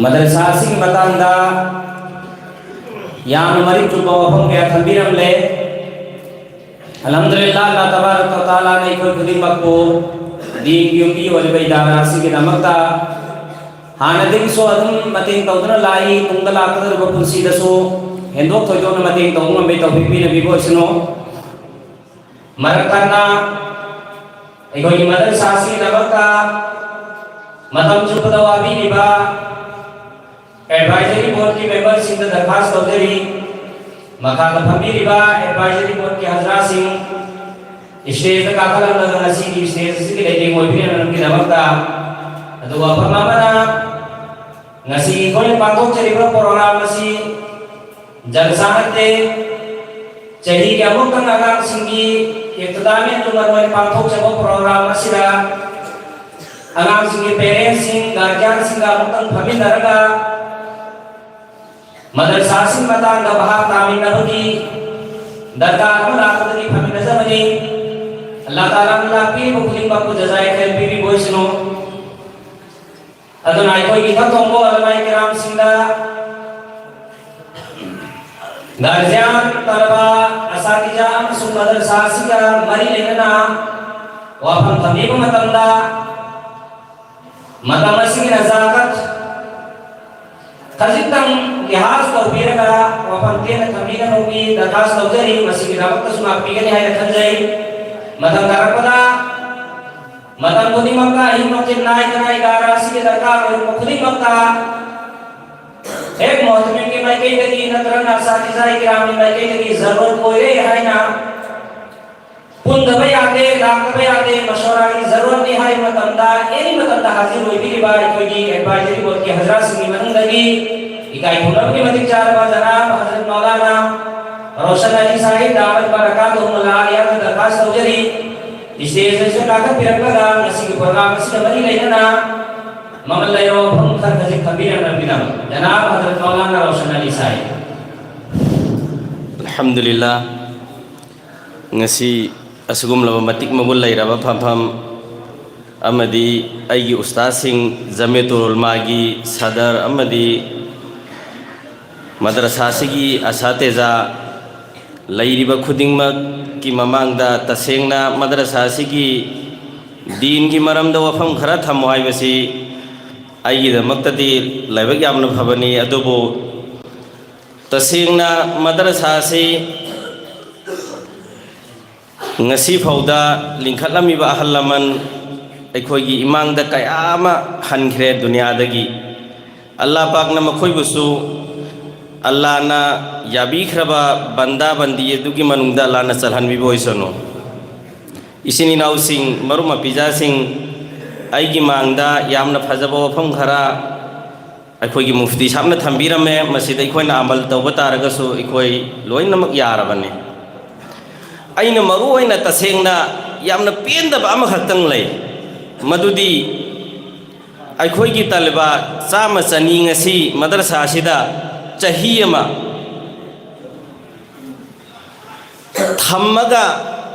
ꯃꯗꯔꯁꯥ ꯑꯁꯤꯒꯤ ꯃꯇꯥꯡꯗ ꯌꯥꯝꯅ ꯃꯔꯤꯛ ꯆꯨꯝꯕ ꯋꯥꯐꯝ ꯀꯌꯥ ꯊꯝꯕꯤꯔꯝꯂꯦ꯫ ꯑꯜꯍꯝꯗꯨꯂꯤꯜꯂꯥꯍ, ꯑꯜꯂꯥꯍ ꯇꯕꯥꯔꯛ ꯋ ꯇꯥꯂꯥꯅ ꯑꯩꯈꯣꯏ ꯈꯨꯗꯤꯡꯃꯛꯄꯨ ꯗꯤꯟꯒꯤ ꯌꯨꯝꯕꯤ ꯑꯣꯏꯔꯤꯕ ꯏꯗꯥꯔꯥ ꯑꯁꯤꯒꯤꯗꯃꯛꯇ ꯍꯥꯟꯅꯗꯒꯤꯁꯨ ꯑꯗꯨꯝ ꯃꯇꯦꯡ ꯇꯧꯗꯨꯅ ꯂꯥꯛꯏ, ꯇꯨꯡꯗ ꯂꯥꯛꯀꯗꯧꯔꯤꯕ ꯄꯨꯟꯁꯤꯗꯁꯨ ꯍꯦꯟꯗꯣꯛ ꯊꯣꯏꯗꯣꯛꯅ ꯃꯇꯦꯡ ꯇꯧꯕ ꯉꯝꯕꯩ ꯇꯧꯕꯤꯕꯤꯅꯕꯤꯕ ꯑꯣꯏꯁꯅꯨ꯫ ꯃꯔꯛ ꯊꯠꯅ ꯑꯩꯈꯣꯏꯒꯤ ꯃꯗꯔꯁꯥ ꯑꯁꯤꯒꯤꯗꯃꯛꯇ ꯃꯇꯝ ꯆꯨꯞꯄꯗ ꯋꯥꯕꯤꯔꯤꯕ ꯑꯦꯗꯚꯥꯏꯖꯔꯤ ꯕꯣꯔꯗꯀꯤ ꯃꯦꯝꯕꯔꯁꯤꯡꯗ ꯗꯔꯈꯥꯁ ꯇꯧꯖꯔꯤ꯫ ꯃꯈꯥꯗ ꯐꯝꯕꯤꯔꯤꯕ ꯑꯦꯗꯚꯥꯏꯖꯔꯤ ꯕꯣꯔꯗꯀꯤ ꯍꯖꯔꯥꯁꯤꯡ, ꯁ꯭ꯇꯦꯖꯇ ꯀꯥꯈꯠꯂꯛꯂꯒ ꯉꯁꯤꯒꯤ ꯁ꯭ꯇꯦꯖ ꯑꯁꯤꯒꯤ ꯂꯩꯇꯦꯡ ꯑꯣꯏꯕꯤꯔꯤꯕꯒꯤꯗꯃꯛꯇ꯫ ꯑꯗꯨꯒ ꯋꯥꯐꯝ ꯑꯃꯅ, ꯉꯁꯤ ꯑꯩꯈꯣꯏꯅ ꯄꯥꯡꯊꯣꯛꯆꯔꯤꯕ ꯄ꯭ꯔꯣꯒ꯭ꯔꯥꯝ ꯑꯁꯤ ꯖꯜꯁꯥ ꯅꯠꯇꯦ꯫ ꯆꯍꯤꯒꯤ ꯑꯃꯨꯛꯇꯪ ꯑꯉꯥꯡꯁꯤꯡꯒꯤ ꯏꯕꯇꯤꯗꯥꯃꯤ ꯇꯨꯡꯒꯟ ꯑꯣꯏꯅ ꯄꯥꯡꯊꯣꯛꯆꯕ ꯄ꯭ꯔꯣꯒ꯭ꯔꯥꯝ ꯑꯁꯤꯗ ꯑꯉꯥꯡꯁꯤꯡꯒꯤ ꯄꯦꯔꯦꯟꯁꯁꯤꯡ, ꯒꯥꯔꯖꯤꯌꯥꯟꯁꯤꯡꯒ ꯑꯃꯨꯛꯇꯪ ꯐꯝꯃꯤꯟꯅꯔꯒ ꯃꯗꯔꯁꯥꯁꯤꯡ ꯃꯇꯥꯡꯗ ꯚꯥꯞ ꯇꯥꯃꯤꯟꯅꯕꯒꯤ ꯗꯔꯀꯥꯔ ꯑꯃ ꯂꯥꯛꯄꯗꯒꯤ ꯐꯝꯃꯤꯟꯅꯖꯕꯅꯤ꯫ ꯑꯜꯂꯥꯍ ꯇꯥꯂꯥꯅ ꯂꯥꯛꯄꯤꯔꯤꯕ ꯈꯨꯗꯤꯡꯃꯛꯄꯨ ꯖꯖꯥꯏ ꯈꯩꯔ ꯄꯤꯕꯤꯕ ꯑꯣꯏꯁꯅꯨ꯫ ꯑꯗꯨꯅ ꯑꯩꯈꯣꯏꯒꯤ ꯏꯊꯛ ꯊꯣꯡꯕ ꯎꯂꯃꯥꯏ ꯀꯤꯔꯥꯝꯁꯤꯡꯗ, ꯒꯥꯔꯖꯤꯌꯥꯟ, ꯇꯂꯕꯥ, ꯑꯁꯥꯇꯤꯖꯥ ꯑꯃꯁꯨꯡ ꯃꯗꯔꯁꯥ ꯑꯁꯤꯒ ꯃꯔꯤ ꯂꯩꯅꯅ ꯋꯥꯐꯝ ꯊꯝꯕꯤꯕ ꯃꯇꯝꯗ ꯃꯇꯝ ꯑꯁꯤꯒꯤ ꯅꯖꯥꯀꯠ ꯈꯖꯤꯛꯇꯪ ꯂꯤꯍꯥꯖ ꯇꯧꯕꯤꯔꯒ ꯋꯥꯐꯝ ꯇꯦꯟꯅ ꯊꯝꯕꯤꯅꯕꯒꯤ ꯗꯔꯈꯥꯁ ꯇꯧꯖꯔꯤ꯫ ꯃꯁꯤꯒꯤꯗꯃꯛꯇꯁꯨ ꯉꯥꯛꯄꯤꯒꯅꯤ ꯍꯥꯏꯅ ꯈꯟꯖꯩ꯫ ꯃꯇꯝ ꯇꯥꯔꯛꯄꯗ ꯃꯇꯝ ꯈꯨꯗꯤꯡꯃꯛꯇ ꯑꯍꯤꯡ ꯅꯨꯡꯊꯤꯜ ꯅꯥꯏꯗꯅ ꯏꯗꯥꯔꯥ ꯑꯁꯤꯒꯤ ꯗꯔꯀꯥꯔ ꯑꯣꯏꯔꯛꯄ ꯈꯨꯗꯤꯡꯃꯛꯇ ꯍꯦꯛ ꯃꯣꯍꯇꯃꯤꯝꯒꯤ ꯃꯥꯏꯀꯩꯗꯒꯤ ꯅꯠꯇ꯭ꯔꯒꯅ ꯑꯁꯥꯇꯤꯖꯥ ꯏꯀꯔꯥꯝꯒꯤ ꯃꯥꯏꯀꯩꯗꯒꯤ ꯖꯔꯨꯔꯠ ꯑꯣꯏꯔꯦ ꯍꯥꯏꯅ ꯄꯨꯟꯗꯕ ꯌꯥꯗꯦ, ꯂꯥꯛꯇꯕ ꯌꯥꯗꯦ, ꯃꯁꯣꯔꯥꯒꯤ ꯖꯔꯨꯔꯠꯅꯤ ꯍꯥꯏꯕ ꯃꯇꯝꯗ, ꯑꯦꯅꯤ ꯃꯇꯝꯗ ꯍꯥꯖꯤꯔ ꯑꯣꯏꯕꯤꯔꯤꯕ ꯑꯩꯈꯣꯏꯒꯤ ꯑꯦꯗꯚꯥꯏꯖꯔꯤ ꯕꯣꯔꯗꯀꯤ ꯍꯖꯔꯥꯠꯁꯤꯡꯒꯤ ꯃꯅꯨꯡꯗꯒꯤ ꯏꯀꯥꯏ ꯈꯨꯝꯅꯕꯒꯤ ꯃꯇꯤꯛ ꯆꯥꯔꯕ ꯖꯅꯥꯕ ꯍꯖꯔꯠ ꯃꯧꯂꯥꯅꯥ ꯔꯣꯁꯟ ꯑꯂꯤ ꯁꯥꯍꯤꯕ ꯗꯥꯃꯠ ꯕꯔꯀꯥꯇꯨꯍꯨꯝ ꯑꯂꯤ ꯌꯥꯝꯅ ꯗꯔꯈꯥꯁ ꯇꯧꯖꯔꯤ꯫ ꯏꯁꯇꯦꯖ ꯑꯁꯤꯗ ꯀꯥꯈꯠꯄꯤꯔꯛꯂꯒ ꯉꯁꯤꯒꯤ ꯄ꯭ꯔꯣꯒ꯭ꯔꯥꯝ ꯑꯁꯤꯒ ꯃꯔꯤ ꯂꯩꯅꯅ ꯃꯃꯜ ꯂꯩꯔꯕ ꯋꯥꯐꯝ ꯈꯔ ꯈꯖꯤꯛ ꯊꯝꯕꯤꯔꯝꯂꯕꯅꯤꯅ ꯖꯅꯥꯕ ꯍꯖꯔꯠ ꯃꯧꯂꯥꯅꯥ ꯔꯣꯁꯟ ꯑꯂꯤ ꯁꯥꯍꯤꯕ꯫ ꯑꯜꯍꯝꯗꯨꯂꯤꯜꯂꯥ, ꯉꯁꯤ ꯑꯁꯤꯒꯨꯝꯂꯕ ꯃꯇꯤꯛ ꯃꯒꯨꯟ ꯂꯩꯔꯕ ꯐꯝꯐꯝ ꯑꯃꯗꯤ ꯑꯩꯒꯤ ꯎꯁꯇꯥꯗꯁꯤꯡ, ꯖꯃꯤꯌꯥꯇꯨꯜ ꯎꯂꯃꯥꯒꯤ ꯁꯗꯔ ꯑꯃꯗꯤ ꯃꯗꯔꯁꯥꯁꯤꯒꯤ ꯑꯁꯥꯇꯤꯖꯥ, ꯂꯩꯔꯤꯕ ꯈꯨꯗꯤꯡꯃꯛꯀꯤ ꯃꯃꯥꯡꯗ ꯇꯁꯦꯡꯅ ꯃꯗꯔꯁꯥꯁꯤꯒꯤ ꯗꯤꯟꯒꯤ ꯃꯔꯝꯗ ꯋꯥꯐꯝ ꯈꯔ ꯊꯝꯃꯨ ꯍꯥꯏꯕꯁꯤ ꯑꯩꯒꯤꯗꯃꯛꯇꯗꯤ ꯂꯥꯏꯕꯛ ꯌꯥꯝꯅ ꯐꯕꯅꯤ꯫ ꯑꯗꯨꯕꯨ ꯇꯁꯦꯡꯅ ꯃꯗꯔꯁꯥꯁꯤ ꯉꯁꯤ ꯐꯥꯎꯗ ꯂꯤꯡꯈꯠꯂꯝꯃꯤꯕ ꯑꯍꯜ ꯂꯃꯟ ꯑꯩꯈꯣꯏꯒꯤ ꯏꯃꯥꯡꯗ ꯀꯌꯥ ꯑꯃ ꯍꯟꯈ꯭ꯔꯦ ꯗꯨꯅꯤꯌꯥꯗꯒꯤ꯫ ꯑꯜꯂꯥ ꯄꯥꯛꯅ ꯃꯈꯣꯏꯕꯨꯁꯨ ꯑꯜꯂꯥꯅ ꯌꯥꯕꯤꯈ꯭ꯔꯕ ꯕꯟꯗꯥ ꯕꯟꯗꯤ ꯑꯗꯨꯒꯤ ꯃꯅꯨꯡꯗ ꯑꯜꯂꯥꯅ ꯆꯜꯍꯟꯕꯤꯕ ꯑꯣꯏꯁꯅꯨ꯫ ꯏꯆꯤꯟ ꯏꯅꯥꯎꯁꯤꯡ, ꯃꯔꯨꯞ ꯃꯄꯤꯖꯥꯁꯤꯡ, ꯑꯩꯒꯤ ꯃꯥꯡꯗ ꯌꯥꯝꯅ ꯐꯖꯕ ꯋꯥꯐꯝ ꯈꯔ ꯑꯩꯈꯣꯏꯒꯤ ꯃꯨꯐꯇꯤ ꯁꯥꯍꯕꯅ ꯊꯝꯕꯤꯔꯝꯃꯦ꯫ ꯃꯁꯤꯗ ꯑꯩꯈꯣꯏꯅ ꯑꯃꯜ ꯇꯧꯕ ꯇꯥꯔꯒꯁꯨ ꯑꯩꯈꯣꯏ ꯂꯣꯏꯅꯃꯛ ꯌꯥꯔꯕꯅꯤ꯫ ꯑꯩꯅ ꯃꯔꯨ ꯑꯣꯏꯅ ꯇꯁꯦꯡꯅ ꯌꯥꯝꯅ ꯄꯦꯟꯗꯕ ꯑꯃꯈꯛꯇꯪ ꯂꯩ, ꯃꯗꯨꯗꯤ ꯑꯩꯈꯣꯏꯒꯤ ꯇꯂꯕꯥ ꯆꯥꯝꯃ ꯆꯅꯤ ꯉꯁꯤ ꯃꯗꯔꯁꯥ ꯑꯁꯤꯗ ꯆꯍꯤ ꯑꯃ ꯊꯝꯃꯒ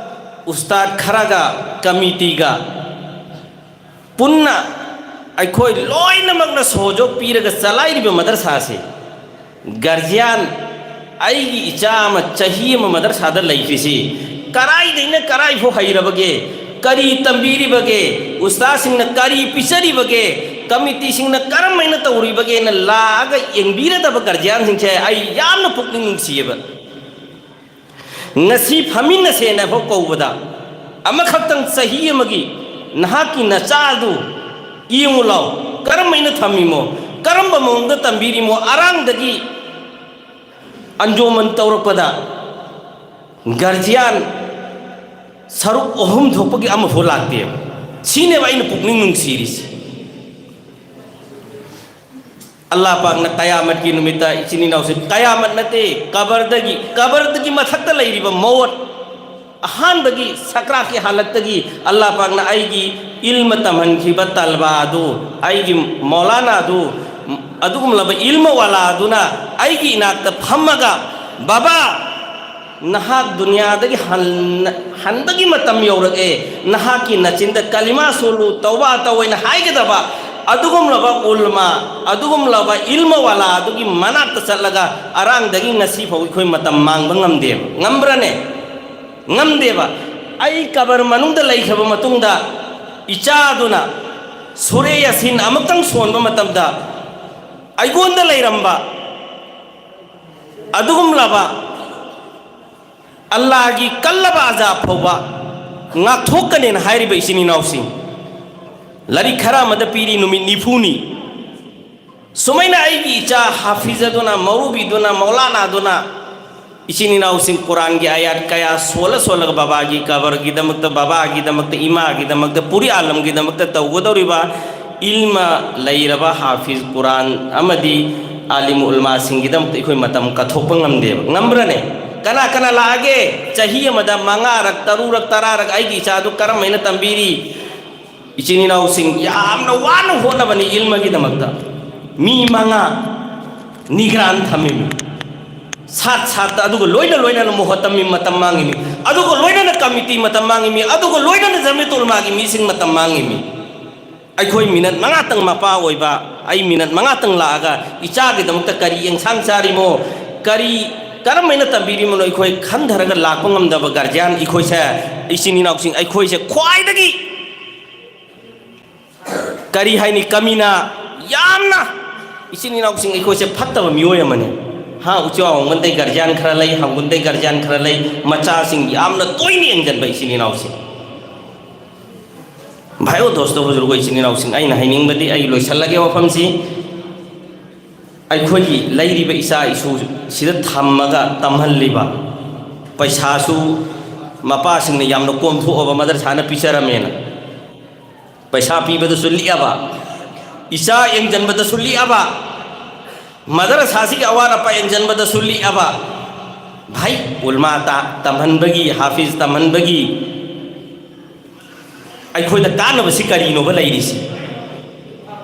ꯎꯁꯇꯥꯗ ꯈꯔꯒ ꯀꯃꯤꯇꯤꯒ ꯄꯨꯟꯅ ꯑꯩꯈꯣꯏ ꯂꯣꯏꯅꯃꯛꯅ ꯁꯣꯖꯣꯛ ꯄꯤꯔꯒ ꯆꯂꯥꯏꯔꯤꯕ ꯃꯗꯔꯁꯥ ꯑꯁꯤ ꯒꯥꯔꯖꯤꯌꯥꯟ, ꯑꯩꯒꯤ ꯏꯆꯥ ꯑꯃ ꯆꯍꯤ ꯑꯃ ꯃꯗꯔꯁꯥꯗ ꯂꯩꯈ꯭ꯔꯤꯁꯤ ꯀꯔꯥꯏꯗꯩꯅ ꯀꯔꯥꯏꯐꯥꯎ ꯍꯩꯔꯕꯒꯦ, ꯀꯔꯤ ꯇꯝꯕꯤꯔꯤꯕꯒꯦ, ꯎꯁꯇꯥꯗꯁꯤꯡꯅ ꯀꯔꯤ ꯄꯤꯖꯔꯤꯕꯒꯦ, ꯀꯃꯤꯇꯤꯁꯤꯡꯅ ꯀꯔꯝ ꯍꯥꯏꯅ ꯇꯧꯔꯤꯕꯒꯦꯅ ꯂꯥꯛꯑꯒ ꯌꯦꯡꯕꯤꯔꯗꯕ ꯒꯥꯔꯖꯤꯌꯥꯟꯁꯤꯡꯁꯦ ꯑꯩ ꯌꯥꯝꯅ ꯄꯨꯛꯅꯤꯡ ꯅꯨꯡꯁꯤꯌꯦꯕ꯫ ꯉꯁꯤ ꯐꯝꯃꯤꯟꯅꯁꯦꯅ ꯐꯥꯎ ꯀꯧꯕꯗ ꯑꯃꯈꯛꯇꯪ ꯆꯍꯤ ꯑꯃꯒꯤ ꯅꯍꯥꯛꯀꯤ ꯅꯆꯥꯗꯨ ꯌꯦꯡꯉꯨ ꯂꯥꯎ, ꯀꯔꯝ ꯍꯥꯏꯅ ꯊꯝꯃꯤꯃꯣ, ꯀꯔꯝꯕ ꯃꯑꯣꯡꯗ ꯇꯝꯕꯤꯔꯤꯃꯣ? ꯑꯔꯥꯡꯗꯒꯤ ꯑꯟꯖꯣꯃꯟ ꯇꯧꯔꯛꯄꯗ ꯒꯥꯔꯖꯤꯌꯥꯟ ꯁꯔꯨꯛ ꯑꯍꯨꯝ ꯊꯣꯛꯄꯒꯤ ꯑꯃꯐꯥꯎ ꯂꯥꯛꯇꯦꯕ꯫ ꯁꯤꯅꯦꯕ ꯑꯩꯅ ꯄꯨꯛꯅꯤꯡ ꯅꯨꯡꯁꯤꯔꯤꯁꯦ꯫ ꯑꯜꯂꯥꯍ ꯄꯥꯛꯅ ꯀꯌꯥꯃꯠꯀꯤ ꯅꯨꯃꯤꯠꯇ ꯏꯆꯤꯟ ꯏꯅꯥꯎꯁꯦ, ꯀꯌꯥꯃꯠ ꯅꯠꯇꯦ, ꯀꯕꯔꯗꯒꯤ, ꯀꯕꯔꯗꯒꯤ ꯃꯊꯛꯇ ꯂꯩꯔꯤꯕ ꯃꯧꯠ, ꯑꯍꯥꯟꯕꯒꯤ ꯁꯀ꯭ꯔꯥꯠꯀꯤ ꯍꯥꯂꯠꯇꯒꯤ ꯑꯜꯂꯥꯍ ꯄꯥꯛꯅ ꯑꯩꯒꯤ ꯏꯜꯃ ꯇꯝꯍꯟꯈꯤꯕ ꯇꯜꯕꯥ ꯑꯗꯨ, ꯑꯩꯒꯤ ꯃꯧꯂꯥꯅꯥ ꯑꯗꯨ, ꯑꯗꯨꯒꯨꯝꯂꯕ ꯏꯜꯃ ꯋꯥꯂꯥ ꯑꯗꯨꯅ ꯑꯩꯒꯤ ꯏꯅꯥꯛꯇ ꯐꯝꯃꯒ, "ꯕꯥꯕꯥ, ꯅꯍꯥꯛ ꯗꯨꯅꯤꯌꯥꯗꯒꯤ ꯍꯟ-, ꯍꯟꯕꯒꯤ ꯃꯇꯝ ꯌꯧꯔꯛꯑꯦ, ꯅꯍꯥꯛꯀꯤ ꯅꯆꯤꯟꯗ ꯀꯂꯤꯃꯥ ꯁꯣꯜꯂꯨ, ꯇꯧꯕꯥ ꯇꯧ" ꯍꯥꯏꯅ ꯍꯥꯏꯒꯗꯕ ꯑꯗꯨꯒꯨꯝꯂꯕ ꯎꯜꯃꯥ, ꯑꯗꯨꯒꯨꯝꯂꯕ ꯏꯜꯃ ꯋꯥꯂꯥ ꯑꯗꯨꯒꯤ ꯃꯅꯥꯛꯇ ꯆꯠꯂꯒ ꯑꯔꯥꯡꯗꯒꯤ ꯉꯁꯤ ꯐꯥꯎ ꯑꯩꯈꯣꯏ ꯃꯇꯝ ꯃꯥꯡꯕ ꯉꯝꯗꯦꯕ꯫ ꯉꯝꯕ꯭ꯔꯅꯦ? ꯉꯝꯗꯦꯕ꯫ ꯑꯩ ꯀꯕꯔ ꯃꯅꯨꯡꯗ ꯂꯩꯈ꯭ꯔꯕ ꯃꯇꯨꯡꯗ ꯏꯆꯥꯗꯨꯅ ꯁꯨꯔꯦ ꯌꯥꯁꯤꯟ ꯑꯃꯨꯛꯇꯪ ꯁꯣꯟꯕ ꯃꯇꯝꯗ ꯑꯩꯉꯣꯟꯗ ꯂꯩꯔꯝꯕ ꯑꯗꯨꯒꯨꯝꯂꯕ ꯑꯜꯂꯥꯍꯒꯤ ꯀꯜꯂꯕ ꯑꯖꯥꯕ ꯐꯥꯎꯕ ꯉꯥꯛꯊꯣꯛꯀꯅꯦꯅ ꯍꯥꯏꯔꯤꯕ ꯏꯆꯤꯟ ꯏꯅꯥꯎꯁꯤꯡ, ꯂꯥꯏꯔꯤꯛ ꯈꯔ ꯑꯃꯗ ꯄꯤꯔꯤ ꯅꯨꯃꯤꯠ ꯅꯤꯐꯨꯅꯤ꯫ ꯁꯨꯃꯥꯏꯅ ꯑꯩꯒꯤ ꯏꯆꯥ ꯍꯥꯐꯤꯖ ꯑꯗꯨꯅ, ꯃꯧꯔꯨꯕꯤꯗꯨꯅ, ꯃꯧꯂꯥꯅꯥꯗꯨꯅ ꯏꯆꯤꯟ ꯏꯅꯥꯎꯁꯤꯡ ꯀꯨꯔꯥꯟꯒꯤ ꯑꯥꯌꯥꯠ ꯀꯌꯥ ꯁꯣꯜꯂ ꯁꯣꯜꯂꯒ ꯕꯕꯥꯒꯤ ꯀꯕꯔꯒꯤꯗꯃꯛꯇ, ꯕꯕꯥꯒꯤꯗꯃꯛꯇ, ꯏꯃꯥꯒꯤꯗꯃꯛꯇ, ꯄꯨꯔꯤ ꯑꯥꯂꯝꯒꯤꯗꯃꯛꯇ ꯇꯧꯒꯗꯧꯔꯤꯕ ꯏꯜꯃ ꯂꯩꯔꯕ ꯍꯥꯐꯤꯖ ꯀꯨꯔꯥꯟ ꯑꯃꯗꯤ ꯑꯥꯂꯤꯝ ꯎꯂꯃꯥꯁꯤꯡꯒꯤꯗꯃꯛꯇ ꯑꯩꯈꯣꯏ ꯃꯇꯝ ꯀꯠꯊꯣꯛꯄ ꯉꯝꯗꯦꯕ꯫ ꯉꯝꯕ꯭ꯔꯅꯦ? ꯀꯅꯥ ꯀꯅꯥ ꯂꯥꯛꯑꯒꯦ? ꯆꯍꯤ ꯑꯃꯗ ꯃꯉꯥꯔꯛ, ꯇꯔꯨꯛꯔꯛ, ꯇꯔꯥꯔꯛ ꯑꯩꯒꯤ ꯏꯆꯥꯗꯨ ꯀꯔꯝ ꯍꯥꯏꯅ ꯇꯝꯕꯤꯔꯤ? ꯏꯆꯤꯟ ꯏꯅꯥꯎꯁꯤꯡ ꯌꯥꯝꯅ ꯋꯥꯅ ꯍꯣꯠꯅꯕꯅꯤ ꯏꯜꯃꯒꯤꯗꯃꯛꯇ꯫ ꯃꯤ ꯃꯉꯥ ꯅꯤꯒ꯭ꯔꯥꯟ ꯊꯝꯃꯤꯃꯤ꯫ ꯁꯥꯠ ꯁꯥꯠꯇ, ꯑꯗꯨꯒ ꯂꯣꯏꯅ ꯂꯣꯏꯅꯅ ꯃꯣꯍꯇꯝꯃꯤ ꯃꯇꯝ ꯃꯥꯡꯉꯤꯃꯤ, ꯑꯗꯨꯒ ꯂꯣꯏꯅꯅ ꯀꯃꯤꯇꯤ ꯃꯇꯝ ꯃꯥꯡꯉꯤꯃꯤ, ꯑꯗꯨꯒ ꯂꯣꯏꯅꯅ ꯖꯃꯤꯌꯠ ꯎꯂꯃꯥꯒꯤ ꯃꯤꯁꯤꯡ ꯃꯇꯝ ꯃꯥꯡꯉꯤꯃꯤ꯫ ꯑꯩꯈꯣꯏ ꯃꯤꯅꯠ ꯃꯉꯥꯇꯪ ꯃꯄꯥ ꯑꯣꯏꯕ, ꯑꯩ ꯃꯤꯅꯠ ꯃꯉꯥꯇꯪ ꯂꯥꯛꯑꯒ ꯏꯆꯥꯒꯤꯗꯃꯛꯇ ꯀꯔꯤ ꯑꯦꯟꯁꯥꯡ ꯆꯥꯔꯤꯃꯣ, ꯀꯔꯤ, ꯀꯔꯝ ꯍꯥꯏꯅ ꯇꯝꯕꯤꯔꯤꯕꯅꯣ ꯑꯩꯈꯣꯏ ꯈꯟꯊꯔꯒ ꯂꯥꯛꯄ ꯉꯝꯗꯕ ꯒꯥꯔꯖꯤꯌꯥꯟ ꯑꯩꯈꯣꯏꯁꯦ, ꯏꯆꯤꯟ ꯏꯅꯥꯎꯁꯤꯡ ꯑꯩꯈꯣꯏꯁꯦ ꯈ꯭ꯋꯥꯏꯗꯒꯤ ꯀꯔꯤ ꯍꯥꯏꯅꯤ, ꯀꯃꯤꯅ ꯌꯥꯝꯅ, ꯏꯆꯤꯟ ꯏꯅꯥꯎꯁꯤꯡ ꯑꯩꯈꯣꯏꯁꯦ ꯐꯠꯇꯕ ꯃꯤꯑꯣꯏ ꯑꯃꯅꯤ꯫ ꯍꯥ, ꯎꯆꯤꯋꯥ ꯍꯥꯎꯒꯟꯗꯩ ꯒꯥꯔꯖꯤꯌꯥꯟ ꯈꯔ ꯂꯩ, ꯍꯥꯎꯒꯟꯗꯩ ꯒꯥꯔꯖꯤꯌꯥꯟ ꯈꯔ ꯂꯩ, ꯃꯆꯥꯁꯤꯡ ꯌꯥꯝꯅ ꯇꯣꯏꯅ ꯌꯦꯡꯁꯤꯟꯕ ꯏꯆꯤꯟ ꯏꯅꯥꯎꯁꯤꯡ꯫ ꯚꯥꯏ ꯑꯣ ꯗꯣꯁꯇꯣ ꯍꯨꯖꯨꯔꯒꯣ ꯏꯆꯤꯟ ꯏꯅꯥꯎꯁꯤꯡ, ꯑꯩꯅ ꯍꯥꯏꯅꯤꯡꯕꯗꯤ, ꯑꯩ ꯂꯣꯏꯁꯤꯜꯂꯒꯦ ꯋꯥꯐꯝꯁꯤ, ꯑꯩꯈꯣꯏꯒꯤ ꯂꯩꯔꯤꯕ ꯏꯆꯥ ꯏꯁꯨ ꯁꯤꯗ ꯊꯝꯃꯒ ꯇꯝꯍꯜꯂꯤꯕ, ꯄꯩꯁꯥꯁꯨ ꯃꯄꯥꯁꯤꯡꯅ ꯌꯥꯝꯅ ꯀꯣꯝꯊꯣꯛꯑꯕ ꯃꯗꯔꯁꯥꯅ ꯄꯤꯖꯔꯝꯃꯦꯅ ꯄꯩꯁꯥ ꯄꯤꯕꯗꯁꯨ ꯂꯤꯛꯑꯕ, ꯏꯆꯥ ꯌꯦꯡꯁꯤꯟꯕꯗꯁꯨ ꯂꯤꯛꯑꯕ, ꯃꯗꯔꯁꯥꯁꯤꯒꯤ ꯑꯋꯥꯠ ꯑꯄꯥ ꯌꯦꯡꯁꯤꯟꯕꯗꯁꯨ ꯂꯤꯛꯑꯕ꯫ ꯚꯥꯏ, ꯎꯜꯃꯥ ꯇꯥ-, ꯇꯝꯍꯟꯕꯒꯤ, ꯍꯥꯐꯤꯖ ꯇꯝꯍꯟꯕꯒꯤ ꯑꯩꯈꯣꯏꯗ ꯀꯥꯟꯅꯕꯁꯤ ꯀꯔꯤꯅꯣꯕ ꯂꯩꯔꯤꯁꯤ?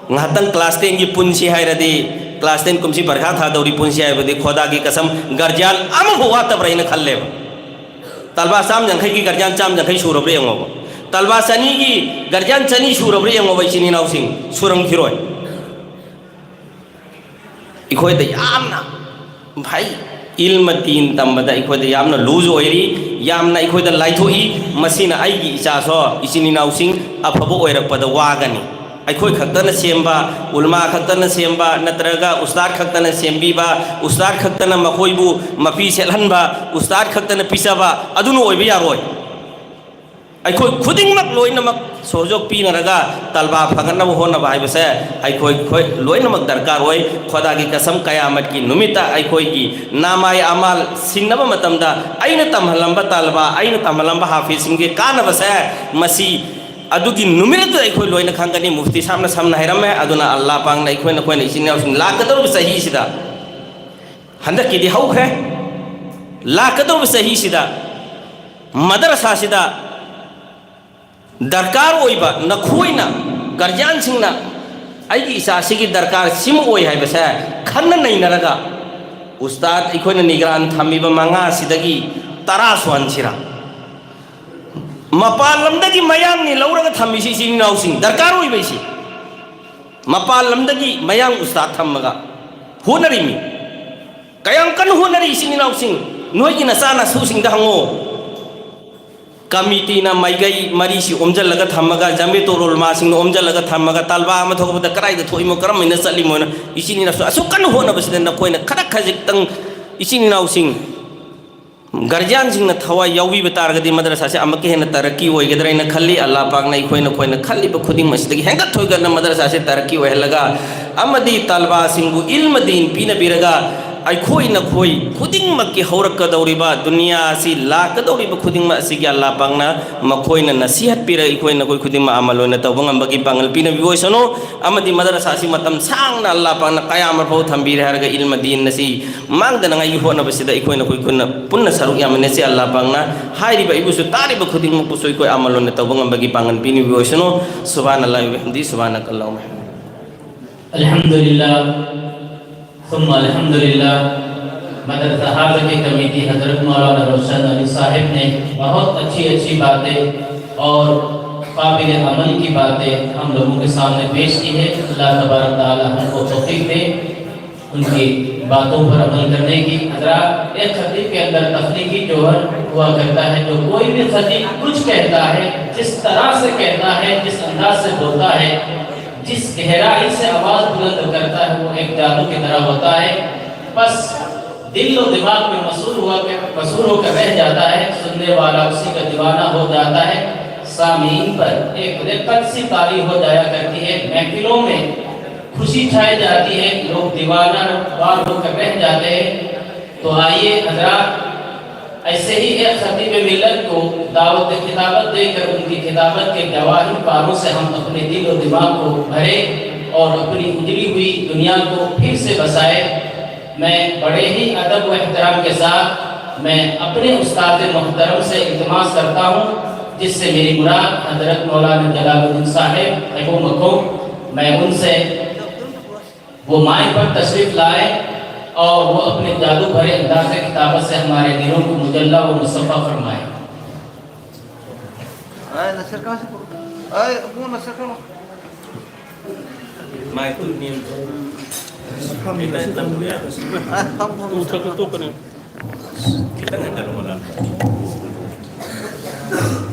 ꯉꯥꯏꯍꯥꯛꯇꯪ ꯀ꯭ꯂꯥꯁ ꯇꯦꯟꯒꯤ ꯄꯨꯟꯁꯤ ꯍꯥꯏꯔꯗꯤ, ꯀ꯭ꯂꯥꯁ ꯇꯦꯟ ꯀꯨꯝꯁꯤ ꯄꯔꯤꯈꯥ ꯊꯥꯗꯧꯔꯤ ꯄꯨꯟꯁꯤ ꯍꯥꯏꯕꯗꯤ, ꯈꯣꯗꯥꯒꯤ ꯀꯁꯝ, ꯒꯥꯔꯖꯤꯌꯥꯟ ꯑꯃꯐꯥꯎ ꯋꯥꯠꯇꯕ꯭ꯔꯥ ꯍꯥꯏꯅ ꯈꯜꯂꯦꯕ꯫ ꯇꯜꯕꯥ ꯆꯥꯝ ꯌꯥꯡꯈꯩꯒꯤ ꯒꯥꯔꯖꯤꯌꯥꯟ ꯆꯥꯝ ꯌꯥꯡꯈꯩ ꯁꯨꯔꯕ꯭ꯔꯥ ꯌꯦꯡꯉꯣꯕ꯫ ꯇꯜꯕꯥ ꯆꯅꯤꯒꯤ ꯒꯥꯔꯖꯤꯌꯥꯟ ꯆꯅꯤ ꯁꯨꯔꯕ꯭ꯔꯥ ꯌꯦꯡꯉꯣꯕ, ꯏꯆꯤꯟ ꯏꯅꯥꯎꯁꯤꯡ꯫ ꯁꯨꯔꯝꯈꯤꯔꯣꯏ꯫ ꯑꯩꯈꯣꯏꯗ ꯌꯥꯝꯅ ꯐꯩ꯫ ꯏꯜꯃ ꯗꯤꯟ ꯇꯝꯕꯗ ꯑꯩꯈꯣꯏꯗ ꯌꯥꯝꯅ ꯂꯨꯖ ꯑꯣꯏꯔꯤ, ꯌꯥꯝꯅ ꯑꯩꯈꯣꯏꯗ ꯂꯥꯏꯊꯣꯛꯏ꯫ ꯃꯁꯤꯅ ꯑꯩꯒꯤ ꯏꯆꯥꯁꯨ, ꯏꯆꯤꯟ ꯏꯅꯥꯎꯁꯤꯡ ꯑꯐꯕ ꯑꯣꯏꯔꯛꯄꯗ ꯋꯥꯒꯅꯤ꯫ ꯑꯩꯈꯣꯏ ꯈꯛꯇꯅ ꯁꯦꯝꯕ, ꯎꯂꯃꯥ ꯈꯛꯇꯅ ꯁꯦꯝꯕ, ꯅꯠꯇ꯭ꯔꯒ ꯎꯁꯇꯥꯗ ꯈꯛꯇꯅ ꯁꯦꯝꯕꯤꯕ, ꯎꯁꯇꯥꯗ ꯈꯛꯇꯅ ꯃꯈꯣꯏꯕꯨ ꯃꯐꯤ ꯁꯦꯠꯍꯟꯕ, ꯎꯁꯇꯥꯗ ꯈꯛꯇꯅ ꯄꯤꯖꯕ, ꯑꯗꯨꯅ ꯑꯣꯏꯕ ꯌꯥꯔꯣꯏ꯫ ꯑꯩꯈꯣꯏ ꯈꯨꯗꯤꯡꯃꯛ ꯂꯣꯏꯅꯃꯛ ꯁꯍꯖꯣꯛ ꯄꯤꯅꯔꯒ ꯇꯜꯕꯥ ꯐꯒꯠꯅꯕ ꯍꯣꯠꯅꯕ ꯍꯥꯏꯕꯁꯦ ꯑꯩꯈꯣꯏ, ꯑꯩꯈꯣꯏ ꯂꯣꯏꯅꯃꯛ ꯗꯔꯀꯥꯔ ꯑꯣꯏ꯫ ꯈꯣꯗꯥꯒꯤ ꯀꯁꯝ, ꯀꯌꯥꯃꯠꯀꯤ ꯅꯨꯃꯤꯠꯇ ꯑꯩꯈꯣꯏꯒꯤ ꯅꯥꯃꯥꯏ ꯑꯃꯥꯜ ꯁꯤꯟꯅꯕ ꯃꯇꯝꯗ ꯑꯩꯅ ꯇꯝꯍꯜꯂꯝꯕ ꯇꯜꯕꯥ, ꯑꯩꯅ ꯇꯝꯍꯜꯂꯝꯕ ꯍꯥꯐꯤꯖꯁꯤꯡꯒꯤ ꯀꯥꯟꯅꯕꯁꯦ ꯃꯁꯤ ꯑꯗꯨꯒꯤ ꯅꯨꯃꯤꯠ ꯑꯗꯨꯗ ꯑꯩꯈꯣꯏ ꯂꯣꯏꯅ ꯈꯪꯒꯅꯤ꯫ ꯃꯨꯐꯇꯤ ꯁꯥꯍꯕꯅ ꯁꯝꯅ ꯍꯥꯏꯔꯝꯃꯦ꯫ ꯑꯗꯨꯅ ꯑꯜꯂꯥ ꯄꯥꯛꯅ ꯑꯩꯈꯣꯏ, ꯅꯈꯣꯏꯅ ꯏꯆꯤꯟ ꯏꯅꯥꯎꯁꯤꯡ ꯂꯥꯛꯀꯗꯧꯔꯤꯕ ꯆꯍꯤꯁꯤꯗ, ꯍꯟꯗꯛꯀꯤꯗꯤ ꯍꯧꯈ꯭ꯔꯦ, ꯂꯥꯛꯀꯗꯧꯔꯤꯕ ꯆꯍꯤꯁꯤꯗ ꯃꯗꯔꯁꯥꯁꯤꯗ ꯗꯔꯀꯥꯔ ꯑꯣꯏꯕ, ꯅꯈꯣꯏꯅ, ꯒꯥꯔꯖꯤꯌꯥꯟꯁꯤꯡꯅ ꯑꯩꯒꯤ ꯏꯆꯥꯁꯤꯒꯤ ꯗꯔꯀꯥꯔ ꯁꯤꯃ ꯑꯣꯏ ꯍꯥꯏꯕꯁꯦ ꯈꯟꯅ ꯅꯩꯅꯔꯒ, ꯎꯁꯇꯥꯗ ꯑꯩꯈꯣꯏꯅ ꯅꯤꯒ꯭ꯔꯥꯟ ꯊꯝꯃꯤꯕ ꯃꯉꯥꯁꯤꯗꯒꯤ ꯇꯔꯥ ꯁꯨꯍꯟꯁꯤꯔꯥ? ꯃꯄꯥꯟ ꯂꯝꯗꯒꯤ ꯃꯌꯥꯡꯅꯤ ꯂꯧꯔꯒ ꯊꯝꯃꯤꯁꯤ, ꯏꯆꯤꯟ ꯏꯅꯥꯎꯁꯤꯡ, ꯗꯔꯀꯥꯔ ꯑꯣꯏꯕ ꯏꯁꯤ꯫ ꯃꯄꯥꯟ ꯂꯝꯗꯒꯤ ꯃꯌꯥꯡ ꯎꯁꯇꯥꯗ ꯊꯝꯃꯒ ꯍꯣꯠꯅꯔꯤꯃꯤ꯫ ꯀꯌꯥꯝ ꯀꯟꯅ ꯍꯣꯠꯅꯔꯤ, ꯏꯆꯤꯟ ꯏꯅꯥꯎꯁꯤꯡ? ꯅꯣꯏꯒꯤ ꯅꯆꯥ ꯅꯁꯨꯁꯤꯡꯗ ꯍꯪꯉꯣ꯫ ꯀꯃꯤꯇꯤꯅ ꯃꯥꯏꯀꯩ ꯃꯔꯤꯁꯤ ꯑꯣꯝꯖꯜꯂꯒ ꯊꯝꯃꯒ, ꯖꯃꯤꯌꯇꯨꯜ ꯎꯂꯃꯥꯁꯤꯡꯅ ꯑꯣꯝꯖꯜꯂꯒ ꯊꯝꯃꯒ, ꯇꯜꯕꯥ ꯑꯃ ꯊꯣꯛꯄꯗ ꯀꯗꯥꯏꯗ ꯊꯣꯛꯏꯃꯣ, ꯀꯔꯝꯍꯥꯏꯅ ꯆꯠꯂꯤꯃꯣꯅ ꯏꯆꯤꯟ ꯏꯅꯥꯎꯁꯨ ꯑꯁꯨꯛ ꯀꯟꯅ ꯍꯣꯠꯅꯕꯁꯤꯗ ꯅꯈꯣꯏꯅ ꯈꯔ ꯈꯖꯤꯛꯇꯪ, ꯏꯆꯤꯟ ꯏꯅꯥꯎꯁꯤꯡ, ꯒꯥꯔꯖꯤꯌꯥꯟꯁꯤꯡꯅ ꯊꯋꯥꯏ ꯌꯥꯎꯕꯤꯕ ꯇꯥꯔꯒꯗꯤ ꯃꯗꯔꯁꯥꯁꯦ ꯑꯃꯨꯛꯀ ꯍꯦꯟꯅ ꯇꯔꯛꯀꯤ ꯑꯣꯏꯒꯗ꯭ꯔꯥ ꯍꯥꯏꯅ ꯈꯜꯂꯤ꯫ ꯑꯜꯂꯥ ꯄꯥꯛꯅ ꯑꯩꯈꯣꯏ, ꯅꯈꯣꯏꯅ ꯈꯜꯂꯤꯕ ꯈꯨꯗꯤꯡꯃꯛ ꯑꯁꯤꯗꯒꯤ ꯍꯦꯟꯒꯠ ꯊꯣꯏꯒꯠꯅ ꯃꯗꯔꯁꯥꯁꯦ ꯇꯔꯛꯀꯤ ꯑꯣꯏꯍꯜꯂꯒ ꯑꯃꯗꯤ ꯇꯥꯜꯕꯥꯁꯤꯡꯕꯨ ꯏꯜꯃ ꯗꯤꯟ ꯄꯤꯅꯕꯤꯔꯒ, ꯑꯩꯈꯣꯏ ꯅꯈꯣꯏ ꯈꯨꯗꯤꯡꯃꯛꯀꯤ ꯍꯧꯔꯛꯀꯗꯧꯔꯤꯕ ꯗꯨꯅꯤꯌꯥ ꯑꯁꯤ ꯂꯥꯛꯀꯗꯧꯔꯤꯕ ꯈꯨꯗꯤꯡꯃꯛ ꯑꯁꯤꯒꯤ ꯑꯜꯂꯥ ꯄꯥꯛꯅ ꯃꯈꯣꯏꯅ ꯅꯁꯤꯍꯠꯄꯤꯔꯒ, ꯑꯩꯈꯣꯏ ꯅꯈꯣꯏ ꯈꯨꯗꯤꯡꯃꯛ ꯑꯃꯜ ꯑꯣꯏꯅ ꯇꯧꯕ ꯉꯝꯕꯒꯤ ꯄꯥꯡꯒꯜ ꯄꯤꯅꯕꯤꯕ ꯑꯣꯏꯁꯅꯨ꯫ ꯑꯃꯗꯤ ꯃꯗꯔꯁꯥ ꯑꯁꯤ ꯃꯇꯝ ꯁꯥꯡꯅ ꯑꯜꯂꯥ ꯄꯥꯛꯅ ꯀꯌꯥꯃꯠ ꯐꯥꯎ ꯊꯝꯕꯤꯔꯦ ꯍꯥꯏꯔꯒ, ꯏꯜꯃ ꯗꯤꯟ ꯑꯁꯤ ꯃꯥꯡꯗꯅꯉꯥꯏꯒꯤ ꯍꯣꯠꯅꯕꯁꯤꯗ ꯑꯩꯈꯣꯏ ꯅꯈꯣꯏ ꯄꯨꯟꯅ, ꯄꯨꯟꯅ ꯁꯔꯨꯛ ꯌꯥꯃꯤꯟꯅꯁꯤ꯫ ꯑꯜꯂꯥ ꯄꯥꯛꯅ ꯍꯥꯏꯔꯤꯕ ꯑꯩꯕꯨꯁꯨ, ꯇꯥꯔꯤꯕ ꯈꯨꯗꯤꯡꯃꯛꯄꯨꯁꯨ ꯑꯩꯈꯣꯏ ꯑꯃꯜ ꯑꯣꯏꯅ ꯇꯧꯕ ꯉꯝꯕꯒꯤ ꯄꯥꯡꯒꯜ ꯄꯤꯅꯕꯤꯕ ꯑꯣꯏꯁꯅꯨ꯫ ꯁꯨꯕꯍꯥꯅꯜꯂꯥꯍꯤ ꯋꯕꯤꯍꯝꯗꯤ, ꯁꯨꯕꯍꯥꯅꯀꯜꯂꯥꯍꯨꯝꯃ ꯕꯤꯍꯝꯗꯤ꯫ الحمد لله ثم الحمد لله۔ مدرسہ حاضر کی کمیٹی حضرت مولانا روشن علی صاحب نے بہت اچھی اچھی باتیں اور قابل عمل کی باتیں ہم لوگوں کے سامنے پیش کی ہے۔ اللہ تبارک تعالی ہم کو توفیق دے ان کی باتوں پر عمل کرنے کی۔ حضرات، ایک خطیب کے اندر تخلیقی جوہر ہوا کرتا ہے۔ جو کوئی بھی خطیب کچھ کہتا ہے، جس طرح سے کہتا ہے، جس انداز سے بولتا ہے، جس گہرائی سے آواز بلند کرتا ہے، وہ ایک جادو کی طرح ہوتا ہے۔ بس دل و دماغ میں مصور ہوا کر، مصور ہو کر رہ جاتا ہے، سننے والا اسی کا دیوانہ ہو جاتا ہے۔ سامعین پر ایک رقت سی طاری ہو جایا کرتی ہے۔ محفلوں میں خوشی چھائی جاتی ہے، لوگ دیوانہ وار ہو کر رہ جاتے ہیں۔ تو آئیے حضرات، ایسے ہی ایک خطیب ملت کو دعوت خطابت دے کر ان کی خطابت کے جواہر پاروں سے ہم اپنے دل و دماغ کو بھریں اور اپنی اجڑی ہوئی دنیا کو پھر سے بسائیں۔ میں بڑے ہی ادب و احترام کے ساتھ میں اپنے استاد محترم سے التماس کرتا ہوں، جس سے میری مراد حضرت مولانا جلال الدین صاحب ابو مکھوم، میں ان سے وہ مائک پر تشریف لائیں اور وہ اپنے جادو بھرے انداز خطابت سے ہمارے دلوں کو مجلی و مصفا فرمائیں۔ Ay, acercarse por. Ay, ¿cómo me acerco? Ah, estamos con.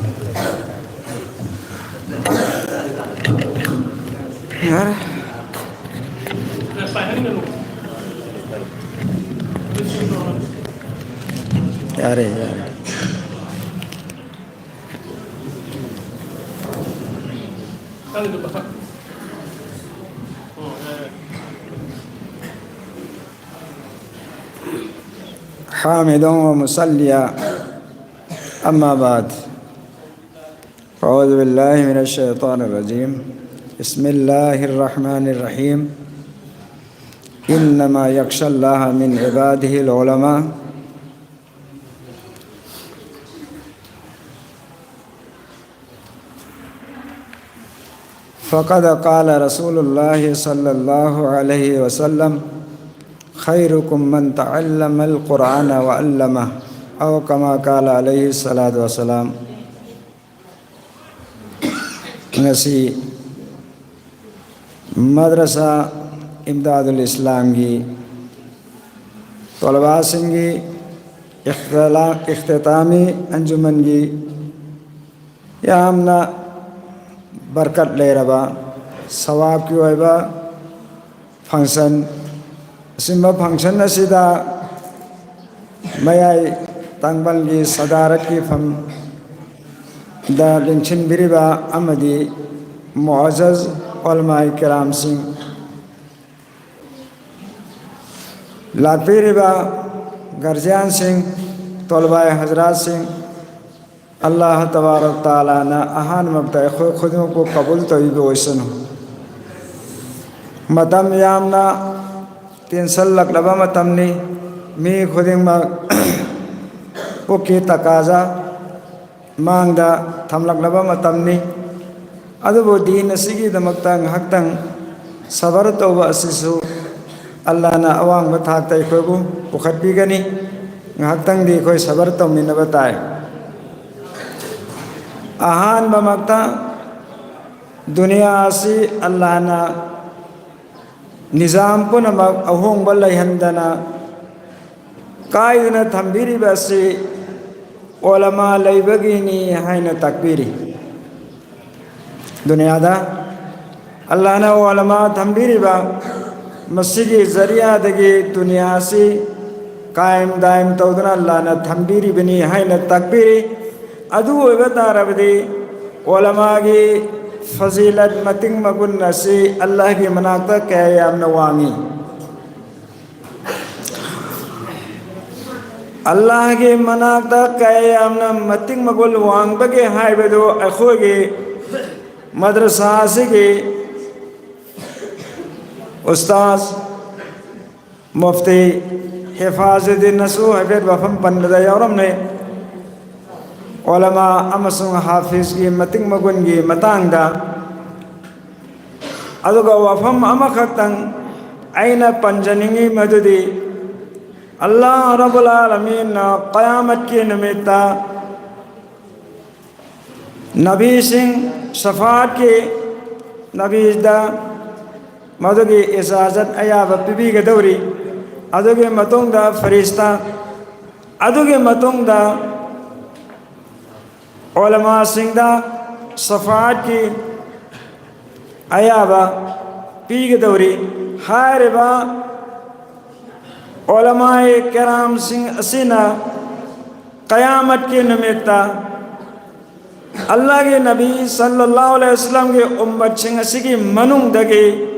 Ahora. Yare, yare. حامدا ومصليا، أما بعد، أعوذ بالله من الشيطان الرجيم. بسم الله الرحمن الرحيم. إنما يخشى الله من عباده العلماء. فقد قال رسول الله صلى الله عليه وسلم: خيركم من تعلم القرآن وعلمه، أو كما قال عليه الصلاة والسلام. ꯉꯁꯤ ꯃꯗ꯭ꯔꯁꯥ ꯏꯝꯗꯥꯗꯨꯜ ꯏꯁꯂꯥꯝꯒꯤ ꯇꯣꯂꯕꯥꯁꯤꯡꯒꯤ ꯏꯈ꯭ꯇꯤꯂꯥ-, ꯏꯈ꯭ꯇꯤꯇꯥꯃꯤ ꯑꯟꯖꯨꯃꯟꯒꯤ ꯌꯥꯝꯅ ꯕꯔꯀꯠ ꯂꯩꯔꯕ ꯁꯋꯥꯕꯀꯤ ꯑꯣꯏꯕ function, ꯑꯁꯤꯒꯨꯝꯕ function ꯑꯁꯤꯗ ꯃꯌꯥꯏ ꯇꯥꯡꯕꯜꯒꯤ ꯁꯗꯥꯔꯠꯀꯤ ꯐꯝꯗ ꯂꯦꯡꯁꯤꯟꯕꯤꯔꯤꯕ ꯑꯃꯗꯤ ꯃꯨꯑꯖꯖ ꯎꯂꯃꯥꯏ ꯀꯤꯔꯥꯝꯁꯤꯡ, ꯂꯥꯛꯄꯤꯔꯤꯕ ꯒꯥꯔꯖꯤꯌꯥꯟꯁꯤꯡ, ꯇꯣꯂꯕꯥꯏ ꯍꯖꯔꯥꯠꯁꯤꯡ, ꯑꯜꯂꯥꯍ ꯇꯕꯥꯔꯛ ꯇꯥꯂꯥꯅ ꯑꯍꯥꯟꯕꯃꯛꯇ ꯑꯩꯈꯣꯏ ꯈꯨꯗꯤꯡꯃꯛꯄꯨ ꯀꯕꯨꯜ ꯇꯧꯕꯤꯕ ꯑꯣꯏꯁꯅꯨ꯫ ꯃꯇꯝ ꯌꯥꯝꯅ ꯇꯦꯟꯁꯜꯂꯛꯂꯕ ꯃꯇꯝꯅꯤ꯫ ꯃꯤ ꯈꯨꯗꯤꯡꯃꯛ ꯄꯨꯛꯀꯤ ꯇꯀꯥꯖꯥ ꯃꯥꯡꯗ ꯊꯝꯂꯛꯂꯕ ꯃꯇꯝꯅꯤ꯫ ꯑꯗꯨꯕꯨ ꯗꯤꯟ ꯑꯁꯤꯒꯤꯗꯃꯛꯇ ꯉꯥꯏꯍꯥꯛꯇꯪ ꯁꯕꯔ ꯇꯧꯕ ꯑꯁꯤꯁꯨ ꯑꯜꯂꯥꯍꯅ ꯑꯋꯥꯡꯕ ꯊꯥꯛꯇ ꯑꯩꯈꯣꯏꯕꯨ ꯄꯨꯈꯠꯄꯤꯒꯅꯤ꯫ ꯉꯥꯏꯍꯥꯛꯇꯪꯗꯤ ꯑꯩꯈꯣꯏ ꯁꯕꯔ ꯇꯧꯃꯤꯟꯅꯕ ꯇꯥꯏ꯫ ꯑꯍꯥꯟꯕꯃꯛꯇ, ꯗꯨꯅꯤꯌꯥ ꯑꯁꯤ ꯑꯜꯂꯥꯍꯅ ꯅꯤꯖꯥꯝ ꯄꯨꯝꯅꯃꯛ ꯑꯍꯣꯡꯕ ꯂꯩꯍꯟꯗꯅ ꯀꯥꯏꯗꯅ ꯊꯝꯕꯤꯔꯤꯕ ꯑꯁꯤ ꯎꯂꯃꯥ ꯂꯩꯕꯒꯤꯅꯤ ꯍꯥꯏꯅ ꯇꯥꯛꯄꯤꯔꯤ꯫ ꯗꯨꯅꯤꯌꯥꯗ ꯑꯜꯂꯥꯍꯅ ꯎꯂꯃꯥ ꯊꯝꯕꯤꯔꯤꯕ, ꯃꯁꯤꯒꯤ ꯖꯔꯤꯌꯥꯗꯒꯤ ꯗꯨꯅꯤꯌꯥ ꯑꯁꯤ ꯀꯥꯏꯝ ꯗꯥꯏꯝ ꯇꯧꯗꯨꯅ ꯑꯜꯂꯥꯍꯅ ꯊꯝꯕꯤꯔꯤꯕꯅꯤ ꯍꯥꯏꯅ ꯇꯥꯛꯄꯤꯔꯤ꯫ ꯑꯗꯨ ꯑꯣꯏꯕ ꯇꯥꯔꯕꯗꯤ ꯎꯂꯃꯥꯒꯤ ꯐꯖꯤꯂꯠ, ꯃꯇꯤꯡ ꯃꯒꯨꯟ ꯑꯁꯤ ꯑꯜꯂꯥꯍꯒꯤ ꯃꯅꯥꯛꯇ ꯀꯌꯥ ꯌꯥꯝꯅ ꯋꯥꯡꯏ꯫ ꯑꯜꯂꯥꯍꯒꯤ ꯃꯅꯥꯛꯇ ꯀꯌꯥ ꯌꯥꯝꯅ ꯃꯇꯤꯡ ꯃꯒꯨꯟ ꯋꯥꯡꯕꯒꯦ ꯍꯥꯏꯕꯗꯨ ꯑꯩꯈꯣꯏꯒꯤ ꯃꯗ꯭ꯔꯁꯥ ꯑꯁꯤꯒꯤ ꯎꯁꯇꯥꯖ ꯃꯨꯐꯇꯤ ꯍꯤꯐꯥꯖꯨꯗꯤꯟꯅꯁꯨ ꯍꯥꯏꯐꯦꯠ ꯋꯥꯐꯝ ꯄꯟꯕꯗ ꯌꯥꯎꯔꯝꯂꯦ꯫ ꯎꯂꯃꯥ ꯑꯃꯁꯨꯡ ꯍꯥꯐꯤꯖꯒꯤ ꯃꯇꯤꯡ ꯃꯒꯨꯟꯒꯤ ꯃꯇꯥꯡꯗ꯫ ꯑꯗꯨꯒ ꯋꯥꯐꯝ ꯑꯃꯈꯛꯇꯪ ꯑꯩꯅ ꯄꯟꯖꯅꯤꯡꯏ, ꯃꯗꯨꯗꯤ ꯑꯜꯂꯥꯍ ꯔꯕꯨꯜ ꯑꯥꯂꯃꯤꯟꯅ ꯀꯌꯥꯃꯠꯀꯤ ꯅꯨꯃꯤꯠꯇ ꯅꯕꯤꯁꯤꯡ, ꯁꯐꯥꯠꯀꯤ ꯅꯕꯤꯗ ꯃꯗꯨꯒꯤ ꯏꯖꯥꯖꯠ, ꯑꯌꯥꯕ ꯄꯤꯕꯤꯒꯗꯧꯔꯤ꯫ ꯑꯗꯨꯒꯤ ꯃꯇꯨꯡꯗ ꯐꯔꯤꯁꯇꯥ, ꯑꯗꯨꯒꯤ ꯃꯇꯨꯡꯗ ꯎꯂꯃꯥꯁꯤꯡꯗ ꯁꯐꯥꯠꯀꯤ ꯑꯌꯥꯕ ꯄꯤꯒꯗꯧꯔꯤ꯫ ꯍꯥꯏꯔꯤꯕ ꯎꯂꯃꯥꯏ ꯀꯔꯥꯝꯁꯤꯡ ꯑꯁꯤꯅ ꯀꯌꯥꯃꯠꯀꯤ ꯅꯨꯃꯤꯠꯇ ꯑꯜꯂꯥꯍꯒꯤ ꯅꯕꯤ ꯁꯜꯂꯜꯂꯥꯍꯨ ꯑꯂꯩꯍꯤ ꯋꯁꯜꯂꯝꯒꯤ ꯎꯝꯃꯠꯁꯤꯡ ꯑꯁꯤꯒꯤ ꯃꯅꯨꯡꯗꯒꯤ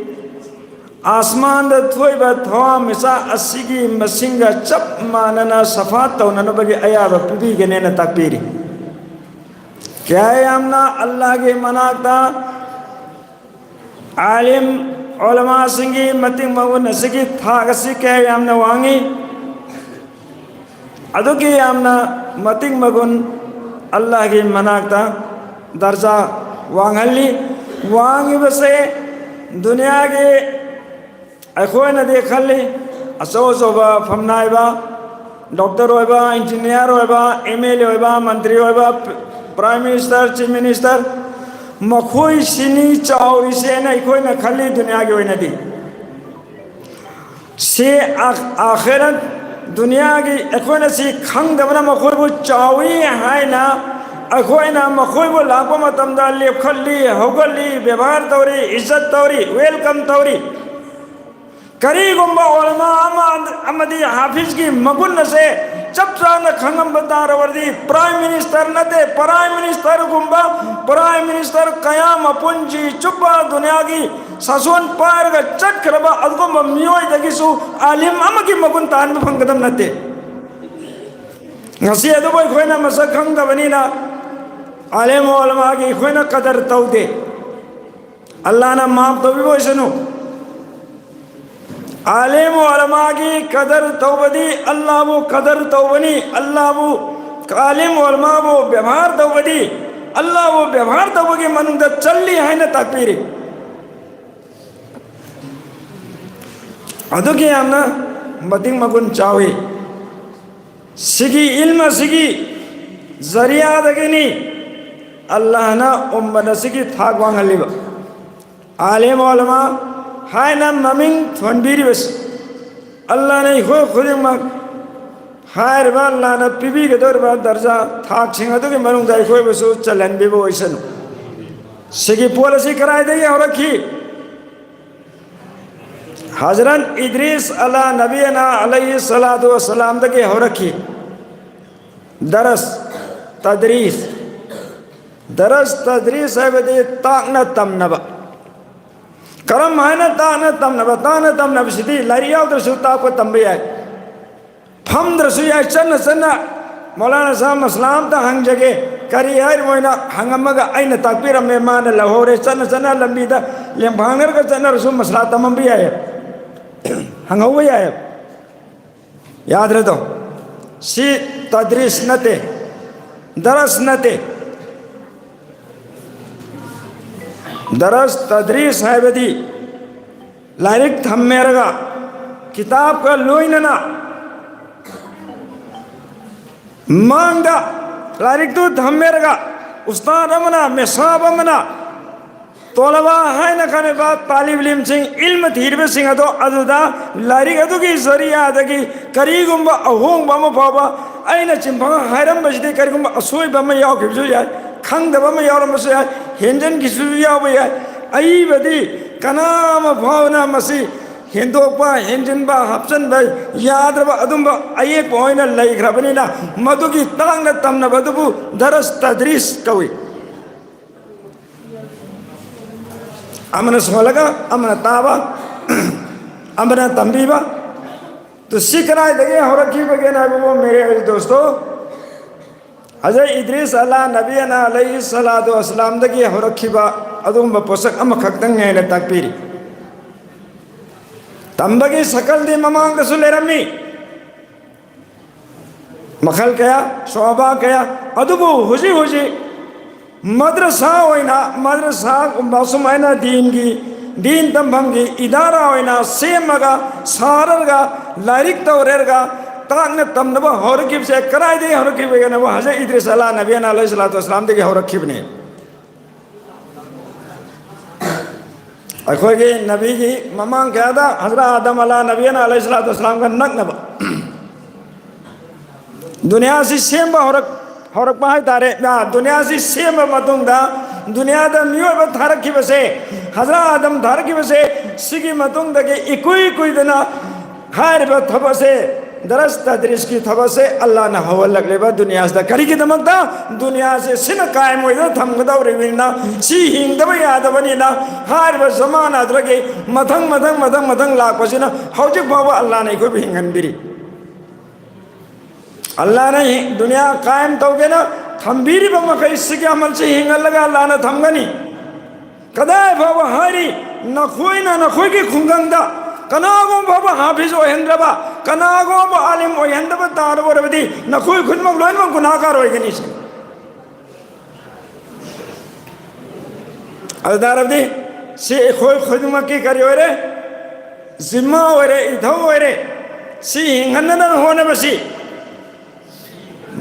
ꯑꯁꯃꯥꯟꯗ ꯊꯣꯛꯏꯕ ꯊꯋꯥꯟꯃꯤꯆꯥꯛ ꯑꯁꯤꯒꯤ ꯃꯁꯤꯡꯒ ꯆꯞ ꯃꯥꯟꯅꯅ ꯁꯐꯥꯠ ꯇꯧꯅꯅꯕꯒꯤ ꯑꯌꯥꯕ ꯄꯤꯕꯤꯒꯅꯦꯅ ꯇꯥꯛꯄꯤꯔꯤ꯫ ꯀꯌꯥ ꯌꯥꯝꯅ ꯑꯜꯂꯥꯍꯒꯤ ꯃꯅꯥꯛꯇ ꯑꯥꯂꯤꯝ ꯎꯂꯃꯥꯁꯤꯡꯒꯤ ꯃꯇꯤꯡ ꯃꯒꯨꯟ ꯑꯁꯤꯒꯤ ꯊꯥꯛ ꯑꯁꯤ ꯀꯌꯥ ꯌꯥꯝꯅ ꯋꯥꯡꯏ꯫ ꯑꯗꯨꯒꯤ ꯌꯥꯝꯅ ꯃꯇꯤꯡ ꯃꯒꯨꯟ ꯑꯜꯂꯥꯍꯒꯤ ꯃꯅꯥꯛꯇ ꯗꯔꯖꯥ ꯋꯥꯡꯍꯜꯂꯤ꯫ ꯋꯥꯡꯉꯤꯕꯁꯦ ꯗꯨꯅꯤꯌꯥꯒꯤ ꯑꯩꯈꯣꯏꯅꯗꯤ ꯈꯜꯂꯤ, ꯑꯆꯧ ꯑꯆꯧꯕ ꯐꯝꯅꯥꯏꯕ, ꯗꯣꯛꯇꯔ ꯑꯣꯏꯕ, ꯏꯟꯖꯤꯅꯤꯌꯥꯔ ꯑꯣꯏꯕ, ꯑꯦꯝ ꯑꯦꯜ ꯑꯦ ꯑꯣꯏꯕ, ꯃꯟꯇ꯭ꯔꯤ ꯑꯣꯏꯕ, ꯄ꯭ꯔꯥꯏꯝ ꯃꯤꯅꯤꯁꯇꯔ, ꯆꯤꯐ ꯃꯤꯅꯤꯁꯇꯔ, ꯃꯈꯣꯏꯁꯤꯅꯤ ꯆꯥꯎꯔꯤꯁꯦꯅ ꯑꯩꯈꯣꯏꯅ ꯈꯜꯂꯤ ꯗꯨꯅꯤꯌꯥꯒꯤ ꯑꯣꯏꯅꯗꯤ꯫ ꯁꯤ ꯑꯥ-, ꯑꯥꯈꯤꯔꯠ ꯗꯨꯅꯤꯌꯥꯒꯤ ꯑꯩꯈꯣꯏꯅ ꯁꯤ ꯈꯪꯗꯕꯅ ꯃꯈꯣꯏꯕꯨ ꯆꯥꯎꯏ ꯍꯥꯏꯅ ꯑꯩꯈꯣꯏꯅ ꯃꯈꯣꯏꯕꯨ ꯂꯥꯛꯄ ꯃꯇꯝꯗ ꯂꯦꯞꯈꯠꯂꯤ, ꯍꯧꯒꯠꯂꯤ, ꯕꯦꯕꯥꯔ ꯇꯧꯔꯤ, ꯏꯖꯠ ꯇꯧꯔꯤ, ꯋꯦꯜꯀꯝ ꯇꯧꯔꯤ꯫ ꯀꯔꯤꯒꯨꯝꯕ ꯎꯂꯃꯥ ꯑꯃ ꯑꯃꯗꯤ ꯍꯥꯐꯤꯖꯀꯤ ꯃꯒꯨꯟ ꯑꯁꯦ ꯆꯞ ꯆꯥꯅ ꯈꯪꯉꯝꯕ ꯇꯥꯔꯕꯗꯤ, ꯄ꯭ꯔꯥꯏꯝ ꯃꯤꯅꯤꯁꯇꯔ ꯅꯠꯇꯦ, ꯄ꯭ꯔꯥꯏꯝ ꯃꯤꯅꯤꯁꯇꯔꯒꯨꯝꯕ, ꯄ꯭ꯔꯥꯏꯝ ꯃꯤꯅꯤꯁꯇꯔ ꯀꯌꯥ ꯃꯄꯨꯟꯁꯤ ꯆꯨꯞꯄ ꯗꯨꯅꯤꯌꯥꯒꯤ ꯁꯥꯁꯣꯟ ꯄꯥꯏꯔꯒ ꯆꯠꯈ꯭ꯔꯕ ꯑꯗꯨꯒꯨꯝꯕ ꯃꯤꯑꯣꯏꯗꯒꯤꯁꯨ ꯑꯥꯂꯤꯝ ꯑꯃꯒꯤ ꯃꯒꯨꯟ ꯇꯥꯍꯟꯕ ꯐꯪꯒꯗꯕ ꯅꯠꯇꯦ꯫ ꯉꯁꯤ ꯑꯗꯨꯕꯨ ꯑꯩꯈꯣꯏꯅ ꯃꯁꯛ ꯈꯪꯗꯕꯅꯤꯅ ꯑꯥꯂꯤꯝ ꯑꯣꯂꯃꯥꯒꯤ ꯑꯩꯈꯣꯏꯅ ꯀꯗꯔ ꯇꯧꯗꯦ꯫ ꯑꯜꯂꯥꯍꯅ ꯃꯥꯐ ꯇꯧꯕꯤꯕ ꯑꯣꯏꯁꯅꯨ꯫ ꯑꯥꯂꯤꯝ ꯑꯣꯂꯃꯥꯒꯤ ꯀꯗꯔ ꯇꯧꯕꯗꯤ ꯑꯜꯂꯥꯍꯕꯨ ꯀꯗꯔ ꯇꯧꯕꯅꯤ, ꯑꯜꯂꯥꯍꯕꯨ, ꯑꯥꯂꯤꯝ ꯑꯣꯂꯃꯥꯕꯨ ꯕꯦꯕꯥꯔ ꯇꯧꯕꯗꯤ ꯑꯜꯂꯥꯍꯕꯨ ꯕꯦꯕꯥꯔ ꯇꯧꯕꯒꯤ ꯃꯅꯨꯡꯗ ꯆꯜꯂꯤ ꯍꯥꯏꯅ ꯇꯥꯛꯄꯤꯔꯤ꯫ ꯑꯗꯨꯒꯤ ꯌꯥꯝꯅ ꯃꯇꯤꯛ ꯃꯒꯨꯟ ꯆꯥꯎꯏ꯫ ꯁꯤꯒꯤ ꯏꯜꯝ ꯑꯁꯤꯒꯤ ꯖꯔꯤꯌꯥꯗꯒꯤꯅꯤ ꯑꯜꯂꯥꯍꯅ ꯎꯝꯃꯠ ꯑꯁꯤꯒꯤ ꯊꯥꯛ ꯋꯥꯡꯍꯜꯂꯤꯕ꯫ ꯑꯥꯂꯤꯝ ꯑꯣꯂꯃꯥ ꯍꯥꯏꯅ ꯃꯃꯤꯡ ꯊꯣꯟꯕꯤꯔꯤꯕꯁꯤ, ꯑꯜꯂꯥꯍꯅ ꯑꯩꯈꯣꯏ ꯈꯨꯗꯤꯡꯃꯛ ꯍꯥꯏꯔꯤꯕ ꯑꯜꯂꯥꯍꯅ ꯄꯤꯕꯤꯒꯗꯧꯔꯤꯕ ꯗꯔꯖꯥ ꯊꯥꯛꯁꯤꯡ ꯑꯗꯨꯒꯤ ꯃꯅꯨꯡꯗ ꯑꯩꯈꯣꯏꯕꯨꯁꯨ ꯆꯜꯍꯟꯕꯤꯕ ꯑꯣꯏꯁꯅꯨ꯫ ꯁꯤꯒꯤ ꯄꯣꯠ ꯑꯁꯤ ꯀꯗꯥꯏꯗꯒꯤ ꯍꯧꯔꯛꯈꯤ? ꯍꯖꯔꯠ ꯏꯗ꯭ꯔꯤꯁ ꯑꯂꯥ ꯅꯕꯤꯌꯅꯥ ꯑꯂꯩꯍꯤ ꯁꯂꯥꯇꯨ ꯋꯁꯂꯥꯝꯗꯒꯤ ꯍꯧꯔꯛꯈꯤ꯫ ꯗꯔꯁ, ꯇꯗ꯭ꯔꯤꯁ꯫ ꯗꯔꯁ, ꯇꯗ꯭ꯔꯤꯁ ꯍꯥꯏꯕꯗꯤ ꯇꯥꯛꯅ ꯇꯝꯅꯕ꯫ ꯀꯔꯝ ꯍꯥꯏꯅ ꯇꯥꯛꯅ ꯇꯝꯅꯕ? ꯇꯥꯛꯅ ꯇꯝꯅꯕꯁꯤꯗꯤ ꯂꯥꯏꯔꯤꯛ ꯌꯥꯎꯗ꯭ꯔꯁꯨ ꯇꯥꯛꯄ ꯇꯝꯕ ꯌꯥꯏ꯫ ꯐꯝꯗ꯭ꯔꯁꯨ ꯌꯥꯏ, ꯆꯠꯅ ꯆꯠꯅ, "ꯃꯧꯂꯥꯅꯥ ꯁꯥꯍꯕ, ꯃꯁꯂꯥ ꯑꯝꯇ ꯍꯪꯖꯒꯦ", ꯀꯔꯤ ꯍꯥꯏꯔꯤꯕꯅꯣ ꯍꯥꯏꯅ ꯍꯪꯉꯝꯃꯒ ꯑꯩꯅ ꯇꯥꯛꯄꯤꯔꯝꯃꯦ, ꯃꯥꯅ ꯂꯧꯍꯧꯔꯦ꯫ ꯆꯠꯅ ꯆꯠꯅ ꯂꯝꯕꯤꯗ ꯂꯦꯡꯐꯥꯡꯅꯔꯒ ꯆꯠꯅꯔꯁꯨ ꯃꯁꯂꯥ ꯇꯝꯃꯝꯕ ꯌꯥꯏꯌꯦꯕ, ꯍꯪꯍꯧꯕ ꯌꯥꯏꯌꯦꯕ꯫ ꯌꯥꯗ꯭ꯔꯦꯗꯣ? ꯁꯤ ꯇꯗ꯭ꯔꯤꯁ ꯅꯠꯇꯦ, ꯗꯔꯁ ꯅꯠꯇꯦ꯫ ꯗꯔꯁ, ꯇꯗ꯭ꯔꯤꯁ ꯍꯥꯏꯕꯗꯤ ꯂꯥꯏꯔꯤꯛ ꯊꯝꯃꯦꯔꯒ, ꯀꯤꯇꯥꯕꯀ ꯂꯣꯏꯅꯅ ꯃꯥꯡꯗ ꯂꯥꯏꯔꯤꯛꯇꯨ ꯊꯝꯃꯦꯔꯒ, ꯎꯁꯇꯥꯗ ꯑꯃꯅ, ꯃꯦꯁꯥꯕ ꯑꯃꯅ, ꯇꯣꯂꯕꯥ ꯍꯥꯏꯅ ꯈꯪꯅꯕ ꯇꯥꯂꯤꯕ ꯏꯂꯤꯝꯁꯤꯡ, ꯏꯜꯃ ꯊꯤꯔꯤꯕꯁꯤꯡ ꯑꯗꯣ ꯑꯗꯨꯗ ꯂꯥꯏꯔꯤꯛ ꯑꯗꯨꯒꯤ ꯖꯔꯤꯌꯥꯗꯒꯤ ꯀꯔꯤꯒꯨꯝꯕ ꯑꯍꯣꯡꯕ ꯑꯃ ꯐꯥꯎꯕ, ꯑꯩꯅ ꯆꯤꯟꯐꯥ ꯍꯥꯏꯔꯝꯕꯁꯤꯗꯤ ꯀꯔꯤꯒꯨꯝꯕ ꯑꯁꯣꯏꯕ ꯑꯃ ꯌꯥꯎꯈꯤꯕꯁꯨ ꯌꯥꯏ, ꯈꯪꯗꯕ ꯑꯃ ꯌꯥꯎꯔꯝꯕꯁꯨ ꯌꯥꯏ, ꯍꯦꯟꯖꯟꯈꯤꯕꯁꯨ ꯌꯥꯎꯕ ꯌꯥꯏ꯫ ꯑꯏꯕꯗꯤ ꯀꯅꯥ ꯑꯃ ꯐꯥꯎꯅ ꯃꯁꯤ ꯍꯦꯟꯗꯣꯛꯄ, ꯍꯦꯟꯖꯤꯟꯕ, ꯍꯥꯞꯆꯤꯟꯕ ꯌꯥꯗ꯭ꯔꯕ ꯑꯗꯨꯝꯕ ꯑꯌꯦꯛꯄ ꯑꯣꯏꯅ ꯂꯩꯈ꯭ꯔꯕꯅꯤꯅ, ꯃꯗꯨꯒꯤ ꯇꯥꯡꯅ ꯇꯝꯅꯕ ꯑꯗꯨꯕꯨ ꯗꯔꯁ ꯇꯗ꯭ꯔꯤꯁ ꯀꯧꯏ꯫ ꯑꯃꯅ ꯁꯣꯜꯂꯒ ꯑꯃꯅ ꯇꯥꯕ, ꯑꯃꯅ ꯇꯝꯕꯤꯕ꯫ ꯑꯗꯨ ꯁꯤ ꯀꯗꯥꯏꯗꯒꯤ ꯍꯧꯔꯛꯈꯤꯕꯒꯦꯅ ꯍꯥꯏꯕꯕꯨ, ꯃꯦꯔꯦ ꯑꯩ ꯗꯣꯁꯇꯣ, ꯍꯖꯔꯠ ꯏꯗ꯭ꯔꯤꯁ ꯑꯂꯥ ꯅꯕꯤꯌꯅ ꯑꯂꯩꯍꯤ ꯁꯂꯥꯇꯨ ꯋꯁꯂꯥꯝꯗꯒꯤ ꯍꯧꯔꯛꯈꯤꯕ ꯑꯗꯨꯒꯨꯝꯕ ꯄꯣꯠꯁꯛ ꯑꯃꯈꯛꯇꯪꯅꯤ ꯍꯥꯏꯅ ꯇꯥꯛꯄꯤꯔꯤ꯫ ꯇꯝꯕꯒꯤ ꯁꯀꯜꯗꯤ ꯃꯃꯥꯡꯗꯁꯨ ꯂꯩꯔꯝꯃꯤ, ꯃꯈꯜ ꯀꯌꯥ, ꯁꯣꯍꯕꯥ ꯀꯌꯥ꯫ ꯑꯗꯨꯕꯨ ꯍꯧꯖꯤꯛ ꯍꯧꯖꯤꯛ ꯃꯗ꯭ꯔꯁꯥ ꯑꯣꯏꯅ, ꯃꯗ꯭ꯔꯁꯥꯒꯨꯝꯕ ꯁꯨꯃꯥꯏꯅ ꯗꯤꯟꯒꯤ, ꯗꯤꯟ ꯇꯝꯐꯝꯒꯤ ꯏꯗꯥꯔꯥ ꯑꯣꯏꯅ ꯁꯦꯝꯃꯒ, ꯁꯥꯔꯒ, ꯂꯥꯏꯔꯤꯛ ꯇꯧꯔꯦꯔꯒ, ꯇꯥꯛꯅ ꯇꯝꯅꯕ ꯍꯧꯔꯛꯈꯤꯕꯁꯦ ꯀꯗꯥꯏꯗꯒꯤ ꯍꯧꯔꯛꯈꯤꯕꯒꯦꯅꯕꯨ, ꯍꯖꯔꯠ ꯏꯗ꯭ꯔꯤꯁ ꯑꯂꯥ ꯅꯕꯤꯌꯅ ꯑꯂꯩꯍꯤ ꯁꯂꯥꯇꯨ ꯋꯁꯂꯥꯝꯗꯒꯤ ꯍꯧꯔꯛꯈꯤꯕꯅꯤ꯫ ꯑꯩꯈꯣꯏꯒꯤ ꯅꯕꯤꯒꯤ ꯃꯃꯥꯡ ꯀꯌꯥꯗ ꯍꯖꯔꯠ ꯑꯥꯗꯝ ꯑꯂꯥ ꯅꯕꯤꯌꯅ ꯑꯂꯩꯍꯤ ꯁꯂꯥꯇꯨ ꯋꯁꯂꯥꯝꯒ ꯅꯛꯅꯕ ꯗꯨꯅꯤꯌꯥꯁꯤ ꯁꯦꯝꯕ ꯍꯧꯔꯛ-, ꯍꯧꯔꯛꯄ ꯍꯥꯏꯇꯥꯔꯦ꯫ ꯑ, ꯗꯨꯅꯤꯌꯥꯁꯤ ꯁꯦꯝꯕ ꯃꯇꯨꯡꯗ ꯗꯨꯅꯤꯌꯥꯗ ꯃꯤꯑꯣꯏꯕ ꯊꯥꯔꯛꯈꯤꯕꯁꯦ, ꯍꯖꯔꯠ ꯑꯥꯗꯝ ꯊꯥꯔꯛꯈꯤꯕꯁꯦ, ꯁꯤꯒꯤ ꯃꯇꯨꯡꯗꯒꯤ ꯏꯀꯨꯏ ꯀꯨꯏꯗꯅ ꯍꯥꯏꯔꯤꯕ ꯊꯕꯛꯁꯦ, ꯗꯔꯁ ꯇꯗ꯭ꯔꯤꯁꯀꯤ ꯊꯕꯛꯁꯦ ꯑꯜꯂꯥꯅ ꯍꯧꯍꯜꯂꯛꯂꯤꯕ ꯗꯨꯅꯤꯌꯥꯁꯤꯗ꯫ ꯀꯔꯤꯒꯤꯗꯃꯛꯇ? ꯗꯨꯅꯤꯌꯥꯁꯦ ꯁꯤꯅ ꯀꯥꯏꯝ ꯑꯣꯏꯗꯨꯅ ꯊꯝꯒꯗꯧꯔꯤꯕꯅꯤꯅ, ꯁꯤ ꯍꯤꯡꯗꯕ ꯌꯥꯗꯕꯅꯤꯅ, ꯍꯥꯏꯔꯤꯕ ꯖꯃꯥꯅꯥꯗꯨꯗꯒꯤ ꯃꯊꯪ, ꯃꯊꯪ, ꯃꯊꯪ, ꯃꯊꯪ ꯂꯥꯛꯄꯁꯤꯅ ꯍꯧꯖꯤꯛ ꯐꯥꯎꯕ ꯑꯜꯂꯥꯅ ꯑꯩꯈꯣꯏꯕꯨ ꯍꯤꯡꯍꯟꯕꯤꯔꯤ꯫ ꯑꯜꯂꯥꯅ ꯍꯤꯡ-, ꯗꯨꯅꯤꯌꯥ ꯀꯥꯏꯝ ꯇꯧꯒꯦꯅ ꯊꯝꯕꯤꯔꯤꯕ ꯃꯈꯩ ꯁꯤꯒꯤ ꯑꯃꯜꯁꯤ ꯍꯤꯡꯍꯜꯂꯒ ꯑꯜꯂꯥꯅ ꯊꯝꯒꯅꯤ꯫ ꯀꯗꯥꯏ ꯐꯥꯎꯕ ꯍꯥꯏꯔꯤ, ꯅꯈꯣꯏꯅ ꯅꯈꯣꯏꯒꯤ ꯈꯨꯡꯒꯪꯗ ꯀꯅꯥꯒꯨꯝꯕ ꯐꯥꯎꯕ ꯍꯥꯐꯤꯖ ꯑꯣꯏꯍꯟꯗ꯭ꯔꯕ, ꯀꯅꯥꯒꯨꯝꯕ ꯑꯥꯂꯤꯝ ꯑꯣꯏꯍꯟꯗꯕ ꯇꯥꯔꯕ ꯑꯣꯏꯔꯕꯗꯤ, ꯅꯈꯣꯏ ꯈꯨꯗꯤꯡꯃꯛ ꯂꯣꯏꯅꯃꯛ ꯒꯨꯅꯥꯍꯒꯥꯔ ꯑꯣꯏꯒꯅꯤ ꯁꯤꯅꯤ꯫ ꯑꯗꯨ ꯇꯥꯔꯕꯗꯤ ꯁꯤ ꯑꯩꯈꯣꯏ ꯈꯨꯗꯤꯡꯃꯛꯀꯤ ꯀꯔꯤ ꯑꯣꯏꯔꯦ? ꯖꯤꯝꯃꯥ ꯑꯣꯏꯔꯦ, ꯏꯊꯧ ꯑꯣꯏꯔꯦ꯫ ꯁꯤ ꯍꯤꯡꯍꯟꯅꯅꯕ ꯍꯣꯠꯅꯕꯁꯤ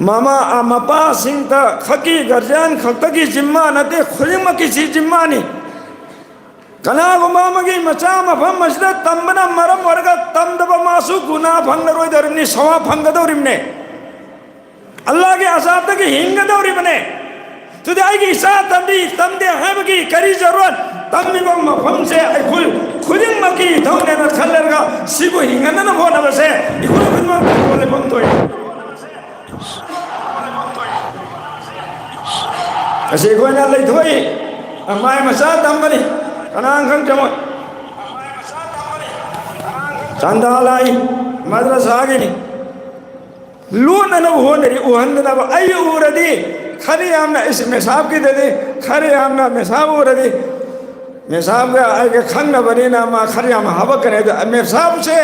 ꯃꯃꯥ, ꯑ, ꯃꯄꯥꯁꯤꯡꯗ ꯈꯛꯀꯤ, ꯒꯥꯔꯖꯤꯌꯥꯟ ꯈꯛꯇꯒꯤ ꯖꯤꯝꯃꯥ ꯅꯠꯇꯦ, ꯈꯨꯗꯤꯡꯃꯛꯀꯤ ꯁꯤ ꯖꯤꯝꯃꯥꯅꯤ꯫ ꯀꯅꯥꯒꯨꯝꯕ ꯑꯃꯒꯤ ꯃꯆꯥ ꯃꯐꯝ ꯑꯁꯤꯗ ꯇꯝꯕꯅ ꯃꯔꯝ ꯑꯣꯏꯔꯒ ꯇꯝꯗꯕ ꯃꯥꯁꯨ ꯒꯨꯅꯥ ꯐꯪꯂꯔꯣꯏꯗꯧꯔꯤꯕꯅꯤ, ꯁꯋꯥ ꯐꯪꯒꯗꯧꯔꯤꯕꯅꯤ꯫ ꯑꯜꯂꯥꯍꯒꯤ ꯑꯖꯥꯕꯇꯒꯤ ꯍꯤꯡꯒꯗꯧꯔꯤꯕꯅꯦ꯫ ꯑꯗꯨꯗꯤ ꯑꯩꯒꯤ ꯏꯆꯥ ꯇꯝꯕꯤ ꯇꯝꯗꯦ ꯍꯥꯏꯕꯒꯤ ꯀꯔꯤ ꯖꯔꯨꯔꯠ? ꯇꯝꯃꯤꯕ ꯃꯐꯝꯁꯦ ꯑꯩꯈꯣꯏ ꯈꯨꯗꯤꯡꯃꯛꯀꯤ ꯏꯊꯧꯅꯦꯅ ꯈꯜꯂꯒ ꯁꯤꯕꯨ ꯍꯤꯡꯍꯟꯅꯅꯕ ꯍꯣꯠꯅꯕꯁꯦ ꯑꯩꯈꯣꯏ ꯈꯨꯗꯤꯡꯃꯛ ꯂꯩꯐꯝ ꯊꯣꯛꯏ꯫ ꯑꯁꯤ ꯑꯩꯈꯣꯏꯅ ꯂꯩꯊꯣꯛꯏ꯫ ꯑꯃꯥꯏ ꯃꯆꯥ ꯇꯝꯕꯅꯤ꯫ ꯀꯅꯥꯅ ꯈꯪ ꯆꯪꯉꯣꯏ꯫ ꯆꯥꯟꯗꯥ ꯂꯥꯛꯏ꯫ ꯃꯗ꯭ꯔꯁꯥꯒꯤꯅꯤ꯫ ꯂꯣꯟꯅꯅꯕ ꯍꯣꯠꯅꯔꯤ, ꯎꯍꯟꯗꯅꯕ꯫ ꯑꯩ ꯎꯔꯗꯤ ꯈꯔ ꯌꯥꯝꯅ, ꯏꯁ, ꯃꯦꯁꯥꯞꯀꯤꯗꯗꯤ ꯈꯔ ꯌꯥꯝꯅ ꯃꯦꯁꯥꯞ ꯎꯔꯗꯤ, ꯃꯦꯁꯥꯞꯒ ꯑꯩꯒ ꯈꯪꯅꯕꯅꯤꯅ ꯃꯥ ꯈꯔ ꯌꯥꯝ ꯍꯥꯄꯛꯀꯅꯤ꯫ ꯑꯗꯣ ꯃꯦꯁꯥꯞꯁꯦ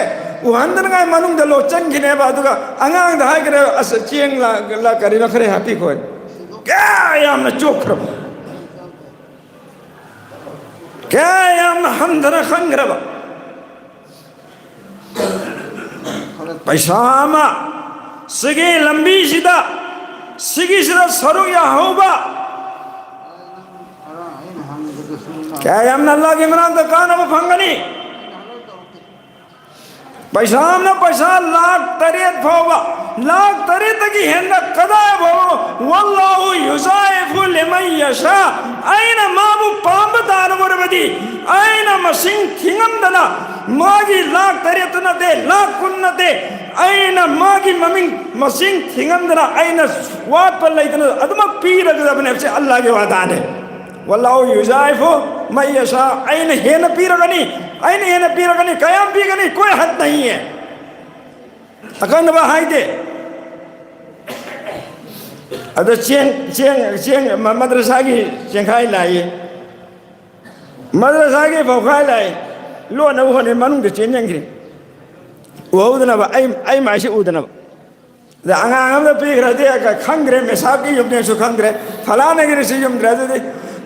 ꯎꯍꯟꯗꯅꯉꯥꯏ ꯃꯅꯨꯡꯗ ꯂꯣꯠꯁꯤꯟꯈꯤꯅꯦꯕ꯫ ꯑꯗꯨꯒ ꯑꯉꯥꯡꯗ ꯍꯥꯏꯈ꯭ꯔꯦ, "ꯑꯁ, ꯆꯦꯡ ꯂꯥ, ꯂꯥ ꯀꯔꯤꯅꯣ ꯈꯔ ꯍꯥꯞꯄꯤꯈꯣ"꯫ ꯀꯌꯥ ꯌꯥꯝꯅ ꯆꯣꯛꯈ꯭ꯔꯕ, ꯀꯌꯥ ꯌꯥꯝꯅ ꯍꯟꯊꯅ ꯈꯟꯈ꯭ꯔꯕ꯫ ꯄꯩꯁꯥ ꯑꯃ ꯁꯤꯒꯤ ꯂꯝꯕꯤꯁꯤꯗ, ꯁꯤꯒꯤꯁꯤꯗ ꯁꯔꯨꯛ ꯌꯥꯍꯧꯕ ꯀꯌꯥ ꯌꯥꯝꯅ ꯑꯜꯂꯥꯍꯒꯤ ꯃꯅꯥꯛꯇ ꯀꯥꯟꯅꯕ ꯐꯪꯒꯅꯤ꯫ ꯄꯩꯁꯥ ꯑꯃꯅ ꯄꯩꯁꯥ ꯂꯥꯈ ꯇꯔꯦꯠ ꯐꯥꯎꯕ, ꯂꯥꯈ ꯇꯔꯦꯠꯇꯒꯤ ꯍꯦꯟꯅ ꯀꯗꯥꯏ ꯐꯥꯎꯕ, "ꯋꯜꯂꯥꯍꯨ ꯌꯨꯖꯥꯏꯐꯨ ꯂꯤꯃꯟ ꯌꯁꯥ", ꯑꯩꯅ ꯃꯥꯕꯨ ꯄꯥꯝꯕ ꯇꯥꯔꯕꯗꯤ, ꯑꯩꯅ ꯃꯁꯤꯡ ꯊꯤꯉꯝꯗꯅ, ꯃꯥꯒꯤ ꯂꯥꯈ ꯇꯔꯦꯠꯇꯨ ꯅꯠꯇꯦ, ꯂꯥꯈ ꯀꯨꯟ ꯅꯠꯇꯦ, ꯑꯩꯅ ꯃꯥꯒꯤ ꯃꯃꯤꯡ ꯃꯁꯤꯡ ꯊꯤꯉꯝꯗꯅ, ꯑꯩꯅ ꯋꯥꯠꯄ ꯂꯩꯇꯅ ꯑꯗꯨꯃꯛ ꯄꯤꯔꯒꯗꯕꯅꯦ꯫ ꯁꯤ ꯑꯜꯂꯥꯍꯒꯤ ꯋꯥꯗꯥꯅꯦ꯫ "ꯋꯜꯂꯥꯍꯨ ꯌꯨꯖꯥꯏꯐꯨ ꯃꯟ ꯌꯁꯥ", ꯑꯩꯅ ꯍꯦꯟꯅ ꯄꯤꯔꯒꯅꯤ, ꯑꯩꯅ ꯍꯦꯟꯅ ꯄꯤꯔꯒꯅꯤ꯫ ꯀꯌꯥꯝ ꯄꯤꯒꯅꯤ? ꯀꯣꯏ ꯍꯠ ꯅꯍꯤꯌꯦ꯫ ꯑꯀꯛꯅꯕ ꯍꯥꯏꯗꯦ꯫ ꯑꯗꯣ ꯆꯦꯡ, ꯆꯦꯡ, ꯆꯦꯡ ꯃ-, ꯃꯗ꯭ꯔꯁꯥꯒꯤ ꯆꯦꯡꯈꯥꯏ ꯂꯥꯛꯏ, ꯃꯗ꯭ꯔꯁꯥꯒꯤ ꯐꯧꯈꯥꯏ ꯂꯥꯛꯏ, ꯂꯣꯟꯅꯕ ꯍꯣꯠꯅꯩ, ꯃꯅꯨꯡꯗ ꯆꯦꯟ ꯆꯪꯈ꯭ꯔꯦ꯫ ꯎꯍꯧꯗꯅꯕ, ꯑꯩ, ꯑꯩ ꯃꯥꯏꯁꯤ ꯎꯗꯅꯕ꯫ ꯑꯗ ꯑꯉꯥꯡ ꯑꯃꯗ ꯄꯤꯈ꯭ꯔꯗꯤ ꯈꯪꯗ꯭ꯔꯦ, ꯃꯦꯁꯥꯞꯀꯤ ꯌꯨꯝꯅꯦꯁꯨ ꯈꯪꯗ꯭ꯔꯦ, ꯐꯂꯥꯅꯒꯤꯅꯦꯁꯨ ꯌꯨꯝꯗ꯭ꯔꯦ, ꯑꯗꯨꯗꯤ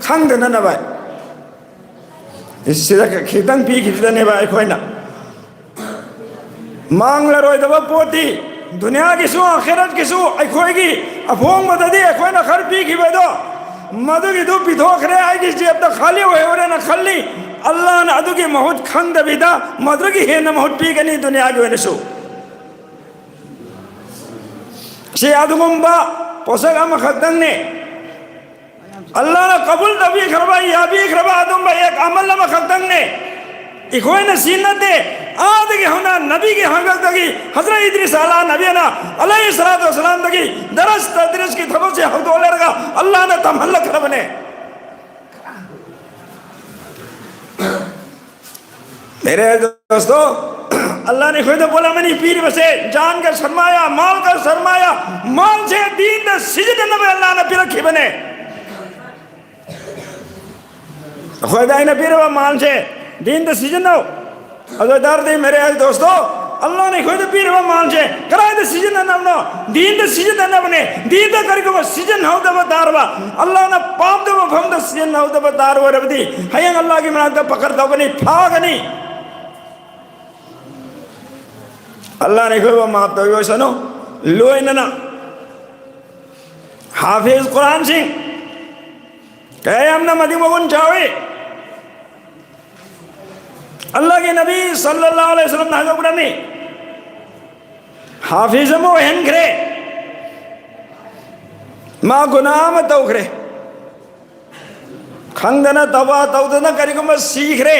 ꯈꯪꯗꯅꯅꯕ꯫ ꯁꯤꯗ ꯈꯤꯇꯪ ꯄꯤꯈꯤꯕꯗꯅꯦꯕ ꯑꯩꯈꯣꯏꯅ ꯃꯥꯡꯂꯔꯣꯏꯗꯕ ꯄꯣꯠꯇꯤ, ꯗꯨꯅꯤꯌꯥꯒꯤꯁꯨ ꯑꯥꯈꯤꯔꯠꯀꯤꯁꯨ ꯑꯩꯈꯣꯏꯒꯤ ꯑꯐꯣꯡꯕꯗꯗꯤ ꯑꯩꯈꯣꯏꯅ ꯈꯔ ꯄꯤꯈꯤꯕꯗꯣ, ꯃꯗꯨꯒꯤꯗꯨ ꯄꯤꯊꯣꯛꯈ꯭ꯔꯦ, ꯑꯩꯒꯤ ꯖꯦꯕꯇ ꯈꯥꯂꯤ ꯑꯣꯏꯍꯧꯔꯦꯅ ꯈꯜꯂꯤ꯫ ꯑꯜꯂꯥꯍꯅ ꯑꯗꯨꯒꯤ ꯃꯍꯨꯠ ꯈꯪꯗꯕꯤꯗ ꯃꯗꯨꯒꯤ ꯍꯦꯟꯅ ꯃꯍꯨꯠ ꯄꯤꯒꯅꯤ ꯗꯨꯅꯤꯌꯥꯒꯤ ꯑꯣꯏꯅꯁꯨ꯫ ꯁꯤ ꯑꯗꯨꯒꯨꯝꯕ ꯄꯣꯠꯁꯛ ꯑꯃꯈꯛꯇꯪꯅꯦ꯫ ꯑꯜꯂꯥꯍꯅ ꯀꯕꯨꯜ ꯇꯧꯕꯤꯈ꯭ꯔꯕ, ꯌꯥꯕꯤꯈ꯭ꯔꯕ ꯑꯗꯨꯝꯕ ꯑꯦꯛ ꯑꯃꯜ ꯑꯃꯈꯛꯇꯪꯅꯦ꯫ ꯑꯩꯈꯣꯏꯅ ꯁꯤ ꯅꯠꯇꯦ, ꯑꯥꯗꯒꯤ ꯍꯧꯅ ꯅꯕꯤꯒꯤ ꯍꯥꯛꯇꯛꯇꯒꯤ, ꯍꯖꯔꯠ ꯏꯗ꯭ꯔꯤꯁ ꯑꯂꯥ ꯅꯕꯤꯅ ꯑꯂꯩꯍꯤ ꯁꯂꯥꯇꯨ ꯋꯁꯁꯂꯥꯝꯗꯒꯤ ꯗꯔꯁ ꯇꯗ꯭ꯔꯤꯁꯀꯤ ꯊꯕꯛꯁꯦ ꯍꯧꯗꯣꯛꯂꯔꯒ ꯑꯜꯂꯥꯍꯅ ꯇꯝꯍꯜꯂꯛꯈ꯭ꯔꯕꯅꯦ꯫ ꯃꯦꯔꯦ ꯗꯣꯁꯇꯣ, ꯑꯜꯂꯥꯍꯅ ꯑꯩꯈꯣꯏꯗ ꯄꯣꯠ ꯑꯃꯅꯤ ꯄꯤꯔꯤꯕꯁꯦ, ꯖꯥꯟꯒ ꯁꯔꯃꯥꯌꯥ, ꯃꯥꯜꯒ ꯁꯔꯃꯥꯌꯥ, ꯃꯥꯜꯁꯦ ꯗꯤꯟꯗ ꯁꯤꯖꯤꯟꯅꯅꯕ ꯑꯜꯂꯥꯍꯅ ꯄꯤꯔꯛꯈꯤꯕꯅꯦ꯫ ꯑꯩꯈꯣꯏꯗ ꯑꯩꯅ ꯄꯤꯔꯤꯕ ꯃꯥꯜꯁꯦ ꯗꯤꯟꯗ ꯁꯤꯖꯤꯟꯅꯧ꯫ ꯑꯗꯨ ꯑꯣꯏ ꯇꯥꯔꯗꯤ ꯃꯦꯔꯦ ꯗꯣꯁꯇꯣ, ꯑꯜꯂꯥꯍꯅ ꯑꯩꯈꯣꯏꯗ ꯄꯤꯔꯤꯕ ꯃꯥꯜꯁꯦ ꯀꯗꯥꯏꯗ ꯁꯤꯖꯤꯟꯅꯅꯕꯅꯣ? ꯗꯤꯟꯗ ꯁꯤꯖꯤꯟꯅꯅꯕꯅꯦ꯫ ꯗꯤꯟꯗ ꯀꯔꯤꯒꯨꯝꯕ ꯁꯤꯖꯤꯟꯅꯍꯧꯗꯕ ꯇꯥꯔꯕ, ꯑꯜꯂꯥꯍꯅ ꯄꯥꯝꯗꯕ ꯃꯐꯝꯗ ꯁꯤꯖꯤꯟꯅꯍꯧꯗꯕ ꯇꯥꯔ ꯑꯣꯏꯔꯕꯗꯤ, ꯍꯌꯦꯡ ꯑꯜꯂꯥꯍꯒꯤ ꯃꯅꯥꯛꯇ ꯄꯀꯔ ꯇꯧꯒꯅꯤ, ꯐꯥꯒꯅꯤ꯫ ꯑꯜꯂꯥꯍꯅ ꯑꯩꯈꯣꯏꯕꯨ ꯃꯥꯐ ꯇꯧꯕꯤꯁꯅꯨ꯫ ꯂꯣꯏꯅꯅ ꯍꯥꯐꯤꯖ ꯀꯨꯔꯥꯟꯁꯤꯡ ꯀꯌꯥ ꯌꯥꯝꯅ ꯃꯇꯤꯛ ꯃꯒꯨꯟ ꯆꯥꯎꯏ꯫ ꯑꯜꯂꯥꯍꯒꯤ ꯅꯕꯤ ꯁꯜꯂꯜꯂꯥꯍꯨ ꯑꯂꯩꯍꯤ ꯋꯁꯜꯂꯝꯅ ꯍꯥꯏꯗꯣꯛꯄꯤꯔꯝꯃꯤ, ꯍꯥꯐꯤꯖ ꯑꯃ ꯑꯣꯏꯍꯟꯈ꯭ꯔꯦ, ꯃꯥ ꯒꯨꯅꯥ ꯑꯃ ꯇꯧꯈ꯭ꯔꯦ, ꯈꯪꯗꯅ ꯇꯧꯕ ꯇꯧꯗꯅ ꯀꯔꯤꯒꯨꯝꯕ ꯁꯤꯈ꯭ꯔꯦ,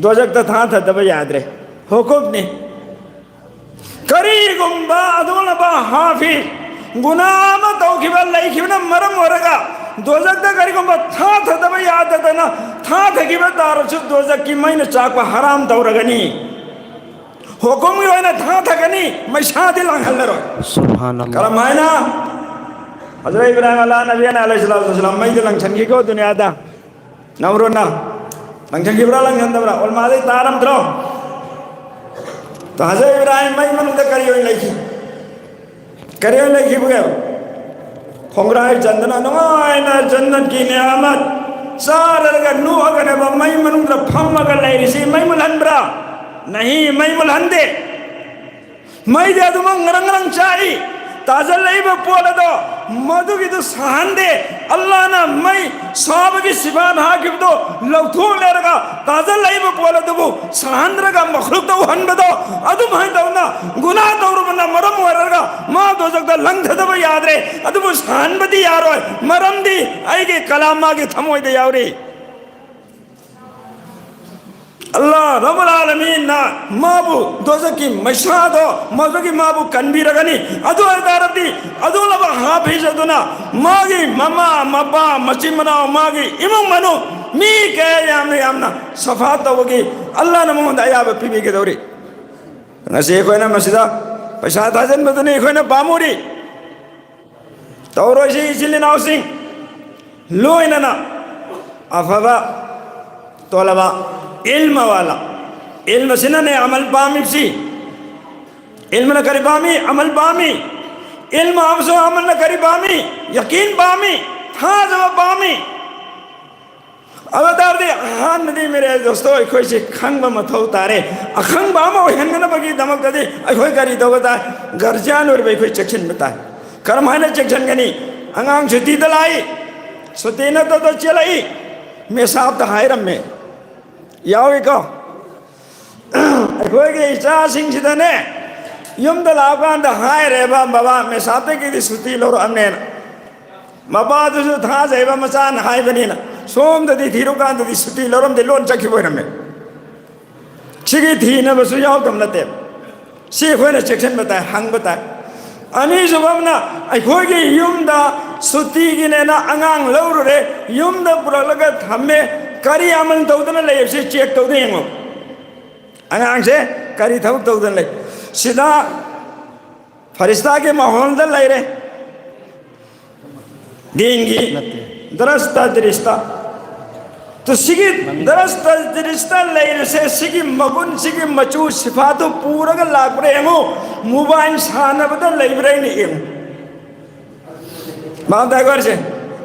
ꯗꯣꯖꯛꯇ ꯊꯥꯡꯊꯗꯕ ꯌꯥꯗ꯭ꯔꯦ, ꯍꯨꯀꯨꯝꯅꯤ꯫ ꯀꯔꯤꯒꯨꯝꯕ ꯑꯗꯨꯒꯨꯝꯂꯕ ꯍꯥꯐꯤꯖ ꯒꯨꯅꯥ ꯑꯃ ꯇꯧꯈꯤꯕ ꯂꯩꯈꯤꯕꯅ ꯃꯔꯝ ꯑꯣꯏꯔꯒ ꯗꯣꯖꯛꯇ ꯀꯔꯤꯒꯨꯝꯕ ꯊꯥꯊꯗꯕ ꯌꯥꯗꯗꯅ ꯊꯥꯊꯈꯤꯕ ꯇꯥꯔꯁꯨ ꯗꯣꯖꯛꯀꯤ ꯃꯩꯅ ꯆꯥꯛꯄ ꯍꯔꯥꯝ ꯇꯧꯔꯒꯅꯤ꯫ ꯍꯨꯀꯨꯝꯒꯤ ꯑꯣꯏꯅ ꯊꯥꯊꯒꯅꯤ, ꯃꯩꯁꯥꯗꯤ ꯂꯥꯡꯍꯜꯂꯔꯣꯏ꯫ ꯁꯨꯕꯍꯥꯅꯜꯂꯥꯍ꯫ ꯀꯔꯝꯍꯥꯏꯅ? ꯍꯖꯔꯠ ꯏꯕ꯭ꯔꯥꯍꯤꯝ ꯑꯂꯥ ꯅꯕꯤꯅ ꯑꯂꯩꯍꯤ ꯁꯂꯥꯇꯨ ꯋꯁꯁꯂꯥꯝ ꯃꯩꯗ ꯂꯪꯁꯟꯈꯤꯀꯣ ꯗꯨꯅꯤꯌꯥꯗ꯫ ꯅꯝꯔꯨꯗꯅ ꯂꯪꯁꯟꯈꯤꯕ꯭ꯔꯥ ꯂꯪꯁꯟꯗꯕ꯭ꯔꯥ? ꯎꯂꯃꯥꯗꯒꯤ ꯇꯥꯔꯝꯗ꯭ꯔꯣ? ꯇꯣ ꯍꯖꯔꯠ ꯏꯕ꯭ꯔꯥꯍꯤꯝ ꯃꯩ ꯃꯅꯨꯡꯗ ꯀꯔꯤ ꯑꯣꯏꯅ ꯂꯩꯈꯤ? ꯀꯔꯤ ꯑꯣꯏꯅ ꯂꯩꯈꯤꯕꯒꯦ? ꯈꯣꯡꯒ꯭ꯔꯥꯏ ꯆꯟꯗꯅ ꯅꯨꯡꯉꯥꯏꯅ ꯖꯟꯅꯠꯀꯤ ꯅꯤꯌꯥꯃꯠ ꯆꯥꯔꯒ ꯅꯣꯛꯑꯒꯅꯦꯕ ꯃꯩ ꯃꯅꯨꯡꯗ ꯐꯝꯃꯒ ꯂꯩꯔꯤꯁꯤ ꯃꯩ ꯃꯨꯠꯍꯟꯕ꯭ꯔꯥ? ꯅꯍꯤ, ꯃꯩ ꯃꯨꯠꯍꯟꯗꯦ꯫ ꯃꯩꯗꯤ ꯑꯗꯨꯃꯛ ꯉꯔꯪ ꯉꯔꯪ ꯆꯥꯛꯏ꯫ ꯇꯥꯖꯜꯂꯛꯏꯕ ꯄꯣꯠ ꯑꯗꯣ ꯃꯗꯨꯒꯤꯗꯨ ꯁꯥꯍꯟꯗꯦ꯫ ꯑꯜꯂꯥꯍꯅ ꯃꯩ ꯁꯥꯕꯒꯤ ꯁꯤꯐꯥꯠ ꯍꯥꯞꯈꯤꯕꯗꯣ ꯂꯧꯊꯣꯛꯂꯦꯔꯒ ꯇꯥꯖꯜꯂꯛꯏꯕ ꯄꯣꯠ ꯑꯗꯨꯕꯨ ꯁꯥꯍꯟꯗ꯭ꯔꯒ ꯃꯈ꯭ꯂꯨꯛꯇ ꯎꯍꯟꯕꯗꯣ, ꯑꯗꯨꯝꯍꯥꯏꯅ ꯇꯧꯅ ꯒꯨꯅꯥ ꯇꯧꯔꯨꯕꯅ ꯃꯔꯝ ꯑꯣꯏꯔꯒ ꯃꯥ ꯗꯣꯖꯛꯇ ꯂꯪꯊꯗꯕ ꯌꯥꯗ꯭ꯔꯦ꯫ ꯑꯗꯨꯕꯨ ꯁꯥꯍꯟꯕꯗꯤ ꯌꯥꯔꯣꯏ, ꯃꯔꯝꯗꯤ ꯑꯩꯒꯤ ꯀꯂꯥꯝ ꯃꯥꯒꯤ ꯊꯃꯣꯏꯗ ꯌꯥꯎꯔꯤ꯫ ꯑꯜꯂꯥꯍ ꯔꯕꯨꯜ ꯑꯥꯂꯃꯤꯟꯅ ꯃꯥꯕꯨ ꯗꯣꯖꯈꯀꯤ ꯃꯩꯁꯥꯗꯣ, ꯃꯗꯨꯗꯒꯤ ꯃꯥꯕꯨ ꯀꯟꯕꯤꯔꯒꯅꯤ꯫ ꯑꯗꯨ ꯑꯣꯏꯇꯥꯔꯗꯤ, ꯑꯗꯨꯅꯕ ꯍꯥꯐꯤꯖ ꯑꯗꯨꯅ ꯃꯥꯒꯤ ꯃꯃꯥ, ꯃꯄꯥ, ꯃꯆꯤꯟ ꯃꯅꯥꯎ, ꯃꯥꯒꯤ ꯏꯃꯨꯡ ꯃꯅꯨꯡ, ꯃꯤ ꯀꯌꯥ ꯌꯥꯝꯅ ꯌꯥꯝꯅ ꯁꯐꯥ ꯇꯧꯕꯒꯤ ꯑꯜꯂꯥꯍꯅ ꯃꯉꯣꯟꯗ ꯑꯌꯥꯕ ꯄꯤꯕꯤꯒꯗꯧꯔꯤ꯫ ꯉꯁꯤ ꯑꯩꯈꯣꯏꯅ ꯃꯁꯤꯗ ꯄꯩꯁꯥ ꯊꯥꯖꯤꯟꯕꯗꯨꯅꯤ ꯑꯩꯈꯣꯏꯅ ꯄꯥꯝꯃꯨꯔꯤ꯫ ꯇꯧꯔꯣꯏꯁꯤ, ꯏꯆꯤꯜ ꯏꯅꯥꯎꯁꯤꯡ, ꯂꯣꯏꯅꯅ ꯑꯐꯕ ꯇꯣꯂꯕ, ꯏꯜꯃ ꯋꯥꯂꯥ, ꯏꯜꯃꯁꯤꯅꯅꯦ ꯑꯃꯜ ꯄꯥꯝꯃꯤꯕꯁꯤ꯫ ꯏꯜꯃꯅ ꯀꯔꯤ ꯄꯥꯝꯃꯤ? ꯑꯃꯜ ꯄꯥꯝꯃꯤ꯫ ꯏꯜꯃ ꯑꯃꯁꯨꯡ ꯑꯃꯜꯅ ꯀꯔꯤ ꯄꯥꯝꯃꯤ? ꯌꯀꯤꯟ ꯄꯥꯝꯃꯤ, ꯊꯥꯖꯕ ꯄꯥꯝꯃꯤ꯫ ꯑꯗꯨ ꯇꯥꯔꯗꯤ ꯑꯍꯥꯟꯕꯗꯤ ꯃꯦꯔꯦ ꯗꯣꯁꯇꯣ ꯑꯩꯈꯣꯏꯁꯤ ꯈꯪꯕ ꯃꯊꯧ ꯇꯥꯔꯦ꯫ ꯑꯈꯪꯕ ꯑꯃ ꯑꯣꯏꯍꯟꯅꯅꯕꯒꯤꯗꯃꯛꯇꯗꯤ ꯑꯩꯈꯣꯏ ꯀꯔꯤ ꯇꯧꯕ ꯇꯥꯏ? ꯒꯥꯔꯖꯤꯌꯥꯟ ꯑꯣꯏꯔꯤꯕ ꯑꯩꯈꯣꯏ ꯆꯦꯛꯁꯤꯟꯕ ꯇꯥꯏ꯫ ꯀꯔꯝꯍꯥꯏꯅ ꯆꯦꯛꯁꯤꯟꯒꯅꯤ? ꯑꯉꯥꯡ ꯁꯨꯇꯤꯗ ꯂꯥꯛꯏ, ꯁꯨꯇꯤ ꯅꯠꯇꯗ ꯆꯦꯜꯂꯛꯏ, ꯃꯦꯁꯥꯞꯇ ꯍꯥꯏꯔꯝꯃꯦ, ꯌꯥꯎꯏꯀꯣ? ꯑꯩꯈꯣꯏꯒꯤ ꯏꯆꯥꯁꯤꯡꯁꯤꯗꯅꯦ, ꯌꯨꯝꯗ ꯂꯥꯛꯑꯀꯥꯟꯗ ꯍꯥꯏꯔꯦꯕ, "ꯕꯕꯥ, ꯃꯦꯁꯥꯞꯇꯒꯤꯗꯤ ꯁꯨꯇꯤ ꯂꯧꯔꯛꯑꯝꯅꯦꯅ"꯫ ꯃꯄꯥꯗꯨꯁꯨ ꯊꯥꯖꯩꯕ ꯃꯆꯥꯅ ꯍꯥꯏꯕꯅꯤꯅ꯫ ꯁꯣꯝꯗꯗꯤ ꯊꯤꯔꯨꯀꯥꯟꯗꯗꯤ ꯁꯨꯇꯤ ꯂꯧꯔꯝꯗꯦ, ꯂꯣꯟ ꯆꯠꯈꯤꯕ ꯑꯣꯏꯔꯝꯃꯦ꯫ ꯁꯤꯒꯤ ꯊꯤꯅꯕꯁꯨ ꯌꯥꯎꯗꯕ ꯅꯠꯇꯦ꯫ ꯁꯤ ꯑꯩꯈꯣꯏꯅ ꯆꯦꯛꯁꯤꯟꯕ ꯇꯥꯏ, ꯍꯪꯕ ꯇꯥꯏ꯫ ꯑꯅꯤꯁꯨꯕ ꯑꯃꯅ, ꯑꯩꯈꯣꯏꯒꯤ ꯌꯨꯝꯗ ꯁꯨꯇꯤꯒꯤꯅꯦꯅ ꯑꯉꯥꯡ ꯂꯧꯔꯨꯔꯦ, ꯌꯨꯝꯗ ꯄꯨꯔꯛꯂꯒ ꯊꯝꯃꯦ, ꯀꯔꯤ ꯑꯃꯜ ꯇꯧꯗꯅ ꯂꯩꯕꯁꯤ ꯆꯦꯛ ꯇꯧꯗꯅ ꯌꯦꯡꯉꯣ꯫ ꯑꯉꯥꯡꯁꯦ ꯀꯔꯤ ꯊꯕꯛ ꯇꯧꯗꯅ ꯂꯩ? ꯁꯤꯗ ꯐꯔꯤꯁꯇꯥꯒꯤ ꯃꯥꯍꯣꯜꯗ ꯂꯩꯔꯦ꯫ ꯗꯤꯟꯒꯤ ꯅꯠꯇꯦ꯫ ꯗꯔꯁ ꯇꯗ꯭ꯔꯤꯁꯇ꯫ ꯇꯨ ꯁꯤꯒꯤ ꯃꯃꯤꯡ꯫ ꯗꯔꯁ ꯇꯗ꯭ꯔꯤꯁꯇ ꯂꯩꯔꯤꯁꯦ, ꯁꯤꯒꯤ ꯃꯒꯨꯟ, ꯁꯤꯒꯤ ꯃꯆꯨ ꯁꯤꯐꯥꯗꯨ ꯄꯨꯔꯒ ꯂꯥꯛꯄ꯭ꯔꯥ ꯌꯦꯡꯉꯨ꯫ ꯃꯣꯕꯥꯏꯜ ꯁꯥꯟꯅꯕꯗ ꯂꯩꯕ꯭ꯔꯥ ꯍꯥꯏꯅ ꯌꯦꯡꯉꯨ꯫ ꯃꯥ ꯗ꯭ꯔꯥꯏꯚꯔꯁꯦ,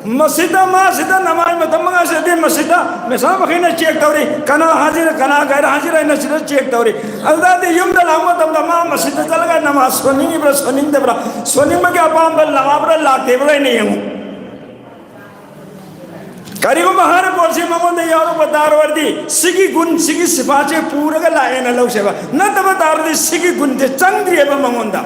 ꯃꯁꯤꯗ, ꯃꯥꯁꯤꯗ ꯅꯃꯥꯏ ꯃꯇꯝ ꯃꯉꯥꯁꯤꯗꯤ ꯃꯁꯤꯗ ꯃꯦꯁꯥ ꯃꯈꯩꯅ ꯆꯦꯛ ꯇꯧꯔꯤ, ꯀꯅꯥ ꯍꯥꯖꯤꯔ, ꯀꯅꯥ ꯒꯥꯏꯔ ꯍꯥꯖꯤꯔ ꯍꯥꯏꯅ ꯁꯤꯗ ꯆꯦꯛ ꯇꯧꯔꯤ꯫ ꯑꯗꯨꯗꯤ ꯌꯨꯝꯗ ꯂꯥꯛꯄ ꯃꯇꯝꯗ ꯃꯥ ꯃꯁꯤꯗ ꯆꯠꯂꯒ ꯅꯃꯥꯖ ꯁꯣꯟꯅꯤꯡꯉꯤꯕ꯭ꯔꯥ, ꯁꯣꯟꯅꯤꯡꯗꯕ꯭ꯔꯥ, ꯁꯣꯟꯅꯤꯡꯕꯒꯤ ꯑꯄꯥꯝꯕ ꯂꯥꯛꯑꯕ꯭ꯔꯥ, ꯂꯥꯛꯇꯦꯕ꯭ꯔꯥ ꯍꯥꯏꯅ ꯌꯦꯡꯉꯨ꯫ ꯀꯔꯤꯒꯨꯝꯕ ꯍꯥꯏꯔꯤꯕ ꯄꯣꯠꯁꯤ ꯃꯉꯣꯟꯗ ꯌꯥꯎꯔꯛꯄ ꯇꯥꯔꯕꯗꯤ, ꯁꯤꯒꯤ ꯒꯨꯟ, ꯁꯤꯒꯤ ꯁꯤꯐꯥꯁꯦ ꯄꯨꯔꯒ ꯂꯥꯛꯑꯦꯅ ꯂꯧꯁꯦꯕ꯫ ꯅꯠꯇꯕ ꯇꯥꯔꯗꯤ ꯁꯤꯒꯤ ꯒꯨꯟꯁꯦ ꯆꯪꯗ꯭ꯔꯤꯑꯕ ꯃꯉꯣꯟꯗ꯫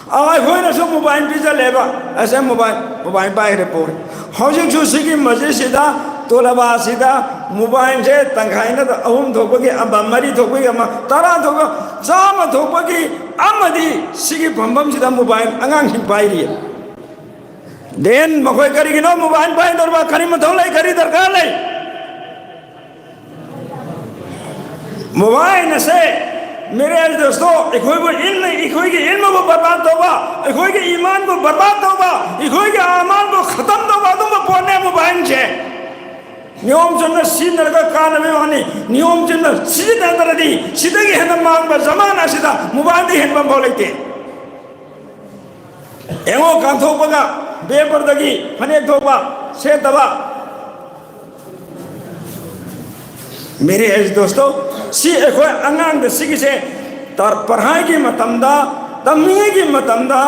ꯑ, ꯑꯩꯈꯣꯏꯅꯁꯨ ꯃꯣꯕꯥꯏꯜ ꯄꯤꯁꯜꯂꯦꯕ, ꯑꯁꯦ ꯃꯣꯕꯥꯏꯜ, ꯃꯣꯕꯥꯏꯜ ꯄꯥꯏꯈ꯭ꯔꯦ, ꯄꯨꯔꯦ꯫ ꯍꯧꯖꯤꯛꯁꯨ ꯁꯤꯒꯤ ꯃꯁꯖꯤꯗꯁꯤꯗ, ꯇꯣꯂꯕꯥꯁꯤꯗ ꯃꯣꯕꯥꯏꯜꯁꯦ ꯇꯪꯈꯥꯏ ꯅꯠꯇ꯭ꯔ ꯑꯍꯨꯝ ꯊꯣꯛꯄꯒꯤ ꯑꯃ, ꯃꯔꯤ ꯊꯣꯛꯄꯒꯤ ꯑꯃ, ꯇꯔꯥ ꯊꯣꯛꯄ, ꯆꯥꯝꯃ ꯊꯣꯛꯄꯒꯤ ꯑꯃꯗꯤ ꯁꯤꯒꯤ ꯐꯝꯐꯝꯁꯤꯗ ꯃꯣꯕꯥꯏꯜ ꯑꯉꯥꯡꯁꯤꯡ ꯄꯥꯏꯔꯤꯌꯦ꯫ ꯗꯦꯟ ꯃꯈꯣꯏ ꯀꯔꯤꯒꯤꯅꯣ ꯃꯣꯕꯥꯏꯜ ꯄꯥꯏꯗꯧꯔꯤꯕ? ꯀꯔꯤ ꯃꯊꯧ ꯂꯩ? ꯀꯔꯤ ꯗꯔꯀꯥꯔ ꯂꯩ? ꯃꯣꯕꯥꯏꯜ ꯑꯁꯦ, ꯃꯦꯔꯦ ꯗꯣꯁꯇꯣ, ꯑꯩꯈꯣꯏꯕꯨ ꯏꯜ-, ꯑꯩꯈꯣꯏꯒꯤ ꯏꯜꯃꯕꯨ ꯕꯔꯕꯥꯗ ꯇꯧꯕ, ꯑꯩꯈꯣꯏꯒꯤ ꯏꯃꯥꯟꯕꯨ ꯕꯔꯕꯥꯗ ꯇꯧꯕ, ꯑꯩꯈꯣꯏꯒꯤ ꯑꯃꯥꯟꯕꯨ ꯈꯇꯝ ꯇꯧꯕ ꯑꯗꯨꯝꯕ ꯄꯣꯠꯅꯦ ꯃꯣꯕꯥꯏꯜꯁꯦ꯫ ꯅꯤꯌꯣꯝ ꯆꯨꯝꯅ ꯁꯤꯖꯤꯟꯅꯔꯒ ꯀꯥꯟꯅꯕꯒꯤ ꯋꯥꯅꯤ, ꯅꯤꯌꯣꯝ ꯆꯨꯝꯅ ꯁꯤꯖꯤꯟꯅꯗ꯭ꯔꯗꯤ ꯁꯤꯗꯒꯤ ꯍꯦꯟꯅ ꯃꯥꯡꯕ ꯖꯃꯥꯅꯥ ꯑꯁꯤꯗ ꯃꯣꯕꯥꯏꯜꯗꯒꯤ ꯍꯦꯟꯕ ꯑꯃꯐꯥꯎ ꯂꯩꯇꯦ꯫ ꯌꯦꯡꯉꯣ, ꯀꯥꯟꯊꯣꯛꯄꯒ ꯕꯦꯄꯔꯗꯒꯤ ꯐꯅꯦꯛ ꯊꯣꯛꯄ ꯁꯦꯠꯇꯕ꯫ ꯃꯦꯔꯦ ꯑꯦꯖ ꯗꯣꯁꯇꯣ, ꯁꯤ ꯑꯩꯈꯣꯏ ꯑꯉꯥꯡꯗ ꯁꯤꯒꯤꯁꯦ ꯇꯔ-, ꯄꯔꯍꯥꯏꯒꯤ ꯃꯇꯝꯗ, ꯇꯝꯂꯤꯉꯩꯒꯤ ꯃꯇꯝꯗ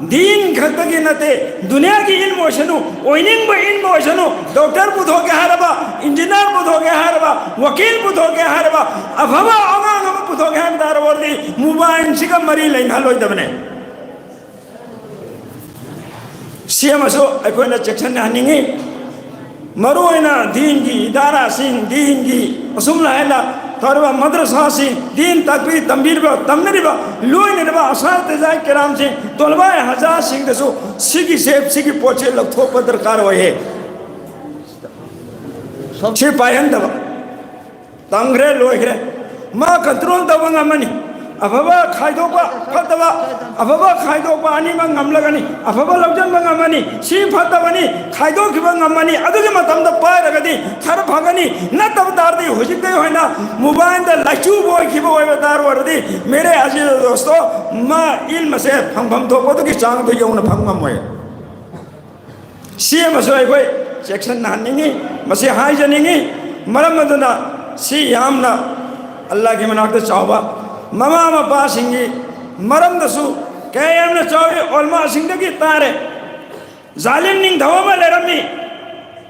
ꯗꯤꯟ ꯈꯛꯇꯒꯤ ꯅꯠꯇꯦ, ꯗꯨꯅꯤꯌꯥꯒꯤ ꯏꯜꯃ ꯑꯣꯏꯁꯅꯨ, ꯑꯣꯏꯅꯤꯡꯕ ꯏꯜꯃ ꯑꯣꯏꯁꯅꯨ, ꯗꯣꯛꯇꯔ ꯄꯨꯊꯣꯛꯀꯦ ꯍꯥꯏꯔꯕ, ꯏꯟꯖꯤꯅꯤꯌꯥꯔ ꯄꯨꯊꯣꯛꯀꯦ ꯍꯥꯏꯔꯕ, ꯋꯀꯤꯜ ꯄꯨꯊꯣꯛꯀꯦ ꯍꯥꯏꯔꯕ, ꯑꯐꯕ ꯑꯉꯥꯡ ꯑꯃ ꯄꯨꯊꯣꯛꯀꯦ ꯍꯥꯏꯕ ꯇꯥꯔꯕꯗꯤ ꯃꯣꯕꯥꯏꯜꯁꯤꯒ ꯃꯔꯤ ꯂꯩꯅꯍꯜꯂꯣꯏꯗꯕꯅꯦ꯫ ꯁꯤ ꯑꯃꯁꯨ ꯑꯩꯈꯣꯏꯅ ꯆꯦꯛꯁꯤꯟꯅꯍꯟꯅꯤꯡꯉꯤ꯫ ꯃꯔꯨꯑꯣꯏꯅ ꯗꯤꯟꯒꯤ ꯏꯗꯥꯔꯥꯁꯤꯡ, ꯗꯤꯟꯒꯤ ꯑꯁꯨꯝꯅ ꯍꯥꯏꯅ ꯇꯧꯔꯤꯕ ꯃꯗ꯭ꯔꯁꯥꯁꯤꯡ, ꯗꯤꯟ ꯇꯥꯛꯄꯤ ꯇꯝꯕꯤꯔꯤꯕ, ꯇꯝꯅꯔꯤꯕ, ꯂꯣꯏꯅꯔꯤꯕ ꯑꯁꯥꯇꯤꯖꯥ ꯀꯤꯔꯥꯝꯁꯤꯡ, ꯇꯣꯂꯕꯥꯏ ꯍꯖꯥꯁꯤꯡꯗꯁꯨ ꯁꯤꯒꯤꯁꯦ, ꯁꯤꯒꯤ ꯄꯣꯠꯁꯦ ꯂꯧꯊꯣꯛꯄ ꯗꯔꯀꯥꯔ ꯑꯣꯏꯌꯦ꯫ ꯁꯤ ꯄꯥꯏꯍꯟꯗꯕ꯫ ꯇꯝꯈ꯭ꯔꯦ, ꯂꯣꯏꯈ꯭ꯔꯦ꯫ ꯃꯥ ꯀꯟꯇ꯭ꯔꯣꯜ ꯇꯧꯕ ꯉꯝꯃꯅꯤ꯫ ꯑꯐꯕ ꯈꯥꯏꯗꯣꯛꯄ, ꯐꯠꯇꯕ, ꯑꯐꯕ ꯈꯥꯏꯗꯣꯛꯄ ꯑꯅꯤꯃꯛ ꯉꯝꯂꯒꯅꯤ꯫ ꯑꯐꯕ ꯂꯧꯁꯤꯟꯕ ꯉꯝꯃꯅꯤ, ꯁꯤ ꯐꯠꯇꯕꯅꯤ ꯈꯥꯏꯗꯣꯛꯈꯤꯕ ꯉꯝꯃꯅꯤ꯫ ꯑꯗꯨꯒꯤ ꯃꯇꯝꯗ ꯄꯥꯏꯔꯒꯗꯤ ꯈꯔ ꯐꯒꯅꯤ꯫ ꯅꯠꯇꯕ ꯇꯥꯔꯗꯤ ꯍꯧꯖꯤꯛꯇꯒꯤ ꯑꯣꯏꯅ ꯃꯣꯕꯥꯏꯜꯗ ꯂꯥꯏꯆꯨꯕ ꯑꯣꯏꯈꯤꯕ ꯑꯣꯏꯕ ꯇꯥꯔꯗꯤ ꯃꯦꯔꯦ ꯑꯖꯤꯖ ꯗꯣꯁꯇꯣ, ꯃꯥ ꯏꯜꯃꯁꯦ ꯐꯪꯐꯝ ꯊꯣꯛꯄꯗꯨꯒꯤ ꯆꯥꯡꯗꯣ ꯌꯧꯅ ꯐꯪ ꯉꯝꯃꯣꯏ꯫ ꯁꯤ ꯑꯃꯁꯨ ꯑꯩꯈꯣꯏ ꯆꯦꯛꯁꯤꯟꯅꯍꯟꯅꯤꯡꯉꯤ, ꯃꯁꯤ ꯍꯥꯏꯖꯅꯤꯡꯉꯤ꯫ ꯃꯔꯝ ꯑꯗꯨꯅ ꯁꯤ ꯌꯥꯝꯅ ꯑꯜꯂꯥꯍꯒꯤ ꯃꯅꯥꯛꯇ ꯆꯥꯎꯕ, ꯃꯃꯥ ꯃꯄꯥꯁꯤꯡꯒꯤ ꯃꯔꯝꯗꯁꯨ ꯀꯌꯥ ꯌꯥꯝꯅ ꯆꯥꯎꯏ꯫ ꯑꯣꯜꯃꯥꯁꯤꯡꯗꯒꯤ ꯇꯥꯔꯦ, ꯖꯥꯂꯤꯝ ꯅꯤꯡꯊꯧ ꯑꯃ ꯂꯩꯔꯝꯃꯤ,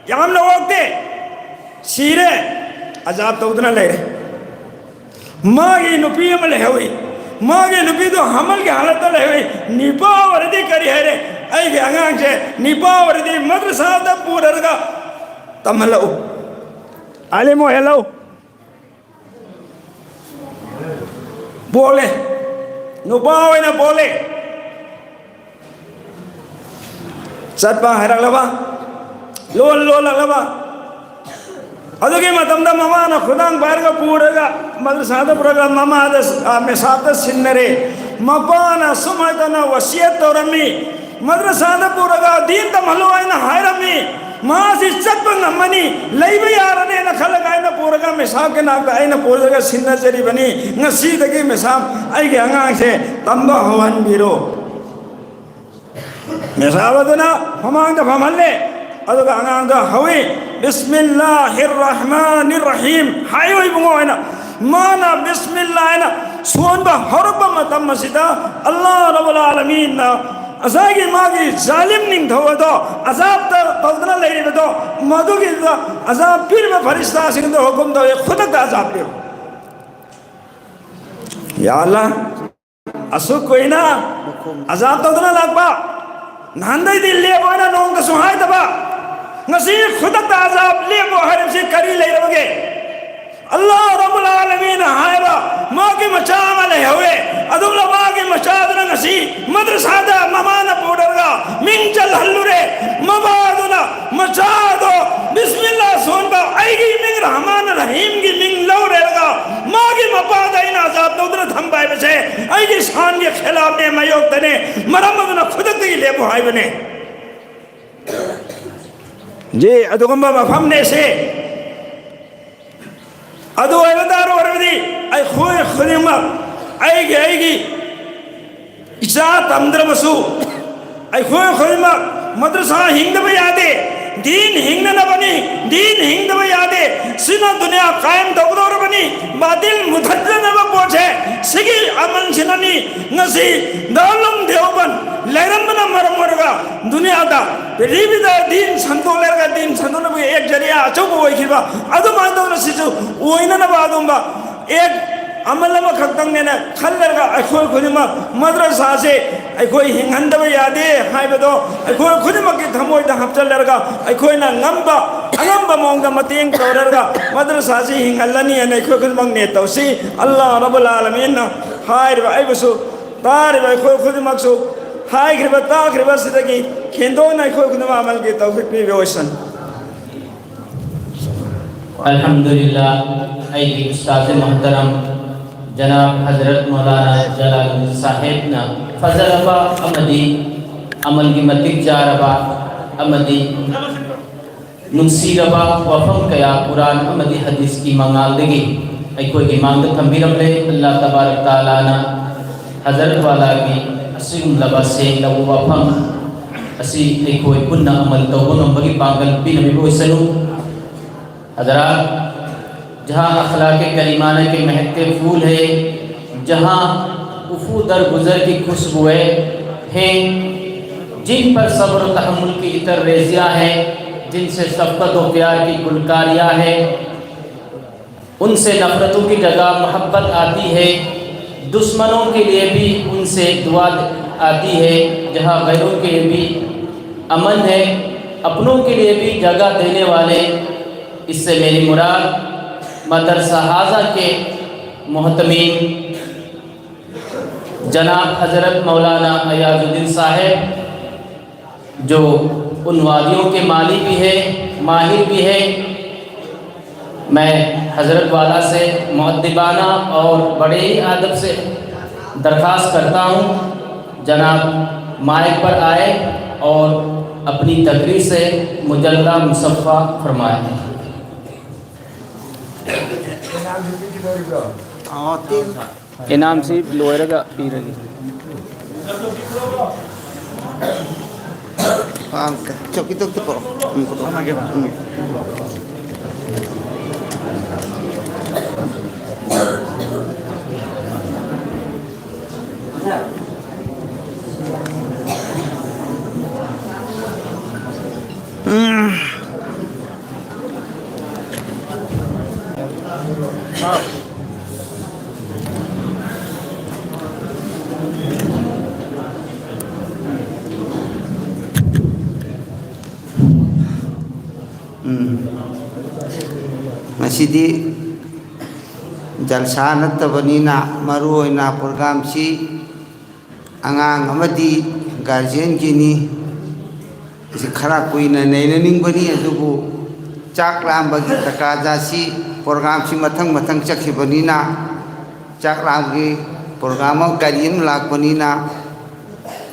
ꯌꯥꯝꯅ ꯑꯣꯛꯇꯦ, ꯁꯤꯔꯦ, ꯑꯖꯥꯕ ꯇꯧꯗꯨꯅ ꯂꯩꯔꯦ꯫ ꯃꯥꯒꯤ ꯅꯨꯄꯤ ꯑꯃ ꯂꯩꯍꯧꯏ꯫ ꯃꯥꯒꯤ ꯅꯨꯄꯤꯗꯣ ꯍꯃꯜꯒꯤ ꯍꯥꯂꯠꯇ ꯂꯩꯍꯧꯏ꯫ ꯅꯤꯄꯥ ꯑꯣꯏꯔꯗꯤ ꯀꯔꯤ ꯍꯥꯏꯔꯦ? ꯑꯩꯒꯤ ꯑꯉꯥꯡꯁꯦ ꯅꯤꯄꯥ ꯑꯣꯏꯔꯗꯤ ꯃꯗ꯭ꯔꯁꯥꯗ ꯄꯨꯔꯔꯒ ꯇꯝꯍꯜꯂꯛꯎ꯫ ꯑꯥꯂꯤꯝ ꯑꯣꯏꯍꯜꯂꯧ꯫ ꯄꯣꯜꯂꯦ꯫ ꯅꯨꯄꯥ ꯑꯣꯏꯅ ꯄꯣꯜꯂꯦ꯫ ꯆꯠꯄ ꯍꯩꯔꯛꯂꯕ, ꯂꯣꯟ ꯂꯣꯜꯂꯛꯂꯕ, ꯑꯗꯨꯒꯤ ꯃꯇꯝꯗ ꯃꯃꯥꯅ ꯈꯨꯗꯥꯡ ꯄꯥꯏꯔꯒ ꯄꯨꯔꯒ ꯃꯗ꯭ꯔꯁꯥꯗ ꯄꯨꯔꯒ ꯃꯃꯥꯗ, ꯑ, ꯃꯦꯁꯥꯞꯇ ꯁꯤꯟꯅꯔꯦ꯫ ꯃꯄꯥꯅ ꯁꯨꯃꯥꯏꯅ ꯋꯁꯤꯌꯠ ꯇꯧꯔꯝꯃꯤ, ꯃꯗ꯭ꯔꯁꯥꯗ ꯄꯨꯔꯒ ꯗꯤꯟ ꯇꯝꯍꯜꯂꯣ ꯍꯥꯏꯅ ꯍꯥꯏꯔꯝꯃꯤ꯫ ꯃꯥꯁꯤ ꯆꯠꯄ ꯉꯝꯃꯅꯤ, ꯂꯩꯕ ꯌꯥꯔꯅꯦꯅ ꯈꯜꯂꯒ ꯑꯩꯅ ꯄꯨꯔꯒ ꯃꯦꯁꯥꯞꯀꯤ ꯅꯥꯛꯇ ꯑꯩꯅ ꯄꯨꯔꯒ ꯁꯤꯟꯅꯖꯔꯤꯕꯅꯤ꯫ ꯉꯁꯤꯗꯒꯤ ꯃꯦꯁꯥꯞ ꯑꯩꯒꯤ ꯑꯉꯥꯡꯁꯦ ꯇꯝꯕ ꯍꯧꯍꯟꯕꯤꯔꯣ꯫ ꯃꯦꯁꯥꯕ ꯑꯗꯨꯅ ꯃꯃꯥꯡꯗ ꯐꯝꯍꯜꯂꯦ꯫ ꯑꯗꯨꯒ ꯑꯉꯥꯡꯗ ꯍꯧꯏ, "ꯕꯤꯁꯃꯤꯜꯂꯥꯍꯤꯔ ꯔꯍꯃꯥꯅꯤꯔ ꯔꯍꯤꯝ ꯍꯥꯏꯌꯨ ꯏꯕꯨꯡꯉꯣ" ꯍꯥꯏꯅ꯫ ꯃꯥꯅ ꯕꯤꯁꯃꯤꯜꯂꯥ ꯍꯥꯏꯅ ꯁꯣꯟꯕ ꯍꯧꯔꯛꯄ ꯃꯇꯝ ꯑꯁꯤꯗ, ꯑꯜꯂꯥꯍ ꯔꯕꯨꯜ ꯑꯥꯂꯃꯤꯟꯅ ꯉꯁꯥꯏꯒꯤ ꯃꯥꯒꯤ ꯖꯥꯂꯤꯝ ꯅꯤꯡꯊꯧ ꯑꯗꯣ, ꯑꯖꯥꯕꯇ ꯇꯧꯗꯨꯅ ꯂꯩꯔꯤꯕꯗꯣ, ꯃꯗꯨꯒꯤꯗ ꯑꯖꯥꯕ ꯄꯤꯔꯤꯕ ꯐꯔꯤꯁꯇꯥꯁꯤꯡꯗꯣ ꯍꯨꯀꯨꯝ ꯇꯧꯋꯦ, "ꯈꯨꯗꯛꯇ ꯑꯖꯥꯕ ꯄꯤꯌꯨ"꯫ ꯌꯥ ꯑꯜꯂꯥꯍ, ꯑꯁꯨꯛ ꯀꯨꯏꯅ ꯑꯖꯥꯕ ꯇꯧꯗꯨꯅ ꯂꯥꯛꯄ, ꯅꯍꯥꯟꯗꯩꯗꯤ ꯂꯦꯞꯄꯣ ꯍꯥꯏꯅ ꯅꯣꯡꯃꯇꯁꯨ ꯍꯥꯏꯗꯕ, ꯉꯁꯤ ꯈꯨꯗꯛꯇ ꯑꯖꯥꯕ ꯂꯦꯞꯄꯣ ꯍꯥꯏꯔꯤꯕꯁꯤ ꯀꯔꯤ ꯂꯩꯔꯕꯒꯦ? ꯑꯜꯂꯥꯍ ꯔꯕꯨꯜ ꯑꯥꯂꯃꯤꯟꯅ ꯍꯥꯏꯕ, ꯃꯥꯒꯤ ꯃꯆꯥ ꯑꯃ ꯂꯩꯍꯧꯋꯦ꯫ ꯑꯗꯨꯝꯅ ꯃꯥꯒꯤ ꯃꯆꯥꯗꯨꯅ ꯉꯁꯤ ꯃꯗ꯭ꯔꯁꯥꯗ ꯃꯃꯥꯅ ꯄꯨꯔꯒ ꯃꯤꯡ ꯆꯜꯍꯜꯂꯨꯔꯦ꯫ ꯃꯃꯥꯗꯨꯅ ꯃꯆꯥꯗꯣ ꯕꯤꯁꯃꯤꯜꯂꯥ ꯁꯣꯟꯕ, ꯑꯩꯒꯤ ꯃꯤꯡ ꯔꯍꯃꯥꯟ ꯔꯍꯤꯝꯒꯤ ꯃꯤꯡ ꯂꯧꯔꯦꯔꯒ ꯃꯥꯒꯤ ꯃꯄꯥꯗ ꯑꯩꯅ ꯑꯖꯥꯕ ꯇꯧꯗꯨꯅ ꯊꯝꯕ ꯍꯥꯏꯕꯁꯦ ꯑꯩꯒꯤ ꯁꯥꯟꯒꯤ ꯈꯤꯂꯥꯞꯅꯦ, ꯃꯥꯌꯣꯛꯇꯅꯦ꯫ ꯃꯔꯝ ꯑꯗꯨꯅ ꯈꯨꯗꯛꯇꯒꯤ ꯂꯦꯞꯄꯨ ꯍꯥꯏꯕꯅꯦ꯫ ꯖꯤ, ꯑꯗꯨꯒꯨꯝꯕ ꯃꯐꯝꯅꯦ ꯁꯤ꯫ ꯑꯗꯨ ꯑꯣꯏꯕ ꯇꯥꯔ ꯑꯣꯏꯔꯕꯗꯤ ꯑꯩꯈꯣꯏ ꯈꯨꯗꯤꯡꯃꯛ ꯑꯩꯒꯤ, ꯑꯩꯒꯤ ꯏꯆꯥ ꯇꯝꯗ꯭ꯔꯕꯁꯨ ꯑꯩꯈꯣꯏ ꯈꯨꯗꯤꯡꯃꯛ ꯃꯗ꯭ꯔꯁꯥ ꯍꯤꯡꯗꯕ ꯌꯥꯗꯦ, ꯗꯤꯟ ꯍꯤꯡꯅꯅꯕꯅꯤ, ꯗꯤꯟ ꯍꯤꯡꯗꯕ ꯌꯥꯗꯦ꯫ ꯁꯤꯅ ꯗꯨꯅꯤꯌꯥ ꯀꯥꯌꯝ ꯇꯧꯒꯗꯧꯔꯕꯅꯤ꯫ ꯕꯥꯇꯤꯜ ꯃꯨꯊꯠꯅꯅꯕ ꯄꯣꯠꯁꯦ ꯁꯤꯒꯤ ꯑꯃꯜꯁꯤꯅꯅꯤ꯫ ꯉꯁꯤ ꯗꯥꯔꯨꯜ ꯎꯂꯨꯝ ꯗꯦꯑꯣꯕꯟ ꯂꯩꯔꯝꯕꯅ ꯃꯔꯝ ꯑꯣꯏꯔꯒ ꯗꯨꯅꯤꯌꯥꯗ ꯄ꯭ꯔꯤꯊꯤꯕꯤꯗ ꯗꯤꯟ ꯁꯟꯗꯣꯛ ꯂꯩꯔꯒ ꯗꯤꯟ ꯁꯟꯗꯣꯛꯅꯕꯒꯤ ꯑꯦꯛ ꯖꯔꯤꯌꯥ ꯑꯆꯧꯕ ꯑꯣꯏꯈꯤꯕ, ꯑꯗꯨꯃꯥꯏꯅ ꯇꯧꯅ ꯁꯤꯁꯨ ꯑꯣꯏꯅꯅꯕ ꯑꯗꯨꯝꯕ ꯑꯦꯛ ꯑꯃꯜ ꯑꯃꯈꯛꯇꯪꯅꯦꯅ ꯈꯜꯂꯒ ꯑꯩꯈꯣꯏ ꯈꯨꯗꯤꯡꯃꯛ ꯃꯗ꯭ꯔꯁꯥꯁꯦ ꯑꯩꯈꯣꯏ ꯍꯤꯡꯍꯟꯗꯕ ꯌꯥꯗꯦ ꯍꯥꯏꯕꯗꯣ ꯑꯩꯈꯣꯏ ꯈꯨꯗꯤꯡꯃꯛꯀꯤ ꯊꯃꯣꯏꯗ ꯍꯥꯞꯆꯜꯂꯒ ꯑꯩꯈꯣꯏꯅ ꯉꯝꯕ ꯑꯉꯝꯕ ꯃꯑꯣꯡꯗ ꯃꯇꯦꯡ ꯇꯧꯔꯒ ꯃꯗ꯭ꯔꯁꯥꯁꯤ ꯍꯤꯡꯍꯜꯂꯅꯤ ꯍꯥꯏꯅ ꯑꯩꯈꯣꯏ ꯈꯨꯗꯤꯡꯃꯛ ꯅꯤꯌꯠ ꯇꯧꯁꯤ꯫ ꯑꯜꯂꯥꯍ ꯔꯕꯨꯜ ꯑꯥꯂꯃꯤꯟꯅ ꯍꯥꯏꯔꯤꯕ ꯑꯩꯕꯨꯁꯨ, ꯇꯥꯔꯤꯕ ꯑꯩꯈꯣꯏ ꯈꯨꯗꯤꯡꯃꯛꯁꯨ, ꯍꯥꯏꯈ꯭ꯔꯤꯕ ꯇꯥꯈ꯭ꯔꯤꯕ ꯑꯁꯤꯗꯒꯤ ꯍꯦꯟꯗꯣꯛꯅ ꯑꯩꯈꯣꯏ ꯈꯨꯗꯤꯡꯃꯛ ꯑꯃꯜꯒꯤ ꯇꯧꯐꯤꯛ ꯄꯤꯕ ꯑꯣꯏꯁꯅꯨ꯫ ꯑꯜꯍꯝꯗꯨꯂꯤꯜꯂꯥꯍ, ꯑꯩꯒꯤ ꯎꯁꯇꯥꯖ ꯃꯨꯍꯇꯔꯝ ꯖꯅꯥꯕ ꯍꯖꯔꯠ ꯃꯧꯂꯥꯅꯥ ꯖꯂꯥꯂꯨꯗꯗꯤꯟ ꯁꯥꯍꯦꯕꯅ ꯐꯖꯔꯕ ꯑꯃꯗꯤ ꯑꯃꯜꯒꯤ ꯃꯇꯤꯛ ꯆꯥꯔꯕ ꯑꯃꯗꯤ ꯅꯨꯡꯁꯤꯔꯕ ꯋꯥꯐꯝ ꯀꯌꯥ ꯀꯨꯔꯥꯟ ꯑꯃꯗꯤ ꯍꯗꯤꯁꯀꯤ ꯃꯉꯥꯜꯗꯒꯤ ꯑꯩꯈꯣꯏꯒꯤ ꯃꯥꯡꯗ ꯊꯝꯕꯤꯔꯝꯂꯦ꯫ ꯑꯜꯂꯥꯍ ꯇꯕꯥꯔꯛ ꯇꯥꯂꯥꯅ ꯍꯖꯔꯠ ꯋꯥꯂꯥꯒꯤ ꯑꯁꯤꯒꯨꯝꯂꯕ ꯁꯦꯡꯂꯕ ꯋꯥꯐꯝ ꯑꯁꯤ ꯑꯩꯈꯣꯏ ꯄꯨꯟꯅ ꯑꯃꯜ ꯇꯧꯕ ꯉꯝꯕꯒꯤ ꯄꯥꯡꯒꯜ ꯄꯤꯅꯕꯤꯕ ꯑꯣꯏꯁꯅꯨ꯫ حضرات، جہاں اخلاق کریمانہ کے مہکتے پھول ہیں، جہاں عفو درگزر کی خوشبوئیں ہیں، جن پر صبر و تحمل کی عطر ریزیاں ہیں، جن سے شفقت و پیار کی گلکاریاں ہیں، ان سے نفرتوں کی جگہ محبت آتی ہے، دشمنوں کے لیے بھی ان سے دعا آتی ہے، جہاں غیروں کے لیے بھی امن ہے، اپنوں کے لیے بھی جگہ دینے والے۔ اس سے میری مراد مدرسہ ہذا کے مہتمین جناب حضرت مولانا ایاز الدین صاحب، جو ان وادیوں کے مالی بھی ہے، ماہر بھی ہے، میں حضرت والا سے مؤدبانہ اور بڑے ہی ادب سے درخواست کرتا ہوں، جناب مائک پر آئے اور اپنی تقریر سے مجلہ مصفا فرمائیں۔ ꯏꯅꯥꯝꯁꯤ ꯂꯣꯏꯔꯒ ꯄꯤꯔꯒꯦ꯫ ꯆꯧꯀꯤ ꯇꯧ ꯄꯨꯔꯛꯑꯣ꯫ ꯎꯝ, ꯄꯨꯔꯛꯑꯣ꯫ ꯎꯝ꯫ ꯉꯁꯤꯗꯤ ꯖꯜꯁꯥ ꯅꯠꯇꯕꯅꯤꯅ, ꯃꯔꯨ ꯑꯣꯏꯅ ꯄ꯭ꯔꯣꯒ꯭ꯔꯥꯝꯁꯤ ꯑꯉꯥꯡ ꯑꯃꯗꯤ ꯒꯥꯔꯖꯤꯌꯟꯒꯤꯅꯤ꯫ ꯑꯁꯤ ꯈꯔ ꯀꯨꯏꯅ ꯅꯩꯅꯅꯤꯡꯕꯅꯤ, ꯑꯗꯨꯕꯨ ꯆꯥꯛ ꯂꯥꯝꯕꯒꯤ ꯇꯀꯥꯖꯥꯁꯤ, ꯄ꯭ꯔꯣꯒ꯭ꯔꯥꯝꯁꯤ ꯃꯊꯪ ꯃꯊꯪ ꯆꯠꯈꯤꯕꯅꯤꯅ, ꯆꯥꯛ ꯂꯥꯝꯒꯤ ꯄ꯭ꯔꯣꯒ꯭ꯔꯥꯝ ꯑꯃ, ꯀꯔꯤ ꯑꯃ ꯂꯥꯛꯄꯅꯤꯅ,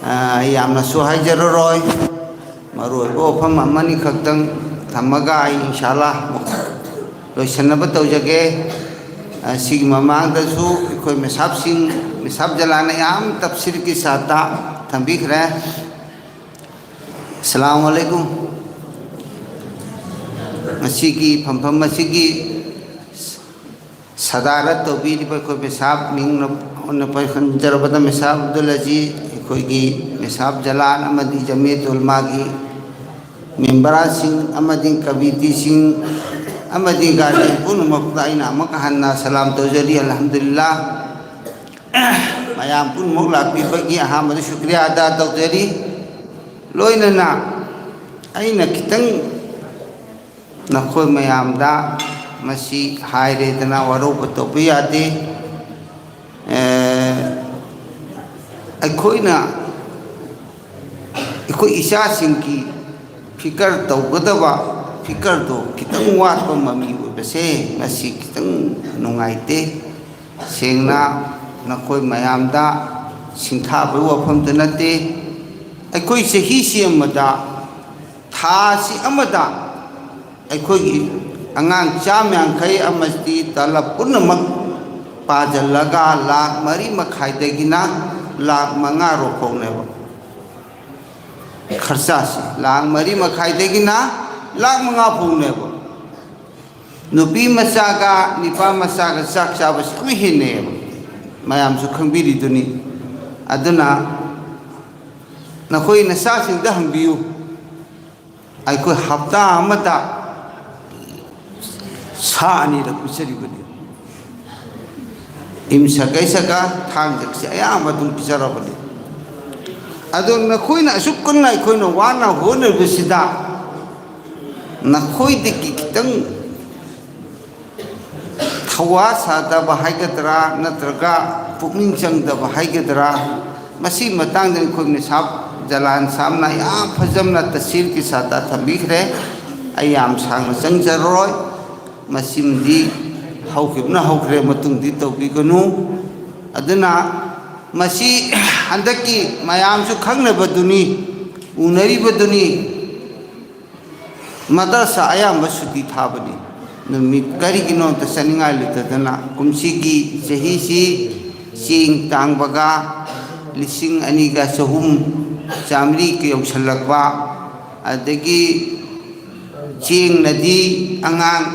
ꯑ, ꯑꯩ ꯌꯥꯝꯅꯁꯨ ꯍꯥꯏꯖꯔꯔꯣꯏ꯫ ꯃꯔꯨꯑꯣꯏꯕ ꯋꯥꯐꯝ ꯑꯃꯅꯤ ꯈꯛꯇꯪ ꯊꯝꯃꯒ ꯑꯩ ꯏꯟꯁꯥꯜꯂꯥ ꯂꯣꯏꯁꯤꯟꯅꯕ ꯇꯧꯖꯒꯦ꯫ ꯑ, ꯁꯤꯒꯤ ꯃꯃꯥꯡꯗꯁꯨ ꯑꯩꯈꯣꯏ ꯃꯤꯁꯥꯞꯁꯤꯡ, ꯃꯤꯁꯥꯞ ꯖꯂꯥꯟꯅ ꯌꯥꯝ ꯇꯞꯁꯤꯔꯒꯤ ꯁꯥꯠꯇ ꯊꯝꯕꯤꯈ꯭ꯔꯦ꯫ ꯑꯁꯂꯥꯃꯨ ꯑꯂꯩꯀꯨꯝ꯫ ꯉꯁꯤꯒꯤ ꯐꯝꯐꯝ ꯑꯁꯤꯒꯤ ꯁꯗꯥꯔꯠ ꯇꯧꯕꯤꯔꯤꯕ ꯑꯩꯈꯣꯏ ꯃꯤꯁꯥꯞ, ꯃꯤꯡ ꯑꯣꯏꯅ ꯄꯟꯖꯔꯕꯗ ꯃꯤꯁꯥꯞ ꯑꯕꯗꯨꯜ ꯑꯖꯤꯖ, ꯑꯩꯈꯣꯏꯒꯤ ꯃꯤꯁꯥꯞ ꯖꯂꯥꯟ ꯑꯃꯗꯤ ꯖꯃꯤꯌꯠ ꯎꯂꯃꯥꯒꯤ ꯃꯦꯝꯕꯔꯁꯤꯡ ꯑꯃꯗꯤ ꯀꯃꯤꯇꯤꯁꯤꯡ ꯑꯃꯗꯤ ꯒꯥꯔꯖꯤꯌꯟ ꯄꯨꯝꯅꯃꯛꯇ ꯑꯩꯅ ꯑꯃꯨꯛ ꯍꯟꯅ ꯁꯂꯥꯝ ꯇꯧꯖꯔꯤ꯫ ꯑꯜꯍꯝꯗꯨꯂꯤꯜꯂꯥ, ꯃꯌꯥꯝ ꯄꯨꯝꯅꯃꯛ ꯂꯥꯛꯄꯤꯕꯒꯤ ꯑꯍꯥꯟꯕꯗ ꯁꯨꯀ꯭ꯔꯤꯌꯥ ꯑꯗꯥ ꯇꯧꯖꯔꯤ꯫ ꯂꯣꯏꯅꯅ ꯑꯩꯅ ꯈꯤꯇꯪ ꯅꯈꯣꯏ ꯃꯌꯥꯝꯗ ꯃꯁꯤ ꯍꯥꯏꯔꯦꯗꯅ ꯋꯥꯔꯧꯕ ꯇꯧꯕ ꯌꯥꯗꯦ꯫ ꯑꯦ, ꯑꯩꯈꯣꯏꯅ, ꯑꯩꯈꯣꯏ ꯏꯆꯥꯁꯤꯡꯒꯤ ꯐꯤꯀꯔ ꯇꯧꯒꯗꯕ ꯐꯤꯀꯔꯗꯣ ꯈꯤꯇꯪ ꯋꯥꯠꯄ ꯃꯃꯤ ꯑꯣꯏꯕꯁꯦ ꯃꯁꯤ ꯈꯤꯇꯪ ꯅꯨꯡꯉꯥꯏꯇꯦ꯫ ꯁꯦꯡꯅ ꯅꯈꯣꯏ ꯃꯌꯥꯝꯗ ꯁꯤꯡꯊꯥꯕꯒꯤ ꯋꯥꯐꯝꯗꯨ ꯅꯠꯇꯦ꯫ ꯑꯩꯈꯣꯏ ꯆꯍꯤꯁꯤ ꯑꯃꯗ, ꯊꯥꯁꯤ ꯑꯃꯗ ꯑꯩꯈꯣꯏꯒꯤ ꯑꯉꯥꯡ ꯆꯥꯝ ꯌꯥꯡꯈꯩ ꯑꯃꯗꯤ ꯇꯂꯕ ꯄꯨꯝꯅꯃꯛ ꯄꯥꯖꯜꯂꯒ ꯂꯥꯈ ꯃꯔꯤ ꯃꯈꯥꯏꯗꯒꯤꯅ ꯂꯥꯈ ꯃꯉꯥ ꯔꯣꯝ ꯐꯥꯎꯅꯦꯕ꯫ ꯈꯔꯆꯥꯁꯤ ꯂꯥꯈ ꯃꯔꯤ ꯃꯈꯥꯏꯗꯒꯤꯅ ꯂꯥꯈ ꯃꯉꯥ ꯐꯥꯎꯅꯦꯕ꯫ ꯅꯨꯄꯤ ꯃꯆꯥꯒ ꯅꯨꯄꯥ ꯃꯆꯥꯒ ꯆꯥꯛ ꯆꯥꯕꯁꯤ ꯌꯥꯝ ꯍꯦꯟꯅꯩꯌꯦꯕ, ꯃꯌꯥꯝꯁꯨ ꯈꯪꯕꯤꯔꯤꯗꯨꯅꯤ꯫ ꯑꯗꯨꯅ ꯅꯈꯣꯏ ꯅꯆꯥꯁꯤꯡꯗ ꯍꯪꯕꯤꯌꯨ, ꯑꯩꯈꯣꯏ ꯍꯞꯇꯥ ꯑꯃꯗ ꯁꯥ ꯑꯅꯤꯔꯛ ꯄꯤꯖꯔꯤꯕꯅꯤ꯫ ꯌꯨꯝꯁꯀꯩꯁꯒ ꯊꯥꯡꯖꯒꯁꯦ ꯑꯌꯥꯝꯕ ꯑꯗꯨꯝ ꯄꯤꯖꯔꯕꯅꯤ꯫ ꯑꯗꯣ ꯅꯈꯣꯏꯅ ꯑꯁꯨꯛ ꯀꯟꯅ ꯑꯩꯈꯣꯏꯅ ꯋꯥꯅ ꯍꯣꯠꯅꯔꯤꯕꯁꯤꯗ ꯅꯈꯣꯏꯗꯒꯤ ꯈꯤꯇꯪ ꯊꯧꯋꯥ ꯁꯥꯗꯕ ꯍꯥꯏꯒꯗ꯭ꯔꯥ, ꯅꯠꯇ꯭ꯔꯒ ꯄꯨꯛꯅꯤꯡ ꯆꯪꯗꯕ ꯍꯥꯏꯒꯗ꯭ꯔꯥ, ꯃꯁꯤꯒꯤ ꯃꯇꯥꯡꯗ ꯑꯩꯈꯣꯏ ꯃꯤꯁꯥꯞ ꯖꯂꯥꯟ ꯁꯥꯝꯅ ꯌꯥꯝ ꯐꯖꯅ ꯇꯁꯤꯔꯒꯤ ꯁꯥꯇꯥ ꯊꯝꯕꯤꯈ꯭ꯔꯦ꯫ ꯑꯩ ꯌꯥꯝ ꯁꯥꯡꯅ ꯆꯪꯖꯔꯔꯣꯏ꯫ ꯃꯁꯤꯃꯗꯤ ꯍꯧꯈꯤꯕꯅ ꯍꯧꯈ꯭ꯔꯦ, ꯃꯇꯨꯡꯗꯤ ꯇꯧꯕꯤꯒꯅꯨ꯫ ꯑꯗꯨꯅ ꯃꯁꯤ ꯍꯟꯗꯛꯀꯤ ꯃꯌꯥꯝꯁꯨ ꯈꯪꯅꯕꯗꯨꯅꯤ, ꯎꯅꯔꯤꯕꯗꯨꯅꯤ꯫ ꯃꯗꯔꯁꯥ ꯑꯌꯥꯝꯕ ꯁꯨꯇꯤ ꯊꯥꯕꯅꯤ꯫ ꯅꯨꯃꯤꯠ ꯀꯔꯤꯒꯤꯅꯣ ꯑꯝꯇ ꯆꯠꯅꯤꯡꯉꯥꯏ ꯂꯩꯇꯗꯅ ꯀꯨꯝꯁꯤꯒꯤ ꯆꯍꯤꯁꯤ ꯆꯦꯡ ꯇꯥꯡꯕꯒ ꯂꯤꯁꯤꯡ ꯑꯅꯤꯒ ꯆꯍꯨꯝ ꯆꯥꯃꯔꯤ ꯌꯧꯁꯜꯂꯛꯄ, ꯑꯗꯒꯤ ꯆꯦꯡꯅꯗꯤ ꯑꯉꯥꯡ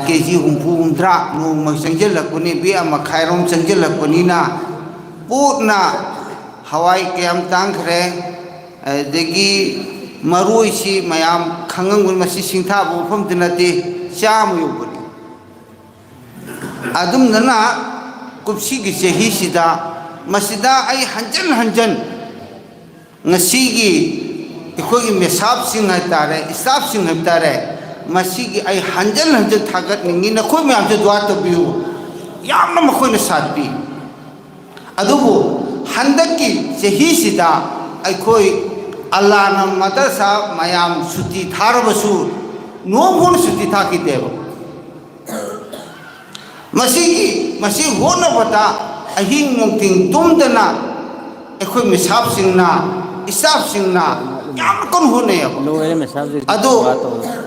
ꯀꯦ ꯖꯤ ꯍꯨꯝꯐꯨ ꯍꯨꯝꯗ꯭ꯔꯥ ꯅꯣꯡꯃ ꯆꯪꯁꯤꯜꯂꯛꯄꯅꯤ, ꯕꯦꯛ ꯑꯃ ꯃꯈꯥꯏꯔꯣꯝ ꯆꯪꯁꯤꯜꯂꯛꯄꯅꯤꯅ ꯄꯣꯠꯅ ꯍꯋꯥꯏ ꯀꯌꯥꯝ ꯇꯥꯡꯈ꯭ꯔꯦ꯫ ꯑꯗꯒꯤ ꯃꯔꯣꯏꯁꯤ ꯃꯌꯥꯝ ꯈꯪꯉꯝꯒꯅꯤ, ꯃꯁꯤ ꯁꯤꯡꯊꯥꯕ ꯃꯐꯝꯗꯤ ꯅꯠꯇꯦ, ꯆꯥꯝꯃ ꯌꯧꯕꯅꯤ꯫ ꯑꯗꯨꯝꯅꯅ ꯀꯨꯝꯁꯤꯒꯤ ꯆꯍꯤꯁꯤꯗ ꯃꯁꯤꯗ ꯑꯩ ꯍꯟꯖꯟ ꯍꯟꯖꯟ ꯉꯁꯤꯒꯤ ꯑꯩꯈꯣꯏꯒꯤ ꯃꯦꯁꯥꯞꯁꯤꯡ ꯍꯥꯏꯇꯥꯔꯦ, ꯏꯁꯇꯥꯐꯁꯤꯡ ꯍꯥꯏꯇꯥꯔꯦ, ꯃꯁꯤꯒꯤ ꯑꯩ ꯍꯟꯖꯟ ꯍꯟꯖꯟ ꯊꯥꯒꯠꯅꯤꯡꯉꯤ꯫ ꯅꯈꯣꯏ ꯃꯌꯥꯝꯁꯨ ꯗꯨꯋꯥ ꯇꯧꯕꯤꯌꯨ꯫ ꯌꯥꯝꯅ ꯃꯈꯣꯏꯅ ꯁꯥꯠꯄꯤ꯫ ꯑꯗꯨꯕꯨ ꯍꯟꯗꯛꯀꯤ ꯆꯍꯤꯁꯤꯗ ꯑꯩꯈꯣꯏ ꯑꯜꯂꯥꯅ ꯃꯗꯔꯁꯥ ꯃꯌꯥꯝ ꯁꯨꯇꯤ ꯊꯥꯔꯕꯁꯨ ꯅꯣꯡꯕꯨ ꯁꯨꯇꯤ ꯊꯥꯈꯤꯗꯦꯕ꯫ ꯃꯁꯤꯒꯤ, ꯃꯁꯤ ꯍꯣꯠꯅꯕꯗ ꯑꯍꯤꯡ ꯅꯨꯡꯊꯤꯜ ꯇꯨꯝꯗꯅ ꯑꯩꯈꯣꯏ ꯃꯤꯁꯥꯞꯁꯤꯡꯅ, ꯏꯁꯇꯥꯐꯁꯤꯡꯅ ꯌꯥꯝꯅ ꯀꯟꯅ ꯍꯣꯠꯅꯩꯌꯦꯕ꯫ ꯂꯣꯏꯔꯦ ꯃꯤꯁꯥꯞꯁꯤ꯫ ꯑꯗꯨ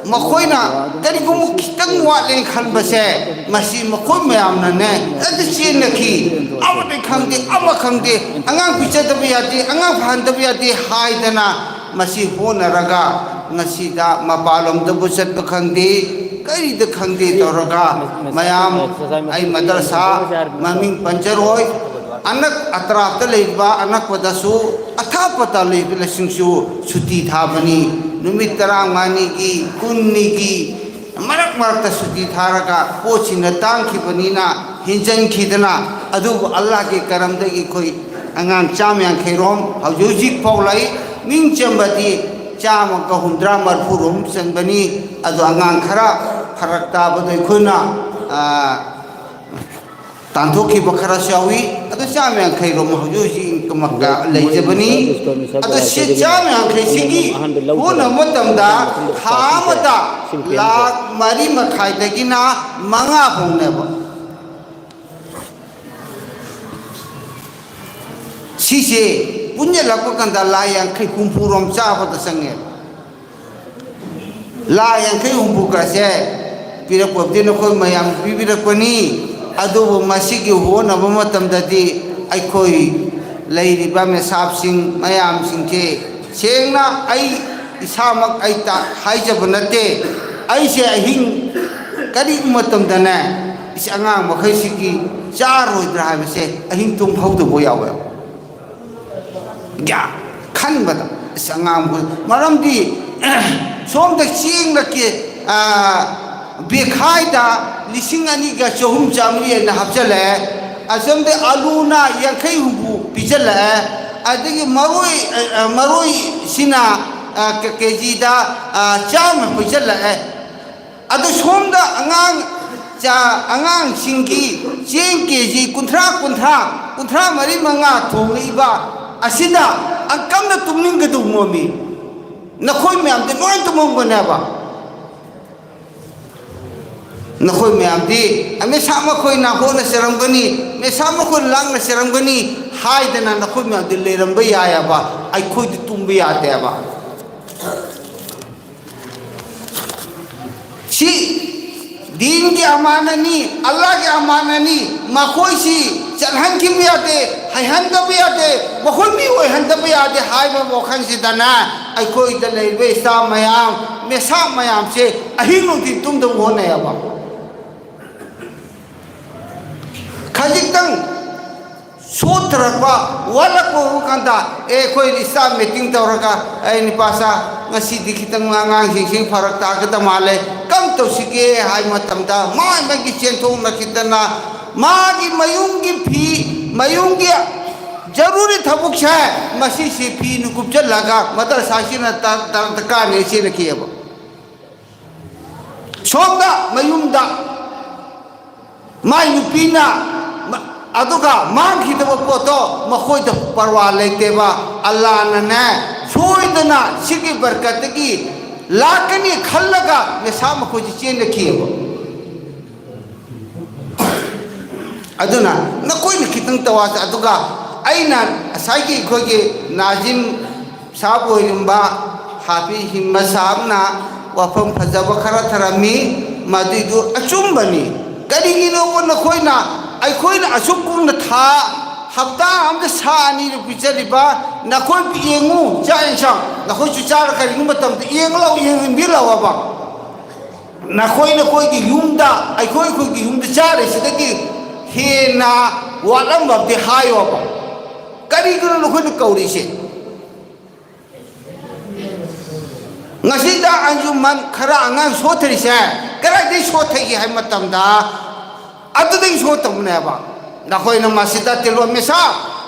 ꯃꯈꯣꯏꯅ ꯀꯔꯤꯒꯨꯝꯕ ꯈꯤꯇꯪ ꯋꯥꯠꯂꯦ ꯈꯟꯕꯁꯦ, ꯃꯁꯤ ꯃꯈꯣꯏ ꯃꯌꯥꯝꯅꯅꯦ ꯍꯦꯛꯇ ꯆꯦꯟꯅꯈꯤ꯫ ꯑꯃꯗꯤ ꯈꯪꯗꯦ, ꯑꯃ ꯈꯪꯗꯦ, ꯑꯉꯥꯡ ꯄꯤꯖꯗꯕ ꯌꯥꯗꯦ, ꯑꯉꯥꯡ ꯐꯍꯟꯗꯕ ꯌꯥꯗꯦ ꯍꯥꯏꯗꯅ ꯃꯁꯤ ꯍꯣꯠꯅꯔꯒ ꯉꯁꯤꯗ ꯃꯄꯥꯟꯂꯣꯝꯗꯕꯨ ꯆꯠꯄ ꯈꯪꯗꯦ, ꯀꯔꯤꯗ ꯈꯪꯗꯦ ꯇꯧꯔꯒ ꯃꯌꯥꯝ, ꯑꯩ ꯃꯗꯔꯁꯥ ꯃꯃꯤꯡ ꯄꯟꯖꯔꯣꯏ, ꯑꯅꯛ ꯑꯇ꯭ꯔꯥꯞꯇ ꯂꯩꯕ, ꯑꯅꯛꯄꯗꯁꯨ ꯑꯊꯥꯞꯄꯗ ꯂꯩꯕꯁꯤꯡꯁꯨ ꯁꯨꯇꯤ ꯊꯥꯕꯅꯤ꯫ ꯅꯨꯃꯤꯠ ꯇꯔꯥꯃꯉꯥꯅꯤꯒꯤ, ꯀꯨꯟꯅꯤꯒꯤ ꯃꯔꯛ ꯃꯔꯛꯇ ꯁꯨꯇꯤ ꯊꯥꯔꯒ ꯄꯣꯠꯁꯤꯡꯅ ꯇꯥꯡꯈꯤꯕꯅꯤꯅ ꯍꯦꯟꯖꯟꯈꯤꯗꯅ, ꯑꯗꯨꯕꯨ ꯑꯜꯂꯥꯍꯒꯤ ꯀꯔꯝꯗꯒꯤ ꯑꯩꯈꯣꯏ ꯑꯉꯥꯡ ꯆꯥꯝꯃ ꯌꯥꯡꯈꯩ ꯔꯣꯝ ꯍꯧꯖꯤꯛ ꯍꯧꯖꯤꯛ ꯐꯥꯎ ꯂꯩ꯫ ꯃꯤꯡ ꯆꯟꯕꯗꯤ ꯆꯥꯝꯃꯒ ꯍꯨꯝꯗ꯭ꯔꯥ ꯃꯔꯐꯨ ꯔꯣꯝ ꯆꯟꯕꯅꯤ꯫ ꯑꯗꯣ ꯑꯉꯥꯡ ꯈꯔ ꯐꯔꯛ ꯇꯥꯕꯗꯣ ꯑꯩꯈꯣꯏꯅ ꯑꯥ, ꯇꯥꯟꯊꯣꯛꯈꯤꯕ ꯈꯔꯁꯨ ꯌꯥꯎꯏ꯫ ꯑꯗꯨ ꯆꯥꯝꯃ ꯌꯥꯡꯈꯩ ꯔꯣꯝ ꯍꯧꯖꯤꯛ ꯍꯧꯖꯤꯛ ꯏꯟꯀꯝ ꯂꯩꯖꯕꯅꯤ꯫ ꯑꯗꯨ ꯁꯤ ꯆꯥꯝꯃ ꯌꯥꯡꯈꯩꯁꯤꯒꯤ ꯍꯣꯠꯅꯕ ꯃꯇꯝꯗ ꯊꯥ ꯑꯃꯗ ꯂꯥꯈ ꯃꯔꯤ ꯃꯈꯥꯏꯗꯒꯤꯅ ꯃꯉꯥ ꯐꯥꯎꯅꯦꯕ꯫ ꯁꯤꯁꯦ ꯄꯨꯟꯁꯤꯜꯂꯛꯄ ꯀꯥꯟꯗ ꯂꯥꯈ ꯌꯥꯡꯈꯩ ꯍꯨꯝꯐꯨ ꯔꯣꯝ ꯆꯥꯕꯗ ꯆꯪꯉꯦꯕ꯫ ꯂꯥꯈ ꯌꯥꯡꯈꯩ ꯍꯨꯝꯐꯨ ꯀꯥꯁꯦ ꯄꯤꯔꯛꯄꯕꯨꯗꯤ ꯅꯈꯣꯏ ꯃꯌꯥꯝ ꯄꯤꯕꯤꯔꯛꯄꯅꯤ꯫ ꯑꯗꯨꯕꯨ ꯃꯁꯤꯒꯤ ꯍꯣꯠꯅꯕ ꯃꯇꯝꯗꯗꯤ ꯑꯩꯈꯣꯏ ꯂꯩꯔꯤꯕ ꯃꯦꯁꯥꯞꯁꯤꯡ ꯃꯌꯥꯝꯁꯤꯡꯁꯦ, ꯁꯦꯡꯅ ꯑꯩ ꯏꯁꯥꯃꯛ ꯑꯩ ꯇ-, ꯍꯥꯏꯖꯕ ꯅꯠꯇꯦ꯫ ꯑꯩꯁꯦ ꯑꯍꯤꯡ ꯀꯔꯤꯒꯨꯝꯕ ꯃꯇꯝꯗꯅꯦ, ꯏꯁ, ꯑꯉꯥꯡ ꯃꯈꯩꯁꯤꯒꯤ ꯆꯥꯔꯣꯏꯗ꯭ꯔꯥ ꯍꯥꯏꯕꯁꯦ ꯑꯍꯤꯡ ꯇꯨꯝꯍꯧꯗꯕ ꯌꯥꯎꯋꯦꯕ꯫ ꯒ꯭ꯌꯥꯟ ꯈꯟꯕꯗ, ꯑꯁ, ꯑꯉꯥꯡꯕ, ꯃꯔꯝꯗꯤ ꯁꯣꯝꯗ ꯆꯦꯡꯗ ꯀꯦ-, ꯑ, ꯕꯦꯈꯥꯏꯗ ꯂꯤꯁꯤꯡ ꯑꯅꯤꯒ ꯆꯍꯨꯝ ꯆꯥꯃꯔꯤ ꯍꯥꯏꯅ ꯍꯥꯞꯆꯤꯜꯂꯛꯑꯦ, ꯑꯁꯣꯝꯗ ꯑꯂꯨꯅ ꯌꯥꯡꯈꯩ ꯍꯨꯝꯐꯨ ꯄꯤꯁꯤꯜꯂꯛꯑꯦ, ꯑꯗꯒꯤ ꯃꯔꯣꯏ, ꯑ, ꯑ, ꯃꯔꯣꯏꯁꯤꯅ, ꯑ, ꯀꯦ-, ꯀꯦꯖꯤꯗ, ꯑ, ꯆꯥꯝꯃ ꯄꯤꯁꯤꯜꯂꯛꯑꯦ꯫ ꯑꯗꯨ ꯁꯣꯝꯗ ꯑꯉꯥꯡ ꯆꯥ-, ꯑꯉꯥꯡꯁꯤꯡꯒꯤ ꯆꯦꯡ ꯀꯦ ꯖꯤ ꯀꯨꯟꯊ꯭ꯔꯥ, ꯀꯨꯟꯊ꯭ꯔꯥ, ꯀꯨꯟꯊ꯭ꯔꯥ ꯃꯔꯤ ꯃꯉꯥ ꯊꯣꯡꯂꯛꯏꯕ ꯑꯁꯤꯗ ꯑꯪꯀꯝꯅ ꯇꯨꯝꯅꯤꯡꯒꯗꯧ ꯃꯣꯃꯤ꯫ ꯅꯈꯣꯏ ꯃꯌꯥꯝꯗꯤ ꯂꯣꯏ ꯇꯨꯝꯃꯝꯒꯅꯦꯕ꯫ ꯅꯈꯣꯏ ꯃꯌꯥꯝꯗꯤ ꯃꯦꯁꯥ ꯃꯈꯣꯏꯅ ꯍꯣꯠꯅꯖꯔꯝꯒꯅꯤ, ꯃꯦꯁꯥ ꯃꯈꯣꯏꯅ ꯂꯥꯡꯅꯖꯔꯝꯒꯅꯤ ꯍꯥꯏꯗꯅ ꯅꯈꯣꯏ ꯃꯌꯥꯝꯗꯤ ꯂꯩꯔꯝꯕ ꯌꯥꯏꯑꯕ, ꯑꯩꯈꯣꯏꯗꯤ ꯇꯨꯝꯕ ꯌꯥꯗꯦꯕ꯫ ꯁꯤ ꯗꯤꯟꯒꯤ ꯑꯃꯥꯅꯅꯤ, ꯑꯜꯂꯥꯍꯒꯤ ꯑꯃꯥꯅꯅꯤ꯫ ꯃꯈꯣꯏꯁꯤ ꯆꯠꯍꯟꯈꯤꯕ ꯌꯥꯗꯦ, ꯍꯩꯍꯟꯗꯕ ꯌꯥꯗꯦ, ꯃꯈꯣꯏ ꯃꯤ ꯑꯣꯏꯍꯟꯗꯕ ꯌꯥꯗꯦ ꯍꯥꯏꯕ ꯋꯥꯈꯜꯁꯤꯗꯅ ꯑꯩꯈꯣꯏꯗ ꯂꯩꯔꯤꯕ ꯏꯁꯇꯥꯐ ꯃꯌꯥꯝ, ꯃꯦꯁꯥꯞ ꯃꯌꯥꯝꯁꯦ ꯑꯍꯤꯡ ꯅꯨꯡꯊꯤꯜ ꯇꯨꯝꯗꯕ ꯍꯣꯠꯅꯩꯌꯦꯕ꯫ ꯈꯖꯤꯛꯇꯪ ꯁꯣꯠꯊꯔꯛꯄ, ꯋꯥꯠꯂꯛꯄ ꯎꯕ ꯀꯥꯟꯗ, ꯑꯦ, ꯑꯩꯈꯣꯏ ꯏꯁꯇꯥꯐ ꯃꯤꯇꯤꯡ ꯇꯧꯔꯒ, "ꯑꯩ ꯅꯤꯄꯥꯁꯥ, ꯉꯁꯤꯗꯤ ꯈꯤꯇꯪ ꯑꯉꯥꯡꯁꯤꯡꯁꯤ ꯐꯔꯛ ꯇꯥꯒꯗ ꯃꯥꯜꯂꯦ, ꯀꯔꯝ ꯇꯧꯁꯤꯒꯦ?" ꯍꯥꯏꯕ ꯃꯇꯝꯗ, ꯃꯥ ꯃꯥꯒꯤ ꯆꯦꯟꯊꯣꯛꯅꯈꯤꯗꯅ, ꯃꯥꯒꯤ ꯃꯌꯨꯝꯒꯤ ꯐꯤ, ꯃꯌꯨꯝꯒꯤ ꯖꯔꯨꯔꯤ ꯊꯕꯛꯁꯦ, ꯃꯁꯤꯁꯤ ꯐꯤꯅ ꯀꯨꯞꯁꯤꯜꯂꯒ ꯃꯗꯔꯁꯥꯁꯤꯅ ꯇ-, ꯇ-, ꯗꯔꯀꯥꯔꯅꯦ ꯆꯦꯜꯂꯛꯈꯤꯑꯕ꯫ ꯁꯣꯝꯗ ꯃꯌꯨꯝꯗ ꯃꯥꯏ ꯅꯨꯄꯤꯅ, ꯃ-, ꯑꯗꯨꯒ ꯃꯥꯡꯈꯤꯗꯕ ꯄꯣꯠꯇꯣ ꯃꯈꯣꯏꯗ ꯄꯔꯋꯥ ꯂꯩꯇꯦꯕ꯫ ꯑꯜꯂꯥꯅꯅꯦ, ꯁꯣꯏꯗꯅ ꯁꯤꯒꯤ ꯕꯔꯀꯠꯇꯒꯤ ꯂꯥꯛꯀꯅꯤ ꯈꯜꯂꯒ ꯅꯤꯁꯥ ꯃꯈꯣꯏꯁꯤ ꯆꯦꯟꯅꯈꯤꯑꯕ꯫ ꯑꯗꯨꯅ ꯅꯈꯣꯏꯅ ꯈꯤꯇꯪ ꯇꯋꯥꯁꯦ꯫ ꯑꯗꯨꯒ ꯑꯩꯅ ꯉꯁꯥꯏꯒꯤ ꯑꯩꯈꯣꯏꯒꯤ ꯅꯥꯖꯤꯝ ꯁꯥꯍꯕ ꯑꯣꯏꯔꯝꯕ ꯍꯥꯐꯤꯖ ꯍꯤꯝꯃꯠ ꯁꯥꯍꯕꯅ ꯋꯥꯐꯝ ꯐꯖꯕ ꯈꯔ ꯊꯔꯝꯃꯤ, ꯃꯗꯨꯏꯗꯨ ꯑꯆꯨꯝꯕꯅꯤ꯫ ꯀꯔꯤꯒꯤꯅꯣꯕ ꯅꯈꯣꯏꯅ, ꯑꯩꯈꯣꯏꯅ ꯑꯁꯨꯛ ꯀꯨꯡꯅ ꯊꯥ, ꯍꯞꯇꯥ ꯑꯃꯗ ꯁꯥ ꯑꯅꯤꯔꯛ ꯄꯤꯖꯔꯤꯕ, ꯅꯈꯣꯏ ꯌꯦꯡꯉꯨ, ꯆꯥꯛ ꯌꯦꯟꯁꯥꯡ ꯅꯈꯣꯏꯁꯨ ꯆꯥꯔ ꯀꯔꯤꯒꯨꯝꯕ ꯃꯇꯝꯗ ꯌꯦꯡꯂꯛꯑꯣ, ꯌꯦꯡꯕꯤꯔꯛꯑꯣꯕ꯫ ꯅꯈꯣꯏ ꯅꯈꯣꯏꯒꯤ ꯌꯨꯝꯗ, ꯑꯩꯈꯣꯏ ꯑꯩꯈꯣꯏꯒꯤ ꯌꯨꯝꯗ ꯆꯥꯔꯤꯁꯤꯗꯒꯤ ꯍꯦꯟꯅ ꯋꯥꯠꯂꯝꯕ ꯑꯝꯇ ꯍꯥꯏꯌꯣꯕ꯫ ꯀꯔꯤꯒꯤꯅꯣ ꯅꯈꯣꯏꯅ ꯀꯧꯔꯤꯁꯦ? ꯉꯁꯤꯗ ꯑꯟꯖꯨꯃꯟ ꯈꯔ ꯑꯉꯥꯡ ꯁꯣꯠꯊꯔꯤꯁꯦ ꯀꯗꯥꯏꯗꯒꯤ ꯁꯣꯠꯊꯒꯦ ꯍꯥꯏꯕ ꯃꯇꯝꯗ, ꯑꯗꯨꯗꯒꯤ ꯁꯣꯠꯇꯧꯕꯅꯦꯕ꯫ ꯅꯈꯣꯏꯅ ꯃꯁꯤꯗ ꯇꯤꯂꯣ ꯃꯤꯁꯥ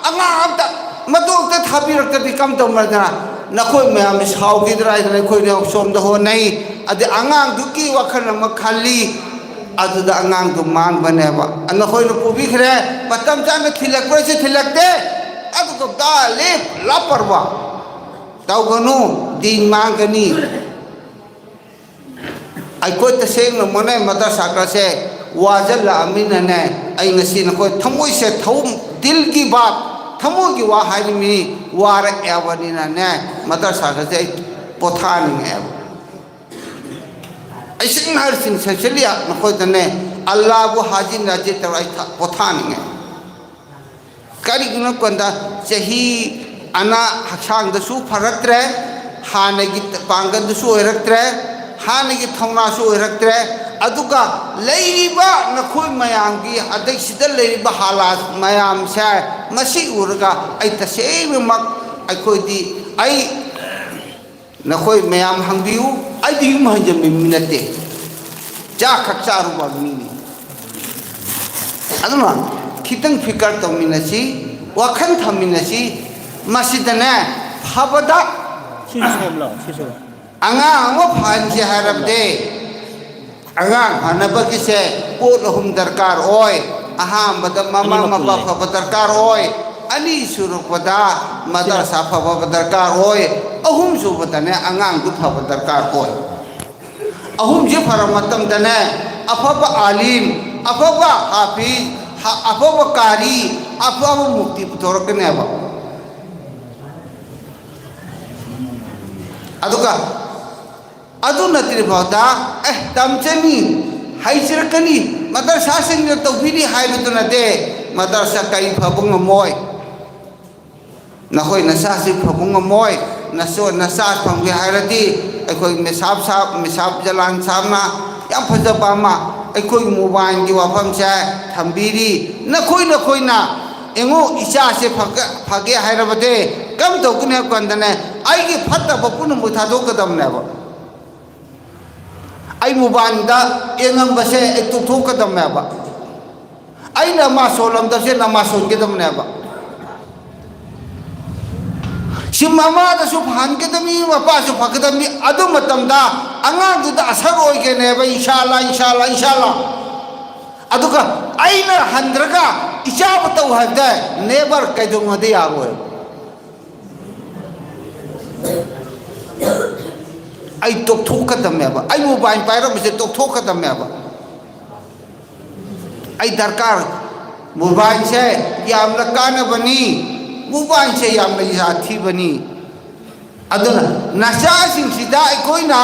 ꯑꯉꯥꯡ ꯑꯝꯇ ꯃꯇꯣꯛꯇ ꯊꯥꯕꯤꯔꯛꯇ꯭ꯔꯗꯤ ꯀꯝꯗꯧꯅꯗꯅ ꯅꯈꯣꯏ ꯃꯌꯥꯝꯁꯤ ꯁꯥꯎꯈꯤꯗ꯭ꯔꯥ ꯍꯥꯏꯗꯅ ꯑꯩꯈꯣꯏꯅ ꯁꯣꯝꯗ ꯍꯣꯠꯅꯩ꯫ ꯑꯗꯩ ꯑꯉꯥꯡꯗꯨꯒꯤ ꯋꯥꯈꯜ ꯑꯃ ꯈꯜꯂꯤ, ꯑꯗꯨꯗ ꯑꯉꯥꯡꯗꯨ ꯃꯥꯡꯕꯅꯦꯕ꯫ ꯅꯈꯣꯏꯅ ꯄꯨꯕꯤꯈ꯭ꯔꯦ, ꯃꯇꯝ ꯆꯥꯅ ꯊꯤꯜꯂꯛꯄ꯭ꯔꯥꯁꯨ ꯊꯤꯜꯂꯛꯇꯦ, ꯑꯗꯨꯒ ꯗꯥ ꯂꯦꯞ ꯂꯥꯞꯄꯔꯕ ꯇꯧꯒꯅꯨ, ꯗꯤꯟ ꯃꯥꯡꯒꯅꯤ꯫ ꯑꯩꯈꯣꯏ ꯇꯁꯦꯡꯅ ꯃꯣꯅꯦ ꯃꯗꯔꯁꯥꯒꯁꯦ ꯋꯥꯖꯜꯂꯛꯑꯃꯤꯅꯅꯦ, ꯑꯩ ꯉꯁꯤ ꯅꯈꯣꯏ ꯊꯃꯣꯏꯁꯦ ꯊꯧ-, ꯗꯤꯜꯒꯤ ꯕꯥꯠ, ꯊꯃꯣꯏꯒꯤ ꯋꯥ ꯍꯥꯏꯔꯤꯃꯤ, ꯋꯥꯔꯛꯑꯕꯅꯤꯅꯅꯦ, ꯃꯗꯔꯁꯥꯒꯁꯦ ꯑꯩ ꯄꯣꯊꯥꯅꯤꯡꯉꯛꯑꯦꯕ꯫ ꯑꯩ ꯁꯦꯡꯅ ꯍꯥꯏꯔꯤꯁꯤꯅꯤ, ꯁꯦꯡꯁꯜꯂꯤꯌꯥ ꯅꯈꯣꯏꯗꯅꯦ, ꯑꯜꯂꯥꯕꯨ ꯍꯥꯖꯤ ꯅꯥꯖꯤ ꯇꯧꯔ ꯑꯩ ꯊ-, ꯄꯣꯊꯥꯅꯤꯡꯉꯦ꯫ ꯀꯔꯤꯒꯤꯅꯣ ꯀꯣꯟꯗ ꯆꯍꯤ ꯑꯅꯥ ꯍꯛꯆꯥꯡꯗꯁꯨ ꯐꯔꯛꯇ꯭ꯔꯦ, ꯍꯥꯟꯅꯒꯤ ꯄꯥꯡꯒꯜꯗꯨꯁꯨ ꯑꯣꯏꯔꯛꯇ꯭ꯔꯦ, ꯍꯥꯟꯅꯒꯤ ꯊꯧꯅꯥꯁꯨ ꯑꯣꯏꯔꯛꯇ꯭ꯔꯦ꯫ ꯑꯗꯨꯒ ꯂꯩꯔꯤꯕ ꯅꯈꯣꯏ ꯃꯌꯥꯝꯒꯤ, ꯑꯗꯩ ꯁꯤꯗ ꯂꯩꯔꯤꯕ ꯍꯥꯂꯥꯠ ꯃꯌꯥꯝꯁꯦ, ꯃꯁꯤ ꯎꯔꯒ ꯑꯩ ꯇꯁꯦꯡꯅꯃꯛ ꯑꯩꯈꯣꯏꯗꯤ, ꯑꯩ ꯅꯈꯣꯏ ꯃꯌꯥꯝ ꯍꯪꯕꯤꯌꯨ, ꯑꯩꯗꯤ ꯌꯨꯝ ꯍꯟꯖꯟꯕ ꯃꯤ ꯅꯠꯇꯦ, ꯆꯥꯛ ꯈꯛ ꯆꯥꯔꯨꯕ ꯃꯤꯅꯤ꯫ ꯑꯗꯨꯅ ꯈꯤꯇꯪ ꯐꯤꯀꯔ ꯇꯧꯃꯤꯟꯅꯁꯤ, ꯋꯥꯈꯜ ꯊꯝꯃꯤꯟꯅꯁꯤ꯫ ꯃꯁꯤꯗꯅꯦ, ꯐꯕꯗ ꯁꯤꯁꯨ ꯁꯣꯝꯂꯣ, ꯁꯤꯁꯨ꯫ ꯑꯉꯥꯡ ꯑꯃ ꯐꯍꯟꯁꯦ ꯍꯥꯏꯔꯕꯗꯤ, ꯑꯉꯥꯡ ꯐꯅꯕꯒꯤꯁꯦ ꯄꯣꯠ ꯑꯍꯨꯝ ꯗꯔꯀꯥꯔ ꯑꯣꯏ꯫ ꯑꯍꯥꯟꯕꯗ ꯃꯃꯥ ꯑꯅꯤꯃꯛ ꯃꯄꯥ ꯄꯨꯜꯂꯦ꯫ ꯐꯕ ꯗꯔꯀꯥꯔ ꯑꯣꯏ, ꯑꯅꯤꯁꯨꯔꯛꯄꯗ ꯃꯗꯔꯁꯥ ꯐꯕ ꯗꯔꯀꯥꯔ ꯑꯣꯏ, ꯑꯍꯨꯝꯁꯨꯕꯗꯅꯦ ꯑꯉꯥꯡꯗꯨ ꯐꯕ ꯗꯔꯀꯥꯔ ꯑꯣꯏ꯫ ꯑꯍꯨꯝꯁꯤ ꯐꯔ ꯃꯇꯝꯗꯅꯦ ꯑꯐꯕ ꯑꯥꯂꯤꯝ, ꯑꯐꯕ ꯍꯥꯐꯤꯖ, ꯍ-, ꯑꯐꯕ ꯀꯥꯔꯤ, ꯑꯐꯕ ꯃꯨꯐꯇꯤ ꯄꯨꯊꯣꯔꯛꯀꯅꯦꯕ꯫ ꯑꯗꯨꯒ ꯑꯗꯨ ꯅꯠꯇ꯭ꯔꯤꯐꯥꯎꯗ ꯑꯦ ꯇꯝꯆꯅꯤ, ꯍꯩꯖꯔꯛꯀꯅꯤ, ꯃꯗꯔꯁꯥꯁꯤꯡꯅ ꯇꯧꯕꯤꯔꯤ ꯍꯥꯏꯕꯗꯨ ꯅꯠꯇꯦ꯫ ꯃꯗꯔꯁꯥ ꯀꯔꯤ ꯐꯕ ꯉꯝꯃꯣꯏ? ꯅꯈꯣꯏ ꯅꯁꯥꯁꯤ ꯐꯕ ꯉꯝꯃꯣꯏ꯫ ꯅꯁꯣ ꯅꯆꯥ ꯐꯪꯒꯦ ꯍꯥꯏꯔꯗꯤ ꯑꯩꯈꯣꯏ ꯃꯤꯁꯥꯞ ꯁꯥꯞ, ꯃꯤꯁꯥꯞ ꯖꯂꯥꯟ ꯁꯥꯞꯅ ꯌꯥꯝ ꯐꯖꯕ ꯑꯃ ꯑꯩꯈꯣꯏꯒꯤ ꯃꯣꯕꯥꯏꯜꯒꯤ ꯋꯥꯐꯝꯁꯦ ꯊꯝꯕꯤꯔꯤ꯫ ꯅꯈꯣꯏ ꯅꯈꯣꯏꯅ ꯌꯦꯡꯉꯨ, ꯏꯆꯥꯁꯦ ꯐꯒ-, ꯐꯒꯦ ꯍꯥꯏꯔꯕꯗꯤ ꯀꯔꯝ ꯇꯧꯒꯅꯤ ꯍꯥꯏꯕ ꯀꯥꯟꯗꯅꯦ, ꯑꯩꯒꯤ ꯐꯠꯇꯕ ꯄꯨꯝꯅꯃꯛ ꯊꯥꯗꯣꯛꯀꯗꯕꯅꯦꯕ꯫ ꯑꯩ ꯃꯣꯕꯥꯏꯜꯗ ꯌꯦꯡꯉꯝꯕꯁꯦ ꯑꯩ ꯇꯣꯛꯊꯣꯛꯀꯗꯕꯅꯦꯕ꯫ ꯑꯩꯅ ꯃꯥ ꯁꯣꯜꯂꯝꯗꯕꯁꯦ ꯅꯃꯥ ꯁꯣꯟꯒꯗꯕꯅꯦꯕ꯫ ꯁꯤ ꯃꯃꯥꯗꯁꯨ ꯐꯍꯟꯒꯗꯕꯅꯤ, ꯃꯄꯥꯁꯨ ꯐꯒꯗꯕꯅꯤ꯫ ꯑꯗꯨ ꯃꯇꯝꯗ ꯑꯉꯥꯡꯗꯨꯗ ꯑꯁꯔ ꯑꯣꯏꯒꯅꯦꯕ, ꯏꯟꯁꯥ ꯑꯜꯂꯥ, ꯏꯟꯁꯥ ꯑꯜꯂꯥ, ꯏꯟꯁꯥ ꯑꯜꯂꯥ꯫ ꯑꯗꯨꯒ ꯑꯩꯅ ꯍꯟꯗ꯭ꯔꯒ ꯏꯆꯥꯕꯨ ꯇꯧ ꯍꯥꯏꯕꯗ ꯅꯦꯕꯔ, ꯀꯩꯗꯧꯅꯨꯡꯗ ꯌꯥꯔꯣꯏ꯫ ꯑꯩ ꯇꯣꯛꯊꯣꯛꯀꯗꯕꯅꯦꯕ, ꯑꯩ ꯃꯣꯕꯥꯏꯜ ꯄꯥꯏꯔꯝꯕꯁꯦ ꯇꯣꯛꯊꯣꯛꯀꯗꯕꯅꯦꯕ꯫ ꯑꯩ ꯗꯔꯀꯥꯔ, ꯃꯣꯕꯥꯏꯜꯁꯦ ꯌꯥꯝꯅ ꯀꯥꯟꯅꯕꯅꯤ, ꯃꯣꯕꯥꯏꯜꯁꯦ ꯌꯥꯝꯅ ꯌꯥꯊꯤꯕꯅꯤ꯫ ꯑꯗꯨꯅ ꯅꯆꯥꯁꯤꯡꯁꯤꯗ ꯑꯩꯈꯣꯏꯅ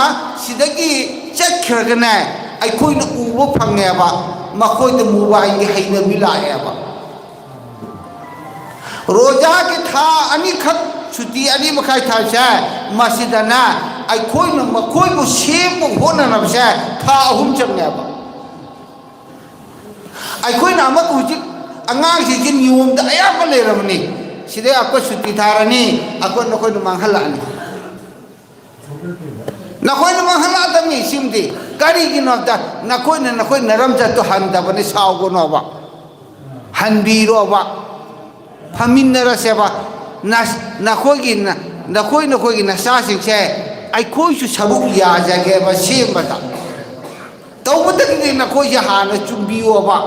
ꯁꯤꯗꯒꯤ ꯆꯠꯈ꯭ꯔꯒꯅꯦ, ꯑꯩꯈꯣꯏꯅ ꯎꯕ ꯐꯪꯉꯦꯕ, ꯃꯈꯣꯏꯗ ꯃꯣꯕꯥꯏꯜꯒꯤ ꯍꯩꯅꯕꯤ ꯂꯥꯛꯑꯦꯕ꯫ ꯔꯣꯖꯥꯒꯤ ꯊꯥ ꯑꯅꯤꯈꯛ ꯁꯨꯇꯤ ꯑꯅꯤ ꯃꯈꯥꯏ ꯊꯥꯕꯁꯦ, ꯃꯁꯤꯗꯅ ꯑꯩꯈꯣꯏꯅ ꯃꯈꯣꯏꯕꯨ ꯁꯦꯝꯕ ꯍꯣꯠꯅꯅꯕꯁꯦ ꯊꯥ ꯑꯍꯨꯝ ꯆꯪꯉꯦꯕ꯫ ꯑꯩꯈꯣꯏꯅ ꯑꯃꯨꯛ ꯍꯧꯖꯤꯛ ꯑꯉꯥꯡꯁꯤꯡꯁꯤ ꯅꯤꯌꯣꯝꯗ ꯑꯌꯥꯝꯕ ꯂꯩꯔꯕꯅꯤ꯫ ꯁꯤꯗꯩ ꯑꯩꯈꯣꯏ ꯁꯨꯇꯤ ꯊꯥꯔꯅꯤ, ꯑꯩꯈꯣꯏ ꯅꯈꯣꯏꯅ ꯃꯥꯡꯍꯜꯂꯛꯑꯅꯤ꯫ ꯅꯈꯣꯏꯅ ꯃꯥꯡꯍꯜꯂꯛꯑꯗꯕꯅꯤ꯫ ꯁꯤꯃꯗꯤ ꯀꯔꯤꯒꯤꯅꯣ ꯍꯥꯏꯕꯗ, ꯅꯈꯣꯏꯅ ꯅꯈꯣꯏ ꯅꯔꯝꯆꯠꯇꯨ ꯍꯟꯗꯕꯅꯤ꯫ ꯁꯥꯎꯒꯅꯣꯕ, ꯍꯟꯕꯤꯔꯣꯕ, ꯐꯝꯃꯤꯟꯅꯔꯁꯦꯕ꯫ ꯅ-, ꯅꯈꯣꯏꯒꯤ ꯅ-, ꯅꯈꯣꯏ ꯅꯈꯣꯏꯒꯤ ꯅꯆꯥꯁꯤꯡꯁꯦ ꯑꯩꯈꯣꯏꯁꯨ ꯁꯔꯨꯛ ꯌꯥꯖꯒꯦꯕ ꯁꯦꯝꯕꯗ꯫ ꯅꯈꯣꯏꯁꯦ ꯍꯥꯟꯅ ꯆꯨꯝꯕꯤꯌꯣꯕ꯫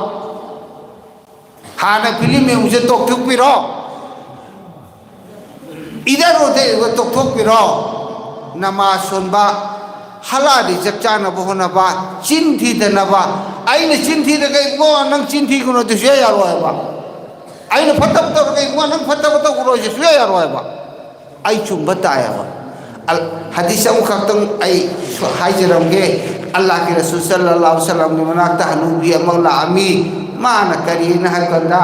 ꯍꯥꯟꯅ ꯐꯤꯂꯝ ꯌꯦꯡꯕꯁꯦ ꯇꯣꯛꯊꯣꯛꯄꯤꯔꯣ꯫ ꯏꯗꯔꯣꯗ ꯇꯣꯛꯊꯣꯛꯄꯤꯔꯣ꯫ ꯅꯃꯥꯖ ꯁꯣꯟꯕ, ꯍꯂꯥꯗꯤ ꯆꯞ ꯆꯥꯅꯕ ꯍꯣꯠꯅꯕ, ꯆꯤꯟ ꯊꯤꯗꯅꯕ꯫ ꯑꯩꯅ ꯆꯤꯟ ꯊꯤꯔꯒ "ꯏꯕꯣ, ꯅꯪ ꯆꯤꯟ ꯊꯤꯒꯅꯨ" ꯑꯗꯨ ꯁꯨꯡꯌꯥ ꯌꯥꯔꯣꯏꯕ꯫ ꯑꯩꯅ ꯐꯠꯇꯕ ꯇꯧꯔꯒ "ꯏꯕꯣ, ꯅꯪ ꯐꯠꯇꯕ ꯇꯧꯒꯅꯨ" ꯍꯥꯏꯁꯦ ꯁꯨꯡꯌꯥ ꯌꯥꯔꯣꯏꯕ꯫ ꯑꯩ ꯆꯨꯝꯕ ꯇꯥꯏꯌꯦꯕ꯫ ꯑꯜ-, ꯍꯗꯤꯁ ꯑꯃꯈꯛꯇꯪ ꯑꯩ ꯁꯨ-, ꯍꯥꯏꯖꯔꯝꯒꯦ꯫ ꯑꯜꯂꯥꯍꯒꯤ ꯔꯁꯨꯜ ꯁꯜꯂꯜꯂꯥꯍꯨ ꯑꯂꯥꯏꯍꯤ ꯋꯥꯁꯜꯂꯝꯒꯤ ꯃꯅꯥꯛꯇ ꯍꯅꯨꯕꯤ ꯑꯃ ꯂꯥꯛꯑꯝꯃꯤ꯫ ꯃꯥꯅ ꯀꯔꯤꯅ ꯍꯥꯏꯕ ꯀꯥꯟꯗ,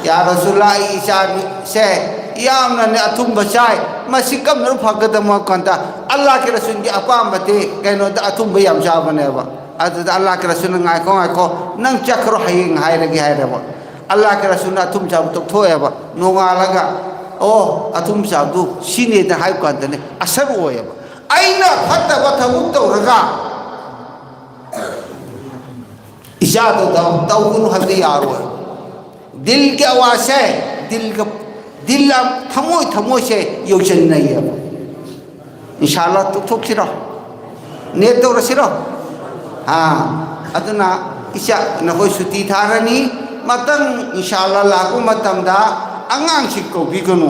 "ꯌꯥ ꯔꯁꯨꯜꯂꯥꯍ, ꯑꯩ ꯏꯆꯥꯁꯦ ꯌꯥꯝꯅꯅꯦ ꯑꯊꯨꯝꯕ ꯆꯥꯏ, ꯃꯁꯤ ꯀꯝꯗꯧꯅ ꯐꯒꯗꯕꯅꯣ?" ꯍꯥꯏꯕ ꯀꯥꯟꯗ, ꯑꯜꯂꯥꯍꯒꯤ ꯔꯁꯨꯜꯒꯤ ꯑꯄꯥꯝꯕꯗꯤ ꯀꯩꯅꯣꯗ ꯑꯊꯨꯝꯕ ꯌꯥꯝ ꯆꯥꯕꯅꯦꯕ꯫ ꯑꯗꯨꯗ ꯑꯜꯂꯥꯍꯒꯤ ꯔꯁꯨꯜꯅ, "ꯉꯥꯏꯈꯣ, ꯉꯥꯏꯈꯣ, ꯅꯪ ꯆꯠꯈ꯭ꯔꯣ, ꯍꯌꯦꯡ ꯍꯥꯏꯔꯒꯦ" ꯍꯥꯏꯔꯦꯕ꯫ ꯑꯜꯂꯥꯍꯒꯤ ꯔꯁꯨꯜꯅ ꯑꯊꯨꯝ ꯆꯥꯕ ꯇꯣꯛꯊꯣꯛꯑꯦꯕ꯫ ꯅꯣꯡꯉꯥꯜꯂꯒ, "ꯑꯣ, ꯑꯊꯨꯝ ꯆꯥꯕꯗꯨ ꯁꯤꯅꯦꯗ" ꯍꯥꯏꯕ ꯀꯥꯟꯗꯅꯦ ꯑꯁꯔ ꯑꯣꯏꯌꯦꯕ꯫ ꯑꯩꯅ ꯐꯠꯇꯕ ꯊꯕꯛ ꯇꯧꯔꯒ ꯏꯆꯥꯗꯣ ꯇꯧ-, ꯇꯧꯒꯅꯨ ꯍꯥꯏꯕꯗꯤ ꯌꯥꯔꯣꯏ꯫ ꯗꯤꯜꯒꯤ ꯑꯋꯥꯖꯁꯦ, ꯗꯤꯜꯒ, ꯗꯤꯜ, ꯊꯃꯣꯏ, ꯊꯃꯣꯏꯁꯦ ꯌꯧꯁꯤꯟꯅꯩꯌꯦꯕ꯫ ꯏꯟꯁꯥꯜꯂꯥ ꯇꯣꯛꯊꯣꯛꯁꯤꯔꯣ? ꯅꯦꯠ ꯇꯧꯔꯁꯤꯔꯣ? ꯑꯥ, ꯑꯗꯨꯅ ꯏꯆꯥ, ꯅꯈꯣꯏ ꯁꯨꯇꯤ ꯊꯥꯔꯅꯤ꯫ ꯃꯊꯪ ꯏꯟꯁꯥꯜꯂꯥ ꯂꯥꯛꯄ ꯃꯇꯝꯗ ꯑꯉꯥꯡꯁꯤ ꯀꯧꯕꯤꯒꯅꯨ꯫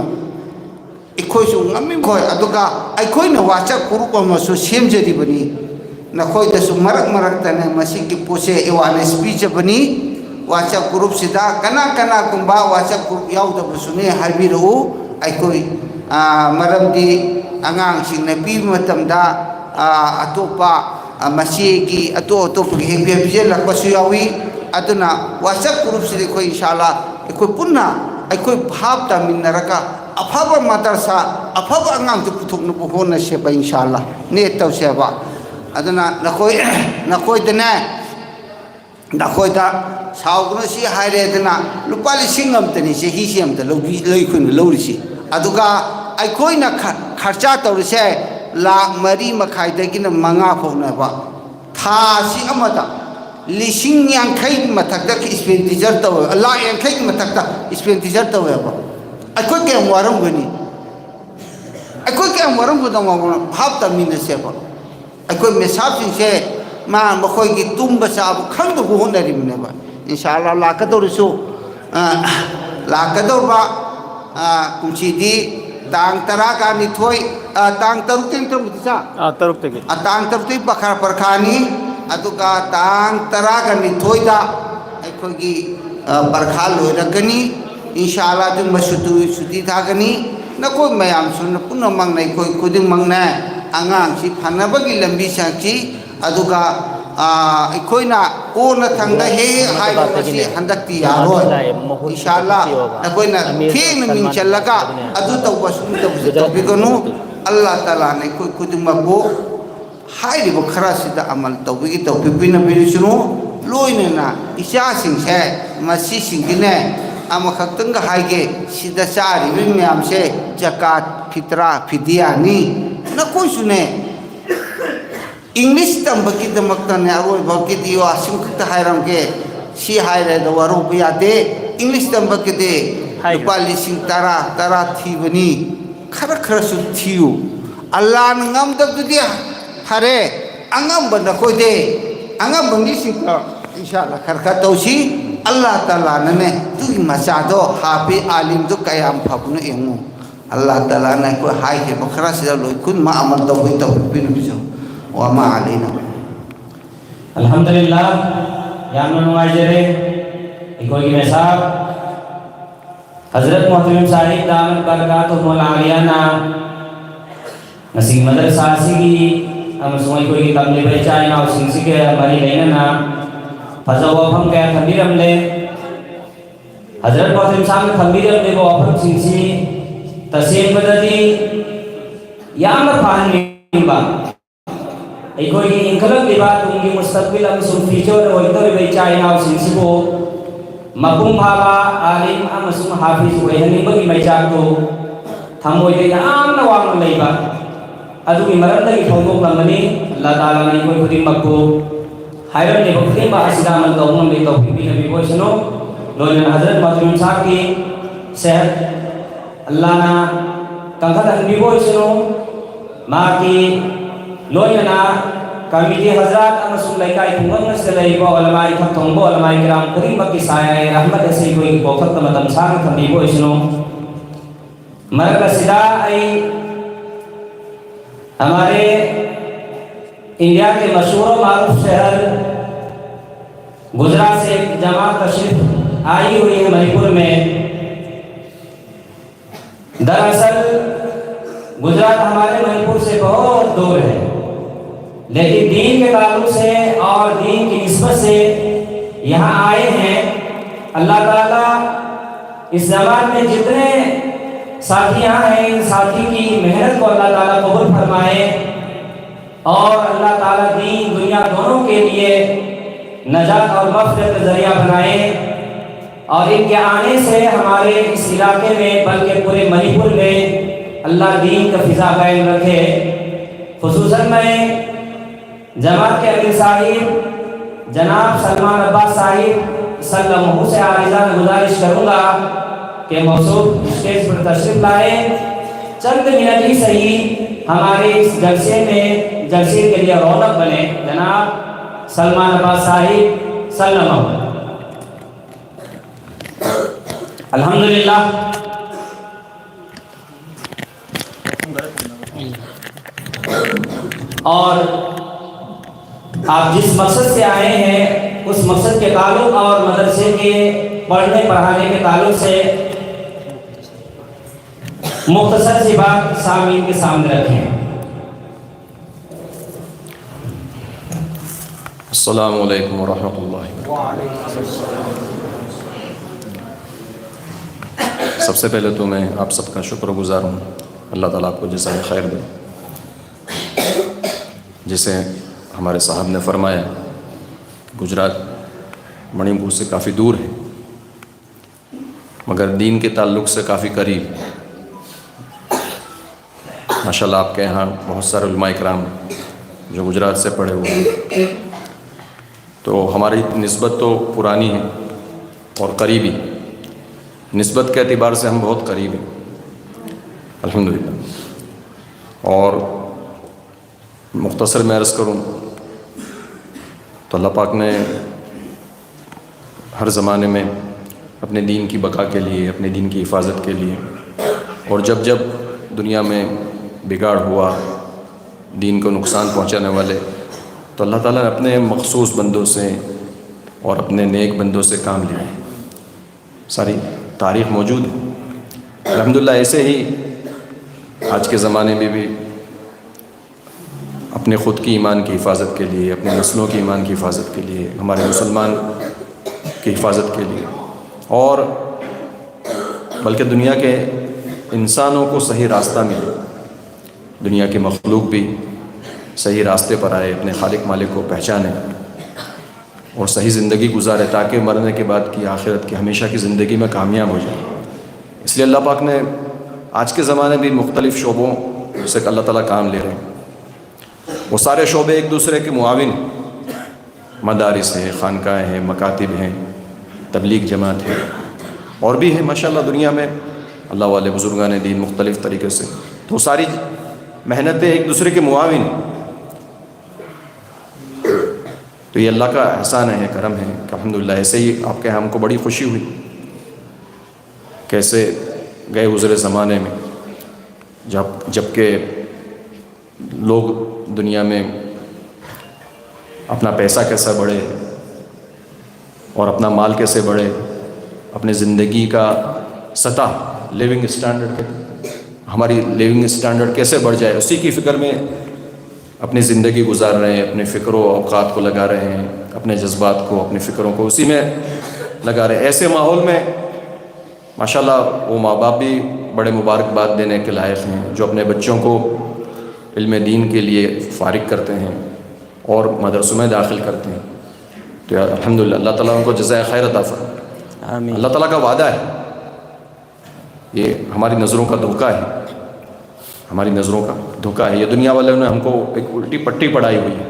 ꯑꯩꯈꯣꯏꯁꯨ ꯉꯝꯃꯤꯈꯣꯏ, ꯑꯗꯨꯒ ꯑꯩꯈꯣꯏꯅ WhatsApp group ꯑꯃꯁꯨ ꯁꯦꯝꯖꯔꯤꯕꯅꯤ꯫ ꯅꯈꯣꯏꯗꯁꯨ ꯃꯔꯛ ꯃꯔꯛꯇꯅꯦ ꯃꯁꯤꯒꯤ ꯄꯣꯠꯁꯦ awareness ꯄꯤꯖꯕꯅꯤ꯫ WhatsApp groupꯁꯤꯗ ꯀꯅꯥ ꯀꯅꯥꯒꯨꯝꯕ WhatsApp group ꯌꯥꯎꯗꯕꯁꯨꯅꯦ ꯍꯥꯏꯕꯤꯔꯛꯎ꯫ ꯑꯩꯈꯣꯏ, ꯑꯥ, ꯃꯔꯝꯗꯤ ꯑꯉꯥꯡꯁꯤꯡꯅ ꯄꯤꯕ ꯃꯇꯝꯗ, ꯑꯥ, ꯑꯇꯣꯞꯄ, ꯑꯥ, ꯃꯆꯦꯒꯤ ꯑꯇꯣꯞ ꯑꯇꯣꯞꯄꯒꯤ ꯍꯦꯛ ꯄꯤꯖꯜꯂꯛꯄꯁꯨ ꯌꯥꯎꯏ꯫ ꯑꯗꯨꯅ WhatsApp groupꯁꯤꯗ ꯑꯩꯈꯣꯏ ꯏꯟꯁꯥꯜꯂꯥ ꯑꯩꯈꯣꯏ ꯄꯨꯟꯅ ꯑꯩꯈꯣꯏ ꯚꯥꯞ ꯇꯥꯃꯤꯟꯅꯔꯒ ꯑꯐꯕ ꯃꯗꯔꯁꯥ, ꯑꯐꯕ ꯑꯉꯥꯡꯗꯨ ꯄꯨꯊꯣꯛꯅꯕ ꯍꯣꯠꯅꯁꯦꯕ, ꯏꯟꯁꯥꯜꯂꯥ꯫ ꯅꯦꯠ ꯇꯧꯁꯦꯕ꯫ ꯑꯗꯨꯅ ꯅꯈꯣꯏ, ꯅꯈꯣꯏꯗꯅꯦ, ꯅꯈꯣꯏꯗ ꯁꯥꯎꯗꯨꯅ ꯁꯤ ꯍꯥꯏꯔꯦꯗꯅ, ꯂꯨꯄꯥ ꯂꯤꯁꯤꯡ ꯑꯃꯇꯅꯤ ꯆꯍꯤꯁꯤ ꯑꯃꯇ ꯂꯧꯕꯤ-, ꯂꯧ-, ꯑꯩꯈꯣꯏꯅ ꯂꯧꯔꯤꯁꯤ꯫ ꯑꯗꯨꯒ ꯑꯩꯈꯣꯏꯅ ꯈ-, ꯈꯔꯆꯥ ꯇꯧꯔꯤꯁꯦ ꯂꯥꯈ ꯃꯔꯤ ꯃꯈꯥꯏꯗꯒꯤꯅ ꯃꯉꯥ ꯐꯥꯎꯅꯦꯕ꯫ ꯊꯥꯁꯤ ꯑꯃꯗ ꯂꯤꯁꯤꯡ ꯌꯥꯡꯈꯩꯒꯤ ꯃꯊꯛꯇ expenditure ꯇꯧꯋꯦ, ꯂꯥꯈ ꯌꯥꯡꯈꯩꯒꯤ ꯃꯊꯛꯇ expenditure ꯇꯧꯋꯦꯕ꯫ ꯑꯩꯈꯣꯏ ꯀꯌꯥꯝ ꯋꯥꯔꯝꯒꯅꯤ? ꯑꯩꯈꯣꯏ ꯀꯌꯥꯝ ꯋꯥꯔꯝꯒꯗꯧꯕ ꯚꯥꯞ ꯇꯥꯃꯤꯟꯅꯁꯦꯕ꯫ ꯑꯩꯈꯣꯏ ꯃꯦꯁꯥꯞꯁꯤꯡꯁꯦ ꯃꯥ ꯃꯈꯣꯏꯒꯤ ꯇꯨꯝꯕ ꯆꯥꯕ ꯈꯪꯗꯕ ꯍꯣꯠꯅꯔꯤꯕꯅꯦꯕ꯫ ꯏꯟꯁꯥ ꯑꯜꯂꯥ ꯂꯥꯛꯀꯗꯧꯔꯤꯁꯨ, ꯑ, ꯂꯥꯛꯀꯗꯧꯕ, ꯑ, ꯀꯨꯝꯁꯤꯗꯤ ꯇꯥꯡ ꯇꯔꯥꯒ ꯅꯤꯊꯣꯏ, ꯑ, ꯇꯥꯡ ꯇꯔꯨꯛꯇꯒꯤ ꯇꯔꯨꯛꯇ ꯆꯥ? ꯑꯥ, ꯇꯔꯨꯛꯇꯒꯤ꯫ ꯑ, ꯇꯥꯡ ꯇꯔꯨꯛꯇꯒꯤ ꯄꯈꯥ ꯄꯔꯈꯥꯅꯤ, ꯑꯗꯨꯒ ꯇꯥꯡ ꯇꯔꯥꯒ ꯅꯤꯊꯣꯏꯗ ꯑꯩꯈꯣꯏꯒꯤ, ꯑ, ꯄꯔꯈꯥ ꯂꯣꯏꯔꯛꯀꯅꯤ꯫ ꯏꯟꯁꯥ ꯑꯜꯂꯥ ꯑꯗꯨꯝꯕ ꯁꯨꯇꯤ, ꯁꯨꯇꯤ ꯊꯥꯒꯅꯤ꯫ ꯅꯈꯣꯏ ꯃꯌꯥꯝꯁꯨ ꯄꯨꯝꯅꯃꯛꯅ, ꯑꯩꯈꯣꯏ ꯈꯨꯗꯤꯡꯃꯛꯅ ꯑꯉꯥꯡꯁꯤ ꯐꯅꯕꯒꯤ ꯂꯝꯕꯤ ꯆꯪꯁꯤ꯫ ꯑꯗꯨꯒ, ꯑ, ꯑꯩꯈꯣꯏꯅ ꯀꯣꯟꯅ ꯊꯪꯗ ꯍꯦꯛ ꯍꯦꯛ ꯍꯥꯏꯕ ꯃꯁꯤ ꯍꯟꯗꯛꯇꯤ ꯌꯥꯔꯣꯏ꯫ ꯏꯟꯁꯥ ꯑꯜꯂꯥ ꯅꯈꯣꯏꯅ ꯊꯦꯡꯅ ꯃꯤꯡ ꯆꯜꯂꯒ ꯑꯗꯨ ꯇꯧꯕ, ꯁꯨꯝ ꯇꯧꯕꯁꯦ ꯇꯧꯕꯤꯒꯅꯨ꯫ ꯑꯜꯂꯥ ꯇꯥꯂꯥꯅ ꯑꯩꯈꯣꯏ ꯈꯨꯗꯤꯡꯃꯛꯄꯨ ꯍꯥꯏꯔꯤꯕ ꯈꯔꯁꯤꯗ ꯑꯃꯜ ꯇꯧꯕꯒꯤ ꯇꯧꯕꯤꯕꯤꯅꯕꯤꯔꯤꯁꯅꯨ꯫ ꯂꯣꯏꯅꯅ ꯏꯆꯥꯁꯤꯡꯁꯦ ꯃꯁꯤꯁꯤꯡꯒꯤꯅꯦ ꯑꯃꯈꯛꯇꯪꯒ ꯍꯥꯏꯒꯦ, ꯁꯤꯗ ꯆꯥꯔꯤꯕ ꯃꯌꯥꯝꯁꯦ ꯖꯀꯥꯠ, ꯐꯤꯇ꯭ꯔꯥ, ꯐꯤꯗꯤꯌꯥꯅꯤ꯫ ꯅꯈꯣꯏꯁꯨꯅꯦ ꯏꯪꯂꯤꯁ ꯇꯝꯕꯒꯤꯗꯃꯛꯇꯅꯦ, ꯑꯔꯣꯏꯕꯒꯤꯗꯤ ꯋꯥꯁꯤꯡ ꯈꯛꯇ ꯍꯥꯏꯔꯝꯒꯦ꯫ ꯁꯤ ꯍꯥꯏꯔꯦꯗ ꯋꯥꯔꯧꯕ ꯌꯥꯗꯦ꯫ ꯏꯪꯂꯤꯁ ꯇꯝꯕꯒꯤꯗꯤ ꯍꯥꯏꯌꯨ꯫ ꯂꯨꯄꯥ ꯂꯤꯁꯤꯡ ꯇꯔꯥ, ꯇꯔꯥ ꯊꯤꯕꯅꯤ꯫ ꯈꯔ ꯈꯔꯁꯨ ꯊꯤꯌꯨ꯫ ꯑꯜꯂꯥꯅ ꯉꯝꯗꯕꯗꯨꯗꯤ ꯐꯔꯦ꯫ ꯑꯉꯝꯕ ꯅꯈꯣꯏꯗꯤ, ꯑꯉꯝꯕ ꯃꯤꯁꯤꯡꯗꯣ ꯏꯟꯁꯥ ꯑꯜꯂꯥ ꯈꯔ ꯈꯔ ꯇꯧꯁꯤ꯫ ꯑꯜꯂꯥ ꯇꯥꯂꯥꯅꯅꯦ ꯑꯗꯨꯒꯤ ꯃꯆꯥꯗꯣ ꯍꯥꯞꯄꯤ꯫ ꯑꯥꯂꯤꯝꯗꯣ ꯀꯌꯥꯝ ꯐꯕꯅꯣ ꯌꯦꯡꯉꯨ꯫ ꯑꯜꯂꯥ ꯇꯥꯂꯥꯅ ꯑꯩꯈꯣꯏ ꯍꯥꯏꯈꯤꯕ ꯈꯔꯁꯤꯗ ꯂꯣꯏ ꯈꯨꯗꯤꯡꯃꯛ ꯑꯃꯜ ꯇꯧꯕꯤ ꯇꯧꯕꯤꯕꯤꯅꯕꯤꯁꯨ꯫ ꯋꯥꯃꯥ ꯑꯂꯩꯅ꯫ ꯑꯜꯍꯝꯗꯨꯂꯤꯜꯂꯥꯍ, ꯌꯥꯝꯅ ꯅꯨꯡꯉꯥꯏꯖꯔꯦ꯫ ꯑꯩꯈꯣꯏꯒꯤ ꯃꯦꯁꯥꯕ ꯍꯖꯔꯠ ꯃꯣꯍꯇꯔꯝ ꯁꯥꯍꯤꯕ ꯗꯥꯃꯠ ꯕꯔꯀꯥꯇꯨꯍꯨꯃꯨꯜ ꯑꯥꯂꯤꯌꯥꯅ ꯉꯁꯤꯒꯤ ꯃꯗꯔꯁꯥ ꯑꯁꯤꯒꯤ ꯑꯃꯁꯨꯡ ꯑꯩꯈꯣꯏꯒꯤ ꯇꯝꯂꯤꯕ ꯏꯆꯥ ꯏꯅꯥꯎꯁꯤꯡꯁꯤꯒ ꯃꯔꯤ ꯂꯩꯅꯅ ꯐꯖꯕ ꯋꯥꯐꯝ ꯀꯌꯥ ꯊꯝꯕꯤꯔꯝꯂꯦ꯫ ꯍꯖꯔꯠ ꯃꯣꯍꯇꯔꯝ ꯁꯥꯍꯤꯕꯅ ꯊꯝꯕꯤꯔꯝꯂꯤꯕ ꯋꯥꯐꯝꯁꯤꯡꯁꯤ ꯇꯁꯦꯡꯕꯗꯗꯤ ꯌꯥꯝꯅ ꯐꯍꯟꯅꯤꯡꯕ, ꯑꯩꯈꯣꯏꯒꯤ ꯏꯟꯈꯠꯂꯛꯂꯤꯕ ꯇꯨꯡꯒꯤ ꯃꯨꯁꯇꯛꯕꯤꯜ ꯑꯃꯁꯨꯡ ꯐ꯭ꯌꯨꯆꯔ ꯑꯣꯏꯒꯗꯧꯔꯤꯕ ꯏꯆꯥ ꯏꯅꯥꯎꯁꯤꯡꯁꯤꯕꯨ ꯃꯄꯨꯡ ꯐꯥꯕ ꯑꯥꯂꯤꯝ ꯑꯃꯁꯨꯡ ꯍꯥꯐꯤꯖ ꯑꯣꯏꯍꯟꯅꯤꯡꯕꯒꯤ ꯃꯩꯆꯥꯛꯇꯨ ꯊꯃꯣꯏꯗ ꯌꯥꯝꯅ ꯋꯥꯡꯅ ꯂꯩꯕ ꯑꯗꯨꯒꯤ ꯃꯔꯝꯗꯒꯤ ꯐꯣꯡꯗꯣꯛꯂꯝꯕꯅꯤ꯫ ꯑꯜꯂꯥ ꯇꯥꯂꯥꯅ ꯑꯩꯈꯣꯏ ꯈꯨꯗꯤꯡꯃꯛꯄꯨ ꯍꯥꯏꯔꯝꯂꯤꯕ ꯈꯨꯗꯤꯡꯃꯛ ꯑꯁꯤꯗ ꯑꯃꯜ ꯇꯧꯕ ꯉꯝꯕꯤ ꯇꯧꯕꯤꯕꯤꯅꯕꯤꯕ ꯑꯣꯏꯁꯅꯨ꯫ ꯂꯣꯏꯅꯅ ꯍꯖꯔꯠ ꯃꯣꯍꯇꯔꯝ ꯁꯥꯍꯤꯕꯀꯤ ꯁꯦꯍꯠ ꯑꯜꯂꯥꯅ ꯀꯟꯈꯠꯍꯟꯕꯤꯕ ꯑꯣꯏꯁꯅꯨ꯫ ꯃꯍꯥꯛꯀꯤ ꯂꯣꯏꯅꯅ ꯀꯃꯤꯇꯤ ꯍꯖꯔꯥꯠ ꯑꯃꯁꯨꯡ ꯂꯩꯀꯥꯏ ꯈꯨꯡꯒꯪ ꯑꯁꯤꯗ ꯂꯩꯔꯤꯕ ꯎꯂꯃꯥꯏ ꯏꯊꯛ ꯊꯣꯡꯕ ꯎꯂꯃꯥꯏ ꯀꯤꯔꯥꯝ ꯈꯨꯗꯤꯡꯃꯛꯀꯤ ꯁꯥꯌꯥ ꯔꯍꯃꯠ ꯑꯁꯤ ꯑꯩꯈꯣꯏꯒꯤ ꯄꯣꯛꯊꯛꯇ ꯃꯇꯝ ꯁꯥꯡꯅ ꯊꯝꯕꯤꯕ ꯑꯣꯏꯁꯅꯨ꯫ ꯃꯔꯛ ꯑꯁꯤꯗ ꯑꯩ हमारे इंडिया के मशहूर और मारूफ शहर गुजरात से एक जमात तशरीफ आई हुई है मणिपुर में। दरअसल गुजरात हमारे मणिपुर से बहुत दूर है, लेकिन दीन के ताल्लुक से और दीन की निस्बत से यहाँ आए हैं। अल्लाह ताला इस जमात में जितने साथी यहाँ हैं, इन साथी की मेहनत को अल्लाह ताला कबूल फरमाए और अल्लाह ताला दीन दुनिया दोनों के लिए नजात और मगफिरत का जरिया बनाए। और इनके आने से हमारे इस इलाके में, बल्कि पूरे मणिपुर में अल्लाह दीन का फिजा कायम रखे। खुसूसन मैं जमात के अमीर साहिब जनाब सलमान अब्बास साहिब सल्लल्लाहु से आरिजा गुजारिश करूंगा कि मौसूफ स्टेज पर तशरीफ लाए, चंद मिनट ही सही हमारे इस जलसे में, जलसे के लिए रौनक बने। जनाब सलमान अब्बास साहिब सल्लल्लाहु। अल्हम्दुलिल्लाह। और आप जिस मकसद से आए हैं, उस मकसद के ताल्लुक और मदरसे के पढ़ने पढ़ाने के ताल्लुक से मुख्तसर सी बात सामईन के सामने रखें। السلام علیکم ورحمۃ اللہ۔ سب سے پہلے تو میں آپ سب کا شکر گزار ہوں، اللہ تعالیٰ آپ کو جزائے خیر دے۔ جیسے ہمارے صاحب نے فرمایا، گجرات منی پور سے کافی دور ہے، مگر دین کے تعلق سے کافی قریب۔ ماشاءاللہ آپ کے یہاں بہت سارے علماء کرام جو گجرات سے پڑھے ہوئے ہیں، تو ہماری نسبت تو پرانی ہے اور قریبی، نسبت کے اعتبار سے ہم بہت قریب ہیں الحمدللہ۔ اور مختصر میں عرض کروں तो अल्लाह पाक ने हर ज़माने में अपने दीन की बका के लिए, अपने दीन की हिफाजत के लिए, और जब जब दुनिया में बिगाड़ हुआ, दीन को नुकसान पहुंचाने वाले, तो अल्लाह ताला ने अपने मखसूस बंदों से और अपने नेक बंदों से काम लिया है। सारी तारीख़ मौजूद है। अल्हम्दुलिल्लाह, ऐसे ही आज के ज़माने में भी अपने ख़ुद की ईमान की हिफाजत के लिए, अपने नस्लों की ईमान की हिफाजत के लिए, हमारे मुसलमान की हिफाजत के लिए, और बल्कि दुनिया के इंसानों को सही रास्ता मिले, दुनिया की मखलूक भी सही रास्ते पर आए, अपने खालिक मालिक को पहचाने और सही ज़िंदगी गुजारे, ताकि मरने के बाद की आखिरत की हमेशा की ज़िंदगी में कामयाब हो जाए। इसलिए अल्लाह पाक ने आज के ज़माने भी मुख्तलिफ़ शोबों से अल्लाह ताला काम ले रहे हैं। वो सारे शोबे एक दूसरे के मुआविन, मदारिस हैं, खानकाहें हैं, मकातिब हैं, तबलीग जमात है, और भी है माशाल्लाह दुनिया में अल्लाह वाले बुजुर्गान दीन मुख्तलिफ़ तरीके से। तो सारी मेहनतें एक दूसरे के मुआविन। तो ये अल्लाह का एहसान है, करम है कि अल्हम्दुलिल्लाह ऐसे ही आपके यहाँ हमको बड़ी खुशी हुई। कैसे गए गुज़रे ज़माने में, जब जबकि लोग दुनिया में अपना पैसा कैसा बढ़े और अपना माल कैसे बढ़े, अपनी ज़िंदगी का सतह, लिविंग स्टैंडर्ड, हमारी लिविंग स्टैंडर्ड कैसे बढ़ जाए, उसी की फ़िक्र में अपनी ज़िंदगी गुजार रहे हैं, अपने फ़िक्र व औकात को लगा रहे हैं, अपने जज्बात को, अपनी फ़िक्रों को उसी में लगा रहे हैं। ऐसे माहौल में माशाल्लाह वो माँ बाप भी बड़े मुबारकबाद देने के लायक हैं जो अपने बच्चों को इल्म दीन के लिए फ़ारिग करते हैं और मदरसों में दाखिल करते हैं। तो यार, अल्हम्दुलिल्लाह, अल्लाह ताला उनको जज़ाए खैर अता फरमाए। आमीन। अल्लाह ताला का वादा है, ये हमारी नज़रों का धोखा है, हमारी नज़रों का धोखा है। ये दुनिया वालों ने हमको एक उल्टी पट्टी पढ़ाई हुई है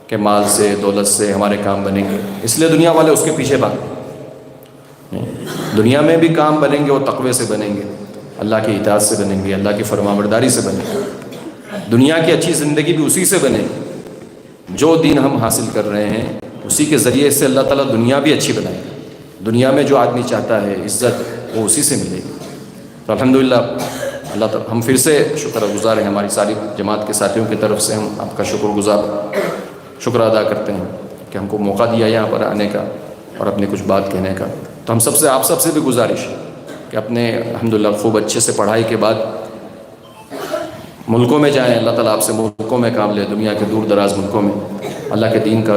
कि माल से, दौलत से हमारे काम बनेंगे, इसलिए दुनिया वाले उसके पीछे भाग। नहीं, दुनिया में भी काम बनेंगे, वो तकवे से बनेंगे, अल्लाह की इताअत से बनेंगे, अल्लाह की फरमाबरदारी से बनेंगे। दुनिया की अच्छी ज़िंदगी भी उसी से बनेगी। जो दीन हम हासिल कर रहे हैं, उसी के ज़रिए से अल्लाह ताला दुनिया भी अच्छी बनाएगा। दुनिया में जो आदमी चाहता है इज़्ज़त, वो उसी से मिलेगी। तो अल्हम्दुलिल्लाह, अल्लाह ताला, हम फिर से शुक्रगुजार हैं, हमारी सारी जमात के साथियों की तरफ से हम आपका शुक्रगुजार, शुक्र अदा करते हैं कि हमको मौका दिया यहाँ पर आने का और अपनी कुछ बात कहने का। तो हम सबसे, आप सबसे भी गुजारिश है कि अपने, अल्हम्दुलिल्लाह, खूब अच्छे से पढ़ाई के बाद मुल्कों में जाएं, अल्लाह ताला आपसे मुल्कों में काम ले, दुनिया के दूर दराज मुल्कों में अल्लाह के दीन का,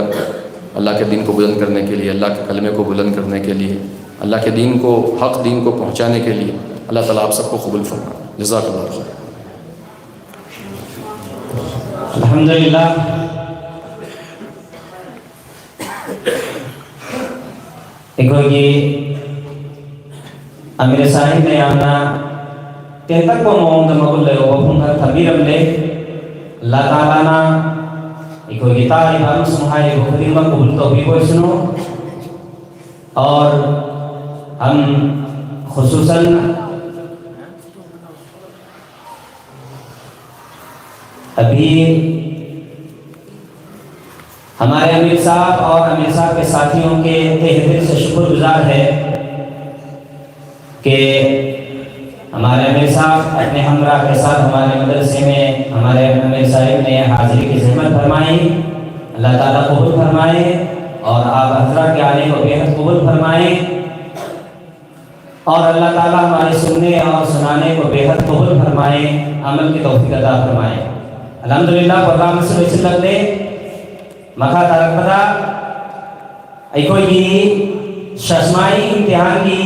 अल्लाह के दीन को बुलंद करने के लिए, अल्लाह के कलमे को बुलंद करने के लिए, अल्लाह के दीन को, हक दीन को पहुँचाने के लिए अल्लाह ताला आप सबको कबूल फरमाए। जज़ाकल्लाहु खैर। ꯑꯜꯍꯝꯗꯨꯂꯤꯜꯂꯥꯍ꯫ ꯑꯩꯈꯣꯏꯒꯤ ꯑꯃꯤꯔ ꯁꯥꯍꯤꯕꯅ ꯌꯥꯝꯅ ꯇꯦꯟꯇꯛꯄ ꯃꯑꯣꯡꯗ ꯃꯒꯨꯟ ꯂꯩꯕ ꯋꯥꯐꯝ ꯈꯔ ꯊꯝꯕꯤꯔꯝꯂꯦ꯫ ꯑꯜꯂꯥꯍ ꯇꯥꯂꯥꯅ ꯑꯩꯈꯣꯏꯒꯤ ꯇꯥꯔꯤꯕ ꯑꯃꯁꯨꯡ ꯍꯥꯏꯔꯤꯕ ꯈꯨꯗꯤꯡꯃꯛ ꯀꯕꯨꯜ ꯇꯧꯕꯤꯕ ꯑꯣꯏꯁꯅꯨ꯫ और हम खसूसन अभी हमारे अमीर साहब और अमीर साहब के साथियों के तहे दिल से शुक्रगुजार है कि हमारे अमीर साहब अपने हमरा के साथ हमारे मदरसे में हमारे अमीर साहब ने हाजिरी की जहमत फरमाई। अल्लाह ताला कबूल फरमाए और आप हजरत के आने को बेहद कबूल फरमाए। और अल्लाह ताला हमारे सुनने और सुनाने को बेहद कबूल फरमाए, अमल की तौफीक अता फरमाए। अल्हम्दुलिल्लाह, प्रोग्राम ꯑꯁꯤ ꯂꯣꯏꯁꯤꯜꯂꯛꯂꯦ꯫ ꯃꯈꯥ ꯇꯥꯔꯛꯄꯗ ꯑꯩꯈꯣꯏꯒꯤ ꯁꯁꯃꯥꯏ ꯏꯝꯇꯤꯍꯥꯟꯒꯤ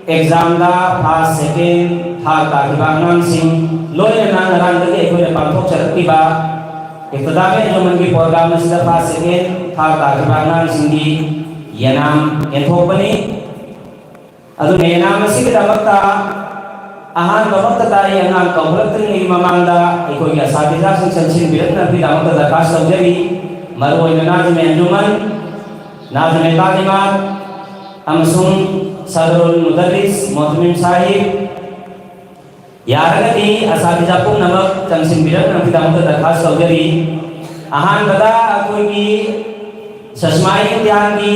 ꯑꯦꯛꯖꯥꯝꯗ ꯐꯥꯔꯁ, ꯁꯦꯀꯦꯟ, ꯊꯥꯔꯠ ꯇꯥꯈꯤꯕ ꯑꯉꯥꯡꯁꯤꯡ, ꯂꯣꯏꯅꯅ ꯉꯔꯥꯡꯗꯒꯤ ꯑꯩꯈꯣꯏꯅ ꯄꯥꯡꯊꯣꯛꯆꯔꯛꯂꯤꯕ ꯏꯕꯇꯤꯗꯥꯏ ꯑꯟꯖꯨꯃꯟꯒꯤ ꯄ꯭ꯔꯣꯒ꯭ꯔꯥꯝ ꯑꯁꯤꯗ ꯐꯥꯔꯁ, ꯁꯦꯀꯦꯟ, ꯊꯥꯔꯠ ꯇꯥꯈꯤꯕ ꯑꯉꯥꯡꯁꯤꯡꯒꯤ ꯌꯦꯅꯥꯝ ꯌꯦꯟꯊꯣꯛꯄꯅꯤ꯫ ꯑꯗꯨꯅ ꯌꯦꯅꯥꯝ ꯑꯁꯤꯒꯤꯗꯃꯛꯇ ꯑꯍꯥꯟꯕꯃꯛꯇ ꯇꯥꯔꯤ ꯑꯉꯥꯡ ꯀꯧꯈꯠꯂꯛꯇ꯭ꯔꯤꯉꯩꯒꯤ ꯃꯃꯥꯡꯗ ꯑꯩꯈꯣꯏꯒꯤ ꯑꯁꯥꯇꯤꯖꯥꯁꯤꯡ ꯆꯪꯁꯤꯟꯕꯤꯔꯛꯅꯕꯒꯤꯗꯃꯛꯇ ꯗꯔꯈꯥꯁ ꯇꯧꯖꯔꯤ꯫ ꯃꯔꯨꯑꯣꯏꯅ ꯅꯥꯖꯤꯃꯦ ꯑꯟꯖꯨꯃꯟ, ꯅꯥꯖꯤꯃꯦ ꯇꯥꯂꯤꯃꯥꯠ ꯑꯃꯁꯨꯡ ꯁꯗꯔꯨꯜ ꯃꯨꯗꯔꯤꯁ ꯃꯣꯍꯇꯃꯤꯝ ꯁꯥꯍꯤꯕ, ꯌꯥꯔꯒꯗꯤ ꯑꯁꯥꯇꯤꯖꯥ ꯄꯨꯝꯅꯃꯛ ꯆꯪꯁꯤꯟꯕꯤꯔꯛꯅꯕꯒꯤꯗꯃꯛꯇ ꯗꯔꯈꯥꯁ ꯇꯧꯖꯔꯤ꯫ ꯑꯍꯥꯟꯕꯗ ꯑꯩꯈꯣꯏꯒꯤ ꯁꯁꯃꯥꯏ ꯏꯝꯇꯤꯍꯥꯟꯒꯤ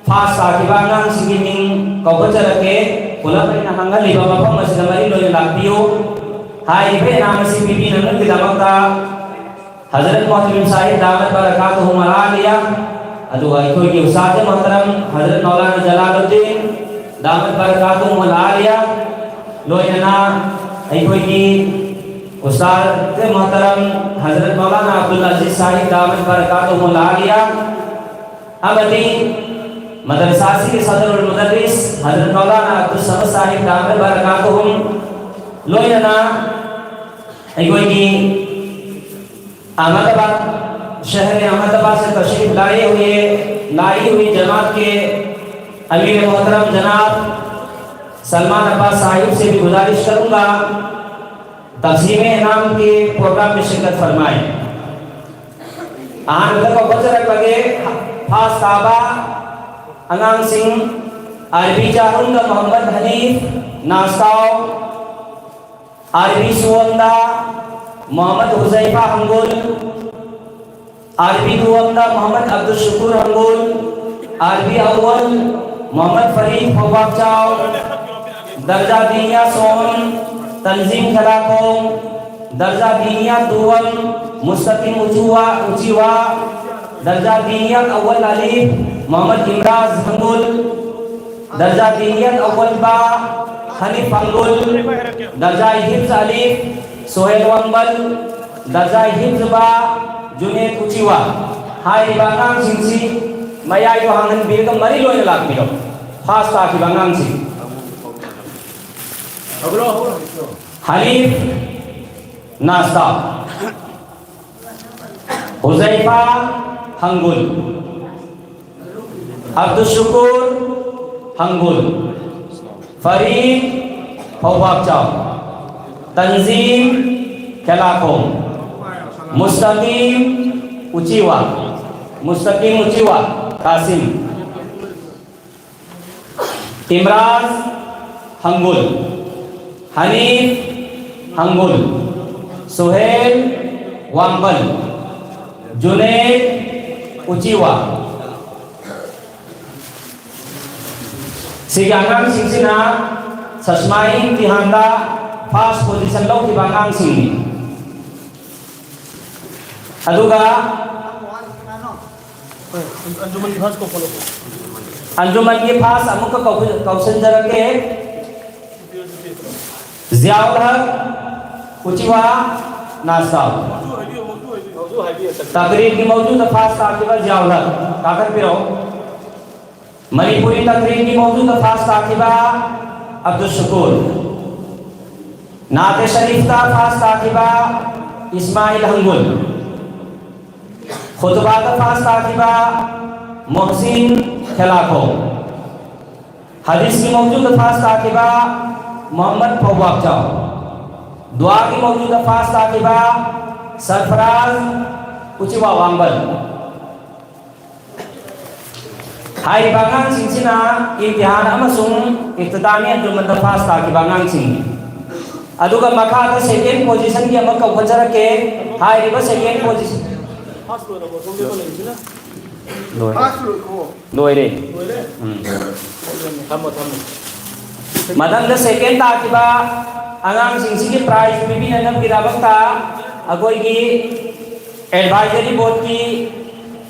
ꯐꯥꯁ ꯇꯥꯈꯤꯕ ꯑꯉꯥꯡꯁꯤꯡꯒꯤ ꯃꯤꯡ ꯀꯧꯈꯠꯆꯔꯛꯀꯦ꯫ ꯄꯨꯂꯞ ꯑꯩꯅ ꯍꯪꯍꯜꯂꯤꯕ ꯃꯐꯝ ꯑꯁꯤꯗ ꯃꯔꯤ ꯂꯣꯏꯅ ꯂꯥꯛꯄꯤꯌꯨ꯫ ꯍꯥꯏꯔꯤꯕ ꯏꯅꯥꯝ ꯑꯁꯤ ꯄꯤꯕꯤꯅꯕꯒꯤꯗꯃꯛꯇ ꯍꯖꯔꯠ ꯃꯣꯍꯇꯔꯝ ꯁꯥꯍꯤꯕ ꯗꯥꯃꯠ ꯕꯔꯀꯥꯇꯨꯍꯨꯝ ꯑꯜ ꯑꯥꯂꯤꯌꯥ, ꯑꯗꯨꯒ ꯑꯩꯈꯣꯏꯒꯤ ꯎꯁꯇꯥꯗ ꯃꯣꯍꯇꯔꯝ ꯍꯖꯔꯠ ꯃꯧꯂꯥꯅꯥ ꯖꯂꯥꯂꯨꯗꯗꯤꯟ ꯗꯥꯃꯠ ꯕꯔꯀꯥꯇꯨꯍꯨꯝ ꯑꯜ ꯑꯥꯂꯤꯌꯥ, ꯂꯣꯏꯅꯅ ꯑꯩꯈꯣꯏꯒꯤ ꯎꯁꯇꯥꯗ ꯃꯣꯍꯇꯔꯝ ꯍꯖꯔꯠ ꯃꯧꯂꯥꯅꯥ ꯑꯕꯗꯨꯜ ꯑꯖꯤꯖ ꯁꯥꯍꯤꯕ ꯗꯥꯃꯠ ꯕꯔꯀꯥꯇꯨꯍꯨꯝ ꯑꯜ ꯑꯥꯂꯤꯌꯥ ꯑꯃꯗꯤ ꯃꯗꯔꯁꯥ ꯑꯁꯤꯒꯤ ꯁꯗꯔꯨꯜ ꯃꯨꯗꯔꯔꯤꯁ ꯍꯖꯔꯠ ꯃꯧꯂꯥꯅꯥ ꯑꯕꯗꯨꯜ ꯁꯃꯗ ꯁꯥꯍꯤꯕ ꯗꯥꯃꯠ ꯕꯔꯀꯥꯇꯨꯍꯨꯝ, ꯂꯣꯏꯅꯅ ꯑꯩꯈꯣꯏꯒꯤ अहमदाबाद, शहर अहमदाबाद से तशरीफ लाए हुए, लाई हुई जमात के अमीर मोहतरम जनाब सलमान अब्बास साहिब से भी गुजारिश करूंगा, तकसीम इनाम के प्रोग्राम में शिरकत फरमाएं। ꯑꯍꯥꯟꯕꯗ ꯀꯧꯕ ꯆꯠꯂꯛꯄꯒꯤ ꯐꯥꯁ ꯇꯥꯕ ꯑꯉꯥꯡꯁꯤꯡ, ꯑꯥꯔꯕꯤ ꯆꯥꯔꯨꯡꯗ ꯃꯣꯍꯝꯃꯗ ꯍꯅꯤꯐ ꯅꯥꯁꯇꯥꯎ, ꯑꯥꯔꯕꯤ ꯁꯨꯋꯝꯗ ꯃꯣꯍꯝꯃꯗ ꯍꯨꯖꯩꯐꯥ ꯍꯪꯒꯨꯜ, ꯑꯥꯔꯕꯤ ꯅꯨꯋꯝꯗ ꯃꯣꯍꯝꯃꯗ ꯑꯕꯗꯨꯜ ꯁꯨꯀꯨꯔ ꯍꯪꯒꯨꯜ, ꯑꯥꯔꯕꯤ ꯑꯋꯜ ꯃꯣꯍꯝꯃꯗ ꯐꯔꯤꯗ ꯐꯧꯕꯥꯛꯆꯥꯎ, ꯗꯔꯖꯥ ꯗꯤꯅꯤꯌꯥ ꯁꯣꯍꯝ ꯇꯟꯖꯤꯝ ꯈꯦꯂꯥꯈꯣꯡ, ꯗꯔꯖꯥ ꯗꯤꯅꯤꯌꯥ ꯗꯨꯋꯝ ꯃꯨꯁꯇꯀꯤꯝ ꯎꯆꯨꯋꯥ, ꯎꯆꯤꯋꯥ, ꯗꯔꯖꯥ ꯗꯤꯅꯤꯌꯥ ꯑꯋꯜ ꯑꯂꯤꯐ ꯃꯣꯍꯝꯃꯗ ꯏꯝꯔꯥꯖ ꯍꯪꯒꯨꯜ, ꯗꯔꯖꯥ ꯗꯤꯅꯤꯌꯥ ꯑꯋꯜ ꯕꯥ ꯍꯅꯤꯐ ꯍꯪꯒꯨꯜ, ꯗꯔꯖꯥ ꯍꯤꯐꯖ ꯑꯂꯤꯐ ꯁꯣꯍꯦꯜ ꯋꯥꯡꯕꯜ, ꯗꯔꯖꯥ ꯍꯤꯐꯖ ꯕꯥ ꯖꯨꯅꯦꯗ ꯎꯆꯤꯋꯥ꯫ ꯍꯥꯏꯔꯤꯕ ꯑꯉꯥꯡꯁꯤꯡꯁꯤ ꯃꯌꯥꯏꯗꯣ ꯍꯥꯡꯍꯟꯕꯤꯔꯒ ꯃꯔꯤ ꯂꯣꯏꯅ ꯂꯥꯛꯄꯤꯔꯣ꯫ ꯐꯥꯁ ꯇꯥꯈꯤꯕ ꯑꯉꯥꯡꯁꯤꯡ꯫ ꯍꯅꯤꯐ ꯅꯥꯁꯇꯥ, ꯍꯨꯖꯩꯐꯥ ꯍꯪꯒꯨꯜ, ꯑꯕꯗꯨꯜ ꯁꯨꯀꯨꯔ ꯍꯪꯒꯨꯜ, ꯐꯔꯤꯗ ꯐꯧꯕꯥꯛꯆꯥꯎ, ꯇꯟꯖꯤꯝ ꯈꯦꯂꯥꯈꯣꯡ, ꯃꯨꯁꯇꯀꯤꯝ ꯎꯆꯤꯋꯥ, ꯃꯨꯁꯇꯀꯤꯝ ꯎꯆꯤꯋꯥ, ꯀꯥꯁꯤꯝ, ꯏꯝꯔꯥꯖ ꯍꯪꯒꯨꯜ, ꯍꯅꯤꯐ ꯍꯪꯒꯨꯜ, ꯁꯣꯍꯦꯜ ꯋꯥꯡꯕꯜ, ꯖꯨꯅꯦꯗ ꯎꯆꯤꯋꯥ꯫ ꯁꯤꯒꯤ ꯑꯉꯥꯡꯁꯤꯡꯁꯤꯅ ꯁꯁꯃꯥꯏ ꯏꯝꯇꯤꯍꯥꯟꯗ ꯐꯥꯔꯁ ꯄꯣꯖꯤꯁꯟ ꯂꯧꯈꯤꯕ ꯑꯉꯥꯡꯁꯤꯡꯅꯤ꯫ ꯑꯗꯨꯒ ꯑꯟꯖꯨꯃꯟꯒꯤ ꯐꯥꯔꯁ ꯀꯧꯈꯠꯂꯣ꯫ ꯑꯟꯖꯨꯃꯟꯒꯤ ꯐꯥꯔꯁ ꯑꯃꯨꯛꯀ ꯀꯧ-, ꯀꯧꯁꯤꯟꯖꯔꯛꯀꯦ꯫ ꯖꯤꯌꯥꯎꯜ ꯍꯛ, ꯎꯆꯤꯋꯥ, ꯅꯥꯁꯗꯥꯎ꯫ ꯇꯛꯔꯤꯔꯒꯤ ꯃꯧꯖꯨꯗ ꯐꯥꯔꯁ ꯇꯥꯈꯤꯕ ꯖꯤꯌꯥꯎꯜ ꯍꯛ, ꯀꯥꯈꯠꯄꯤꯔꯛꯑꯣ꯫ ꯃꯅꯤꯄꯨꯔꯤ ꯇꯛꯔꯤꯔꯒꯤ ꯃꯧꯖꯨꯗ ꯐꯥꯔꯁ ꯇꯥꯈꯤꯕ ꯑꯕꯗꯨꯜ ꯁꯨꯀꯨꯔ꯫ ꯅꯥꯇꯦ ꯁꯔꯤꯐꯇ ꯐꯥꯔꯁ ꯇꯥꯈꯤꯕ ꯏꯁꯃꯥꯏꯜ ꯍꯪꯒꯨꯜ꯫ ꯈꯨꯇꯨꯕꯥꯗ ꯐꯥꯔꯁ ꯇꯥꯈꯤꯕ ꯃꯣꯍꯁꯤꯟ ꯈꯦꯂꯥꯈꯣ꯫ ꯍꯗꯤꯁꯀꯤ ꯃꯧꯖꯨꯗ ꯐꯥꯔꯁ ꯇꯥꯈꯤꯕ ꯃꯣꯍꯝꯃꯗ ꯐꯧꯕꯥꯛꯆꯥꯎ꯫ ꯗꯨꯋꯥꯒꯤ ꯃꯧꯖꯨꯗ ꯐꯥꯔꯁ ꯇꯥꯈꯤꯕ ꯁꯔꯐꯔꯥꯖ ꯎꯆꯤꯋꯥ ꯋꯥꯡꯕꯜ꯫ ꯍꯥꯏꯔꯤꯕ ꯑꯉꯥꯡꯁꯤꯡꯁꯤꯅ ꯏꯝꯇꯤꯍꯥꯟ ꯑꯃꯁꯨꯡ ꯏꯐꯇꯤꯇꯥꯃꯤ ꯑꯟꯖꯨꯃꯟꯗ ꯐꯥꯔꯁ ꯇꯥꯈꯤꯕ ꯑꯉꯥꯡꯁꯤꯡꯅꯤ꯫ ꯑꯗꯨꯒ ꯃꯈꯥꯗ ꯁꯦꯀꯦꯟ ꯄꯣꯖꯤꯁꯟꯒꯤ ꯑꯃ ꯀꯧꯈꯠꯆꯔꯛꯀꯦ꯫ ꯍꯥꯏꯔꯤꯕ ꯁꯦꯀꯦꯟ ꯄꯣꯖꯤꯁꯟ ꯂꯣꯏꯔꯦ꯫ ꯂꯣꯏꯔꯦ꯫ ꯎꯝ꯫ ꯊꯝꯃꯣ, ꯊꯝꯃꯣ꯫ ꯃꯊꯪꯗ ꯁꯦꯀꯦꯟ ꯇꯥꯈꯤꯕ ꯑꯉꯥꯡꯁꯤꯡꯁꯤꯒꯤ ꯄ꯭ꯔꯥꯏꯖ ꯄꯤꯕꯤꯅꯅꯕꯒꯤꯗꯃꯛꯇ ꯑꯩꯈꯣꯏꯒꯤ ꯑꯦꯗꯚꯥꯏꯖꯔꯤ ꯕꯣꯔꯗꯀꯤ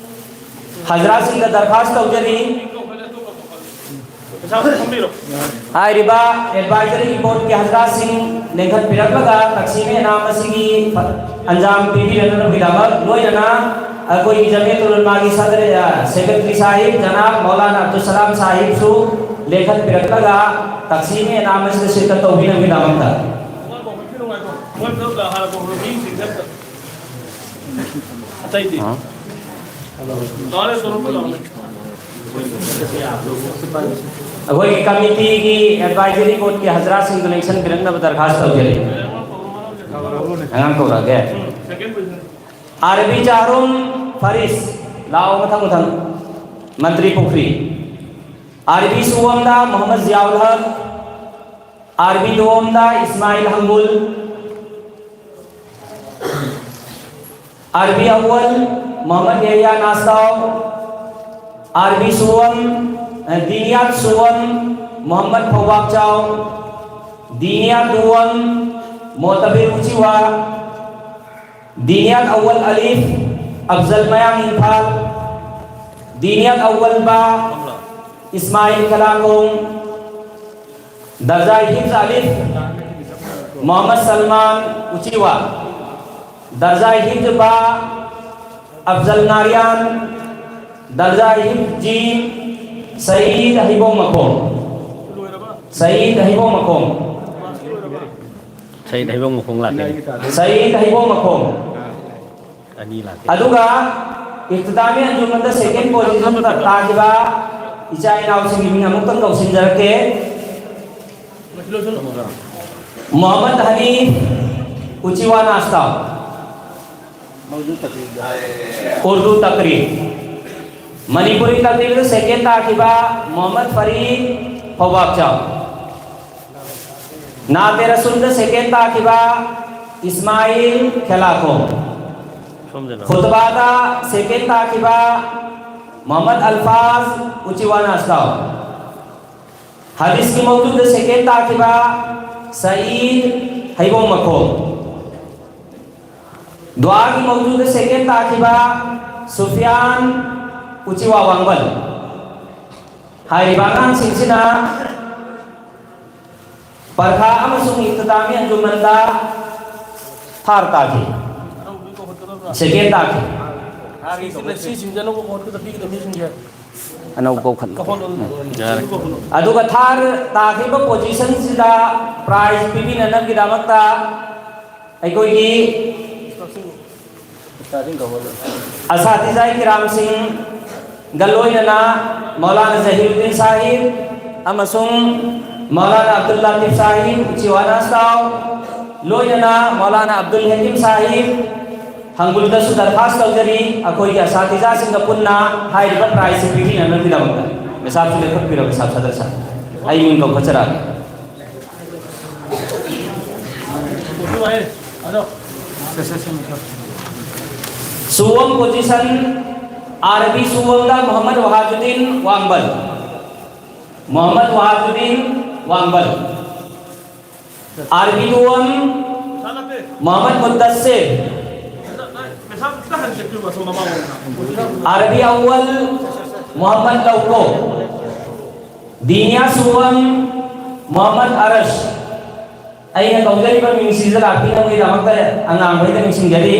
ꯍꯖꯔꯥꯁꯤꯡꯗ ꯗꯔꯈꯥꯁ ꯇꯧꯖꯔꯤ꯫ ꯍꯥꯏꯔꯤꯕ ꯑꯦꯗꯚꯥꯏꯖꯔꯤ ꯕꯣꯔꯗꯀꯤ ꯍꯖꯔꯥꯁꯤꯡ ꯂꯦꯡꯈꯠꯄꯤꯔꯛꯂꯒ ꯇꯛꯁꯤꯃꯦ ꯏꯅꯥꯝ ꯑꯁꯤꯒꯤ ꯑꯟꯖꯥꯝ ꯄꯤꯕꯤꯔꯛꯅꯕꯒꯤꯗꯃꯛ ꯂꯣꯏꯅꯅ ꯑꯩꯈꯣꯏꯒꯤ ꯖꯃꯤꯌꯠ ꯎꯂꯃꯥꯒꯤ ꯁꯗꯔ, ꯑ, ꯁꯦꯀ꯭ꯔꯦꯇꯔꯤ ꯁꯥꯍꯤꯕ ꯖꯅꯥꯕ ꯃꯧꯂꯥꯅꯥ ꯑꯕꯗꯨꯜ ꯁꯂꯥꯝ ꯁꯥꯍꯤꯕꯁꯨ ꯂꯦꯡꯈꯠꯄꯤꯔꯛꯂꯒ ꯇꯛꯁꯤꯃꯦ ꯏꯅꯥꯝ ꯑꯁꯤꯗ ꯁꯤꯔꯀꯠ ꯇꯧꯕꯤꯅꯕꯒꯤꯗꯃꯛꯇ꯫ ꯑꯇꯩꯗꯤ? ꯑ? ꯑꯩꯈꯣꯏꯒꯤ ꯀꯃꯤꯇꯤꯒꯤ ꯑꯦꯗꯚꯥꯏꯖꯔꯤ ꯕꯣꯔꯗꯀꯤ ꯍꯖꯔꯥꯁꯤꯡꯗꯨ ꯂꯦꯡꯁꯟꯕꯤꯔꯛꯅꯕ ꯗꯔꯈꯥꯁ ꯇꯧꯖꯔꯤ꯫ ꯑꯉꯥꯡ ꯀꯧꯔꯛꯑꯒꯦ꯫ ꯑꯥꯔꯕꯤ ꯆꯥꯔꯨꯝ ꯐꯥꯔꯤꯁ, ꯂꯥꯛꯑꯣ ꯃꯊꯪ ꯃꯊꯪ꯫ ꯃꯟꯇ꯭ꯔꯤ ꯄꯨꯈ꯭ꯔꯤ꯫ ꯑꯥꯔꯕꯤ ꯁꯨꯋꯝꯗ ꯃꯣꯍꯝꯃꯗ ꯖꯤꯌꯥꯎꯜ ꯍꯛ꯫ ꯑꯥꯔꯕꯤ ꯗꯣꯝꯗ ꯏꯁꯃꯥꯏꯜ ꯍꯪꯒꯨꯜ꯫ ꯑꯥꯔꯕꯤ ꯑꯋꯜ, ꯃꯣꯍꯝꯃꯗ ꯌꯥꯍꯌꯥ ꯅꯥꯁꯇꯥꯎ꯫ ꯑꯥꯔꯕꯤ ꯁꯨꯋꯝ, ꯑ, ꯗꯤꯅꯤꯌꯥꯠ ꯁꯨꯋꯝ, ꯃꯣꯍꯝꯃꯗ ꯐꯧꯕꯥꯛꯆꯥꯎ꯫ ꯗꯤꯅꯤꯌꯥꯠ ꯗꯨꯋꯝ, ꯃꯣꯇꯕꯤꯔ ꯎꯆꯤꯋꯥ꯫ ꯗꯤꯅꯤꯌꯥꯠ ꯑꯋꯜ ꯑꯂꯤꯐ, ꯑꯐꯖꯜ ꯃꯌꯥꯡ ꯏꯝꯐꯥꯜ꯫ ꯗꯤꯅꯤꯌꯥꯠ ꯑꯋꯜ ꯕꯥ, ꯏꯁꯃꯥꯏꯜ ꯈꯦꯂꯥꯈꯣꯡ꯫ ꯗꯔꯖꯥ ꯍꯤꯐꯖ ꯑꯂꯤꯐ, ꯃꯣꯍꯝꯃꯗ ꯁꯜꯃꯥꯟ ꯎꯆꯤꯋꯥ꯫ ꯗꯔꯖꯥ ꯍꯤꯐꯖ ꯕꯥ, ꯑꯐꯖꯜ ꯅꯥꯔꯤꯌꯥꯟ꯫ ꯗꯔꯖꯥ ꯍꯤꯐꯖ ꯖꯤꯝ, ꯁꯌꯤꯗ ꯍꯩꯕꯣꯡ ꯃꯈꯣꯡ꯫ ꯁꯌꯤꯗ ꯍꯩꯕꯣꯡ ꯃꯈꯣꯡ꯫ ꯁꯌꯤꯗ ꯍꯩꯕꯣꯡ ꯃꯈꯣꯡ ꯂꯥꯛꯀꯅꯤ꯫ ꯁꯌꯤꯗ ꯍꯩꯕꯣꯡ ꯃꯈꯣꯡ꯫ ꯑꯅꯤ ꯂꯥꯛꯀꯦ꯫ ꯑꯗꯨꯒ ꯏꯐꯇꯤꯇꯥꯃꯤ ꯑꯟꯖꯨꯃꯟꯗ ꯁꯦꯀꯦꯟ ꯄꯣꯖꯤꯁꯟ ꯇꯥꯈꯤꯕ ꯏꯆꯥ ꯏꯅꯥꯎꯁꯤꯡꯒꯤ ꯃꯤꯡ ꯑꯃꯨꯛꯇꯪ ꯀꯧꯁꯤꯟꯖꯔꯛꯀꯦ꯫ ꯃꯣꯍꯝꯃꯗ ꯍꯅꯤꯐ, ꯎꯆꯤꯋꯥ ꯅꯥꯁꯇꯥꯎ꯫ ꯎꯔꯗꯨ ꯇꯛꯔꯤꯕ꯫ ꯃꯅꯤꯄꯨꯔꯤ ꯇꯛꯔꯤꯕꯗ ꯁꯦꯀꯦꯟ ꯇꯥꯈꯤꯕ ꯃꯣꯍꯝꯃꯗ ꯐꯔꯤꯗ, ꯐꯧꯕꯥꯛꯆꯥꯎ꯫ ꯅꯥꯇꯦ ꯔꯁꯨꯜꯗ ꯁꯦꯀꯦꯟ ꯇꯥꯈꯤꯕ ꯏꯁꯃꯥꯏꯜ ꯈꯦꯂꯥꯈꯣꯡ꯫ ꯁꯣꯝꯗꯅ꯫ ꯈꯨꯇꯕꯥꯗ ꯁꯦꯀꯦꯟ ꯇꯥꯈꯤꯕ ꯃꯣꯍꯝꯃꯗ ꯑꯜꯐꯥꯖ, ꯎꯆꯤꯋꯥ ꯅꯥꯁꯇꯥꯎ꯫ ꯍꯗꯤꯁꯀꯤ ꯃꯧꯖꯨꯗ ꯁꯦꯀꯦꯟ ꯇꯥꯈꯤꯕ ꯁꯌꯤꯗ ꯍꯩꯕꯣꯡ ꯃꯈꯣꯡ꯫ ꯗꯨꯋꯥꯒꯤ ꯃꯧꯖꯨꯗ ꯁꯦꯀꯦꯟ ꯇꯥꯈꯤꯕ ꯁꯨꯐꯤꯌꯥꯟ, ꯎꯆꯤꯋꯥ ꯋꯥꯡꯕꯜ꯫ ꯍꯥꯏꯔꯤꯕ ꯑꯉꯥꯡꯁꯤꯡꯁꯤꯅ ꯄꯔꯈꯥ ꯑꯃꯁꯨꯡ ꯏꯐꯇꯤꯇꯥꯃꯤ ꯑꯟꯖꯨꯃꯟꯗ ꯊꯥꯔ ꯇꯥꯈꯤ, ꯁꯦꯀꯦꯟ ꯇꯥꯈꯤ꯫ ꯁꯤꯁꯤꯡꯁꯦ ꯑꯅꯧꯕ ꯀꯧꯈꯠꯀꯗꯕ ꯄꯤꯒꯗꯕ ꯃꯤꯁꯤꯡꯁꯦ꯫ ꯑꯅꯧꯕ ꯀꯧꯈꯠꯂꯣ꯫ ꯀꯧꯈꯠꯂꯣ꯫ ꯎꯝ꯫ ꯌꯥꯔꯦ꯫ ꯑꯗꯨꯒ ꯊꯥꯔ ꯇꯥꯈꯤꯕ ꯄꯣꯖꯤꯁꯟꯁꯤꯗ ꯄ꯭ꯔꯥꯏꯖ ꯄꯤꯕꯤꯅꯅꯕꯒꯤꯗꯃꯛꯇ ꯑꯩꯈꯣꯏꯒꯤ ꯑꯁꯥꯇꯤꯖꯥ ꯀꯤꯔꯥꯝꯁꯤꯡꯒ ꯂꯣꯏꯅꯅ ꯃꯧꯂꯥꯅꯥ ꯖꯍꯤꯔꯨꯗꯤꯟ ꯁꯥꯍꯤꯕ ꯑꯃꯁꯨꯡ ꯃꯧꯂꯥꯅꯥ ꯑꯕꯗꯨꯜ ꯂꯥꯇꯤꯐ ꯁꯥꯍꯤꯕ, ꯎꯆꯤꯋꯥ ꯅꯥꯁꯇꯥꯎ, ꯂꯣꯏꯅꯅ ꯃꯧꯂꯥꯅꯥ ꯑꯕꯗꯨꯜ ꯍꯀꯤꯝ ꯁꯥꯍꯤꯕ ꯍꯪꯒꯨꯜꯗꯁꯨ ꯗꯔꯈꯥꯁ ꯇꯧꯖꯔꯤ, ꯑꯩꯈꯣꯏꯒꯤ ꯑꯁꯥꯇꯤꯖꯥꯁꯤꯡꯒ ꯄꯨꯟꯅ ꯍꯥꯏꯔꯤꯕ ꯄ꯭ꯔꯥꯏꯖꯁꯤ ꯄꯤꯕꯤꯅꯅꯕꯒꯤꯗꯃꯛꯇ꯫ ꯃꯦꯁꯥꯞꯁꯨ ꯂꯦꯞꯈꯠꯄꯤꯔꯕ, ꯁꯥꯞ ꯁꯗꯔ ꯁꯥꯍꯤꯕ꯫ ꯑꯩ ꯃꯤꯡ ꯀꯧꯈꯠꯆꯔꯛꯑꯒꯦ꯫ Suwam position, Arabi suwamda Muhammad Wahajuddin Wangbal. Muhammad Wahajuddin Wangbal. Arabi duwam, Muhammad Muddassir. Arabi awwal, Muhammad Lauko. ꯗꯤꯅꯤꯌꯥ ꯁꯨꯕꯝ, ꯃꯨꯍꯝꯃꯗ ꯑꯔꯁ꯫ ꯑꯩꯅ ꯀꯧꯖꯔꯤꯕ ꯃꯤꯡꯁꯤꯡꯁꯤꯗ ꯂꯥꯛꯄꯤꯅꯕꯒꯤꯗꯃꯛꯇ ꯑꯉꯥꯡꯈꯩꯗ ꯅꯤꯡꯁꯤꯡꯖꯔꯤ꯫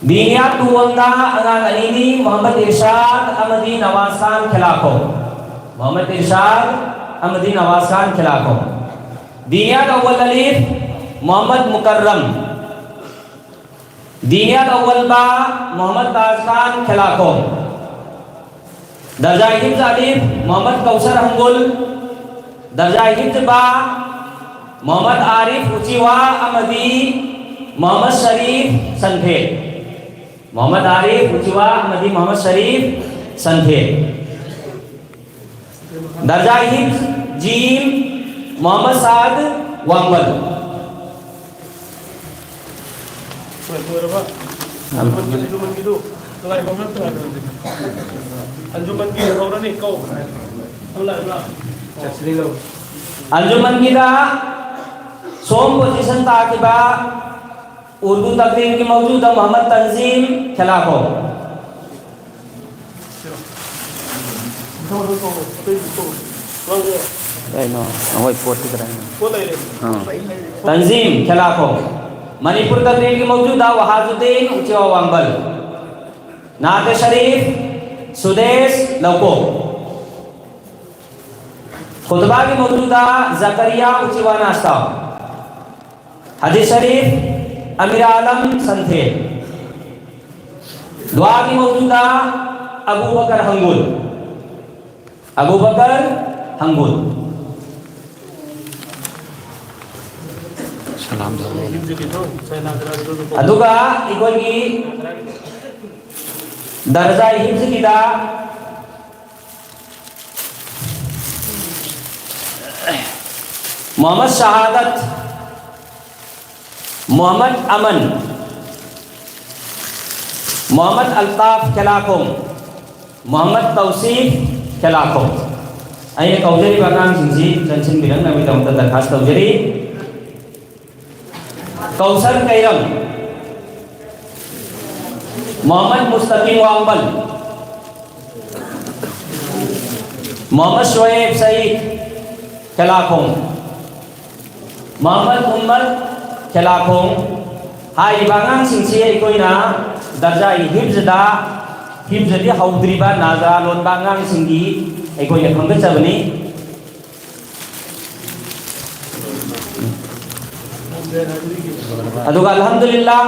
ꯗꯤꯅꯤꯌꯥ ꯇꯨ ꯋꯥꯟꯗ ꯑꯉꯥꯡ ꯑꯅꯤꯅꯤ, ꯃꯨꯍꯝꯃꯗ ꯏꯔꯁꯥꯗ ꯑꯃꯗꯤ ꯅꯋꯥꯖ ꯈꯥꯟ ꯈꯦꯂꯥꯈꯣ꯫ ꯃꯨꯍꯝꯃꯗ ꯏꯔꯁꯥꯗ ꯑꯃꯗꯤ ꯅꯋꯥꯖ ꯈꯥꯟ ꯈꯦꯂꯥꯈꯣ꯫ ꯗꯤꯅꯤꯌꯥ ꯑꯋ꯭ꯋꯜ ꯑꯂꯤꯐ, ꯃꯨꯍꯝꯃꯗ ꯃꯨꯀꯔꯔꯝ꯫ ꯗꯤꯅꯤꯌꯥ ꯑꯋ꯭ꯋꯜ ꯕꯥ, ꯃꯨꯍꯝꯃꯗ ꯇꯥꯖ ꯈꯥꯟ ꯈꯦꯂꯥꯈꯣ꯫ ꯗꯔꯖꯥ ꯍꯤꯐꯖ ꯑꯂꯤꯐ, ꯃꯨꯍꯝꯃꯗ ꯀꯧꯁꯔ ꯍꯪꯒꯨꯜ꯫ ꯗꯔꯖꯥ ꯍꯤꯐꯖ ꯕꯥ, ꯃꯨꯍꯝꯃꯗ ꯑꯥꯔꯤꯐ ꯎꯆꯤꯋꯥ ꯑꯃꯗꯤ ꯃꯨꯍꯝꯃꯗ ꯁꯔꯤꯐ ꯁꯟꯊꯦ꯫ ꯃꯨꯍꯝꯃꯗ ꯑꯥꯔꯤꯐ ꯎꯆꯤꯋꯥ ꯑꯃꯗꯤ ꯃꯨꯍꯝꯃꯗ ꯁꯔꯤꯐ ꯁꯟꯊꯦ꯫ ꯗꯔꯖꯥ ꯍꯤꯐꯖ ꯖꯤꯝ, ꯃꯨꯍꯝꯃꯗ ꯁꯥꯗ ꯋꯥꯡꯃꯜ꯫ ꯂꯣꯏꯔꯕ? ꯑꯟꯖꯨꯃꯟꯒꯤꯗꯨ, ꯂꯥꯏ ꯍꯧꯔꯛꯇ꯭ꯔꯥ? ꯑꯟꯖꯨꯃꯟꯒꯤ ꯍꯧꯔꯅꯤ, ꯀꯧ꯫ ꯂꯥꯛꯑꯕ꯭ꯔꯥ? ꯑꯟꯖꯨꯃꯟꯒꯤꯗ ꯁꯣꯝ ꯄꯣꯖꯤꯁꯟ ꯇꯥꯈꯤꯕ ꯎꯔꯗꯨ ꯇꯛꯔꯤꯔꯒꯤ ꯃꯧꯖꯨꯗ ꯃꯨꯍꯝꯃꯗ ꯇꯟꯖꯤꯝ ꯈꯦꯂꯥꯈꯣ꯫ ꯀꯩꯅꯣ, ꯑꯩꯈꯣꯏ ꯄꯣꯠꯇꯤ ꯀꯗꯥꯏꯅꯣ? ꯑꯥ꯫ ꯇꯟꯖꯤꯝ ꯈꯦꯂꯥꯈꯣ꯫ ꯃꯅꯤꯄꯨꯔ ꯇꯛꯔꯤꯔꯒꯤ ꯃꯧꯖꯨꯗ ꯋꯥꯍꯥꯖꯨꯗꯤꯟ ꯎꯆꯤꯋꯥ ꯋꯥꯡꯕꯜ꯫ ꯅꯥꯇꯦ ꯁꯔꯤꯐ ꯁꯨꯗꯦꯁ ꯂꯧꯀꯣ꯫ ꯈꯨꯇꯕꯥꯒꯤ ꯃꯧꯖꯨꯗ ꯖꯀꯔꯤꯌꯥ ꯎꯆꯤꯋꯥ ꯅꯥꯁꯇꯥꯎ꯫ ꯍꯗꯤꯁ ꯁꯔꯤꯐ ꯑꯃꯤꯔ ꯑꯥꯂꯝ ꯁꯟꯊꯦ꯫ ꯗꯨꯋꯥꯒꯤ ꯃꯧꯖꯨꯗ ꯑꯕꯨꯕꯀꯔ ꯍꯪꯒꯨꯜ꯫ ꯑꯕꯨꯕꯀꯔ ꯍꯪꯒꯨꯜ꯫ ꯁꯂꯥꯝ ꯇꯧꯔꯦ꯫ ꯑꯗꯨꯒ ꯑꯩꯈꯣꯏꯒꯤ ꯗꯔꯖꯥ ꯍꯤꯐꯖꯀꯤꯗ ꯃꯨꯍꯝꯃꯗ ꯁꯍꯥꯗꯠ, ꯃꯨꯍꯝꯃꯗ ꯑꯃꯟ, ꯃꯣꯍꯝꯃꯗ ꯑꯜꯇꯥꯐ ꯈꯦꯂꯥꯈꯣꯡ, ꯃꯣꯍꯝꯃꯗ ꯇꯧꯁꯤꯐ ꯈꯦꯂꯥꯈꯣꯡ꯫ ꯑꯩꯅ ꯀꯧꯖꯔꯤꯕ ꯑꯉꯥꯡꯁꯤꯡꯁꯤ ꯆꯪꯁꯤꯟꯕꯤꯔꯛꯅꯕꯒꯤꯗꯃꯛꯇ ꯗꯔꯈꯥꯁ ꯇꯧꯖꯔꯤ꯫ ꯀꯧꯁꯟ ꯀꯩꯔꯝ, ꯃꯣꯍꯝꯃꯗ ꯃꯨꯁꯇꯀꯤꯝ ꯋꯥꯡꯕꯜ, ꯃꯣꯍꯝꯃꯗ ꯁꯣꯑꯦꯕ ꯁꯌꯤꯗ ꯈꯦꯂꯥꯈꯣꯡ, ꯃꯣꯍꯝꯃꯗ ꯎꯃꯔ ꯈꯦꯂꯥꯈꯣꯡ꯫ ꯍꯥꯏꯔꯤꯕ ꯑꯉꯥꯡꯁꯤꯡꯁꯤ ꯑꯩꯈꯣꯏꯅ ꯗꯔꯖꯥ-ꯏ ꯍꯤꯐꯖꯗ, ꯍꯤꯐꯖꯗꯤ ꯍꯧꯗ꯭ꯔꯤꯕ ꯅꯥꯖꯔꯥ ꯂꯣꯟꯕ ꯑꯉꯥꯡꯁꯤꯡꯒꯤ ꯑꯩꯈꯣꯏꯅ ꯈꯪꯒꯠꯆꯕꯅꯤ꯫ ꯑꯗꯨꯒ ꯑꯜꯍꯝꯗꯨꯂꯤꯜꯂꯥ,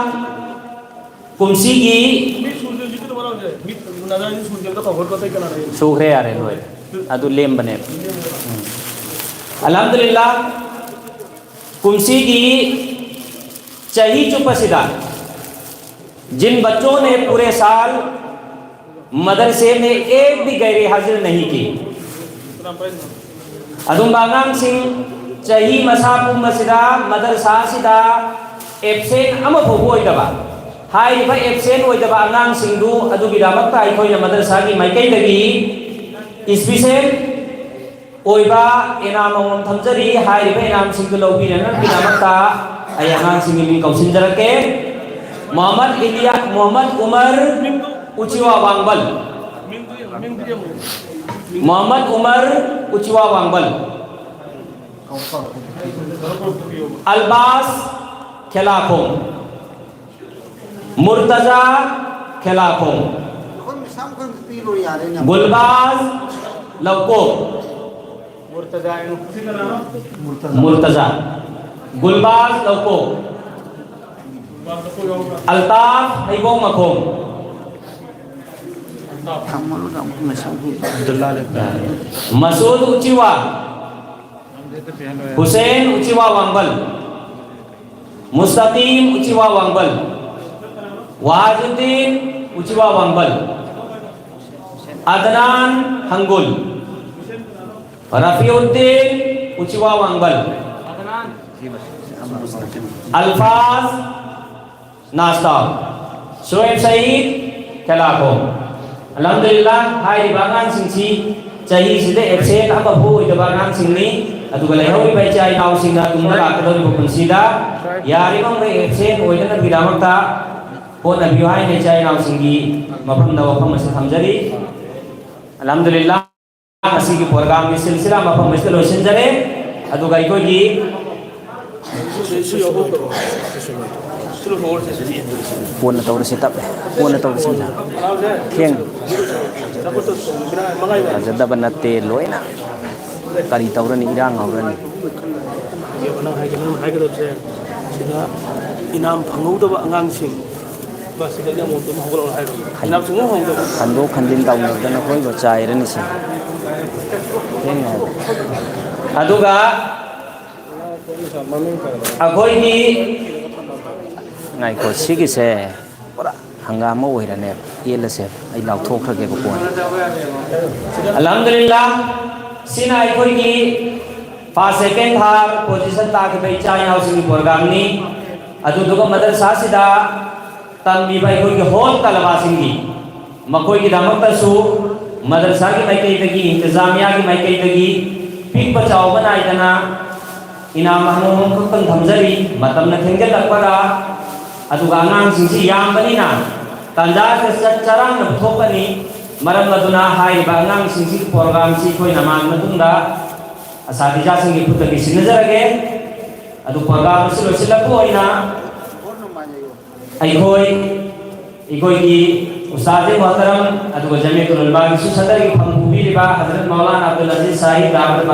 ꯀꯨꯝꯁꯤꯒꯤ ꯁꯨꯈ꯭ꯔꯦ, ꯌꯥꯔꯦ, ꯂꯣꯏꯔꯦ꯫ ꯑꯗꯨ ꯂꯦꯝꯕꯅꯦꯕ꯫ ꯎꯝ꯫ ꯑꯜꯍꯝꯗꯨꯂꯤꯜꯂꯥ, ꯀꯨꯝꯁꯤꯒꯤ ꯆꯍꯤ ꯆꯨꯞꯄꯁꯤꯗ ꯖꯤꯟ ꯕꯆꯣ ꯅꯦ ꯄꯨꯔꯦ ꯁꯥꯜ ꯃꯗꯔꯁꯦ ꯃꯦ ꯑꯦꯛ ꯚꯤ ꯒꯩꯔꯦ ꯍꯥꯖꯤꯔ ꯅꯍꯤ ꯀꯤ꯫ ꯑꯗꯨꯝꯕ ꯑꯉꯥꯡꯁꯤꯡ ꯆꯍꯤ ꯃꯁꯥ ꯄꯨꯝꯕꯁꯤꯗ ꯃꯗꯔꯁꯥ ꯑꯁꯤꯗ ꯑꯦꯕꯁꯦꯟ ꯑꯃꯐꯥꯎꯕ ꯑꯣꯏꯗꯕ, ꯍꯥꯏꯔꯤꯕ ꯑꯦꯕꯁꯦꯟ ꯑꯣꯏꯗꯕ ꯑꯉꯥꯡꯁꯤꯡꯗꯨ ꯑꯗꯨꯒꯤꯗꯃꯛꯇ ꯑꯩꯈꯣꯏꯅ ꯃꯗꯔꯁꯥꯒꯤ ꯃꯥꯏꯀꯩꯗꯒꯤ ꯏꯁꯄꯤꯁꯦꯜ ꯑꯣꯏꯕ ꯏꯅꯥꯝ ꯑꯃꯃꯝ ꯊꯝꯖꯔꯤ꯫ ꯍꯥꯏꯔꯤꯕ ꯏꯅꯥꯝꯁꯤꯡꯗꯨ ꯂꯧꯕꯤꯅꯅꯕꯒꯤꯗꯃꯛꯇ ꯑꯩ ꯑꯉꯥꯡꯁꯤꯡꯒꯤ ꯃꯤꯡ ꯀꯧꯁꯤꯟꯖꯔꯛꯀꯦ꯫ ꯃꯣꯍꯝꯃꯗ ꯏꯂꯤꯌꯥ, ꯃꯣꯍꯝꯃꯗ ꯎꯃꯔ ꯎꯆꯤꯋꯥ ꯋꯥꯡꯕꯜ꯫ ꯃꯣꯍꯝꯃꯗ ꯎꯃꯔ ꯎꯆꯤꯋꯥ ꯋꯥꯡꯕꯜ꯫ ꯑꯜꯕꯥꯁ ꯈꯦꯂꯥꯈꯣꯡ꯫ ꯃꯨꯔꯇꯖꯥ ꯈꯦꯂꯥꯈꯣꯡ꯫ ꯒꯨꯜꯕꯥꯖ ꯂꯧꯀꯣꯛ꯫ ꯃꯨꯔꯇꯖꯥ꯫ ꯒꯨꯜꯕꯥꯖ ꯂꯧꯀꯣꯛ꯫ ꯑꯜꯇꯥꯐ ꯍꯩꯕꯣꯡ ꯃꯈꯣꯡ꯫ ꯃꯁꯨꯗ ꯎꯆꯤꯋꯥ꯫ ꯍꯨꯁꯦꯟ ꯎꯆꯤꯋꯥ ꯋꯥꯡꯕꯜ꯫ ꯃꯨꯁꯇꯀꯤꯝ ꯎꯆꯤꯋꯥ ꯋꯥꯡꯕꯜ꯫ ꯋꯥꯖꯨꯗꯤꯟ ꯎꯆꯤꯋꯥ ꯋꯥꯡꯕꯜ꯫ ꯑꯗꯅꯥꯟ ꯍꯪꯒꯨꯜ꯫ ꯔꯐꯤꯎꯗꯤꯟ ꯎꯆꯤꯋꯥ ꯋꯥꯡꯕꯜ꯫ ꯑꯜꯐꯥꯖ ꯅꯥꯁꯇꯥꯎ꯫ ꯁꯣꯑꯦꯕ ꯁꯌꯤꯗ, ꯈꯦꯂꯥꯈꯣꯡ꯫ ꯑꯜꯍꯝꯗꯨꯂꯤꯜꯂꯥꯍ, ꯍꯥꯏꯔꯤꯕ ꯑꯉꯥꯡꯁꯤꯡꯁꯤ ꯆꯍꯤꯁꯤꯗ ꯑꯦꯕꯁꯦꯟ ꯑꯃꯐꯥꯎ ꯑꯣꯏꯗꯕ ꯑꯉꯥꯡꯁꯤꯡꯅꯤ꯫ ꯑꯗꯨꯒ ꯂꯩꯍꯧꯔꯤꯕ ꯏꯆꯥ ꯏꯅꯥꯎꯁꯤꯡꯅ ꯇꯨꯡꯗ ꯂꯥꯛꯀꯗꯧꯔꯤꯕ ꯄꯨꯟꯁꯤꯗ ꯌꯥꯔꯤꯕ ꯃꯈꯩ ꯑꯦꯕꯁꯦꯟ ꯑꯣꯏꯗꯅꯕꯒꯤꯗꯃꯛꯇ ꯍꯣꯠꯅꯕꯤꯌꯨ ꯍꯥꯏꯅ ꯏꯆꯥ ꯏꯅꯥꯎꯁꯤꯡꯒꯤ ꯃꯐꯝꯗ ꯋꯥꯐꯝ ꯑꯁꯤ ꯊꯝꯖꯔꯤ꯫ ꯑꯜꯍꯝꯗꯨꯂꯤꯜꯂꯥꯍ꯫ ꯑꯁꯤꯒꯤ ꯄ꯭ꯔꯣꯒ꯭ꯔꯥꯝꯒꯤ ꯁꯤꯜꯁꯤꯂꯥ ꯃꯐꯝ ꯑꯁꯤꯗ ꯂꯣꯏꯁꯤꯟꯖꯔꯦ꯫ ꯑꯗꯨꯒ ꯑꯩꯈꯣꯏꯒꯤ ꯄꯣꯟꯅ ꯇꯧꯔꯁꯤ ꯇꯞꯄꯦ꯫ ꯄꯣꯟꯅ ꯇꯧꯔꯁꯤ ꯊꯦꯡ꯫ ꯐꯖꯗꯕ ꯅꯠꯇꯦ ꯂꯣꯏꯅ꯫ ꯀꯔꯤ ꯇꯧꯔꯅꯤ? ꯏꯔꯥꯡ ꯍꯧꯔꯅꯤ꯫ ꯅꯪ ꯍꯥꯏꯒ-, ꯅꯪ ꯍꯥꯏꯒꯗꯕꯁꯦ ꯁꯤꯗ ꯏꯅꯥꯝ ꯐꯪꯍꯧꯗꯕ ꯑꯉꯥꯡꯁꯤꯡ ꯃꯁꯤꯗꯒꯤ ꯑꯃꯨꯛ ꯑꯗꯨꯝ ꯍꯧꯒꯠꯂꯛꯑꯣ ꯍꯥꯏꯔꯣ꯫ ꯈꯟ-, ꯏꯅꯥꯝ ꯁꯨꯡꯐꯪ ꯐꯪꯍꯧꯗꯕ꯫ ꯈꯟꯗꯣꯛ ꯈꯟꯖꯤꯟ ꯇꯧꯅꯗꯅ ꯑꯩꯈꯣꯏꯕꯨ ꯆꯥꯏꯔꯅꯤꯁꯦ꯫ ꯊꯦꯡꯅ ꯍꯥꯏꯕ꯫ ꯑꯗꯨꯒ ꯑꯩꯈꯣꯏꯒꯤ, ꯉꯥꯏꯈꯣ, ꯁꯤꯒꯤꯁꯦ ꯄꯨꯔꯥ ꯍꯪꯒꯥꯝ ꯑꯃ ꯑꯣꯏꯔꯅꯦꯕ꯫ ꯌꯦꯜꯂꯁꯦ, ꯑꯩ ꯂꯥꯎꯊꯣꯛꯈ꯭ꯔꯒꯦꯕ ꯀꯣꯟꯅ꯫ ꯑꯜꯍꯝꯗꯨꯂꯤꯜꯂꯥ, ꯁꯤꯅ ꯑꯩꯈꯣꯏꯒꯤ ꯐꯥꯔꯁ, ꯁꯦꯀꯦꯟ, ꯊꯥꯔꯠ ꯄꯣꯖꯤꯁꯟ ꯇꯥꯈꯤꯕ ꯏꯆꯥ ꯏꯅꯥꯎꯁꯤꯡꯒꯤ ꯄ꯭ꯔꯣꯒ꯭ꯔꯥꯝꯅꯤ꯫ ꯑꯗꯨꯗꯨꯒ ꯃꯗꯔꯁꯥꯁꯤꯗ ꯇꯝꯂꯤꯕ ꯑꯩꯈꯣꯏꯒꯤ ꯍꯣꯜ ꯇꯂꯕꯥꯁꯤꯡꯒꯤ, ꯃꯈꯣꯏꯒꯤꯗꯃꯛꯇꯁꯨ ꯃꯗꯔꯁꯥꯒꯤ ꯃꯥꯏꯀꯩꯗꯒꯤ, ꯏꯟꯇꯤꯖꯥꯃꯤꯌꯥꯒꯤ ꯃꯥꯏꯀꯩꯗꯒꯤ ꯄꯤꯛꯄ ꯆꯥꯎꯕ ꯅꯥꯏꯗꯅ ꯏꯅꯥꯝ ꯑꯃꯃꯝ ꯈꯛꯇꯪ ꯊꯝꯖꯔꯤ꯫ ꯃꯇꯝꯅ ꯊꯦꯡꯖꯤꯜꯂꯛꯄꯒ, ꯑꯗꯨꯒ ꯑꯉꯥꯡꯁꯤꯡꯁꯤ ꯌꯥꯝꯕꯅꯤꯅ ꯇꯥꯟꯖꯥꯁꯤꯗ ꯆꯠ ꯆꯔꯥꯡꯅꯕ ꯊꯣꯛꯀꯅꯤ꯫ ꯃꯔꯝ ꯑꯗꯨꯅ ꯍꯥꯏꯔꯤꯕ ꯑꯉꯥꯡꯁꯤꯡꯁꯤꯒꯤ ꯄ꯭ꯔꯣꯒ꯭ꯔꯥꯝꯁꯤ ꯑꯩꯈꯣꯏ ꯅꯃꯥꯡ ꯃꯇꯨꯡꯗ ꯑꯁꯥꯇꯤꯖꯥꯁꯤꯡꯒꯤ ꯈꯨꯠꯇꯒꯤ ꯁꯤꯟꯅꯖꯔꯒꯦ꯫ ꯑꯗꯨ ꯄ꯭ꯔꯣꯒ꯭ꯔꯥꯝ ꯑꯁꯤ ꯂꯣꯏꯁꯤꯜꯂꯛꯄ ꯑꯣꯏꯅ ꯑꯩꯈꯣꯏ, ꯑꯩꯈꯣꯏꯒꯤ ꯎꯁꯇꯥꯗ ꯃꯣꯍꯇꯔꯝ ꯑꯗꯨꯒ ꯖꯃꯤꯌꯠ ꯎꯂꯃꯥꯒꯤꯁꯨ ꯁꯗꯔꯒꯤ ꯐꯝ ꯄꯨꯕꯤꯔꯤꯕ ꯍꯖꯔꯠ ꯃꯧꯂꯥꯅꯥ ꯑꯕꯗꯨꯜ ꯑꯖꯤꯖ ꯁꯥꯍꯤꯕ ꯗꯥꯃꯠ